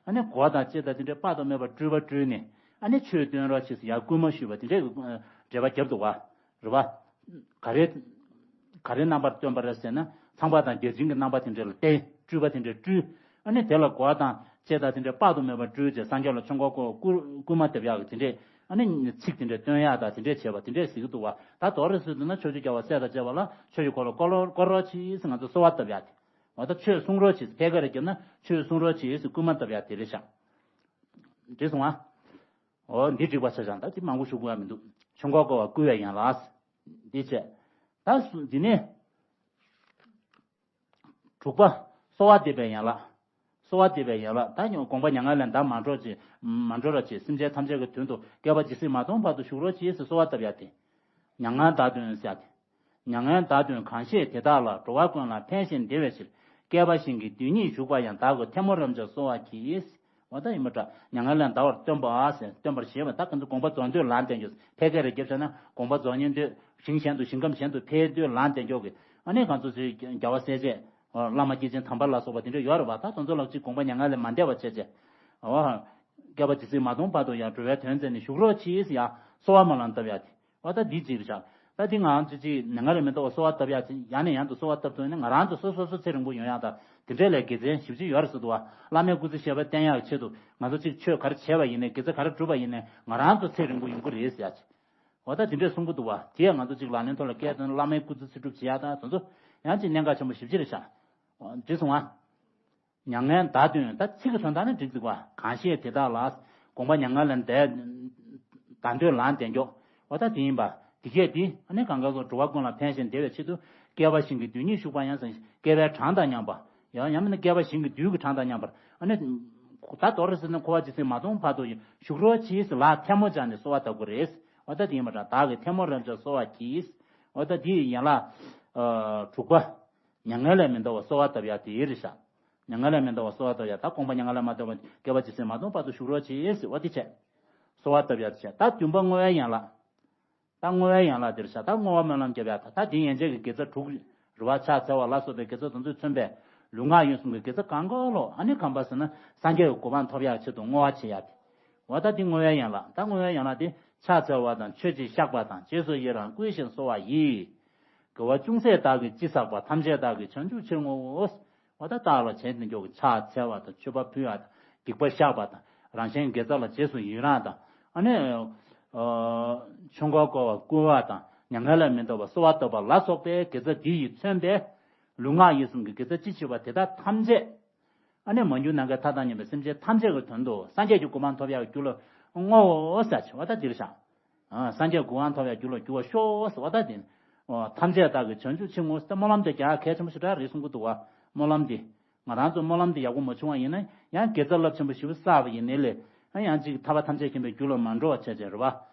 ཨ་ནི་གོ་དང་ལྕེ་དང་དེ་འདྲས་དཔག་ཏུ་མེད་པ་སྤྲུལ་པ་སྤྲུལ་ནས། ཨ་ནི་ཆོས་སྟོན་རོགས་བྱེད་ཟེར་ཡ་སྐུལ་མ་ཞུས་པ་དེ་འདྲས་ཀྱི་འགྲེལ་པ་བརྒྱབ་འདུག་བ། རེད་བ། ག་རེ། ག་རེ་རྣམ་པར་སྟོན་པ་རེད་ཟེར་ན། ཚངས་པ་དང་བརྒྱ་བྱིན་གྱི་རྣམ་པ་དེ་འདྲ་ལ་བརྟེན། སྤྲུལ་པ་དེ་འདྲ་སྤྲུལ། ཨ་ནི་དེ་ལ་གོ་དང་ལྕེ་དང་དེ་འདྲ་དཔག་ཏུ་མེད་པ་སྤྲུལ་བྱས་སངས་རྒྱས་ལ་ཆོས་འཁོར་བསྐོར་བསྐུལ་མ་འདེབས་ཡག་གི་དེ་འདྲས། ཨ་ནི་ཚིག་དེ་འདྲ་སྟོན་ཡག་དང་དེ་འདྲས་བྱས་པ་དེ་འདྲས་ཟེར་གྱི་འདུག་བ། ད་དོ་རེ་ཟེར་དུས་ན་ཕྱོགས་བཅུའི་རྒྱལ་བ་སྲས་དང་བཅས་པ་ལ་ཆོས་ཀྱི་འཁོར་ལོ་བསྐོར་རོགས་བསྐོར་རོགས་གྱིས་ཟེར་ང་ཚོ་གསོལ་བ་བཏབ་ཡག་དེ། འོ་ད་ཆོས་གསུང་རོགས་གྱིས་ཕལ་སྐད་རེ་བརྒྱབ་ན་ཆོས་གསུང་རོགས་གྱིས་ཟེར་སྐུལ་མ་བཏབ་ཡག་དེ་རེད་ཤག་འགྲིག་སོང་ཨ། འོ་འདི་འགྲིག་པ་ཆ་བཞག་ད་དེ་མང་པོ་ཞུ་དགོས་ཡ་མི་འདུག་ཆོས་འཁོར་བསྐོར་བ་བསྐུལ་བའི་ཡན་ལག་འདི་བྱས། ད་སུ་འདི་ནས་དྲུག་པ། གསོལ་བ་འདེབས་པའི་ཡན་ལག་གསོལ་བ་འདེབས་པའི་ཡན་ལག་ད་ཉོ་དགོངས་པ་མྱ་ངན་ལས་འདའ་མ་འགྲོ་ཅིག་མ་འགྲོ་ར་ཅིག་སེམས་ཅན་ཐམས་ཅད་ཀྱི་དོན་དུ་བསྐལ་པ་ཇི་སྲིད་མ་སྟོངས་བར་དུ་བཞུགས་རོགས་གྱིས་ཟེར་གསོལ་བ་བཏབ་ཡ་དེ། མྱ་ངན་འདའ་འདོད་ཟེར་ཡ་དེ། མྱ་ངན་འདའ་འདོད་གང་ཞིག་དེ་དག་ལ། འགྲོ་བ་ཀུན་ལ་ཕན་ཞིང་བདེ་བའི་ཕྱིར། བསྐལ་པ་ཞིང་གི་རྡུལ་སྙེད་བཞུགས་པ་ཡང་། བདག་གི་ཐལ་མོ་རབ་འབྱམས་གསོལ་བ་གྱིས། འོ་ད་ཡིན་པ་འདྲ་མྱ་ངན་ལས་འདའ་བར་སྟོན་པ་ཟེར་སྟོན་པར་བཞེད་པ་ད་ག་ཚོད་དགོངས་པ་རྫོགས་འདོད་ལན་བསྟན་རྒྱུ་ཕལ་སྐད་རེ་བརྒྱབ་བྱས་ན་དགོངས་པ་རྫོགས་ཉན་འདོད་ཞིང་གཞན་དུ་ཞིང་ཁམས་གཞན་དུ་ཕེབས་འདོད་ལན་བསྟན་རྒྱུ་གི་ཨ་ནི་ག་ཚོད་ཚོད་རྒྱལ་བ་སྲས་བཅས་བླ་མ་སྐྱེས་ཆེན་དམ་པ་ལ་སོགས་པ་དེ་འདྲ་ཡོད་རེད་བ། ད་དེ་ཚོ་ལ་ཅིག་དགོངས་པ་མྱ་ངན་ལས་མ་འདའ་བ་བྱས་བྱས་འོ་བསྐལ་པ་ཇི་སྲིད་མ་སྟོངས་བར་དུ་ཡང་འགྲོ་བའི་དོན་མཛད་ནས་བཞུགས་རོགས་གྱིས་ཡ་གསོལ་བ་སྨོན་ལམ་བཏབ་ཡ་དེ། འོ་ད་འདི་གཅིག་རེད་ཤག་ད་འདི་ང་རང་ཚོ་གཅིག་མྱ་ངན་ལས་མི་འདའ་བར་གསོལ་བ་བཏབ་ཡག་ཅིག་ཡང་ནས་ཡང་དུ་གསོལ་བ་བཏབ་ཐུབ་ན་ང་རང་ཚོ་སོ་སོ་སོ་ཚེ་རིང་པོ་ཡོང་ཡག་དང་དེ་འདྲས་ལས་དགེ་མཚན་ཞེ་པོ་ཅིག་ཡོད་རེད་ཟེར་འདུག་བ། བླ་མའི་སྐུ་ཚེ་ཞབས་པད་བརྟན་ཡག་ཆེད་དུ་ང་ཚོ་གཅིག་ཆོས་ག་རེ་བྱས་པ་ཡིན་ནའི་དགེ་རྩ་ག་རེ་བསྒྲུབས་པ་ཡིན་ནའི་ང་རང་ཚོ་ཚེ་རིང་པོ་ཡོང་གི་རེད་ཟེར་ཡག་ཅིག་འོ་ད་དེ་འདྲས་གསུང་གི་འདུག་བ། དེ་ཡང་ང་ཚོ་གཅིག་ལག་ལེན་ཐོག་ལ་བཀལ་ཐུབ་ན་བླ་མའི་སྐུ་ཚེ་ཚེ་སྒྲུབ་བྱེད་ཡག་དང་དེ་ཚོ་ཡང་ཅིག་གནད་འགག་ཆེན་པོ་ཞེ་པོ་ཅིག་རེད་ཤག་འོ་འགྲིག་སོང་ང་། མྱ་ངན་འདའ་འདོད་ད་ཚིག་གི་དོན་དག་ནི་འགྲིག་འདུག་བ། གང་ཞིག་དེ་དག་ལ། དགོངས་པ་མྱ་ངན་ལས་འདའ། འདའ་འདོད་ལན་འདེབས་མགྱོགས། འོ་ད་དེ་ཡིན་པ། དེ་སྐད་དེ་ཨ་ནི་གང་ག་སོགས་འགྲོ་བ་ཀུན་ལ་ཕན་ཞིང་བདེ་བའི་ཆེད་དུ། བསྐལ་པ་ཞིང་གི་རྡུལ་སྙེད་བཞུགས་པ་ཡང་ཟེར་བསྐལ་པའི་གྲངས་དང་མཉམ་པ། ཡང་ཡང་མིན་ན་བསྐལ་པ་ཞིང་གི་རྡུལ་གྱི་གྲངས་དང་མཉམ་པར་ཨ་ནི། ད་དོ་རེ་ཟེར་ན་འཁོར་བ་ཇི་སྲིད་མ་སྟོངས་བར་དུ་བཞུགས་རོགས་གྱིས་ལ་ཐལ་མོ་སྦྱར་ནས་གསོལ་བ་བཏབ་དགོས་རེད། འོ་ད་དེ་ཡིན་པ་འདྲ་བདག་གི་ཐལ་མོ་རབ་འབྱམས་གསོལ་བ་གྱིས། འོ་ད་དེའི་ཡན་ལག་དྲུག་པ། མྱ་ངན་ལས་མི་འདའ་བར་གསོལ་བ་བཏབ་ཡག་དེ་རེད་ཤག་མྱ་ངན་ལས་མི་འདའ་བར་གསོལ་བ་བཏབ་ཡག་ད་དགོངས་པ་མྱ་ངན་ལས་མ་འདའ་བར་བསྐལ་པ་ཇི་སྲིད་མ་སྟོངས་བར་དུ་བཞུགས་རོགས་བྱེད་ཟེར་བ་དེ་བྱས། གསོལ་བ་བཏབ་ཡག་དེ་བྱས། ད་བདུན་པ་བསྔོ་བའི་ཡན་ལག་ད་བསྔོ་བའི་ཡན་ལག་དེ་རེད་ཤག་ད་བསྔོ་བ་སྨོན་ལམ་རྒྱབ་ཡག་ད་ད་དེ་ཡན་ཆད་ཀྱི་དགེ་རྩ་དྲུག་རེད་བ། ཕྱག་འཚལ་བ་ལ་སོགས་པའི་དགེ་རྩ་དེ་ཚོས་མཚོན་པའི་ལུས་ངག་ཡིད་གསུམ་གྱི་དགེ་རྩ་གང་ག་ལོ་ཨ་ནི་གང་པ་ཟེར་ན་སངས་རྒྱས་ཀྱི་གོ་འཕང་ཐོབ་ཡག་ཆེད་དུ་བསྔོ་བ་བྱེད་ཡག་དེ། འོ་ད་འདི་བསྔོ་བའི་ཡན་ལག་ད་བསྔོ་བའི་ཡན་ལག་དེ་ཕྱག་འཚལ་བ་དང་མཆོད་ཅིང་བཤགས་པ་དང་རྗེས་སུ་ཡི་རང་བསྐུལ་ཞིང་གསོལ་བ་ཡི། དགེ་བ་ཅུང་ཟད་བདག་གིས་ཅི་བསགས་པ། ཐམས་ཅད་བདག་གིས་བྱང་ཆུབ་ཕྱིར་བསྔོའོ། འོ་ད་བདག་ལ་བྱས་ཏེ་མགྱོགས་ཀྱི་ཕྱག་འཚལ་བ་དང་མཆོད་པ་ཕུལ་བ་དང་སྡིག་པ་བཤགས་པ་དང་རང་གཞན་དགེ་རྩ་ལ་རྗེས་སུ་ཡི་རང་དང་ཨ་ནི། ཆོས་འཁོར་བསྐོར་བ་བསྐུལ་བ་དང་མྱ་ངན་ལས་མི་འདའ་བར་གསོལ་བ་བཏབ་པ་ལ་སོགས་པའི་དགེ་རྩ་འདི་ཡིས་མཚོན་པའི་ལུས་ངག་ཡིད་གསུམ་གྱི་དགེ་རྩ་ཅི་མཆིས་པ་དེ་དག་ཐམས་ཅད། ཨ་ནི་མ་གྱུར་ནམ་མཁའི་མཐའ་དང་མཉམ་པའི་སེམས་ཅན་ཐམས་ཅད་ཀྱི་དོན་དུ་སངས་རྒྱས་ཀྱི་གོ་འཕང་ཐོབ་ཡག་གི་རྒྱུ་ལ་བསྔོའོ་ཟེར་བ་ད་འདིར་བཞག་ཨ། སངས་རྒྱས་གོ་འཕང་ཐོབ་ཡག་རྒྱུ་ལ་འགྱུར་བར་ཤོག་ཟེར་བ་ད་འདི། ཨོ། ཐམས་ཅད་བདག་གིས་བྱང་ཆུབ་ཕྱིར་བསྔོ་ཟེར་ད་སྨོན་ལམ་དེ་རྒྱ་གལ་ཆེན་པོ་ཞེ་དྲག་རེད་གསུང་གི་འདུག་བ། སྨོན་ལམ་འདི། ང་རང་ཚོ་སྨོན་ལམ་འདི་ཡག་པོ་མ་བྱུང་བ་ཡིན་ན་ཡང་དགེ་རྩ་རླབས་ཆེན་པོ་ཞེ་པོ་བསགས་པ་ཡིན་ནའི་ལས། ཨ་ཡང་ཅིག་ཐར་པ་ཐམས་ཅད་མཁྱེན་པའི་རྒྱུ་ལ་མ་འགྲོ་བ་བྱས་བྱས་རེད་བ།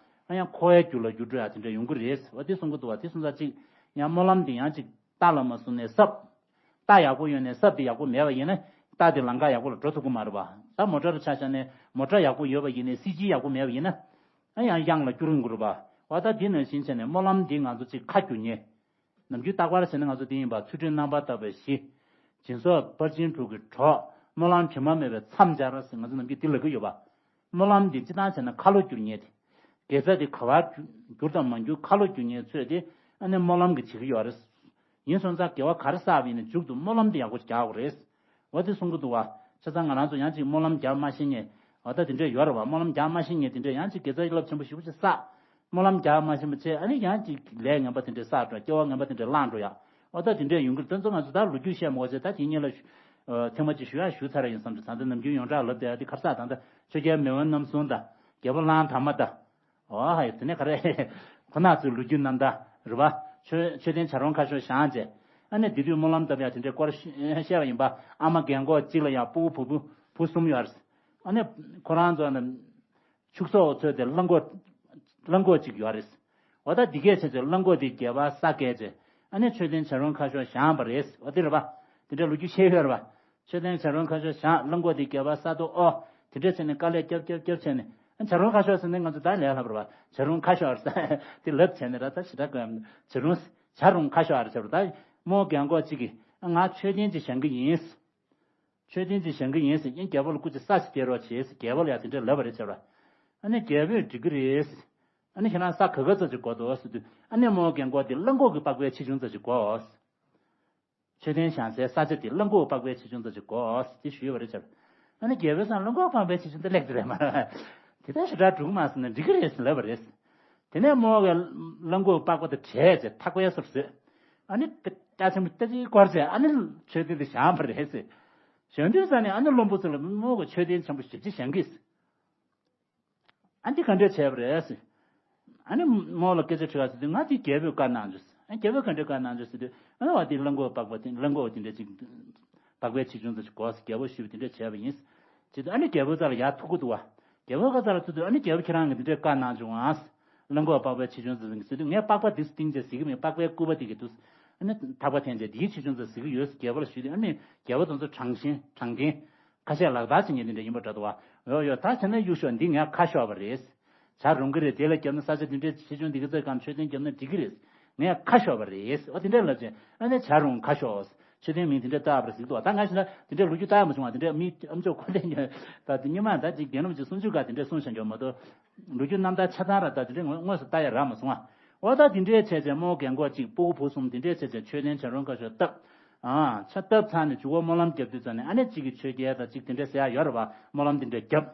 ཨ་ཡང་འཁོར་བའི་རྒྱུ་ལ་འགྱུར་འགྲོ་ཡག་དེ་འདྲ་ཡོང་གི་རེད་ཟེར་བ་དེ་གསུང་གི་འདུག་བ། དེ་སོང་ཙང་ཅིག་ཡང་སྨོན་ལམ་འདི་ཡང་ཅིག་རྟ་ལ་མ་བཟུང་ནས་སྲབ། རྟ་ཡག་པོ་ཡོད་ནས་སྲབ་དེ་ཡག་པོ་མེད་པ་ཡིན་ན། རྟ་དེ་ལམ་ཁ་ཡག་པོ་ལ་འགྲོ་ཐུབ་ཀྱི་མ་རེད་པ། ད་མོ་ཊར་ཆ་བཞག་ནས་མོ་ཊར་ཡག་པོ་ཡོད་པ་ཡིན་ནའི་སྲིད་ཇུས་ཡག་པོ་མེད་པ་ཡིན་ན། ཨ་ཡང་གཡང་ལ་སྐྱུར་ཡོང་གི་རེད་པ། འོ་ད་དེ་ནང་བཞིན་བྱས་ནས་སྨོན་ལམ་འདི་ང་ཚོ་གཅིག་ཁ་བསྒྱུར་ཉེ། ནམ་རྒྱུན་རྟག་པར་བྱས་ན་ང་ཚོ་འདི་ཡིན་པ་ཚུལ་ཁྲིམས་རྣམ་པར་དག་པའི་གཞི། སྦྱིན་སོགས་ཕར་ཕྱིན་དྲུག་གི་གྲོགས། སྨོན་ལམ་དྲི་མ་མེད་པའི་མཚམས་སྦྱར་ཟེར་ང་ཚོ་ནམ་རྒྱུན་འདི་ལབ་ཀྱི་ཡོད་པ། སྨོན་ལམ་འདི་སྤྱི་བཏང་བྱས་ན་ཁ་ལོ་བསྒྱུར་ཉེ་དེ། དགེ་རྩ་དེ་ག་པར་འགྱུར་དང་མ་འགྱུར་ཁ་ལོ་བསྒྱུར་ཉེ་ཚོས་དེ་ཨ་ནི་སྨོན་ལམ་གྱི་བྱེད་ཀྱི་ཡོད་རེད། ཡིན་སོང་ཙང་དགེ་བ་ག་རེ་བསགས་པ་ཡིན་ན་མཇུག་ཏུ་སྨོན་ལམ་དེ་ཡག་པོ་རྒྱག་དགོས་རེད། འོ་དེ་གསུང་གི་འདུག་བ། བྱས་ཙང་ང་རང་ཚོ་ཡང་ཅིག་སྨོན་ལམ་རྒྱག་མ་ཤེས་ཉེ། འོ་ད་དེ་འདྲས་ཡོད་རེད་བ། སྨོན་ལམ་རྒྱག་མ་ཤེས་ཉེ་དེ་འདྲས་ཡང་ཅིག་དགེ་རྩ་རླབས་ཆེན་པོ་ཞེ་པོ་ཅིག་བསགས། སྨོན་ལམ་རྒྱག་མ་ཤེས་པ་བྱས་ཨ་ནི་ཡང་ཅིག་ལས་ངན་པ་དེ་འདྲས་བསགས་འགྲོ། སྐྱེ་བ་ངན་པ་དེ་འདྲས་བླངས་འགྲོ་ཡ། འོ་ད་དེ་འདྲས་ཡོང་གི་རེད། དེ་ཚོ་ང་ཚོ་ད་ལོ་རྒྱུས་བཤད་མ་དགོས་ཚེ་ད་དེ་གཉིས་ལ་ཞུ། ཨ། ཐེངས་མ་གཅིག་ཞུ་ཡ་ཞུ་ཚར་ཡིན་བསམ་འདུག་ད་ལྟ་ནམ་རྒྱུན་ཡོངས་གྲགས་ལབ་བསྡད་ཡ་དེ་ག་རེ་ཟེར་ད་ལྟ་ཆོས་རྒྱལ་མེས་དབོན་རྣམ་གསུམ་དང་རྒྱལ་པོ་གླང་དར་མ་དང་། འོ་ཧ་ཡ། དེ་ནས་ག་རེ། ཁོ་ན་ཚོའི་ལོ་རྒྱུས་རྣམ་ཐར་རེད་བ། ཆོས་ཆོས་ལྡན་བྱ་རུང་ཁ་ཤོར་བཞེངས་བྱས། ཨ་ནི་དེ་དུས་སྨོན་ལམ་བཏབ་ཡ་དེ་འདྲའི་སྐོར་བཤད་པ་ཡིན་པ། ཨ་མ་རྒན་གོག་གཅིག་ལ་ཡང་སྤུ་གུ་བུ་བུ་བུ་གསུམ་ཡོད་རེད། ཨ་ནི་ཁོ་རང་ཚོ་ནི་ཕྱུགས་ཟོག་འཚོས་ཏེ་གླང་གོག་གླང་གོག་གཅིག་ཡོད་རེད། འོ་ད་འདི་གས་བྱས་ཚེ་གླང་གོག་དེ་རྒྱལ་བ་ས་གས་བྱས། ཨ་ནི་ཆོས་ལྡན་བྱ་རུང་ཁ་ཤོར་བཞེངས་པ་རེད། འོ་དེ་རེད་བ། དེ་འདྲའི་ལོ་རྒྱུས་བཤད་ཡོད་རེད་བ། ཆོས་ལྡན་བྱ་རུང་ཁ་ཤོར་བཞེངས། གླང་གོག་དེ་རྒྱལ་བ་ས་རྡོ། ཨོ། དེ་འདྲས་བྱས་ནས་དཀའ་ལས་རྒྱབ་རྒྱབ་རྒྱབ་བྱས་ནས། ཨ། བྱ་རུང་ཁ་ཤོར་ཟེར་ནས་ང་ཚོ་ད་ལས་སླ་པོ་རེད་པ། བྱ་རུང་ཁ་ཤོར་ཟེར་དེ་ལབ་བྱས་ནས་ར། ད་ཞེ་དྲག་གོ་ཡ་མི་འདུག་བྱ་རུང་། བྱ་རུང་ཁ་ཤོར་ཟེར་བ་ད་མོ་རྒན་གོག་གཅིག་གིས། ཨ། ང་མཆོད་རྟེན་ཅིག་བཞེངས་ཀྱི་ཡིན། མཆོད་རྟེན་ཅིག་བཞེངས་ཀྱི་ཡིན་ཟེར། ཨ་ནི་རྒྱལ་པོ་ལ་སྐུ་ཚེ་ས་ཞིག་སྟེར་རོགས་བྱེད་ཟེར། རྒྱལ་པོ་ལ་ཡང་དེ་འདྲས་ལབ་པ་རེད་བྱས་པ། ཨ་ནི་རྒྱལ་པོས་འགྲིག་གི་རེད། ཨ་ནི་ཁྱེད་རང་ས་ག་ག་ཙམ་ཞིག་དགོས་འདུག་ཟེར་དུས། ཨ་ནི་མོ་རྒན་གོག་དེ་གླང་གོག་གི་པགས་པའི་ཆེ་ཆུང་ཙམ་ཞིག་དགོས། མཆོད་རྟེན་བཞེངས་སའི་ས་ཆ་དེ་གླང་གོག་པགས་པའི་ཆེ་ཆུང་ཙམ་ཞིག་དགོས་ཟེར་དེ་ཞུས་པ་རེད་བྱས་པ། ཨ་ནི་རྒྱལ་པོས་སང་གླང་གོག་པགས་པའི་ཆེ་ཆུང་དེ་ལེགས་ཀྱི་རེད་མ་རེད། དེ་ལྟར་ཞེ་དྲག་འགྲིག་མ་སོང་ན་འགྲིག་གི་རེད་ཟེར་ལབ་པ་རེད། དེ་ནས་མོ་གིས་གླང་གོག་པགས་པ་དེ་བྲེགས་བྱས་ཐག་པས་སོར་བཟོས། ཨ་ནི་རྟ་ཆེན་པོ་རྟ་ཅིག་བསྐོར་བྱས། ཨ་ནི་མཆོད་རྟེན་དེ་བཞེངས་པ་རེད་ཟེར། བཞེངས་དུས་ཙ་ནས་ཨ་ནི་བློན་པོ་ཚོ་ལ་མོ་གིས་མཆོད་རྟེན་ཆེན་པོ་ཞེ་པོ་ཅིག་བཞེངས་ཀྱིས། ཨ་འདི་ག་འདྲས་བྱས་པ་རེད་ཟེར། ཨ་ནི་མོ་ལ་སྐད་ཆ་དྲི་བ་ཟེར་དུས། ང་འདི་རྒྱལ་པོས་བཀའ་གནང་བྱུང་ཟེར། ཨ། རྒྱལ་པོས་ག་འདྲས་བཀའ་གནང་བྱུང་ཟེར་དུས། ཨ་ནི་བ་འདི་གླང་གོག་པགས་པ་དེ། གླང་གོག་དེ་འདྲས་ཅིག་པགས་པའི་ཆེ་ཆུང་ཙམ་ཞིག་དགོས་ཟེར་རྒྱལ་པོ་ཞུས་པ་དེ་འདྲས་བྱས་པ་ཡིན་ཟེར། ཨ་ནི་རྒྱལ་པོའི་རྩ་ལ་ཡར་ཐུག་གི་འདུག་བ། རྒྱལ་པོའི་རྩ་ལ་ཐུག་དུས། ཨ་ནི་རྒྱལ་པོ་ཁྱེད་རང་གིས་འདི་འདྲས་བཀའ་གནང་བྱུང་ཨ་ཟེར། གླང་གོག་པགས་པའི་ཆེ་ཆུང་ཙམ་ཟེར་དུས། ངས་པགས་པ་འདི་བཏིང་བྱས་ཟེར་གྱི་མེད། པགས་པའི་སྐུད་པ་དེ་གི་འདུག་ཨ་ནི་ཐག་པ་འཐེན་བྱས་དེའི་ཆེ་ཆུང་ཙམ་ཟེར་གྱི་ཡོད་ཟེར་རྒྱལ་པོ་ལ་ཞུས་དུས། ཨ་ནི་རྒྱལ་པོ་དེ་ཚོ་དྲང་ཞེན་དྲང་བདེན། ཁ་ཤས་ལག་བསྟར་བྱེད་མཁན་དེ་འདྲ་ཡིན་པ་འདྲ་འདུག་བ། ཡོ་ཡོ། ད་བྱས་ན་གཡུག་ཤོག་འདི་ངས་ཁ་ཤོར་བ་རེད། བྱ་རུང་གི་རེད། དེ་ལ་བརྒྱབ་ན་ས་ཆ་དེ་འདྲའི་ཆེ་ཆུང་འདི་ག་ཚོའི་སྒང་མཆོད་རྟེན་བརྒྱབ་ན་འགྲིག་གི་རེད། ངས་ཁ་ཤོར་བ་རེད། འོ་དེ་འདྲ་ལབ་བྱས། ཨ་ནི་བྱ་རུང་ཁ་ཤོར། མཆོད་རྟེན་མིང་དེ་འདྲ་བཏགས་པ་རེད་ཟེར་གྱི་འདུག་བ། ད་ང་ཞེ་ན་དེ་འདྲའི་ལོ་རྒྱུས་ལྟ་ཡག་མ་བྱུང་བ། དེ་འདྲའི་མི་ཨམ་ཅོག་ཁོ་ལས་ཉོས། ད་དེ་སྔོན་མ་ད་ཅིག་རྒན་རབས་ཀྱི་གསུང་ཆོས་སྒང་དེ་འདྲ་གསུངས་བཞག་ཡོད་མ་གཏོགས། ལོ་རྒྱུས་རྣམ་ཐར་ཆ་ཚང་ར་ད་དེ་འདྲའི་དངོས་དངོས་སུ་ལྟ་ཡག་རག་མ་སོང་བ། འོ་ད་དེ་འདྲའི་བྱས་བྱས་མོ་རྒན་གོག་གཅིག་སྤུ་གུ་བུ་གསུམ་དེ་འདྲའི་བྱས་བྱས་མཆོད་རྟེན་བྱ་རུང་ཁ་ཤོར་བཏབ། ཨ། ཆ་བཏབ་ཚར་ནས་མཇུག་པ་སྨོན་ལམ་བརྒྱབ་དུས་ཙ་ནས། ཨ་ནི་གཅིག་གིས་ཆོས་རྒྱལ་དང་གཅིག་དེ་འདྲ་ཟེར་ཡག་ཡོད་རེད་བ། སྨོན་ལམ་དེ་འདྲ་བརྒྱབ།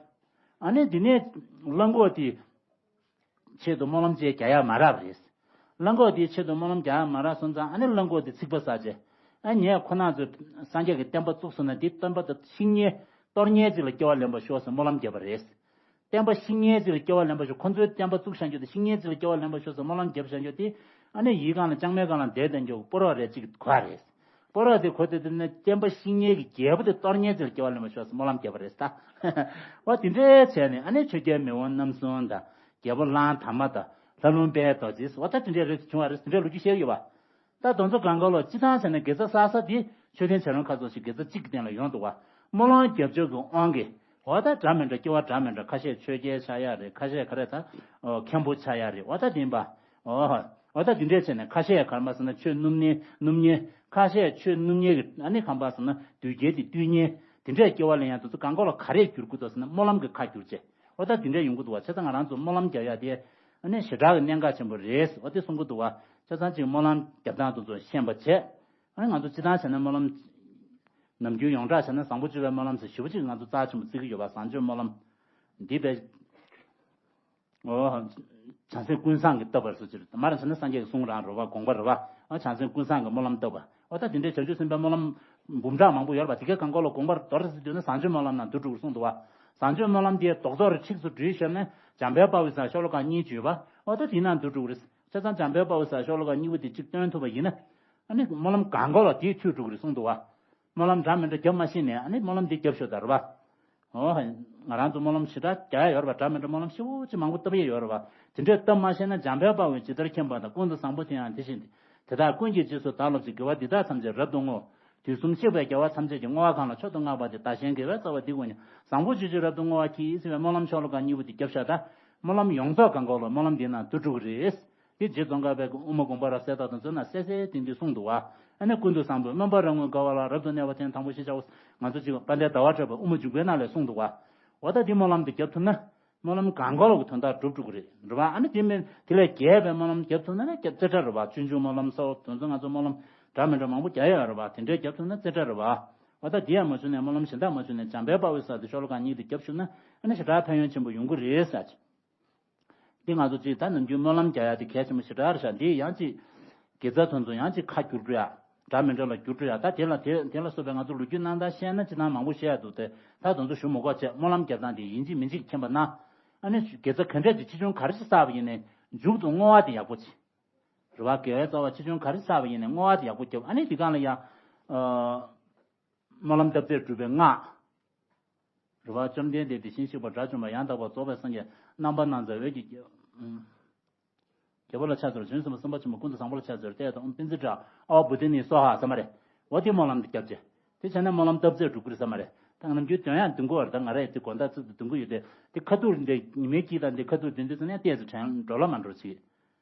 ཨ་ནི་དེ་ནས་གླང་གོག་དེ་ཆེད་དུ་སྨོན་ལམ་ཅིག་རྒྱག་ཡག་མ་རག་པ་རེད། གླང་གོག་དེའི་ཆེད་དུ་སྨོན་ལམ་རྒྱག་ཡག་མ་རག་སོང་ཙང་། ཨ་ནི་གླང་གོག་དེ་ཚིག་པ་ཟ་བྱས། ཨ། ངས་ཁོ་རང་ཚོས་སངས་རྒྱས་ཀྱི་བསྟན་པ་བཙུགས་སོང་ན། དེ་བསྟན་པ་དེ་བཤིག་ཉེན་གཏོར་ཉེན་ཅིག་ལ་སྐྱེ་བ་ལེན་པར་ཤོག་ཟེར་སྨོན་ལམ་བརྒྱབ་པ་རེད། བསྟན་པ་བཤིག་ཉེན་ཅིག་ལ་སྐྱེ་བ་ལེན་པར་ཤོག་ཁོ་ཚོའི་བསྟན་པ་བཙུགས་བཞག་རྒྱུ་དེ་བཤིག་ཉེན་ཅིག་ལ་སྐྱེ་བ་ལེན་པར་ཤོག་ཟེར་སྨོན་ལམ་བརྒྱབ་བཞག་རྒྱུ་དེ། ཨ་ནི་ཡིའི་སྒང་ལ་ལྕང་མའི་སྒང་ལ་བསྡད་བསྡད་རྒྱུ་སྤོ་རོག་རེ་གཅིག་གོ་རེད། སྤོ་རོག་དེ་གོ་དེ་དེ་ནས་བསྟན་པ་བཤིག་ཉེན་གྱི་རྒྱལ་པོ་དེ་གཏོར་ཉེན་ཅིག་ལ་སྐྱེ་བ་ལེན་པར་ཤོག་ཟེར་སྨོན་ལམ་བརྒྱབ་པ་རེད་ད། འོ་དེ་འདྲའི་བྱས་ནས། ཨ་ནི་ཆོས་རྒྱལ་མེས་དབོན་རྣམ་གསུམ་དང་། རྒྱལ་པོ་གླང་དར་མ་དང་། ལྷ་ལུང་དཔལ་རྡོ་རྗེ། འོ་ད་དེ་འདྲའི་རིགས་བྱུང་བ་རེད། དེ་འདྲའི་ལོ་རྒྱུས་བཤད་ཡོད་པ། ད་དེ་ཚོ་སྒང་ག་ལ་སྤྱིར་བཏང་བྱས་ན་དགེ་རྩ་བསགས་ས་དེ་མཆོད་རྟེན་བྱ་རུང་ཁ་ཚོ་ཞིག་དགེ་རྩ་གཅིག་གི་སྟེང་ལ་ཡོང་འདུག་བ། སྨོན་ལམ་རྒྱབ་ཕྱོགས་ཀྱི་དབང་གིས། འོ་ད་འདྲ་མི་འདྲ་སྐྱེ་བ་འདྲ་མི་འདྲ། ཁ་ཤས་ཆོས་རྒྱལ་ཆགས་ཡག་རེད། ཁ་ཤས་ག་རེ་ད། ཨོ། མཁན་པོ་ཆགས་ཡག་རེད། འོ་ད་དེ་ཡིན་པ། ཨོ། འོ་ད་དེ་འདྲས་བྱས་ནས་ཁ་ཤས་ག་རེ་མ་ཟེར་ན་ཆོས་སྣུབ་ཉེན། སྣུབ་ཉེན། ཁ་ཤས་ཆོས་སྣུབ་ཉེན་གྱི། ཨ་ནི་ག་རེ་མ་ཟེར་ན་བདུད་རྒྱལ་དེ་བཏུལ་ཉེན། དེ་འདྲས་སྐྱེ་བ་ལེན་ཡག་དེ་ཚོ་སྒང་ག་ལ་ག་རེས་བསྒྱུར་དགོས་འདུག་ཟེར་ན་སྨོན་ལམ་གྱིས་ཁ་བསྒྱུར་བྱས། འོ་ད་དེ་འདྲས་ཡོང་གི་འདུག་བ། བྱས་ཙང་ང་རང་ཚོ་སྨོན་ལམ་རྒྱག་ཡག་དེ། ཨ་ནི་ཞེ་དྲག་གི་གནད་འགག་ཆེན་པོ་རེད། འོ་དེ་གསུང་གི་འདུག་བ། བྱས་ཙང་ཅིག་སྨོན་ལམ་རྒྱབ་སྟངས་དེ་ཚོ་ཤེས་པ་བྱས། ཨ་ནི་ང་ཚོ་སྤྱིར་བཏང་བྱས་ན་སྨོན་ལམ། ནམ་རྒྱུན་ཡོངས་གྲགས་བྱས་ན་བཟང་པོ་སྤྱོད་པའི་སྨོན་ལམ་ཟེར་ཞེ་པོ་ཅིག་ང་ཚོ་རྩ་ཆེན་པོ་བརྩི་གི་ཡོད་པ། བཟང་སྤྱོད་སྨོན་ལམ། འདི་བས། ཨོ། བྱང་སེམས་ཀུན་བཟང་གིས་བཏབ་པ་སོགས་ཅིག་རེད། མར་བྱས་ན་སངས་རྒྱས་ཀྱི་གསུང་རང་རེད་བ། དགོངས་པ་རེད་བ། ཨ། བྱང་སེམས་ཀུན་བཟང་གིས་སྨོན་ལམ་བཏབ་པ། ཨོ་ད་དེ་འདྲའི་བྱང་ཆུབ་སེམས་དཔའི་སྨོན་ལམ་འབུམ་ཕྲག་མང་པོ་ཡོད་རེད་བ། དེ་གའི་སྒང་ག་ལ་དགོངས་པ་མདོར་ཙམ་ཞིག་བསྡུས་ན་བཟང་སྤྱོད་སྨོན་ལམ་ནང་བསྡུ་འགྲོ་གི་རེད་གསུངས་འདུག་བ། བཟང་སྤྱོད་སྨོན་ལམ་དེ་རྡོག་རྡོག་རེ་ཁྲིགས་སུ་བསྒྲིལ་ཤོར་ནས་འཇམ་དཔལ་དཔའ་བོའི་ས་ཤོ་ལོ་ཀ་གཉིས་བརྗོད་པ། ཨོ་ད་དེ་ནང་བསྡུ་འགྲོ་གི་རེད། བྱས་ཙང་འཇམ་དཔལ་དཔའ་བོའི་ས་ཤོ་ལོ་ཀ་གཉིས་པོ་དེ་གཅིག་སྟོན་ཐུབ་པ་ཡིན་ན། ཨ་ནི་སྨོན་ལམ་སྒང་ག་ལ་དེས་འཐུས་འགྲོ་གི་རེད་གསུངས་འདུག་བ། སྨོན་ལམ་འདྲ་མི་འདྲ་རྒྱབ་མ་ཤེས་ནས། ཨ་ནི་སྨོན་ལམ་འདི་རྒྱབ་ཤོག་ད་རེད་བ། ཨོ། ང་རང་ཚོ་སྨོན་ལམ་ཞེ་དྲག་རྒྱག་ཡ་ཡོད་རེད་བ། འདྲ་མི་འདྲ་སྨོན་ལམ་ཞེ་པོ་ཅིག་མང་པོ་བཏབ་ཡ་ཡོད་རེད་བ། དེ་འདྲས་བཏབ་མ་ཤེས་ན། འཇམ་དཔལ་དཔའ་བོས་ཇི་ལྟར་མཁྱེན་པ་དང་། ཀུན་ཏུ་བཟང་པོ་དེ་ཡང་དེ་བཞིན་ཏེ། དེ་དག་ཀུན་གྱི་རྗེས་སུ་བདག་སློབ་ཅིང་། དགེ་བ་འདི་དག་ཐམས་ཅད་རབ་ཏུ་བསྔོ། དུས་གསུམ་གཤེགས་པའི་རྒྱལ་བ་ཐམས་ཅད་ཀྱིས། བསྔོ་བ་གང་ལ་མཆོག་ཏུ་བསྔགས་པ་དེས། བདག་གཞན་དགེ་བའི་རྩ་བ་འདི་ཀུན་ཀྱང་། བཟང་པོ་སྤྱོད་ཕྱིར་རབ་ཏུ་བསྔོ་བར་བགྱི། ཟེར་བའི་སྨོན་ལམ་ཤོ་ལོ་ཀ་གཉིས་པོ་དེ་རྒྱབ་ཤོག་ད། སྨོན་ལམ་ཡོངས་རྫོགས་སྒང་ག་ལ་སྨོན་ལམ་འདི་ནང་བསྡུ་འགྲོ་གི་རེད། དེ་རྗེ་ཙོང་ཁ་པས་དབུ་མ་དགོངས་པ་རབ་གསལ་དག་དང་མཛོད་ནང་གསལ་གསལ་ཏན་ཏན་གསུངས་འདུག་བ། ཨ་ནི་ཀུན་ཏུ་བཟང་པོས། སྨོན་པ་རབ་བསྔོས་དགའ་བ་ལ། རབ་ཏུ་གནས་པ་དེ་ཡང་དང་པོ་ཞེས་བྱའོ། ང་ཚོ་ཅིག་དཔལ་ལྡན་ཟླ་བ་གྲགས་པའི་དབུ་མ་འཇུག་པའི་ནང་ལས་གསུངས་འདུག་བ། འོ་ད་དེ་སྨོན་ལམ་དེ་རྒྱབ་ཐུབ་ན། སྨོན་ལམ་སྒང་ག་ལ་གི་དོན་དག་འགྲུབ་འགྲོ་གི་རེད། རེད་བ། ཨ་ནི་དེ་མིན་དེ་ལས་རྒྱས་པའི་སྨོན་ལམ་རྒྱབ་ཐུབ་ན་ནི་རྒྱབ་རྩེ་གྲ་རེད་བ། སྤྱོད་འཇུག་སྨོན་ལམ་སོགས་དེ་ཚོ་ང་ཚོ་སྨོན་ལམ་འདྲ་མི་འདྲ་མང་པོ་རྒྱག་ཡོད་རེད་བ། དེ་འདྲས་རྒྱབ་ཐུབ་ན་རྩེ་གྲ་རེད་བ། འོ་ད་དེ་ཡང་མ་བྱུང་ནས། སྨོན་ལམ་གཞན་དག་མ་བྱུང་ནས། འཇམ་དཔལ་དཔའ་བོའི་ས་དེ་ཤོ་ལོ་ཀ་གཉིས་དེ་རྒྱབ་ཐུབ་ན། ཨ་ནི་ཞེ་དྲག་ཕན་ཡོན་ཆེན་པོ་ཡོང་གི་རེད་ཟེར། འདི་ང་ཚོ་ཅིག་ད་ནམ་རྒྱུན་སྨོན་ལམ་རྒྱག་ཡ་དེ་གལ་ཆེན་པོ་ཞེ་དྲག་རེད་ཤག་འདི་ཡང་ཅིག་དགེ་རྩ་དེ་ཚོ་ཡང་ཅིག་ཁ་བསྒྱུར་འགྲོ་ཡ། འདྲ་མི་འདྲ་ལ་བསྒྱུར་འགྲོ་ཡ། ད་དེ་ལ་དེ་དེ་ལ་སོགས་པའི་ང་ཚོ་ལོ་རྒྱུས་རྣམ་ཐར་བཤད་ན་ཅི་ཐང་མང་པོ་བཤད་ཡ་འདུག་སྟེ། ད་དེ་ཚོ་ཞུ་མི་དགོས་བྱས། སྨོན་ལམ་རྒྱབ་སྟངས་དེ་ཡིན་གཅིག་མིན་གཅིག་མཁྱེན་པ་ན། ཨ་ནི་དགེ་རྩ་ག་འདྲས་ཀྱི་ཆེ་ཆུང་ག་རེ་ཞིག་བསགས་པ་ཡིན་ནའི་མཇུག་ཏུ་བསྔོ་བ་དེ་ཡག་པོ་བྱེད། རེད་བ། དགེ་བའི་རྩ་བ་ཆེ་ཆུང་ག་རེ་བསགས་པ་ཡིན་ནའི་བསྔོ་བ་དེ་ཡག་པོ་རྒྱབ། ཨ་ནི་དེ་སྒང་ལ་ཡ། ཨ། སྨོན་ལམ་བཏབ་ཚད་སྒྲུབ་པའི་སྔགས། རེད་བ། བཅོམ་ལྡན་འདས་དེ་བཞིན་གཤེགས་པ་དགྲ་བཅོམ་པ་ཡང་དག་པར་རྫོགས་པའི་སངས་རྒྱས་རྣམ་པར་སྣང་མཛད་འོད་ཀྱི་རྒྱལ། རྒྱལ་པོ་ལ་ཕྱག་འཚལ་ལོ། བྱང་ཆུབ་སེམས་དཔའ་སེམས་དཔའ་ཆེན་པོ་ཀུན་ཏུ་བཟང་པོ་ལ་ཕྱག་འཚལ་ལོ། ཏདྱ་ཐཱ། ཨོཾ་པཉྩནི་སྭཱ་ཧཱ་ཟེར་མ་རེད། འོ་དེ་སྨོན་ལམ་དེ་རྒྱབ་བྱས། དེ་བྱས་ན་སྨོན་ལམ་བཏབ་ཚད་འགྲུབ་ཀྱི་རེད་ཟེར་མ་རེད། ད་ནམ་རྒྱུན་དོན་ཡང་འདོན་གོ་བར་ད་ང་རེ་དེ་དགོང་དག་ཚིག་ཏུ་འདོན་གོ་ཡོད་དེ། དེ་ཁ་ཐུག་འདི་ཉི་མའི་དཀྱིལ་དང་འདི་ཁ་ཐུག་འདོན་དུས་ཙམ་ནས་ཏོག་ཙམ་དྲན་འགྲོ་ལ་མ་འགྲོ་ཅིག་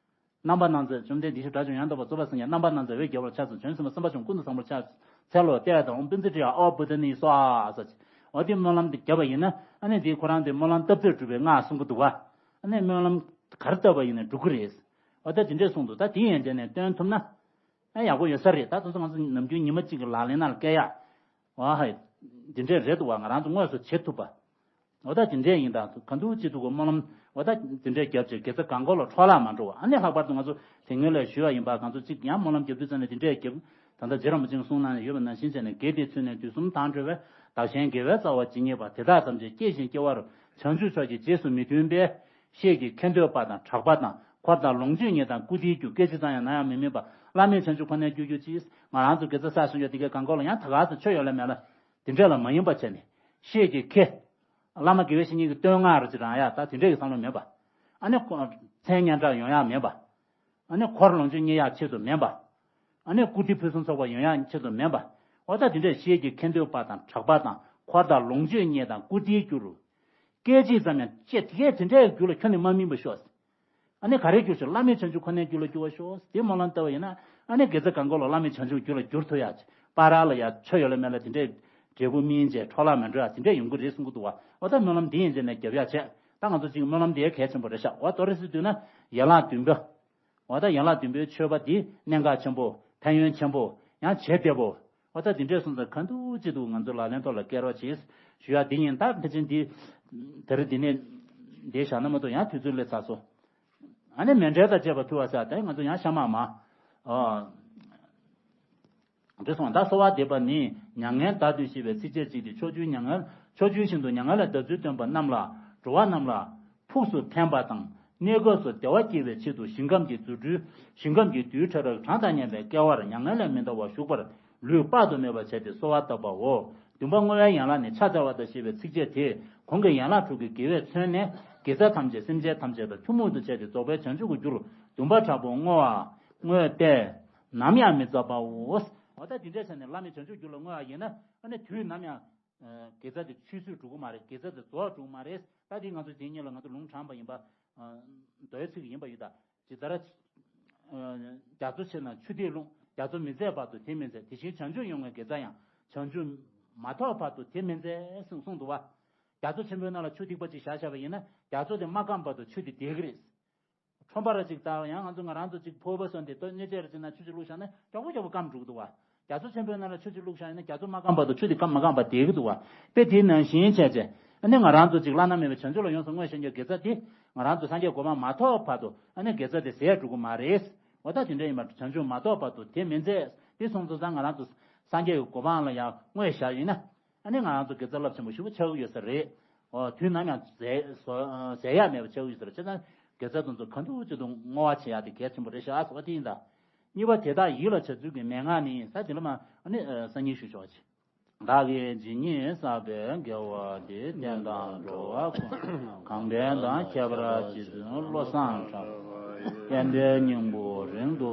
རྣམ་པ་སྣང་མཛད། བཅོམ་ལྡན་འདས་ཞེས་དགྲ་བཅོམ་ཡང་དག་པར་རྫོགས་པར་སངས་རྒྱས། རྣམ་པ་སྣང་མཛད་འོད་རྒྱལ་པོར་ཕྱག་འཚལ། བྱོན་ཟིན་པ་སེམས་དཔའ་ཆེན་པོ་ཀུན་ཏུ་བཟང་པོར་ཕྱག་འཚལ་ལོ། ཏདྱ་ཐཱ། ཨོཾ་པཉྩ་དྲི་ཡ་ཨཱཿ་བོ་དྷ་ནི་སྭཱ་ཧཱ་ཟེར། འོ་དེ་སྨོན་ལམ་དེ་བརྒྱབ་པ་ཡིན་ན་ཨ་ནི་དེ་ཁོ་རང་དེ་སྨོན་ལམ་བཏབ་ཚད་གྲུབ་པའི་སྔགས་གསུང་གི་འདུག་བ། ཨ་ནི་སྨོན་ལམ་ག་རེ་བཏབ་པ་ཡིན་ན་འགྲུབ་ཀྱི་རེད། འོ་ད་དེ་འདྲས་གསུངས་འདུག་ད་དེ་ཡན་ཆད་ནས་སྟོན་ཐུབ་ན་ཨ་ཡག་པོ་ཡོད་ས་རེད། ད་དེ་ཚོ་ང་ཚོ་ནམ་རྒྱུན་ཉི་མ་གཅིག་གི་ལག་ལེན་ནང་ལ་བཀལ་ཡག་ཨ་ཧ། འདི་འདྲས་རེད་འདུག་བ། ང་རང་ཚོ་དངོས་སུ་བྱེད་ཐུབ་པ། འོ་ད་འདི་འདྲས་ཡིན་ད། ག་འདུག་ཅི་འདུག་གོ་སྨོན་ལམ་འོ་ད་འདི་འདྲས་རྒྱབ་བྱས་དགེ་རྩ་གང་དགོས་ལ་འཕྲོ་བརླག་མ་འགྲོ་བ། ཨ་ནི་ལྷག་པར་དུ་ང་ཚོ་དེ་སྔོན་ལས་ཞུས་པ་ཡིན་པ། གང་ཚོ་གཅིག་ཡང་སྨོན་ལམ་རྒྱབ་དུས་ཙམ་ནས་འདི་འདྲས་རྒྱབ། ད་ལྟ་རྗེ་རིན་པོ་ཆེས་གསུངས་གནང་ནས་ཡོད་པ་ནང་བཞིན་བྱས་ནས། དགེ་དེས་མཚོན་ནས་དུས་གསུམ་དང་འགྲོ་བའི། བདག་གཞན་དགེ་བའི་རྩ་བ་ཇི་སྙེད་པ། དེ་དག་ཐམས་ཅད་སྐྱེད་ཅིང་སྐྱེ་བར། བྱང་ཆུབ་མཆོག་གི་རྗེས་སུ་མི་མཐུན་པའི། ཤེས་ཀྱི་ཁེ་འདོད་པ་དང་གྲགས་པ་དང་འཁོར་དང་ལོངས་སྤྱོད་གཉིས་དང་བཀུར་སྟིའི་རྒྱུ། སྐད་ཅིག་ཙམ་ཡང་ནམ་ཡང་མི་སྨོན་པ། བླ་མེད་བྱང་ཆུབ་ཁོ་ནའི་རྒྱུར་གྱུར་ཅིག་ང་རང་ཚོ་དགེ་རྩ་བསགས་བཞིན་ཡོད་དེ་གའི་གང་དགོས་ལ་ཡང་ད་ག་ཚོད་ཆོས་ཡོད་ལ་མེད་ལ་དེ་འདྲ་ལ་མ་ཡིན་པ་བྱས་ནས། ཤེས་ཀྱི་ཁེ། བླ་མ་དགེ་བའི་བཤེས་གཉེན་གྱི་བསྟོད་བསྔགས་རུ་ཅིག་རང་ཡ་ད་དེ་འདྲས་ཀྱི་བསམ་བློ་མེད་པ། ཨ་ནི་ཁོ་མཚན་སྙན་གྲགས་ཡོང་ཡག་མེད་པ། ཨ་ནི་འཁོར་ལོངས་སྤྱོད་རྙེད་ཡག་ཆེད་དུ་མེད་པ། ཨ་ནི་བཀུར་སྟི་ཕུན་སུམ་ཚོགས་པ་ཡོང་ཡག་ཆེད་དུ་མེད་པ། འོ་ད་དེ་འདྲས་ཤེས་ཀྱི་ཁེ་འདོད་པ་དང་གྲགས་པ་དང་འཁོར་དང་ལོངས་སྤྱོད་གཉིས་དང་བཀུར་སྟིའི་རྒྱུ་རུ། སྐད་ཅིག་ཙམ་ཡང་ཅེས་དེ་གས་དེ་འདྲའི་རྒྱུ་ལ་ཁྱོན་ནས་མ་སྨིན་པ་ཤོག་ཨ་ནི་ག་རེ་གྱུར་ཞིག་བླ་མེད་བྱང་ཆུབ་ཁོ་ནའི་རྒྱུ་ལ་འགྱུར་བ་ཤོག་དེ་སྨོན་ལམ་བཏབ་པ་ཡིན་ན་ཨ་ནི་དགེ་རྩ་གང་དགོས་ལ་བླ་མེད་བྱང་ཆུབ་རྒྱུ་ལ་འགྱུར་ཐུབ་ཡག་ཅིག་པ་ར་ལ་ཡ་ཆོས་ཡོད་ལ་མེད་ལ་དེ་འདྲའི་འབྲས་བུ་སྨིན་བྱས་འཕྲོ་བརླག་མ་འགྲོ་ཡག་དེ་འདྲས་ཡོང་གི་རེད་གསུང་གི་འདུག་བ། འོ་ད་སྨོན་ལམ་འདི་ཡན་ཆད་ནས་རྒྱབ་ཡག་བྱས། ད་ང་ཚོ་གཅིག་སྨོན་ལམ་འདི་གལ་ཆེན་པོ་རེད་ཤག་འོ་ཏོ་རེ་སི་བསྡུས་ན་ཡན་ལག་བདུན་པ། འོ་ད་ཡན་ལག་བདུན་པའི་མཆོད་པ་འདི་གནད་འགག་ཆེན་པོ། ཕན་ཡོན་ཆེན་པོ། ཡང་བྱེད་བདེ་པོ། འོ་ད་འདི་འདྲས་སོང་ཙང་ག་འདུག་ཅི་འདུག་ང་ཚོ་ལག་ལེན་ཐོག་ལ་བཀལ་རོགས་བྱེད་ཞུ་ཡག་འདི་ཡིན། ད་ཕལ་ཆེར་འདི་དེ་རིང་འདི་ནས་འདི་བཞག་ན་མ་གཏོགས་ཡང་དུས་ཚོད་སླེབས་ཚར་སོང་། ཨ་ནི་མཎྜལ་དང་བཅས་པ་ཕུལ་བ་ཟེར་ད་ང་ཚོ་ཡང་ཤ་མ་མ། ཨོ། འདི་སོང་ད་གསོལ་བ་འདེབས་པ་ནི་མྱ་ངན་བདག་ཏུ་ཞི་བའི་ཚིགས་བཅད་གཅིག་སྟེ། ཕྱོགས་བཅུའི་མྱ་ངན། ཕྱོགས་བཅུའི་ཞིང་དུ་མྱ་ངན་ལས་འདའ་ཚུལ་སྟོན་པ་རྣམས་ལ། འགྲོ་བ་རྣམས་ལ་ཕུགས་སུ་ཕན་པ་དང་གནས་སྐབས་སུ་བདེ་བ་སྐྱེ་བའི་ཆེད་དུ་ཞིང་ཁམས་ཀྱི་རྫུ་འཕྲུལ། ཞིང་ཁམས་ཀྱི་རྡུལ་ཕྲ་རབ་གྲངས་དང་མཉམ་པའི་བསྐལ་པར་མྱ་ངན་ལས་མི་འདའ་བར་བཞུགས་པར་ལུས་དཔག་ཏུ་མེད་པ་བྱས་ཏེ་གསོལ་བ་བཏབ་པའོ། བདུན་པ་བསྔོ་བའི་ཡན་ལག་ནི། ཕྱག་འཚལ་བ་དང་ཞེས་པའི་ཚིགས་བཅད་དེས་གོང་གི་ཡན་ལག་དྲུག་གི་དགེ་བས་མཚོན་ནས་དགེ་རྩ་ཐམས་ཅད་སེམས་ཅན་ཐམས་ཅད་དང་ཐུན་མོང་དུ་བྱས་ཏེ་རྫོགས་པའི་བྱང་ཆུབ་ཀྱི་རྒྱུར་བདུན་པ་དྲག་པོ་བསྔོ་བ་བསྔོས་ཏེ་ནམ་ཡང་མི་ཟད་པའོ། འོ་ད་དེ་འདྲས་བྱས་ནས་བླ་མེད་བྱང་ཆུབ་རྒྱུ་ལ་བསྔོ་བ་ཡིན་ན་ཨ་ནི་དུས་ནམ་ཡང་དགེ་རྩ་དེ་ཆུད་ཟོས་འགྲོ་གི་མ་རེད། དགེ་རྩ་དེ་རྫོགས་འགྲོ་གི་མ་རེད། ད་དེ་ང་ཚོ་དེ་གཉིས་ལ་ང་ཚོ་ལུང་དྲངས་པ་ཡིན་པ། མདོའི་ཚིག་ཡིན་པ་ཡོད་ད། ཇི་ལྟར། རྒྱ་མཚོ་ཆེ་ན་ཆུ་ཐིགས་ལྷུང་། རྒྱ་མཚོ་མི་འཛད་བར་དུ་དེ་མི་འཛད། དེ་བཞིན་བྱང་ཆུབ་ཡོངས་བསྔོའི་དགེ་རྩ་ཡང་། བྱང་ཆུབ་མ་ཐོབ་བར་དུ་དེ་མི་འཛད་གསུངས་གསུངས་འདུག་བ། རྒྱ་མཚོ་ཆེན་པོའི་ནང་ལ་ཆུ་ཐིགས་པ་གཅིག་བཞག་བཞག་པ་ཡིན་ན་རྒྱ་མཚོ་དེ་མ་སྐམ་བར་དུ་ཆུ་དེ་བསྡད་ཀྱི་རེད། ཁྲོན་པ་ར་གཅིག་ལྟ་ཡང་ང་ཚོ་ང་རང་ཚོ་གཅིག་ཕོར་པ་སོགས་འདི་ལྟོས་གནས་བཅས་ར་གཅིག་ན་ཆུ་གཅིག་བླུགས་བཞག་ན་མགྱོགས་པོ་མགྱོགས་པོ་སྐམ་འགྲོ་གི་འདུག་བ། རྒྱ་མཚོ་ཆེན་པོའི་ནང་ལ་ཆུ་གཅིག་བླུགས་བཞག་ཡིན་ན་རྒྱ་མཚོ་མ་སྐམ་བར་དུ་ཆུ་དེ་སྐམ་མ་སྐམ་པ་བསྡད་ཀྱི་འདུག་བ། དཔེ་དེའི་ནང་བཞིན་བྱས་བྱས་ཨ་ནི་ང་རང་ཚོ་གཅིག་བླ་ན་མེད་པའི་བྱང་ཆུབ་ལ་ཡོངས་སུ་བསྔོས་བཞག་རྒྱུ་དགེ་རྩ་དེ་ང་རང་ཚོ་སངས་རྒྱས་གོ་འཕང་མ་ཐོབ་བར་དུ་ཨ་ནི་དགེ་རྩ་དེ་ཟད་འགྲོ་གི་མ་རེད། འོ་ད་དེ་འདྲ་ཡིན་པ་བྱང་ཆུབ་མ་ཐོབ་བར་དུ་དེ་མི་འཛད། དེ་སོང་ཙང་ང་རང་ཚོ་སངས་རྒྱས་ཀྱི་གོ་འཕང་ལ་ཡང་བསྔོས་བཞག་ཡིན་ན། ཨ་ནི་ང་རང་ཚོ་དགེ་རྩ་རླབས་ཆེན་པོ་ཞེ་པོ་ཆགས་ཀྱི་ཡོད་ས་རེད། འོ་དུས་ནམ་ཡང་ཟད་ཟད་ཡག་མེད་པ་ཆགས་ཀྱི་ཡོད་ས་རེད། བྱས་ཙང་དགེ་རྩ་དེ་ཚོ་གང་ཐུབ་ཅི་ཐུབ་བསྔོ་བ་བྱེད་ཡག་དེ་གལ་ཆེན་པོ་རེད་ཤག་ཟེར་བ་དེ་ཡིན་ད། གཉིས་པ་དེ་དག་ཡིད་ལ་བྱ་ཚུལ་གྱི་མན་ངག་ནི་ས་དེ་ལ་མ་ཨ་ནི་སང་ཉིན་ཞུ་ཆོག་ཅིག་བདག་གིས་ཇི་སྙེད་བསགས་པའི་དགེ་བ་འདིས། བསྟན་དང་འགྲོ་བ་ཀུན། གང་ཕན་དང་ཁྱད་པར་ཅི་བྱུང་བློ་བཟང་གྲགས། བསྟན་པའི་སྙིང་པོ་རིང་དུ་